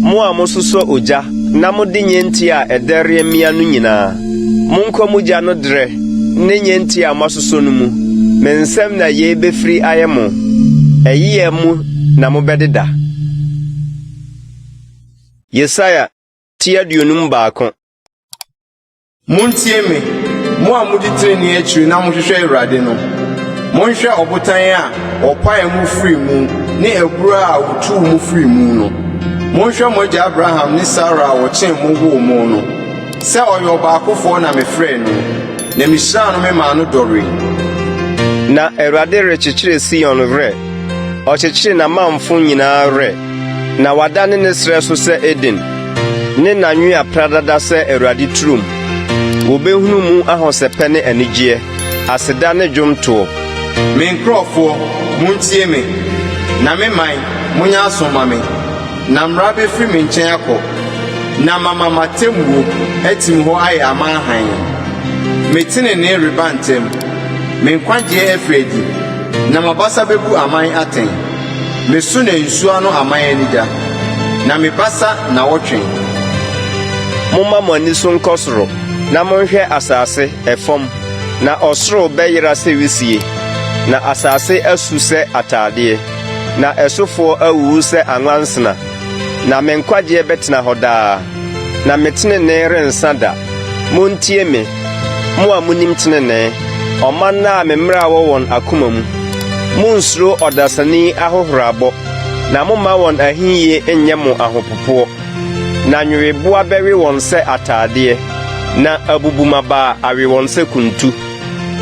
[SPEAKER 1] Mo a mososɔ ogya na mode nnyentia a ɛdɛreɛ mia no nyinaa, monkɔ mo gya no derɛ ne nnyentia a moasosɔ no mu. Me nsam na yei bɛfiri ayɛ mo, ɛyea mu na mobɛdeda. Yesaia ti 51.
[SPEAKER 3] Muntie me, mo a mudi trenee akyiri na mohwehwɛ Awurade no. Monhwɛ ɔbotan a wɔpaee mo firii mu ne abura a wotuu mo firii mu no. Monhwɛ mo agya Abraham ne Sara a wɔkyem mo woo mo no. Sɛ ɔyɛ ɔbaakofoɔ na mefrɛɛ no, na mihyiraa no memaa no dɔree.
[SPEAKER 1] Na Awurade rekyekyere Sion werɛ, ɔkyekyere n'amamfo nyinaa werɛ. Na wadane ne serɛ so sɛ Eden, ne n'anwea pradada sɛ Awurade turom. Wɔbɛhunu mu ahosɛpɛ ne anigyeɛ, aseda ne dwomtoɔ.
[SPEAKER 3] Me nkurɔfoɔ, montie me, na me man, monyɛ aso mma me, na mmara bɛfiri me nkyɛn akɔ, na mama m'atemmuo atim hɔ ayɛ aman hann. Me tenenee reba ntɛm, me nkwagyeɛ afiri adi, na m'abasa bɛbu aman atɛn. Me so na nsu ano aman ani da, na me basa na wɔtwɛn.
[SPEAKER 1] Momma mo ani so nkɔ soro, na monhwɛ asase, ɛfam, na ɔsoro bɛyera sɛ wisie, na asase asu sɛ atadeɛ, na ɛsofoɔ awuwu sɛ anwansena. Na me nkwagyeɛ bɛtena hɔ daa, na me tenenee rensa da. Montie me, mo a monim tenenee, ɔman a me mmara wɔ wɔn akoma mu. Monnsuro ɔdasani ahohorabɔ, na momma wɔn ahiyie nnyɛ mo ahopopoɔ. Na nweweboa bɛwe wɔn sɛ ataadeɛ, na abubummabaa awe wɔn sɛ kuntu.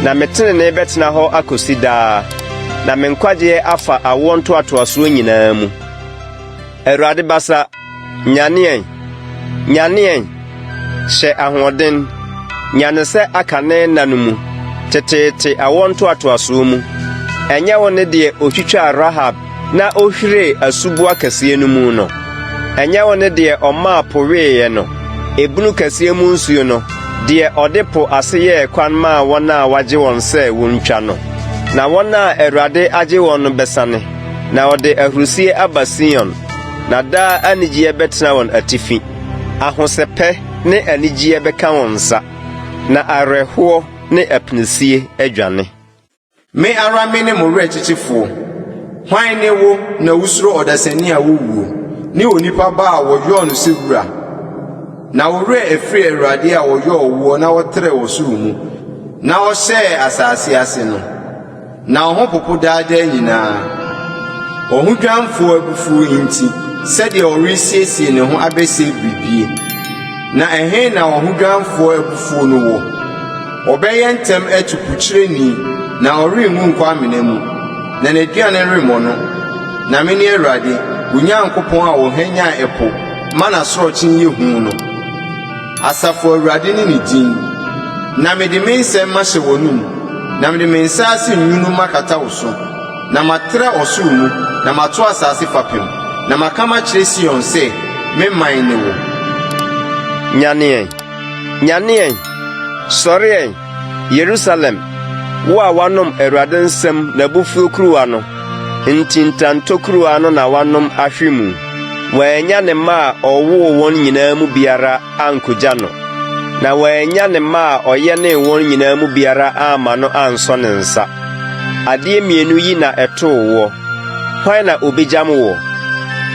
[SPEAKER 1] Na me tenenee bɛtena hɔ akɔsi daa, na me nkwagyeɛ afa awoɔ ntoatoasoɔ nyinaa mu. Awurade basa, nyane ɛ, nyane ɛ, hyɛ ahoɔden, nyane sɛ akane nna no mu, teteete awoɔ ntoatoasoɔ mu. Ɛnyɛ wo ne deɛ ɔtwitwaa Rahab na ɔhwiree asuboa kɛseɛ no mu no? Ɛnyɛ wo ne deɛ ɔmaa po weeɛ no, ebunu kɛseɛ mu nsuo no, deɛ ɔde po ase yɛɛ kwan maa wɔn a wagye wɔn sɛ wɔntwa no? Na wɔn a Awurade agye wɔn no bɛsane, na wɔde ahurisie aba Sion, na daa anigyeɛ bɛtena wɔn atifi. Ahosɛpɛ ne anigyeɛ bɛka wɔn nsa, na awerɛhoɔ ne apinisie adwane.
[SPEAKER 3] Me ara mene mo werɛkyekyefoɔ. Hwan ne wo na wosuro ɔdasani a ɔwuo, ne onipa ba a wɔyɔɔ no sɛ wura? Na wo werɛ afiri Awurade a ɔyɔɔ woɔ na ɔtrɛɛ ɔsoro mu na ɔhyɛɛ asase ase no. Na wo ho popo daa daa nyinaa, ɔhodwanfoɔ abufuo nti, sɛdeɛ ɔresiesie ne ho abɛsɛe biribie. Na ɛhe na ɔhodwanfoɔ abufuo no wɔ? Ɔbɛyɛ ntɛm atu pokyerɛni na ɔrenwu nkɔ amena mu, na n'aduane remmɔ no. Na mene Awurade, wo Nyankopɔn a ɔhwanyan ɛpo ma n'asorɔkye yɛ hu no. Asafo Awurade ne ne din. Na mede me nsɛm mahyɛ w'anom, na mede me nsa ase nwunu makata wo so, na matrɛ ɔsoro mu, na mato asase fapem, na maka makyerɛ Sion sɛ, 'Me man ne wo.
[SPEAKER 1] Nyane ɛ! Nyane ɛ, sɔre ɛ, Yerusalem, wo a woanom Awurade nsam n'abufuo kuruwa no, ntintantɔ kuruwa no na woanom ahwe mu. Wannya ne mma a ɔwoo wɔn nyinaa mu biara ankogya no, na wannya ne mma a ɔyɛnee wɔn nyinaa mu biara amma no ansɔ ne nsa. Adeɛ mmienu yi na ɛtoo woɔ, hwan na obegyam woɔ?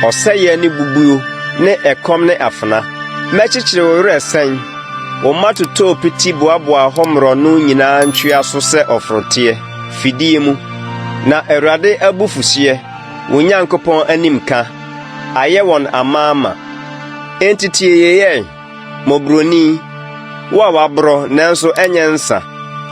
[SPEAKER 1] Ɔsɛeɛ ne bubuo ne ɛkɔm ne afena. Mɛkyekyere wo werɛ sɛn? Wo mma totɔɔ piti boaboaa hɔ mmorɔno nyinaa ntwea so sɛ ɔforoteɛ, fidie mu. Na Awurade abufuhyeɛ, wo Nyankopɔn animka, ayɛ wɔn amaama. Enti tie yei ɛ, mmɔborɔni, wo a woaborɔ nanso ɛnyɛ nsa,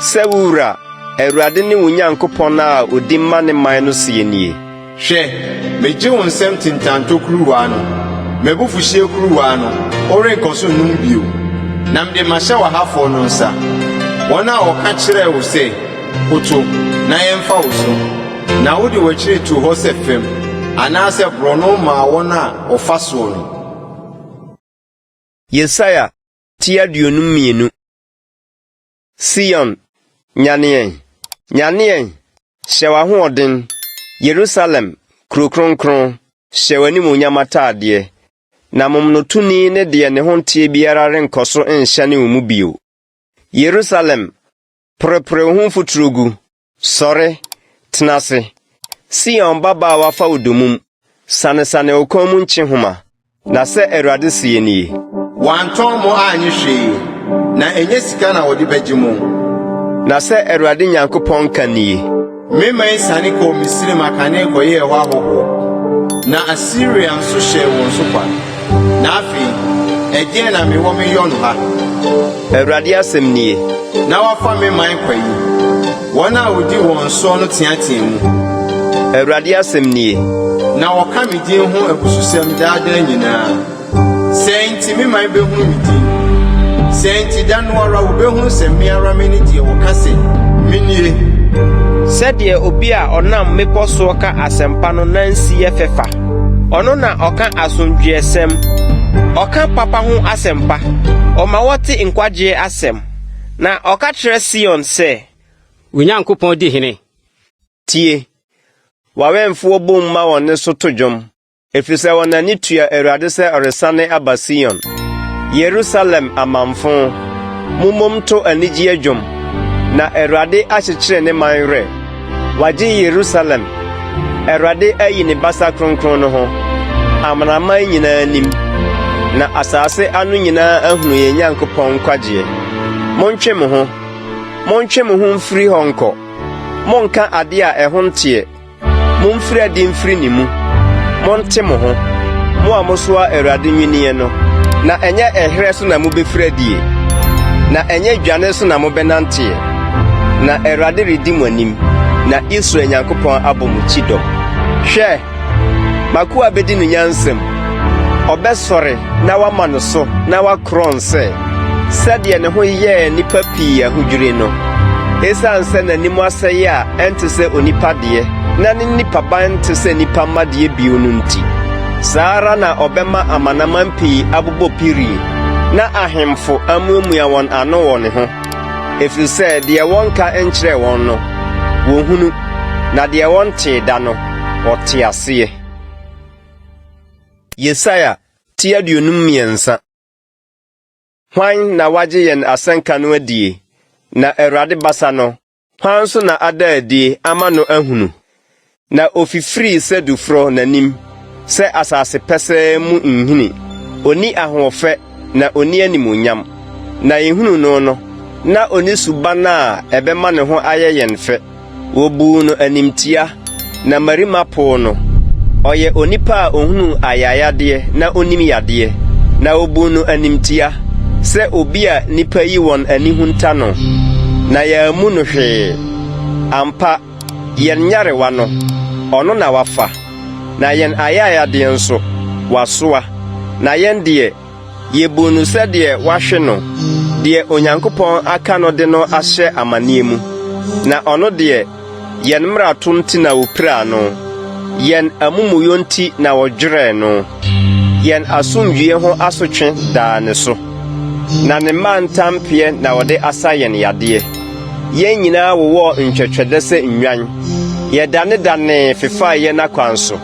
[SPEAKER 1] sɛ wo wura, Awurade ne wo Nyankopɔn a ɔdi ma ne man no seɛ nie.
[SPEAKER 3] Hwɛ, megye wo nsam ntintantɔ kuruwa no, m'abufuhyeɛ kuruwa no, worenkɔ so nnom bio. Na mede mahyɛ w'ahafoɔ no nsa, wɔn a wɔka kyerɛɛ wo sɛ, 'Koto, na yɛmfa wo so, na wode w'akyiri too hɔ sɛ fam, anaasɛ borɔno maa wɔn a wɔfa soɔ no.
[SPEAKER 1] Yesaia ti 52. Sion, nyane ɛ, nyane ɛ, hyɛ w'ahoɔden, Yerusalem, kuro kronkron, hyɛ w'animuonyam ataadeɛ, na momonotoni ne deɛ ne ho nteɛ biara renkɔ so nhyɛne wo mu bio. Yerusalem, porepore wo ho mfuturo gu, Sɔre, tena ase, Sion babaa a wɔafa wo dommum, sanesane wo kɔn mu nkyehoma, na sɛ Awurade seɛ nie.
[SPEAKER 3] Wɔantɔn mo annye hwee, na ɛnyɛ sika na wɔde bɛgye mo.
[SPEAKER 1] Na sɛ Awurade Nyankopɔn ka nie.
[SPEAKER 3] Me man siane kɔɔ Misraim akane kɔyɛɛ hɔ ahɔhoɔ, na Asiria nso hyɛɛ wɔn so kwa. Na afei, ɛdeɛn na mewɔ meyɔ no ha?
[SPEAKER 1] Awurade asɛm nie.
[SPEAKER 3] Na wɔafa me man kwa yi. Wɔn a wɔdi wɔn soɔ no teatea mu.
[SPEAKER 1] Awurade asɛm nie.
[SPEAKER 3] Na wɔka me din ho abususɛm daa daa nyinaa. Sɛɛ nti me man bɛhunu me din. Sɛɛ nti da no ara wɔbɛhunu sɛ me ara mene deɛ wɔka sɛ, Menie.
[SPEAKER 15] Sɛdeɛ obi a ɔnam mmepɔ soɔ ka asɛmpa no nan si yɛ fɛ fa! Ɔno na ɔka asomdwoeɛsɛm, ɔka papa ho asɛmpa, ɔma wɔte nkwagyeɛ asɛm, na ɔka kyerɛ Sion sɛ.
[SPEAKER 9] Wo Nyankopɔn di hene!
[SPEAKER 1] Tie! W'awɛmfoɔ bom ma wɔn nne so to dwom, ɛfiri sɛ wɔn ani tua Awurade sɛ ɔresane aba Sion. Yerusalem amamfõ, mommom nto anigyeɛ dwom, na Awurade akyekyere ne man werɛ. Wagye Yerusalem. Awurade ayi ne basa kronkron no ho, amanaman nyinaa anim, na asase ano nyinaa ahunu yɛn Nyankopɔn nkwagyeɛ. Montwe mo ho. Montwe mo ho mfiri hɔ nkɔ. Monnka adeɛ a ɛho nteɛ. Momfiri adi mfiri ne mu. Monte mo ho, mo a mosoa Awurade nnwinneɛ no, na ɛnyɛ ɛherɛ so na mobɛfiri adie, na ɛnyɛ dwane so na mobɛnanteɛ. Na Awurade redi mo anim, na Israel Nyankopɔn abɔ mo kyidɔm. Hwɛ! M'akoa bedi no nyansa mu. Ɔbɛsɔre na wɔama no so na wakorɔn sɛ, sɛdeɛ ne ho yɛɛ nnipa pii ahodwiri no. Esiane sɛ n'anim asɛe a ɛnte sɛ onipa deɛ na ne nipaban nte sɛ nnipa mma deɛ bio no nti, saa ara na ɔbɛma amanaman pii abobɔ pirie na ahemfo amuamua wɔn ano wɔ ne ho, ɛfiri sɛ deɛ wɔnka nkyerɛɛ wɔn no, wɔhunu, na deɛ wɔntee da no, wɔte aseɛ. Yesaia ti 53. Hwan na wagye yɛn asɛnka no adie, na Awurade basa no, hwan nso na ada adie ama no ahunu? Na ofifirii sɛ duforɔ n'anim, sɛ asase pɛsɛɛ mu nhini. Ɔnni ahoɔfɛ na ɔnni animuonyam, na yɛhunuu no no, na ɔnni suban a ɛbɛma ne ho ayɛ yɛn fɛ. Wobuu no animtia, na mmarima poo no. Ɔyɛ onipa a ɔhunuu ayayadeɛ na ɔnim yadeɛ, na wobuu no animtia sɛ obi a nnipa yi wɔn ani hunta no, na yɛammu no hwee. Ampa, yɛn nyarewa no, ɔno na wafa, na yɛn ayayadeɛ nso, wasoa. Na yɛn deɛ, Yebuu no sɛ deɛ wɔahwe no, deɛ Onyankopɔn aka no de no ahyɛ amaneɛ mu. Na ɔno deɛ, yɛn mmarato nti na wɔpiraa no, yɛn amumuyɔ nti na wɔdwerɛɛ no. Yɛn asomdwoeɛ ho asotwe daa ne so, na ne mmaa ntampeɛ na wɔde asa yɛn yadeɛ. Yɛn nyinaa wowɔɔ ntwɛtwɛdɛ sɛ nnwan, yɛdanedanee fefaa yɛn akwan so.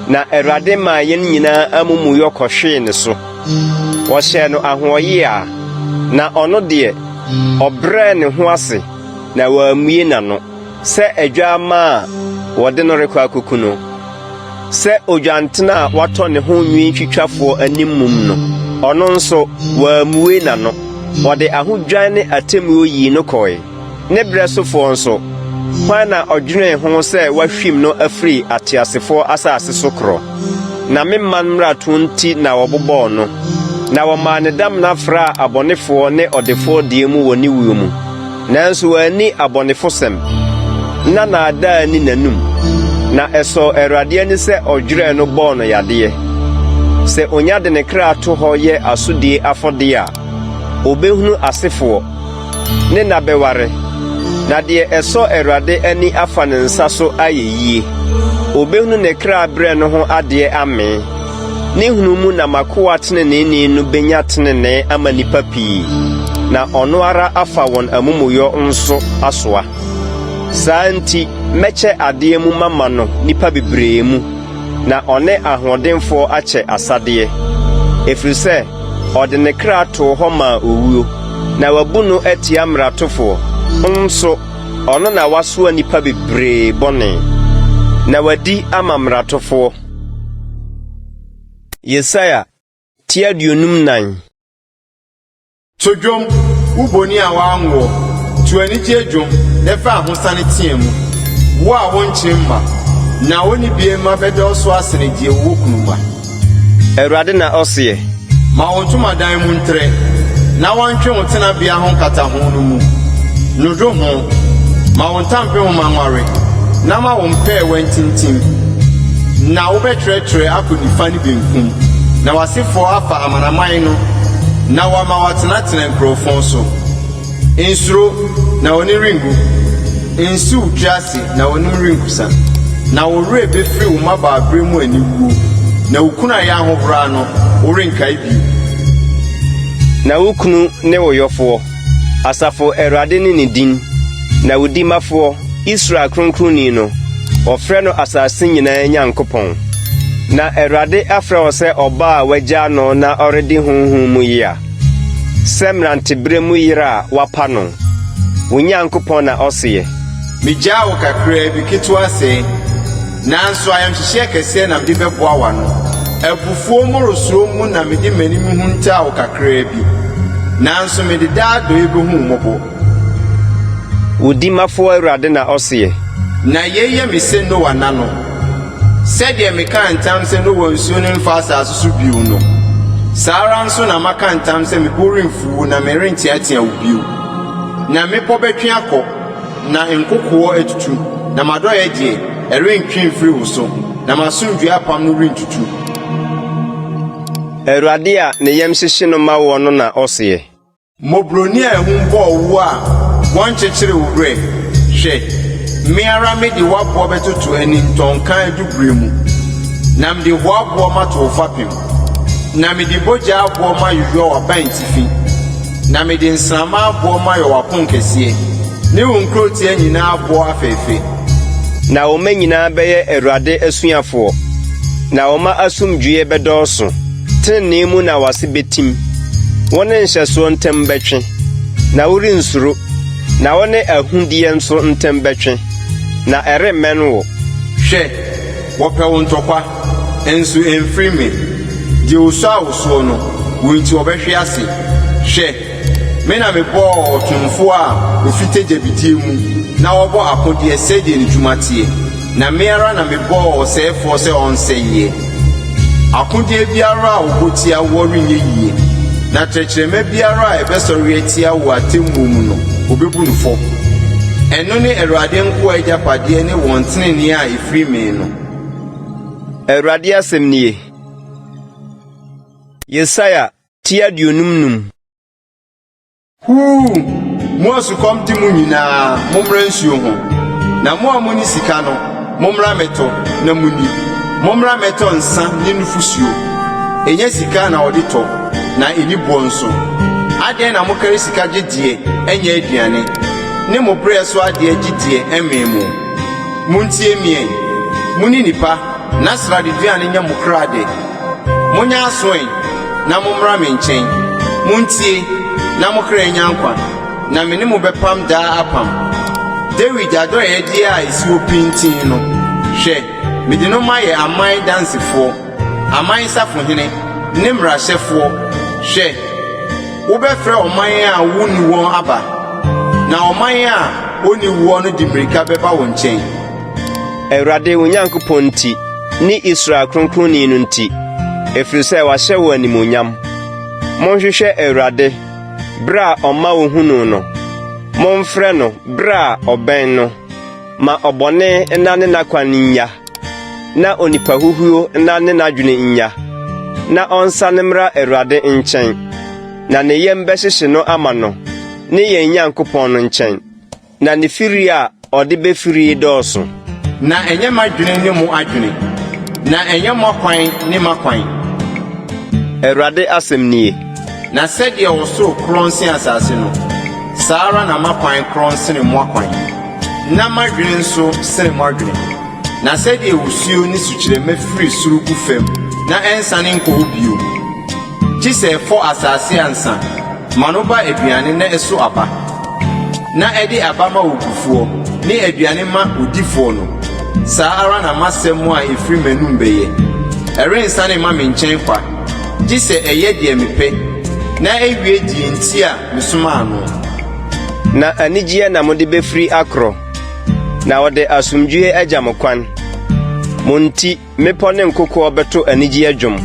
[SPEAKER 1] Na Awurade maa yɛn nyinaa amumuyɔ kɔhwee ne so. Wɔhyɛɛ no ahoɔyea, na ɔno deɛ, ɔbrɛɛ ne ho ase na wammue n'ano, sɛ adwammaa a wɔde no rekɔ akɔku no, sɛ odwantene a watɔ ne ho nwitwitwafoɔ anim mum no, ɔno nso, wammue n'ano. Wɔde ahodwan ne atemmuo yii no kɔe. Ne berɛ sofoɔ nso, hwan na ɔdwenee ho sɛ wɔahwim no afiri ateasefoɔ asase so korɔ? Na me man mmarato nti na wɔbobɔɔ no, na wɔmaa ne damena fraa abɔnefoɔ ne ɔdefoɔ deɛ mu wɔ ne wuo mu. Nanso wanni abɔnefosɛm, na nnaadaa nni n'anom. Na ɛsɔɔ Awurade ani sɛ ɔdwerɛɛ no bɔɔ no yadeɛ. Sɛ ɔnya de ne kra to hɔ yɛ asodie afɔdeɛ a, ɔbɛhunu asefoɔ. Ne nna bɛware, na deɛ ɛsɔ Awurade ani afa ne nsa so ayɛ yie. Ɔbɛhunu ne kra brɛ no ho adeɛ amee. Ne hunu mu na m'akoa teneneeni no bɛnya tenenee ama nnipa pii, na ɔno ara afa wɔn amumuyɔ nso asoa. Saa nti mɛkyɛ adeɛ mu mama no nnipa bebree mu, na ɔne ahoɔdenfoɔ akyɛ asadeɛ, ɛfiri sɛ ɔde ne kra too hɔ maa owuo, na wabu no atia mmaratofoɔ, nso ɔno na wasoa nnipa bebree bɔne, na wadi ama mmaratofoɔ. Yesaia ti 54.
[SPEAKER 3] To dwom, wo bonin a wɔanwoɔ, to anigyeɛ dwom na fa ahosane teɛ mu, wo a wonkyem mma, na onnibie mma bɛdɔɔso asene deɛ wɔwɔ kunu mma.
[SPEAKER 1] Awurade na ɔseɛ.
[SPEAKER 3] Ma wo ntomadan mu ntrɛ, na wɔntwe wo tenabea ho nkataho no mu. Nnwodwo ho, ma wo ntampehoma nware, na ma wo mpɛɛwa ntintim. Na wobɛtrɛtrɛ akɔ nifa ne benkum, na w'asefoɔ afa amanaman no, na wɔama wɔatenatena nkurofon so. Nsuro, na w'ani renwu, nsi wo tiri ase, na w'anim renkusa. Na wo werɛ bɛfiri wo mmabaaberɛ mu aniwuo, na wo kunayɛ ahohora no, worenkae bio.
[SPEAKER 1] Na wo kunu ne wo yɔfoɔ. Asafo Awurade ne ne din, na wo dimafoɔ, Israel Kronkronni no, wɔfrɛ no asase nyinaa Nyankopɔn. Na Awurade afrɛ wo sɛ ɔbaa a wɔagyaa no na ɔredi honhom mu yea, sɛ mmeranteberɛ mu yere a wɔapa no, wo Nyankopɔn na ɔseɛ.
[SPEAKER 3] Megyaa wo kakraa bi, ketewa sɛɛ, Nanso ayamhyehyeɛ kɛseɛ na mede bɛboa w'ano. Abufuo mmorosoɔ mu na mede m'anim huntaa wo kakraa bi, nanso mede daa adɔeɛ bɛhu wo mmɔbɔ.
[SPEAKER 1] Wo dimafoɔ Awurade na ɔseɛ.
[SPEAKER 3] Na yei yɛ me sɛ Noa nna no, sɛdeɛ mekaa ntam sɛ Noa nsuo no remfa asase so bio no, saa ara nso na maka ntam sɛ me bo remfu wo na merenteatea wo bio. Na mmepɔ bɛtwe akɔ, na nkokoɔ atutu, na m'adɔeɛ deɛ, ɛrentwe mfiri wo so, na m'asomdwoeɛ apam no rentutu.
[SPEAKER 1] Awurade a ne yam hyehye no ma woɔ no na ɔseɛ.
[SPEAKER 3] Mmɔborɔni a ahum bɔɔ wo a wɔnkyekyeree wo werɛ, hwɛ, me ara mede w'aboɔ bɛtoto anintɔnka adubire mu, na mede hoaboɔ mato wo fapem, na mede bogya aboɔ mayeyɔ w'abantifi, na mede nsramma aboɔ mayɔ w'aponkɛseɛ, ne wo nkurotia nyinaa aboɔ afɛfɛ.
[SPEAKER 1] Na wo mma nyinaa bɛyɛ Awurade asuafoɔ, na wo mma asomdwoeɛ bɛdɔɔso. Tenenee mu na w'ase betim. Wo ne nhyɛsoɔ ntam bɛtwe, na worensuro, na wo ne ahudeɛ nso ntam bɛtwe, na ɛremmɛn wo.
[SPEAKER 3] Hwɛ, wɔpɛ wo ntɔkwa, nso ɛmfiri me. Deɛ ɔsua wo soɔ no, wo nti ɔbɛhwe ase. Hwɛ, me na mebɔɔ ɔtomfoɔ a ɔfite gyabidie mu na ɔbɔ akodeɛ sɛdeɛ ne dwuma teɛ. Na me ara na mebɔɔ ɔsɛefoɔ sɛ ɔnsɛeɛ. Akodeɛ biara a wɔbɔ tia woɔ renyɛ yie, na tɛkyerɛma biara a ɛbɛsɔre atia wo atemmuo mu no, wɔbɛbu no fɔ. Ɛno ne Awurade nkoa agyapadeɛ ne wɔn tenenee a ɛfiri me no.
[SPEAKER 1] Awurade asɛm nie. Yesaia ti 55.
[SPEAKER 3] Huu! Mo a sukɔm de mo nyinaa, mommra nsuo ho. Na mo a monni sika no, mommra mmɛtɔ, na munni. Mommra mmɛtɔ nsa ne nufusuo. Ɛnyɛ sika na wɔde tɔ, na ɛnni boɔ nso. Adɛn na mokari sika gye deɛ ɛnyɛ aduane, ne mo brɛ so adeɛ gye deɛ ɛmmee mo? Montie me ɛ, monni nnipa, na sradeduane nyɛ mo kra dɛ. Monyɛ aso ɛ, na mommra me nkyɛn. Muntie, na mo kra nnya nkwa, na me ne mo bɛpam daa apam. Dawid adɔeɛdeɛ a esi hɔ pintinn no, hwɛ, mede no mayɛ aman dansefoɔ, aman safohene, ne mmarahyɛfoɔ. Hwɛ, wobɛfrɛ ɔman a wonni wɔn aba, na ɔman a onni woɔ no de mmirika bɛba wo nkyɛn.
[SPEAKER 1] Awurade wo Nyankopɔn nti, ne Israel Kronkronni no nti, ɛfiri sɛ wahyɛ wo animuonyam. Monhwehwɛ Awurade, berɛ a ɔma wɔhunu no. Momfrɛ no berɛ a ɔbɛn no. Ma ɔbɔne nnane n'akwan nnya, na onipa huhuo nnane n'adwene nnya, na ɔnsane mmra Awurade nkyɛn, na ne yam bɛhyehye no ama no, ne yɛn Nyankopɔn no nkyɛn. Na ne firi a ɔde befiri dɔɔso.
[SPEAKER 3] Na ɛnyɛ m'adwene ne mo adwene, na ɛnyɛ mo akwan ne m'akwan.
[SPEAKER 1] Awurade asɛm nie.
[SPEAKER 3] Na sɛdeɛ ɔsoro korɔn sen asase no, saa ara na m'akwan korɔn sene mo akwan, na m'adwene nso sene mo adwene. Na sɛdeɛ osuo ne sukyerɛmma firi soro gu fam na ɛnsane nkɔ hɔ bio, gye sɛ ɛfɔ asase ansa ma no ba aduane na ɛso aba, na ɛde aba ma ogufoɔ ne aduane ma odifoɔ no, saa ara na m'asɛm a ɛfiri m'anom bɛyɛ. Ɛrensane mma me nkyɛn kwa, gye sɛ ɛyɛ deɛ mepɛ, na ɛwie deɛ enti a mesomaa no.
[SPEAKER 1] Na anigyeɛ na mode bɛfiri akorɔ, na wɔde asomdwoeɛ agya mo kwan. Mo nti Mmepɔ ne nkokoɔ bɛto anigyeɛ dwom,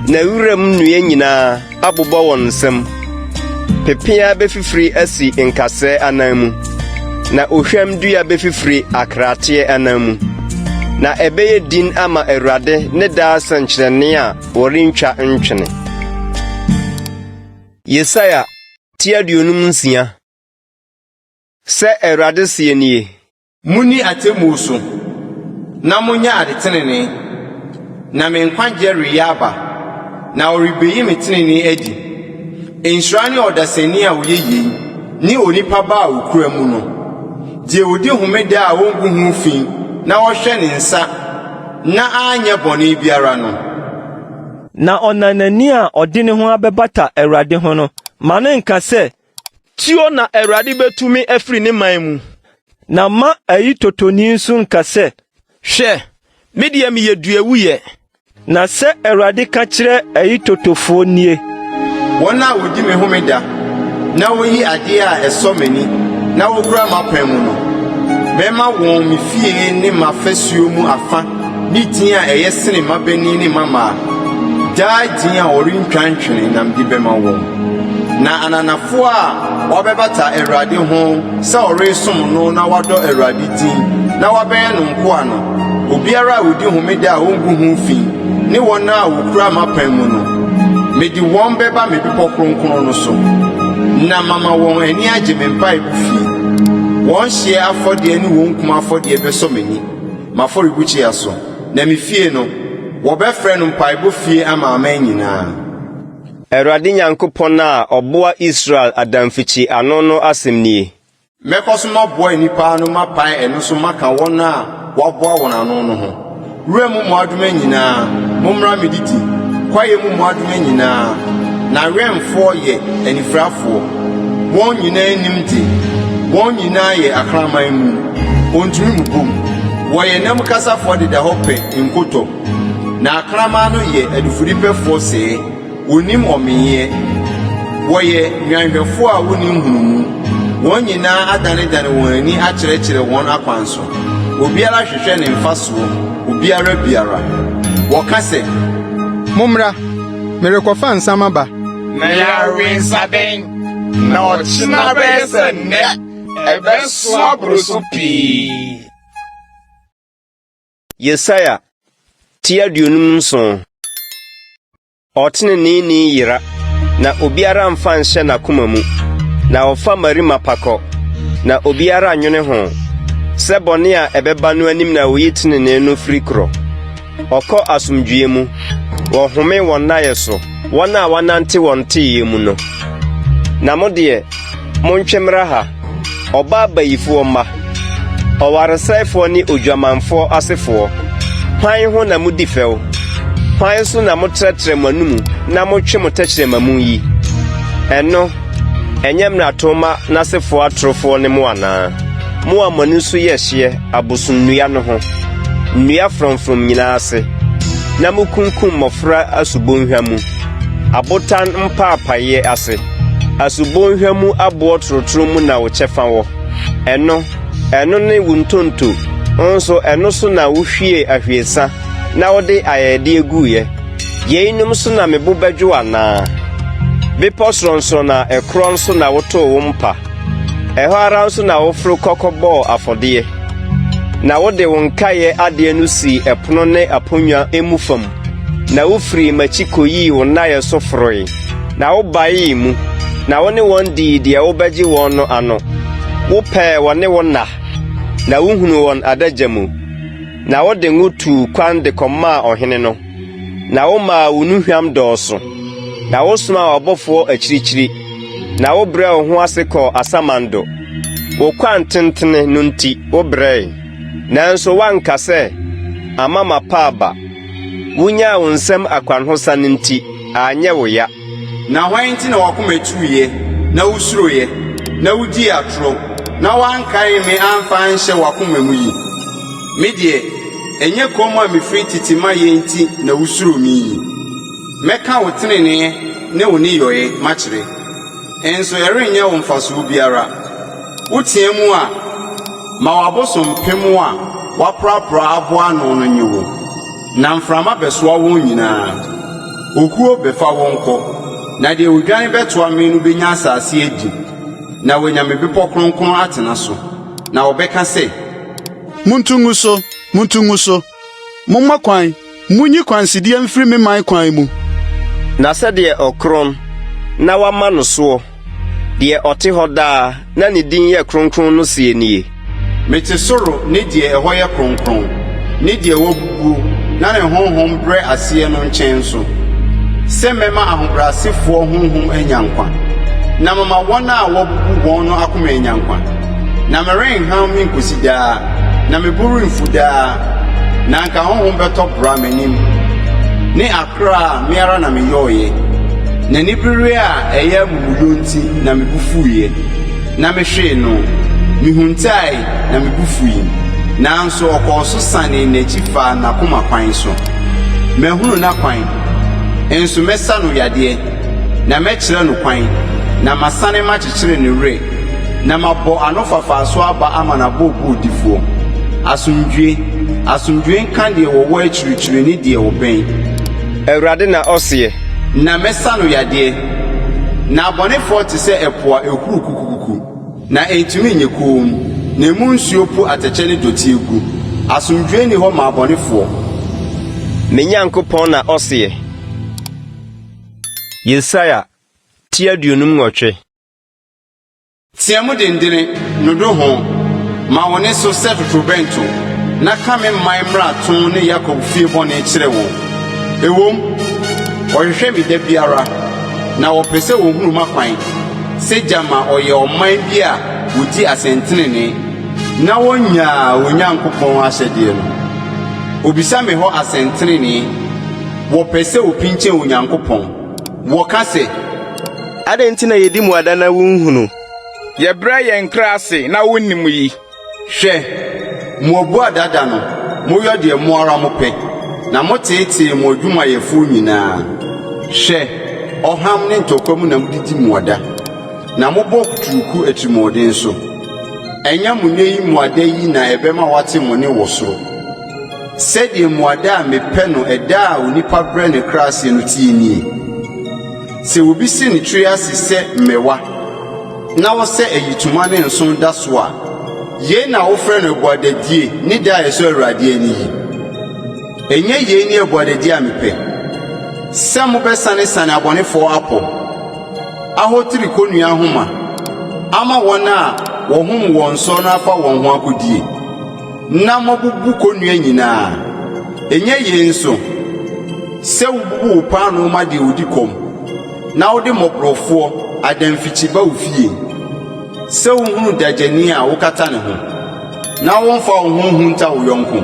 [SPEAKER 1] na wuram nnua nyinaa abobɔ wɔn nsam. Pepeaa bɛfifiri asi nkasɛɛ anan mu, na ohwam dua bɛfifiri akraateɛ anan mu. Na ɛbɛyɛ din ama Awurade ne daa sɛnkyerɛnne a wɔrentwa ntwene. Yesaia ti 56. Sɛ Awurade seɛ nie.
[SPEAKER 3] Monni atemmuo so, na monyɛ adetenenee, na me nkwagyeɛ reyɛ aba, na wɔrebɛyi me tenenee adi. Nhyira ne ɔdasani a ɔyɛ yei, ne onipa ba a ɔkura mu no, deɛ ɔdi homeda a ɔngu ho fi na ɔhwɛ ne nsa na anyɛ bɔne biara no.
[SPEAKER 11] Na ɔnanani a ɔde ne ho abɛbata Awurade ho no, mma no nnka sɛ,
[SPEAKER 4] Tuo na Awurade betu me afiri ne man mu.
[SPEAKER 11] Na mma ayitotoni nso nnka sɛ.
[SPEAKER 4] Hwɛ, me deɛ meyɛ duawuiɛ.
[SPEAKER 11] Na sɛ Awurade ka kyerɛ ayitotofoɔ nie.
[SPEAKER 3] Wɔn a wɔdi me homeda na wɔyi adeɛ a ɛsɔ m'ani. na wokura m'apam mu no, mɛma wɔn me fie ne m'afasuo mu afa ne din a ɛyɛ sene mmabanin ne mmammaa, daa din a wɔrentwa ntwene na mede bɛma wɔn. Na ananafoɔ a wɔabɛbata Awurade ho sɛ wɔresom no na wɔadɔ Awurade din na wɔabɛyɛ no nkoa no, obiara a ɔdi homeda a ɔngu ho fi ne wɔn a wɔkura m'apam mu no, mede wɔn bɛba me bepɔ kronkron no so, na mama wɔn ani agye me mpaebɔ fie. Wɔn hyeɛ afɔdeɛ ne wɔn kum afɔdeɛ bɛsɔ m'ani, m'afɔrebukyia so, na me fie no, wɔbɛfrɛ no mpaebɔ fie ama aman nyinaa.
[SPEAKER 1] Awurade Nyankopɔn a ɔboa Israel adamfikyi ano no asɛm nie.
[SPEAKER 3] Mɛkɔ so maboa nnipa ano mapae ɛno so maka wɔn a wɔaboa wɔn ano no ho. Wuram mmoadoma nyinaa, mommra mmedidi, kwaeɛ mu mmoadoma nyinaa. N'awɛmfoɔ yɛ anifirafoɔ, wɔn nyinaa nnim de, wɔn nyinaa yɛ akraman mum, wɔntumi mmobom. Wɔyɛ nna mu kasafoɔ deda hɔ pɛ nkotɔ, na akraman no yɛ adufudepɛfoɔ sɛɛ. Wonnim ɔmeeɛ. Wɔyɛ nnwanhwɛfoɔ a wonni nhunumu. Wɔn nyinaa adanedane wɔn ani akyerɛkyerɛ wɔn akwan so. Obiara hwehwɛ ne mfasoɔ, obiara biara. Wɔka sɛ.
[SPEAKER 16] Mommra, merekɔfa nsã maba.
[SPEAKER 8] Na yɛawe nsaden, na ɔkyena bɛyɛ sɛ nnɛ, ɛbɛso aboro so pii.
[SPEAKER 1] Yesaia ti 57. Ɔteneneeni yera, na obiara mfa nhyɛ n'akoma mu, na ɔfa mmarima pa kɔ, na obiara nnwene ho, sɛ bɔne a ɛbɛba no anim na oyi tenenee no firi korɔ. Ɔkɔ asomdwoeɛ mu, wɔhome wɔn nnaeɛ so, wɔn a wɔanante wɔn teeyɛ mu no. Na mo deɛ, montwe mmra ha, ɔbaa bayifoɔ mma, ɔwaresɛefoɔ ne odwamanfoɔ asefoɔ, hwan ho na modi fɛw? Hwan so na motrɛtrɛ mo anomu na motwe mo tɛkyerɛma mu yi? Ɛno, ɛnyɛ mmarato mma n'asefoɔ atorofoɔ ne mo anaa? Mo a mo ani so yɛ hyeɛ abosonnua no ho, nnua frɔmfrɔm nyinaa ase, na mokunkum mmɔfra asubonhwa mu, abotan mpaapaeɛ ase. Asubonhwa mu aboɔ torotoro mu na wo kyɛfa wɔ. Ɛno, ɛno ne wo ntonto, nso ɛno so na wohwiee ahwiesa na wode ayɛyɛdeɛ guiɛ. Yeinom so na me bo bɛdwo anaa? Bepɔ sorɔnsorɔn a ɛkorɔn so na wotoo wo mpa. Ɛhɔ ara nso na woforo kɔ kɔbɔɔ afɔdeɛ, na wode wo nkaeɛ adeɛ no sii ɛpono ne aponnwa emu fam, na wofirii m'akyi kɔyii wo nnaeɛ so foroe, na wobaee mu, na wo ne wɔn dii deɛ wobɛgye wɔn no ano. Wopɛɛ wɔne wo nna, na wohunuu wɔn adagya mu, na wode ngo tuu kwan de kɔmaa ɔhene no, na womaa wo nnuhwam dɔɔso, na wosomaa w'abɔfoɔ akyirikyiri. Na wobrɛɛ wo ho ase kɔɔ asamando. Wo kwan tentene no nti wobrɛe. Nanso woanka sɛ, 'Ama mapa aba. Wunyaa wo nsam akwanhosan nti, anyɛ wo ya.
[SPEAKER 3] Na hwan nti na w'akoma tuiɛ, na wosuroeɛ, na wudii atorɔ, na woankae me amfa anhyɛ w'akoma mu yi? Me deɛ, ɛnyɛ komm a mefiri tete mayɛ nti na wusuro me yi? Mɛka wo tenenee ne wo nneyɔe makyerɛ, nso ɛrenyɛ wo mfasoɔ biara. Woteɛ mu a, ma w'abosompem a woaprapra aboa ano no nnye wo, na mframa bɛsoa wɔn nyinaa. Okuo bɛfa wɔn kɔ, na deɛ ɔdwane bɛtoa me no bɛnya asase adi, na wanya me bepɔ kronkron atena so. Na wɔbɛka sɛ.
[SPEAKER 5] Montu ngu so! Montu ngu so! Momma kwan! Munyi kwansideɛ mfiri me man kwan mu.
[SPEAKER 1] Na sɛdeɛ ɔkorɔn, na wɔama no soɔ, deɛ ɔte hɔ daa, na ne din yɛ kronkron no seɛ nie.
[SPEAKER 3] Mete soro ne deɛ ɛhɔ yɛ kronkron, ne deɛ wabubuo na ne honhom brɛ aseɛ no nkyɛn nso, sɛ mɛma ahobrɛasefoɔ honhom anya nkwa, na mama wɔn a wɔabubu wɔn no akoma anya nkwa. Na merenham menkɔsi daa, na me bo remfu daa, na anka honhom bɛtɔ bra m'anim, ne akra a me ara na meyɔeɛ. N'anibereɛ a ɛyɛ amumuyɔ nti na me bo fuiɛ, na mehwee no, mehuntae na me bo fui, nanso ɔkɔɔ so sanee n'akyi faa n'akoma kwan so. Mahunu n'akwan, nso mɛsa no yadeɛ, na mɛkyerɛ no kwan, na masane makyekyere ne werɛ. Na mabɔ anofafa so aba ama n'abooboodifoɔ. Asomdwoeɛ, asomdwoeɛ nka deɛ wɔwɔ akyirikyiri ne deɛ wɔbɛn.
[SPEAKER 1] Awurade na ɔseɛ.
[SPEAKER 3] Na mɛsa no yadeɛ. Na abɔnefoɔ te sɛ ɛpo a ɛhuru kukukuku, na ɛntumi nyɛ komm, na emu nsuo pu atɛkyɛ ne dɔteɛ gu. Asomdwoeɛ nni hɔ ma abɔnefoɔ.
[SPEAKER 1] Me Nyankopɔn na ɔseɛ. Yesaia ti 58.
[SPEAKER 3] Teɛ mu dendene, nnodo ho, ma wo nne so sɛ totorobɛnto, na ka me man mmarato ne Yakob fie bɔne kyerɛ wɔn. Ɛwom, wɔhwehwɛ me da biara, na wɔpɛ sɛ wɔhunu m'akwan, sɛ gyama ɔyɛ ɔman bi a wɔdi asɛntenenee, na wonnyaa wɔn Nyankopɔn ahyɛdeɛ no. Wɔbisa me hɔ asɛntenenee, wɔpɛ sɛ wɔpinkyɛn Onyankopɔn. Wɔka sɛ.
[SPEAKER 7] Adɛn nti na yedi mmuada na wunhunu?
[SPEAKER 8] Yɛbrɛ yɛn kra ase na wunnim yi.
[SPEAKER 3] Hwɛ, mo abuada da no, moyɔ deɛ mo ara mopɛ, na moteetee mo adwumayɛfoɔ nyinaa. Hwɛ, ɔham ne ntɔkwa mu na mode di mmuada, na mobɔ kuturuku atirimuɔden so. Ɛnyɛ mo nnɛ yi mmuada yi na ɛbɛma wɔate mo nne wɔ soro. Sɛdeɛ mmuada a mepɛ no ɛda a onipa brɛ ne kra ase no teɛ nie? Sɛ obi si ne tiri ase sɛ mmɛwa, na ɔsɛ ayitoma ne nsõ da so a, yei na wofrɛ no abuadadie ne da a ɛsɔ Awurade ani yi? Ɛnyɛ yei ne abuadadie a mepɛ, sɛ mobɛsanesane abɔnefoɔ apɔ, ahotiri kɔnnua ahoma, ama wɔn a wɔhom wɔn soɔ no afa wɔn ho akɔdie? Na moabubu kɔnnua nyinaa. Ɛnyɛ yei nso, sɛ wobubu wo paanoo ma deɛ ɔdi kɔm, na wode mmɔborɔfoɔ adamfikyi ba wo fie, sɛ wohunu dagyani a wokata ne ho, na womfa wo ho nhunta wo yɔnko?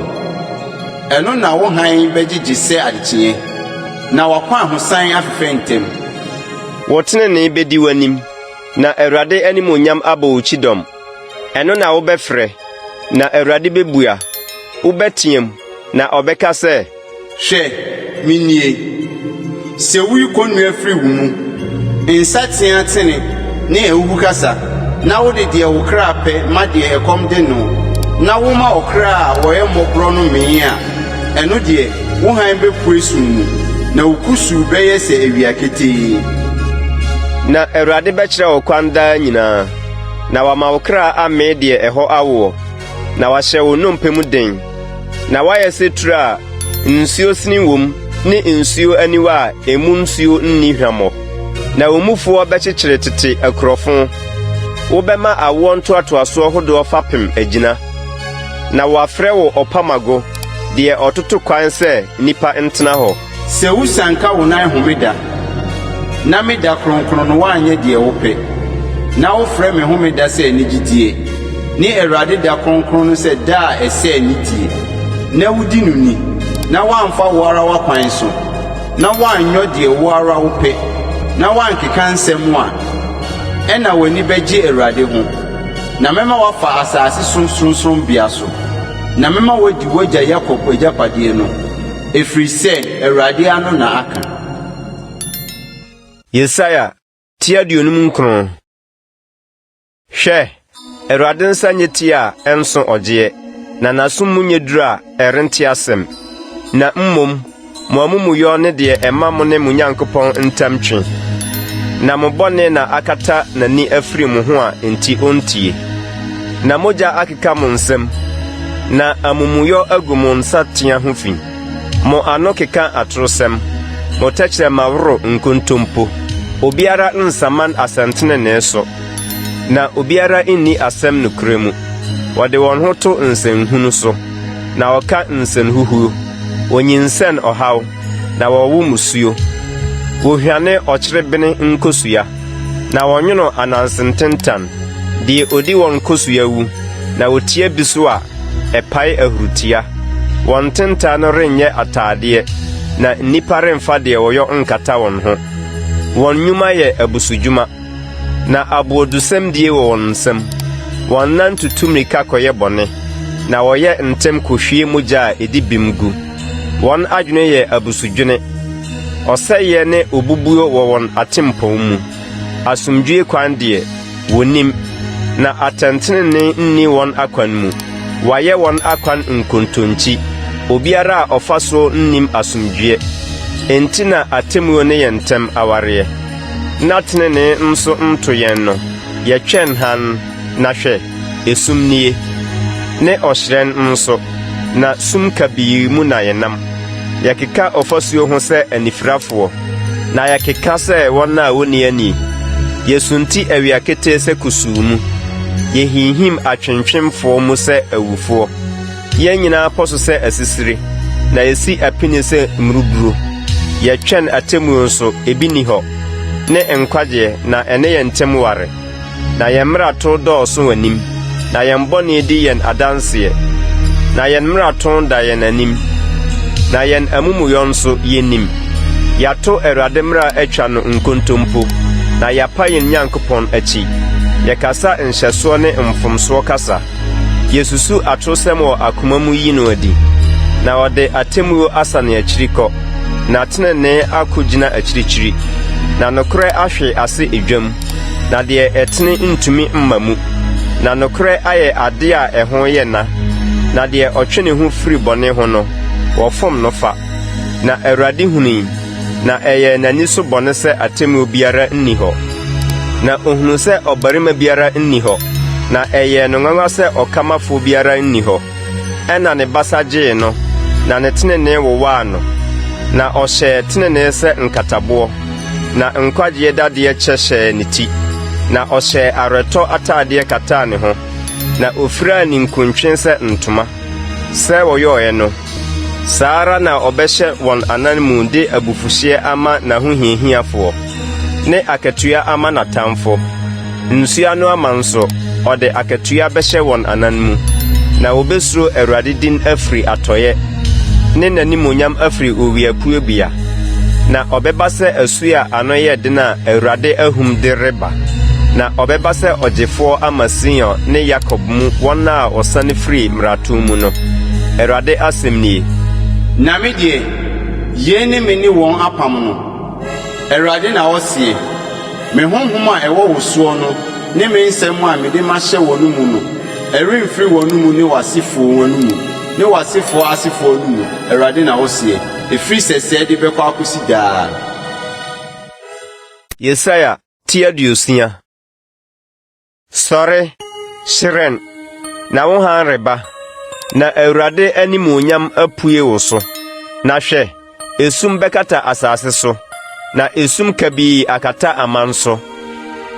[SPEAKER 3] Ɛno na wo hann bɛgyegye sɛ adekyeeɛ, na w'akwahosan afefɛ ntɛm.
[SPEAKER 1] Wo tenenee bɛdi w'anim, na Awurade animuonyam abɔ wo kyidɔm. Ɛno na wobɛfrɛ, na Awurade bebua; wobɛteɛm, na ɔbɛka sɛ.
[SPEAKER 3] Hwɛ, minie. Sɛ wuyi kɔnnua firi wo mu, nsateaa tene ne ahuhukasa, na wode deɛ wo kra pɛ ma deɛ ɛkɔm de no, na woma ɔkra a ɔyɛ mmɔborɔ no mee a, ɛno deɛ, wo hann bepue sum mu, na wo kusuu bɛyɛ sɛ awia ketee.
[SPEAKER 1] Na Awurade bɛkyerɛ wo kwan daa nyinaa. Na wama wo kra amee deɛ ɛhɔ awoɔ, na wahyɛ wo nnompe mu den, na woayɛ sɛ turo a nsuo sene wom ne nsuo aniwa a emu nsuo nni hwammɔ. Na wo mufoɔ bɛkyekyere tete akurofo, wobɛma awoɔ ntoatoasoɔ hodoɔ fapem agyina, na wɔafrɛ wo ɔpamago, deɛ ɔtoto kwan sɛ nnipa ntena hɔ.
[SPEAKER 3] Sɛ wusianka wo nan homeda, na me da kronkron no woanyɛ deɛ wopɛ, na wofrɛ me homeda sɛ anigyedeɛ, ne Awurade da kronkron no sɛ da a ɛsɛ anidie, na wodi no ni, na woamfa wo ara w'akwan so, na woanyɔ deɛ wo ara wopɛ, na woankeka nsɛm a, ɛnna w'ani bɛgye Awurade ho, na mɛma woafa asase so sorɔnsorɔnbea so, na mɛma woadi w'agya Yakob agyapadeɛ no. Ɛfiri sɛ Awurade ano na aka.
[SPEAKER 1] Yesaia ti 59. Hwɛ, Awurade nsa nyɛ tia a ɛnso ɔgyeɛ, na n'aso mu nyɛ duru a ɛrente asɛm, na mmom mo amumuyɔ ne deɛ ɛma mo ne mo Nyankopɔn ntam twe, na mo bɔne na akata n'ani afiri mo ho a enti ɔntie. Na mogya akeka mo nsam, na amumuyɔ agu mo nsatea ho fi. Mo ano keka atorosɛm, mo tɛkyerɛma woro nkontompo. Obiara nsaman asɛntenenee so, na obiara nni asɛm nokorɛ mu. Wɔde wɔn ho to nsɛnhunu so, na wɔka nsɛnhuhuo. Wɔnyinsɛn ɔhaw, na wɔwo mmusuo. Wɔhwane ɔkyerebene nkosua. Na wɔnwono ananse ntentan. Deɛ ɔdi wɔn nkosua wu, na wɔtia bi so a, ɛpae ahuritia. Wɔn ntentan no renyɛ atadeɛ, na nnipa remfa deɛ wɔyɔ nkata wɔn ho. Wɔn nnwuma yɛ abusudwuma, na aboodosɛmdie wɔ wɔn nsam. Wɔn nan tutu mmirika kɔyɛ bɔne, na wɔyɛ ntɛm kɔhwie mogya a ɛdi bem gu. Wɔn adwene yɛ abusudwene. Ɔsɛeɛ ne obubuo wɔ wɔn atempɔn mu. Asomdwoeɛ kwan deɛ, wɔnnim. Na atɛntenenee nni wɔn akwan mu. Wɔayɛ wɔn akwan nkontonkyi. Obiara a ɔfa soɔ nnim asomdwoeɛ. Enti na atemmuo ne yɛn ntam awareɛ, na tenenee nso nto yɛn no. Yɛtwɛn hann, na hwɛ, esum nie, ne ɔhyerɛn nso, na sum kabii mu na yɛnam. Yɛkeka ɔfasuo ho sɛ anifirafoɔ, na yɛkeka sɛ wɔn a wɔnni ani. Yɛsunti awia ketee sɛ kusuu mu, yɛhinhim atwentwemfoɔ mu sɛ awufoɔ. Yɛn nyinaa pɔ so sɛ asisire, na yɛsi apini sɛ mmuruburo. Yɛtwɛn atemmuo nso, ebi nni hɔ, ne nkwagyeɛ, na ɛne yɛn ntam ware. Na yɛn mmarato dɔɔso w'anim, na yɛn bɔne di yɛn adanseɛ. Na yɛn mmarato da yɛn anim, na yɛn amumuyɔ nso, yɛnim. Yɛato Awurade mmara atwa no nkontompo, na yɛapa yɛn Nyankopɔn akyi. Yɛkasa nhyɛsoɔ ne mfomsoɔ kasa. Yesusu atosɛm wɔ akoma mu yi no adi, na ɔde atemmuo asane akyiri kɔ, na tenenee akogyina akyirikyiri, na nokorɛ ahwe ase edwam, na deɛ ɛtene ntumi mma mu, na nokorɛ ayɛ adeɛ a ɛho yɛ na, na deɛ ɔtwe ne ho firi bɔne ho no, wɔfom no fa. Na Awurade hunui, na ɛyɛɛ n'ani so bɔne sɛ atemmuo biara nni hɔ. Na ɔhunuu sɛ ɔbarima biara nni hɔ, na ɛyɛɛ no nwanwa sɛ ɔkamafoɔ biara nni hɔ. Ɛnna ne basa gyee no, na ne tenenee wowaa no. Na ɔhyɛɛ tenenee sɛ nkataboɔ, na nkwagyeɛ dadeɛ kyɛ hyɛɛ ne ti. Na ɔhyɛɛ awerɛtɔ atadeɛ kataa ne ho, na ɔfiraa ninkuntwe sɛ ntoma. Sɛ wɔyɔeɛ no, saa ara na ɔbɛhyɛ wɔn ananmu de abufuhyeɛ ama n'ahohiahiafoɔ, ne akatua ama n'atamfo. Nsuo ano ama nso, ɔde akatua bɛhyɛ wɔn ananmu. Na wɔbɛsuro Awurade din afiri atɔeɛ, ne n'animuonyam afiri owiapuebea. Na ɔbɛba sɛ asuo a ano yɛ den a Awurade ahum de reba. Na ɔbɛba sɛ ɔgyefoɔ ama Sion ne Yakob mu wɔn a wɔsane firii mmarato mu no, Awurade asɛm nie.
[SPEAKER 3] Na me deɛ, yei ne me ne wɔn apam no, Awurade na ɔseɛ, Me honhom a ɛwɔ wo soɔ no ne me nsɛm a mede mahyɛ wɔn mu no, ɛremfiri wɔn mu ne w'asefoɔ anomu, ne w'asefoɔ asefoɔ anomu, Awurade na ɔseɛ, ɛfiri sɛsɛɛ de bɛkɔ akɔsi daa.
[SPEAKER 1] Yesaia ti 60. Sɔre, hyerɛn, na wo hann reba, na Awurade animuonyam apue wo so. Na hwɛ, esum bɛkata asase so, na esum kabii akata aman so.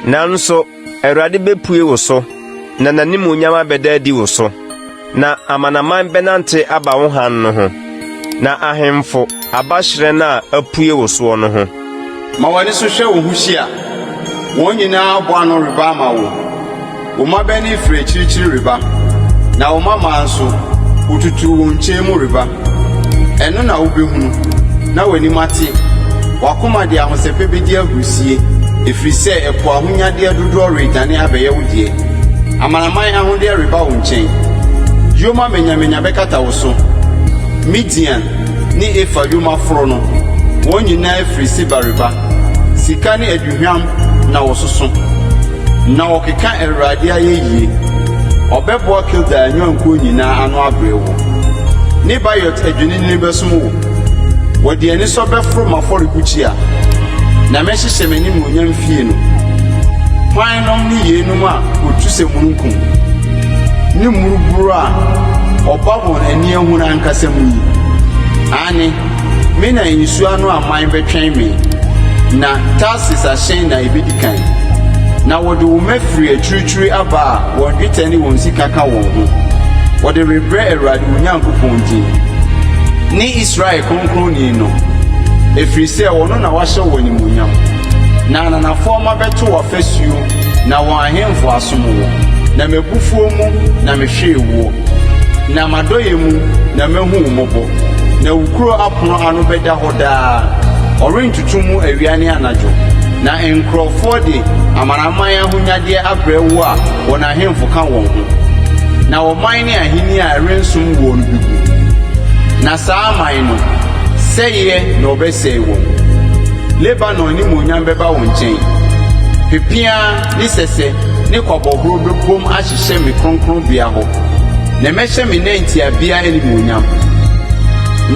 [SPEAKER 1] Nanso Awurade bepue wo so, na n'animuonyam abɛda adi wo so. Na amanaman bɛnante aba wo hann no ho, na ahemfo aba hyerɛn a apue wo soɔ no ho.
[SPEAKER 3] Ma w'ani so hwɛ wo ho hyia, wɔn nyinaa aboa ano reba ama wo. Wo mmabanin firi akyirikyiri reba, na wo mmammaa nso, wotutu wo nkyɛn mu reba. Ɛno na wobɛhunu, na w'anim ate, w'akoma de ahosɛpɛ bɛdi ahurisie, ɛfiri sɛ ɛpo ahonyadeɛ dodoɔ redane abɛyɛ wo deɛ. Amanaman ahodeɛ reba wo nkyɛn. Yoma manyamanya bɛkata wo so. Midian ne Efa yoma foro no, wɔn nyinaa firi Seba reba. Sika ne aduhwam na wɔsoso, na wɔkeka Awurade ayɛyie. Ɔbɛboa Kedar nnwankuo nyinaa ano abrɛ wo. Nebaiot adwennini bɛsom wo. Wɔde anisɔ bɛforo m'afɔrebukyia, na mɛhyehyɛ m'animuonyam fie no. Hwannom ne yeinom a wɔtu sɛ mununkum, ne mmuruburo a ɔba wɔn ani ahunu ankasa mu yi? Aane, me na nsuo ano aman bɛtwɛn me, na Tarsis ahyɛn na ɛbɛdi kan. Na wɔde wo mma firi akyirikyiri aba a wɔn dwetɛ ne wɔn sika ka wɔn ho, wɔde rebrɛ Awurade wo Nyankopɔn din, ne Israel Kronkronni no, ɛfiri sɛ ɔno na wahyɛ wo animuonyam. Na ananafoɔ mma bɛto w'afasuo na wɔn ahemfo asom wo. Na m'abufuo mu na mehwee woɔ, na m'adɔeɛ mu na mahu wo mmɔbɔ. Na wo kuro apono ano bɛda hɔ daa, wɔrentoto mu awia ne anadwo. Na nkurɔfoɔ de amanaman ahonyadeɛ abrɛ wo a wɔn ahemfo ka wɔn ho. Na ɔman ne ahennie a ɛrensom woɔ no bɛgu. Na saa aman no, sɛeɛ na wɔbɛsɛe wɔn. Lebanon animuonyam bɛba wo nkyɛn, pepeaa ne sɛsɛ. ne kwabɔhorɔ bɛbom ahyehyɛ me kronkronbea hɔ, na mɛhyɛ me nantiabea animuonyam.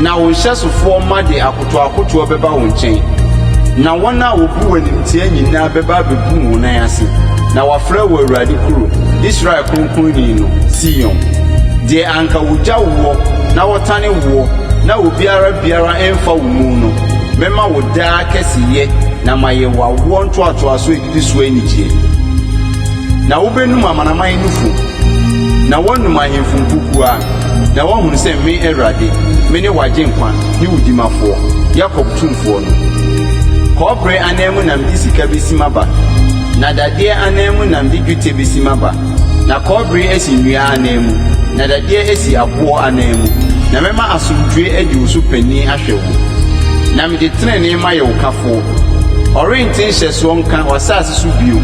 [SPEAKER 3] Na wo nhyɛsofoɔ mma de akotoakotoɔ bɛba wo nkyɛn, na wɔn a wɔbu wo animtia nyinaa bɛba abɛbu wo nan ase, na wɔafrɛ wo Awurade kuro, Israel Kronkronni no, Sion. Deɛ anka wɔgya woɔ na wɔtane woɔ na obiara biara mfa wo mu no, mɛma wo daa kɛseyɛ na mayɛ w'awoɔ ntoatoasoɔ a ɛdidi soɔ anigyeɛ. Na wobɛnum amanaman nufu, na woanum ahemfo nkukuwa, na woahunu sɛ me, Awurade, mene w'Agyenkwa ne wo Dimafoɔ, Yakob Tumfoɔ no. Kɔbere ananmu na mede sika bɛsi maba, na dadeɛ ananmu na mede dwetɛ bɛsi maba, na kɔbere asi nnua ananmu, na dadeɛ asi aboɔ ananmu, na mɛma asomdwoeɛ adi wo so panin ahwɛ wo, na mede tenenee mayɛ wo kafoɔ. Ɔrente nhyɛsoɔ nka w'asase so bio,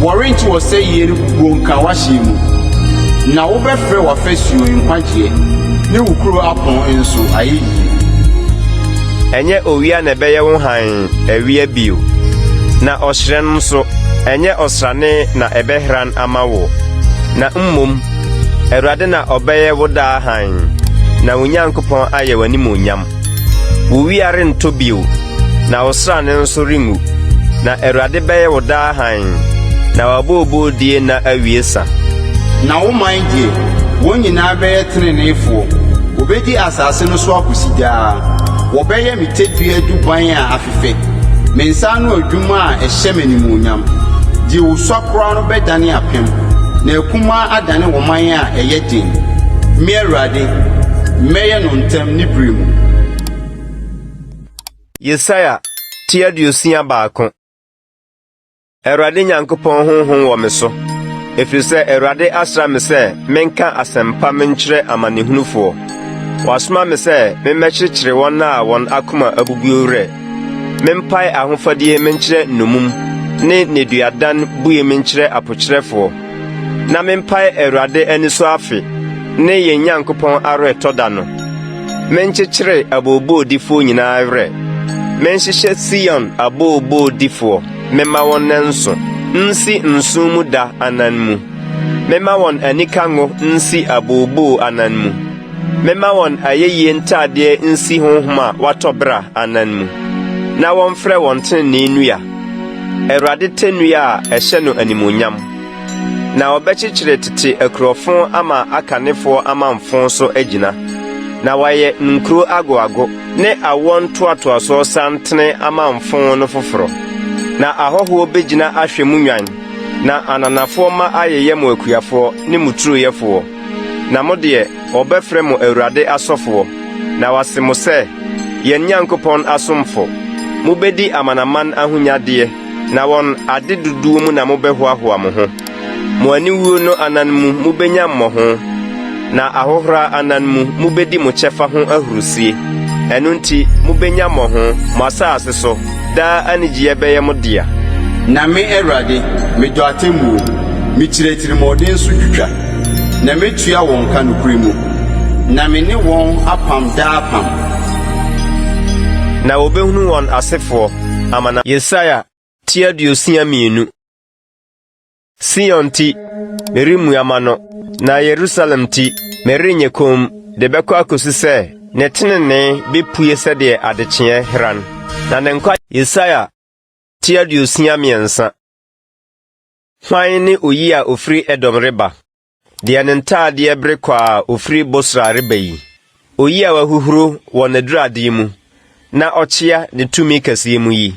[SPEAKER 3] wɔrente ɔsɛeɛ ne bubuo nka w'ahyeɛ mu, na wobɛfrɛ w'afasuo nkwagyeɛ, ne wo kuro apono nso ayɛyie.
[SPEAKER 1] Ɛnyɛ owia na ɛbɛyɛ wo hann awia bio, na ɔhyerɛn nso, ɛnyɛ ɔsrane na ɛbɛhran ama wo, na mmom Awurade na ɔbɛyɛ wo daa hann, na wo Nyankopɔn ayɛ w'animuonyam. Wo wia rentɔ bio, na wo srane nso renwu, na Awurade bɛyɛ wo daa hann, na w'abooboodie nna awie sa.
[SPEAKER 3] Na wo man deɛ, wɔn nyinaa bɛyɛ teneneefoɔ, wɔbɛdi asase no so akɔsi daa. Wɔbɛyɛ me tadua duban a afefɛ, me nsa ano adwuma a ɛhyɛ me animuonyam. Deɛ ɔsua koraa no bɛdane apem, na akumaa adane ɔman a ɛyɛ den. Me Awurade, mɛyɛ no ntɛm ne berɛ mu.
[SPEAKER 1] Yesaia ti 61. Awurade Nyankopɔn honhom wɔ me so, ɛfiri sɛ Awurade asra me sɛ menka asɛmpa menkyerɛ amanehunufoɔ. Wasoma me sɛ memmɛkyekyere wɔn a wɔn akoma abubuo werɛ, mempae ahofadie menkyerɛ nnommum ne nneduadan bue menkyerɛ apokyerɛfoɔ, na mempae Awurade anisɔ afe ne yɛn Nyankopɔn aweretɔ da no. Menkyekyere abooboodifoɔ nyinaa werɛ, menhyehyɛ Sion abooboodifoɔ memma wɔn nnɛnso nsi nson mu da anan mu. Memma wɔn anika ngo nsi abooboo anan mu. Memma wɔn ayɛyie ntadeɛ nsi honhom a watɔ bera anan mu, na wɔmfrɛ wɔn tenenee nnua, Awurade tɛnnua a ɛhyɛ no animuonyam. Na wɔbɛkyekyere tete akurɔfo ama akanefoɔ amamfõ so agyina, na wɔayɛ nkuro agoago ne awoɔ ntoatoasoɔ santene amamfõ no foforɔ. Na ahɔhoɔ bɛgyina ahwɛ mo nnwan, na ananafoɔ mma ayeyɛ mo akuafoɔ ne mo turoyɛfoɔ. Na mo deɛ, wɔbɛfrɛ mo Awurade asɔfoɔ, na wɔase mo sɛ, yɛn Nyankopɔn asomfo. Mobɛdi amanaman ahonyadeɛ, na wɔn ade dodoɔ mu na mobɛhoahoa mo ho. Mo aniwuo no anan mu mobɛnya mmɔho, na ahohora anan mu mobɛdi mo kyɛfa ho ahurisie. Ɛno nti mobɛnya mmɔho, mo asase so, daa anigyeɛ bɛyɛ mo dea.
[SPEAKER 3] Na me, Awurade, medɔ atemmuo, mekyiri atirimuɔden so twitwa, na mɛtua wɔn ka nokorɛ mu, na me ne wɔn apam daa apam.
[SPEAKER 1] Na wɔbɛhunu wɔn asefoɔ, amana. Yesaia ti 62. Sion nti, meremmua m'ano, na Yerusalem nti, merenyɛ komm, de bɛkɔ akosi sɛ ne tenenee bepue sɛdeɛ adekyeeɛ hran, na ne nkwa. Yesaia ti 63. Hwan ne oyi a ofiri Edom reba, deɛ ne ntadeɛ bere kwa a ofiri Bosra reba yi? Oyi a wahuhuro wɔ n'aduradeɛ mu, na ɔkyea ne tumi kɛseɛ mu yi?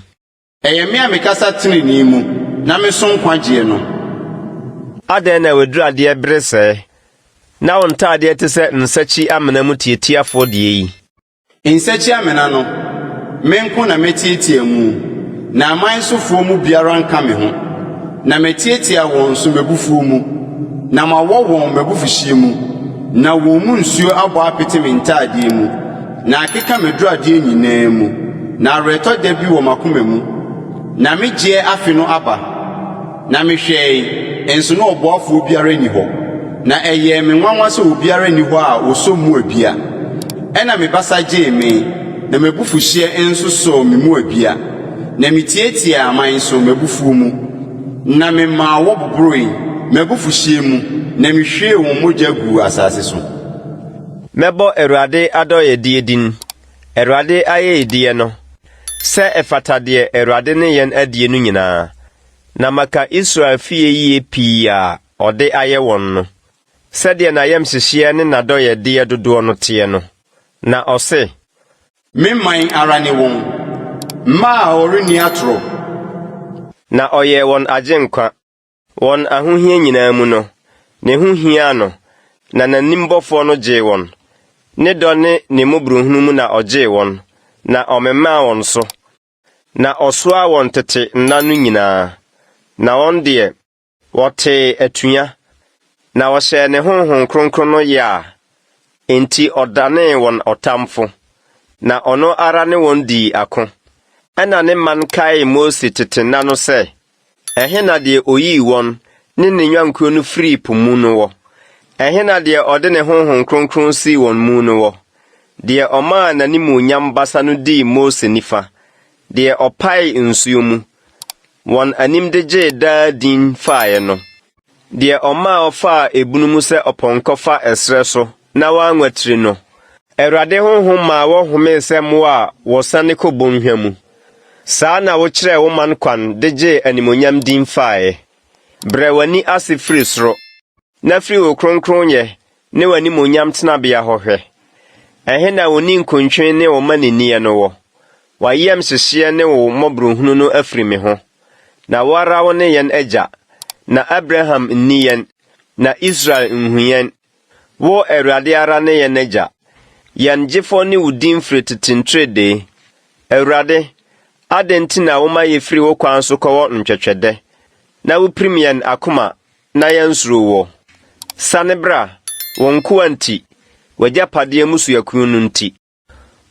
[SPEAKER 3] Ɛyɛ me a mekasa tenenee mu, na meso nkwagyeɛ no.
[SPEAKER 1] Adɛn na w'aduradeɛ bere sɛɛ, na wo ntadeɛ te sɛ nsakyi-amena mu tiatiafoɔ deɛ yi?
[SPEAKER 3] Nsakyi-amena no, me nko na matiatia mu, na aman sofoɔ mu biara nka me ho, na matiatia wɔn so m'abufuo mu, na mawɔ wɔn m'abufuhyeɛ mu, na wɔn mu nsuo abɔ apete me ntadeɛ mu. Na akeka m'aduradeɛ nyinaa mu, na awerɛtɔ da bi wɔ m'akoma mu. Na me gyeɛ afe no aba, na mehwɛe, nso na ɔboafoɔ biara nni hɔ, na ɛyɛɛ me nwanwa sɛ obiara nni hɔ a ɔsɔ mu abia. Ɛnna me basa gyee me, na m'abufuhyeɛ nso sɔɔ me mu abia, na metiatiaa aman so m'abufuo mu. Na memaa wɔboboroe, m'abufuhyeɛ mu, na mehwiee wɔn mogya guu asase so.
[SPEAKER 1] Mɛbɔ Awurade adɔeɛdie din, Awurade ayɛyideɛ no, sɛ ɛfata deɛ Awurade ne yɛn adie no nyinaa, na maka Israel fie yie pii a ɔde ayɛ wɔn no, sɛdeɛ n'ayamhyehyeɛ ne n'adɔeɛdeɛ dodoɔ no teɛ no. Na ɔse.
[SPEAKER 3] Me man ara ne wɔn, mma a wɔrenni atorɔ.
[SPEAKER 1] Na ɔyɛɛ wɔn agyenkwa. Wɔn ahohia nyinaa mu no, ne ho hiaa no, na n'anim bɔfoɔ no gyee wɔn. Ne dɔ ne ne mmɔborɔhunu mu na ɔgyee wɔn, na ɔmemaa wɔn so, na ɔsoaa wɔn tete nna no nyinaa. Na wɔn deɛ, Wɔtee atua, na wɔhyɛɛ ne Honhom Kronkron no yea, enti ɔdanee wɔn ɔtamfo, na ɔno ara ne wɔn dii ako. Ɛnna ne man kaee Mose tete nna no sɛ, Ɛhe na deɛ ɔyii wɔn ne ne nnwankuo no firii po mu no wɔ? Ɛhe na deɛ ɔde ne Honhom Kronkron sii wɔn mu no wɔ? Deɛ ɔmaa n'animuonyam basa no dii Mose nifa, deɛ ɔpaee nsuo mu, wɔn anim de gyee daa din faeɛ no, deɛ ɔmaa ɔfaa ebunu mu sɛ ɔpɔnkɔ fa ɛserɛ so na wanwatiri no. Awurade honhom maa wɔhomee sɛ mmoa a wɔsiane kɔ bɔnhwa mu. Saa na wokyerɛɛ wo man kwan de gyee animuonyam din faeɛ. Brɛ w'ani ase firi soro, na firi wo kronkronyɛ ne w'animuonyam tenabea hɔ hwɛ. Ɛhe na wo ninkuntwe ne wo mmaninneɛ no wɔ? W'ayamhyehyeɛ ne wo mmɔborɔhunu no afiri me ho. Na wo ara wo ne yɛn agya, na Abraham nni yɛn, na Israel nhu yɛn. Wo, Awurade ara ne yɛn agya. Yɛn gyefoɔ ne wo din firi tete nteredee. Awurade, adɛn nti na woma yɛfiri wo kwan so kɔwɔ ntwɛtwɛdɛ, na wopirim yɛn akoma na yɛansuro woɔ? Sane bra, wo nkoa nti, w'agyapadeɛ mmusuakuo no nti.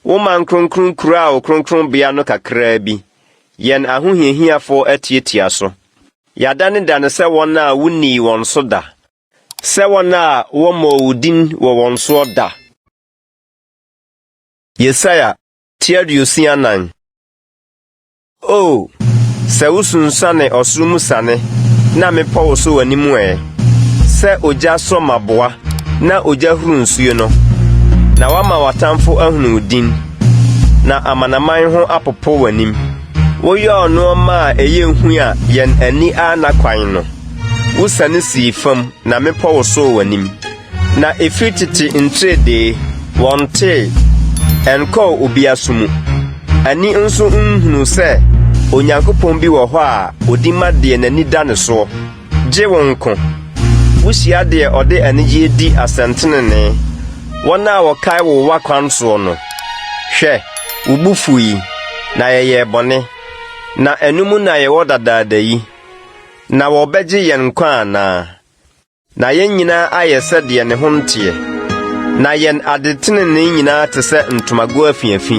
[SPEAKER 1] Wo man kronkron kuraa wo kronkronbea no kakraa bi, yɛn ahohiahiafoɔ atiatia so. Yɛadanedane sɛ wɔn a wonnii wɔn so da, sɛ wɔn a wɔmmɔɔ wo din wɔ wɔn soɔ da. Yesaia ti 64. O, sɛ wusunsuane ɔsoro mu siane na mmepɔw wosow w'anim ɛ! Sɛ ogya sɔ mmaboa na ogya huru nsuo no, na woama w'atamfo ahunu wo din, na amanaman ho apopo w'anim. Woyɔɔ nneɛma a ɛyɛ hu a yɛn ani anna kwan no. Wosiane sii fam na mmepɔw wosoo w'anim. Na ɛfiri tete ntiredee, wɔntee, ɛnkɔɔ obi aso mu, ani nso nhunuu sɛ Onyankopɔn bi wɔ hɔ a ɔdi ma deɛ n'ani da ne soɔ, gye wo nko. Wohyia deɛ ɔde anigyeɛ di asɛntenenee, wɔn a wɔkae wo w'akwan soɔ no. Hwɛ, wo bo fui, na yɛyɛɛ bɔne, na ɛno mu na yɛwɔ dadaada yi. Na wɔbɛgye yɛn nkwa anaa? Na yɛn nyinaa ayɛ sɛ deɛ ne ho nteɛ, na yɛn adetenenee nyinaa te sɛ ntomago afiafi,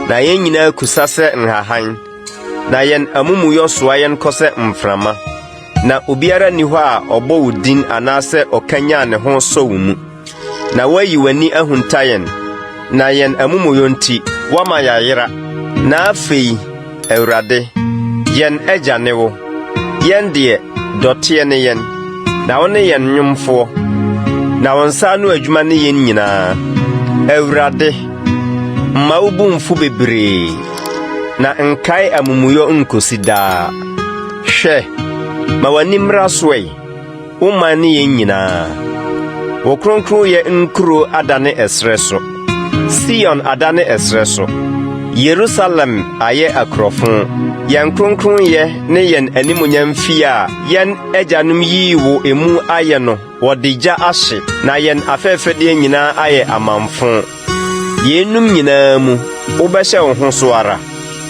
[SPEAKER 1] na yɛn nyinaa kusa sɛ nhahan, na yɛn amumuyɔ soa yɛn kɔ sɛ mframa. Na obiara nni hɔ a ɔbɔ wo din anaasɛ ɔkanyan ne ho sɔ wo mu. Na woayi w'ani ahunta yɛn, na yɛn amumuyɔ nti, woama yɛayera. Na afei, Awurade, yɛn Agya ne wo, yɛn deɛ, dɔteɛ ne yɛn, na wo ne yɛn nwomfoɔ, na wo nsa ano adwuma ne yɛn nyinaa. Awurade, mma wo bo mfu bebree, na nkae amumuyɔ nkosi daa. Hwɛ, ma w'ani mmra so ɛ, Wo man ne yɛn nyinaa. Wo kronkronyɛ nkuro adane ɛserɛ so. Sion adane ɛserɛ so. Yerusalem ayɛ akurɔfo. Yɛn kronkronyɛ ne yɛn animuonyam fie a yɛn agyanom yii wo emu ayɛ no, wɔde gya ahye, na yɛn afɛfɛdeɛ nyinaa ayɛ amamfo. Yeinom nyinaa mu, wobɛhyɛ wo ho so ara,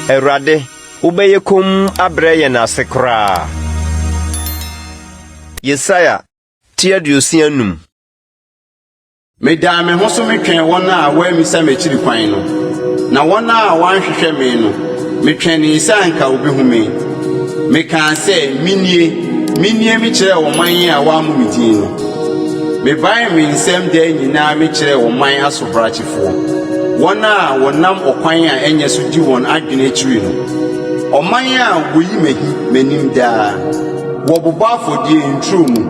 [SPEAKER 1] Awurade, Wobɛyɛ komm abrɛ yɛn ase koraa. Yesaia ti 65.
[SPEAKER 3] Medaa me ho so metwɛn wɔn a wɔammisa m'akyiri kwan no, na wɔn a wɔanhwehwɛ me no, metwɛnee sɛ anka wobehu me. Mekaa sɛ, 'Minie, minie mekyerɛɛ ɔman a wɔammɔ me din no. Mebaee me nsam daa nyinaa mekyerɛɛ ɔman asobrakyefoɔ, wɔn a wɔnam ɔkwan a ɛnyɛ so di wɔn adwene akyiri no, ɔman a wɔyi m'ahi m'anim daa. Wɔbobɔ afɔdeɛ nturo mu,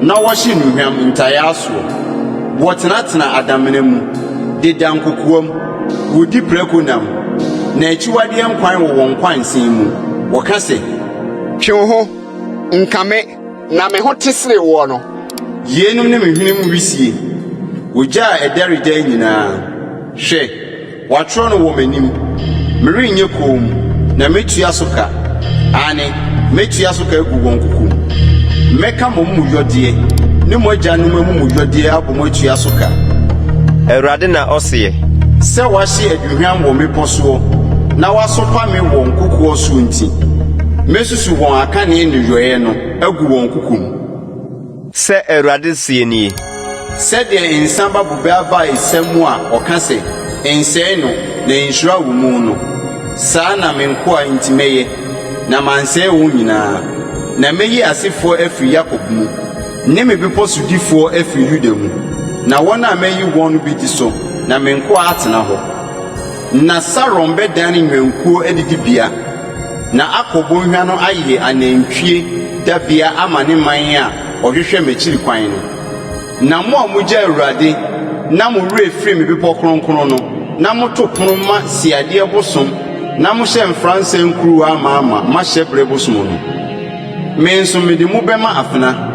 [SPEAKER 3] na wɔhye nnuhwam ntayaa soɔ. Wɔtenatena adamena mu, deda nkokoam, wɔdi prako nam, na akyiwadeɛ nkwan wɔ wɔn nkwansɛn mu. Wɔka sɛ.
[SPEAKER 17] Twe wo ho, nka me, na me ho te sene woɔ no.
[SPEAKER 3] Yeinom ne me hwenem wisie, ogya a ɛdɛre daa nyinaa. Hwɛ! Wɔatwerɛ no wɔ m'anim. Merenyɛ komm, na mɛtua so ka, aane, mɛtua so ka agu wɔn koko mu. Mɛka mo amumuyɔdeɛ ne mo agyanom amumuyɔdeɛ abɔ mu atua so ka.
[SPEAKER 1] Awurade na ɔseɛ.
[SPEAKER 3] Sɛ wɔahye aduhwam wɔ mmepɔ soɔ na wɔasopa me wɔ nkokoɔ soɔ nti, mɛsusu wɔn akane nneyɔeɛ no agu wɔn koko mu.
[SPEAKER 1] Sɛ Awurade seɛ nie.
[SPEAKER 3] Sɛdeɛ nsã ba bobe aba a ɛsia mu a ɔka sɛ, Nsɛe no, na nhyira wo mu no, saa na me nkoa nti mɛyɛ, na mansɛe wɔn nyinaa. Na mɛyi asefoɔ afiri Yakob mu, ne me bepɔ sodifoɔ afiri Yuda mu, na wɔn a mayi wɔn no bɛdi so, na me nkoa atena hɔ. Na Saron bɛdane nnwankuo adidibea, na Akor bɔnhwa no ayɛ anantwie dabea ama ne man a wɔhwehwɛ m'akyiri kwan no. Na mo a mugyaa Awurade na mo werɛ firi me bepɔw kronkron no, na moto pon ma siadeɛ bosom na mohyɛ mfransa nkuruwa amaama ma hyɛberɛ bosom no, me nso mede mo bɛma afena.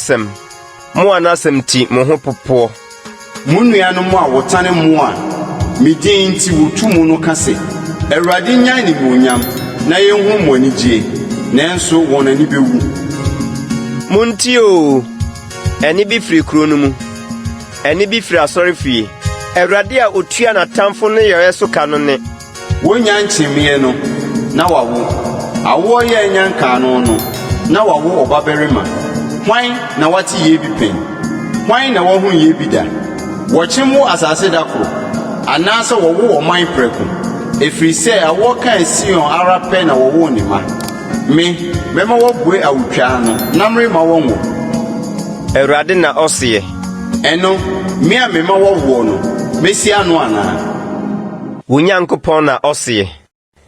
[SPEAKER 1] asɛm, mo a n'asɛm nti mo ho popoɔ.
[SPEAKER 3] Mo nuanom a wɔtane mo a me din nti wotu mo no ka se, 'Awurade nnya animuonyam, na yenhu mo anigye! Nanso wɔn ani bewu.
[SPEAKER 1] Muntie oo! Ɛnne bi firi kuro no mu, ɛnne bi firi asɔrefie, Awurade a otua n'atamfo nneyɔeɛ so ka no nne.
[SPEAKER 3] Wonnya nkyemmeɛ no, na wawo. Awoɔ yɛ anya nkaano no, na wawo ɔbabarima. Hwan na wate yei bi pɛn? Hwan na wahunu yei bi da? Wɔkyem wo asase da koro, anaasɛ wɔwo ɔman prɛko? Ɛfiri sɛ awoɔ kaa Sion ara pɛ na wɔwoo ne mma. Me, mɛma wɔabue awotwaa ano, na meremma wɔnwo.
[SPEAKER 1] Awurade na ɔseɛ.
[SPEAKER 3] Ɛno, me a mema wɔwoɔ no, mɛsi ano anaa?
[SPEAKER 1] Wo Nyankopɔn na ɔseɛ.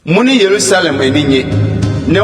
[SPEAKER 3] Mo ne Yerusalem ani nnye, na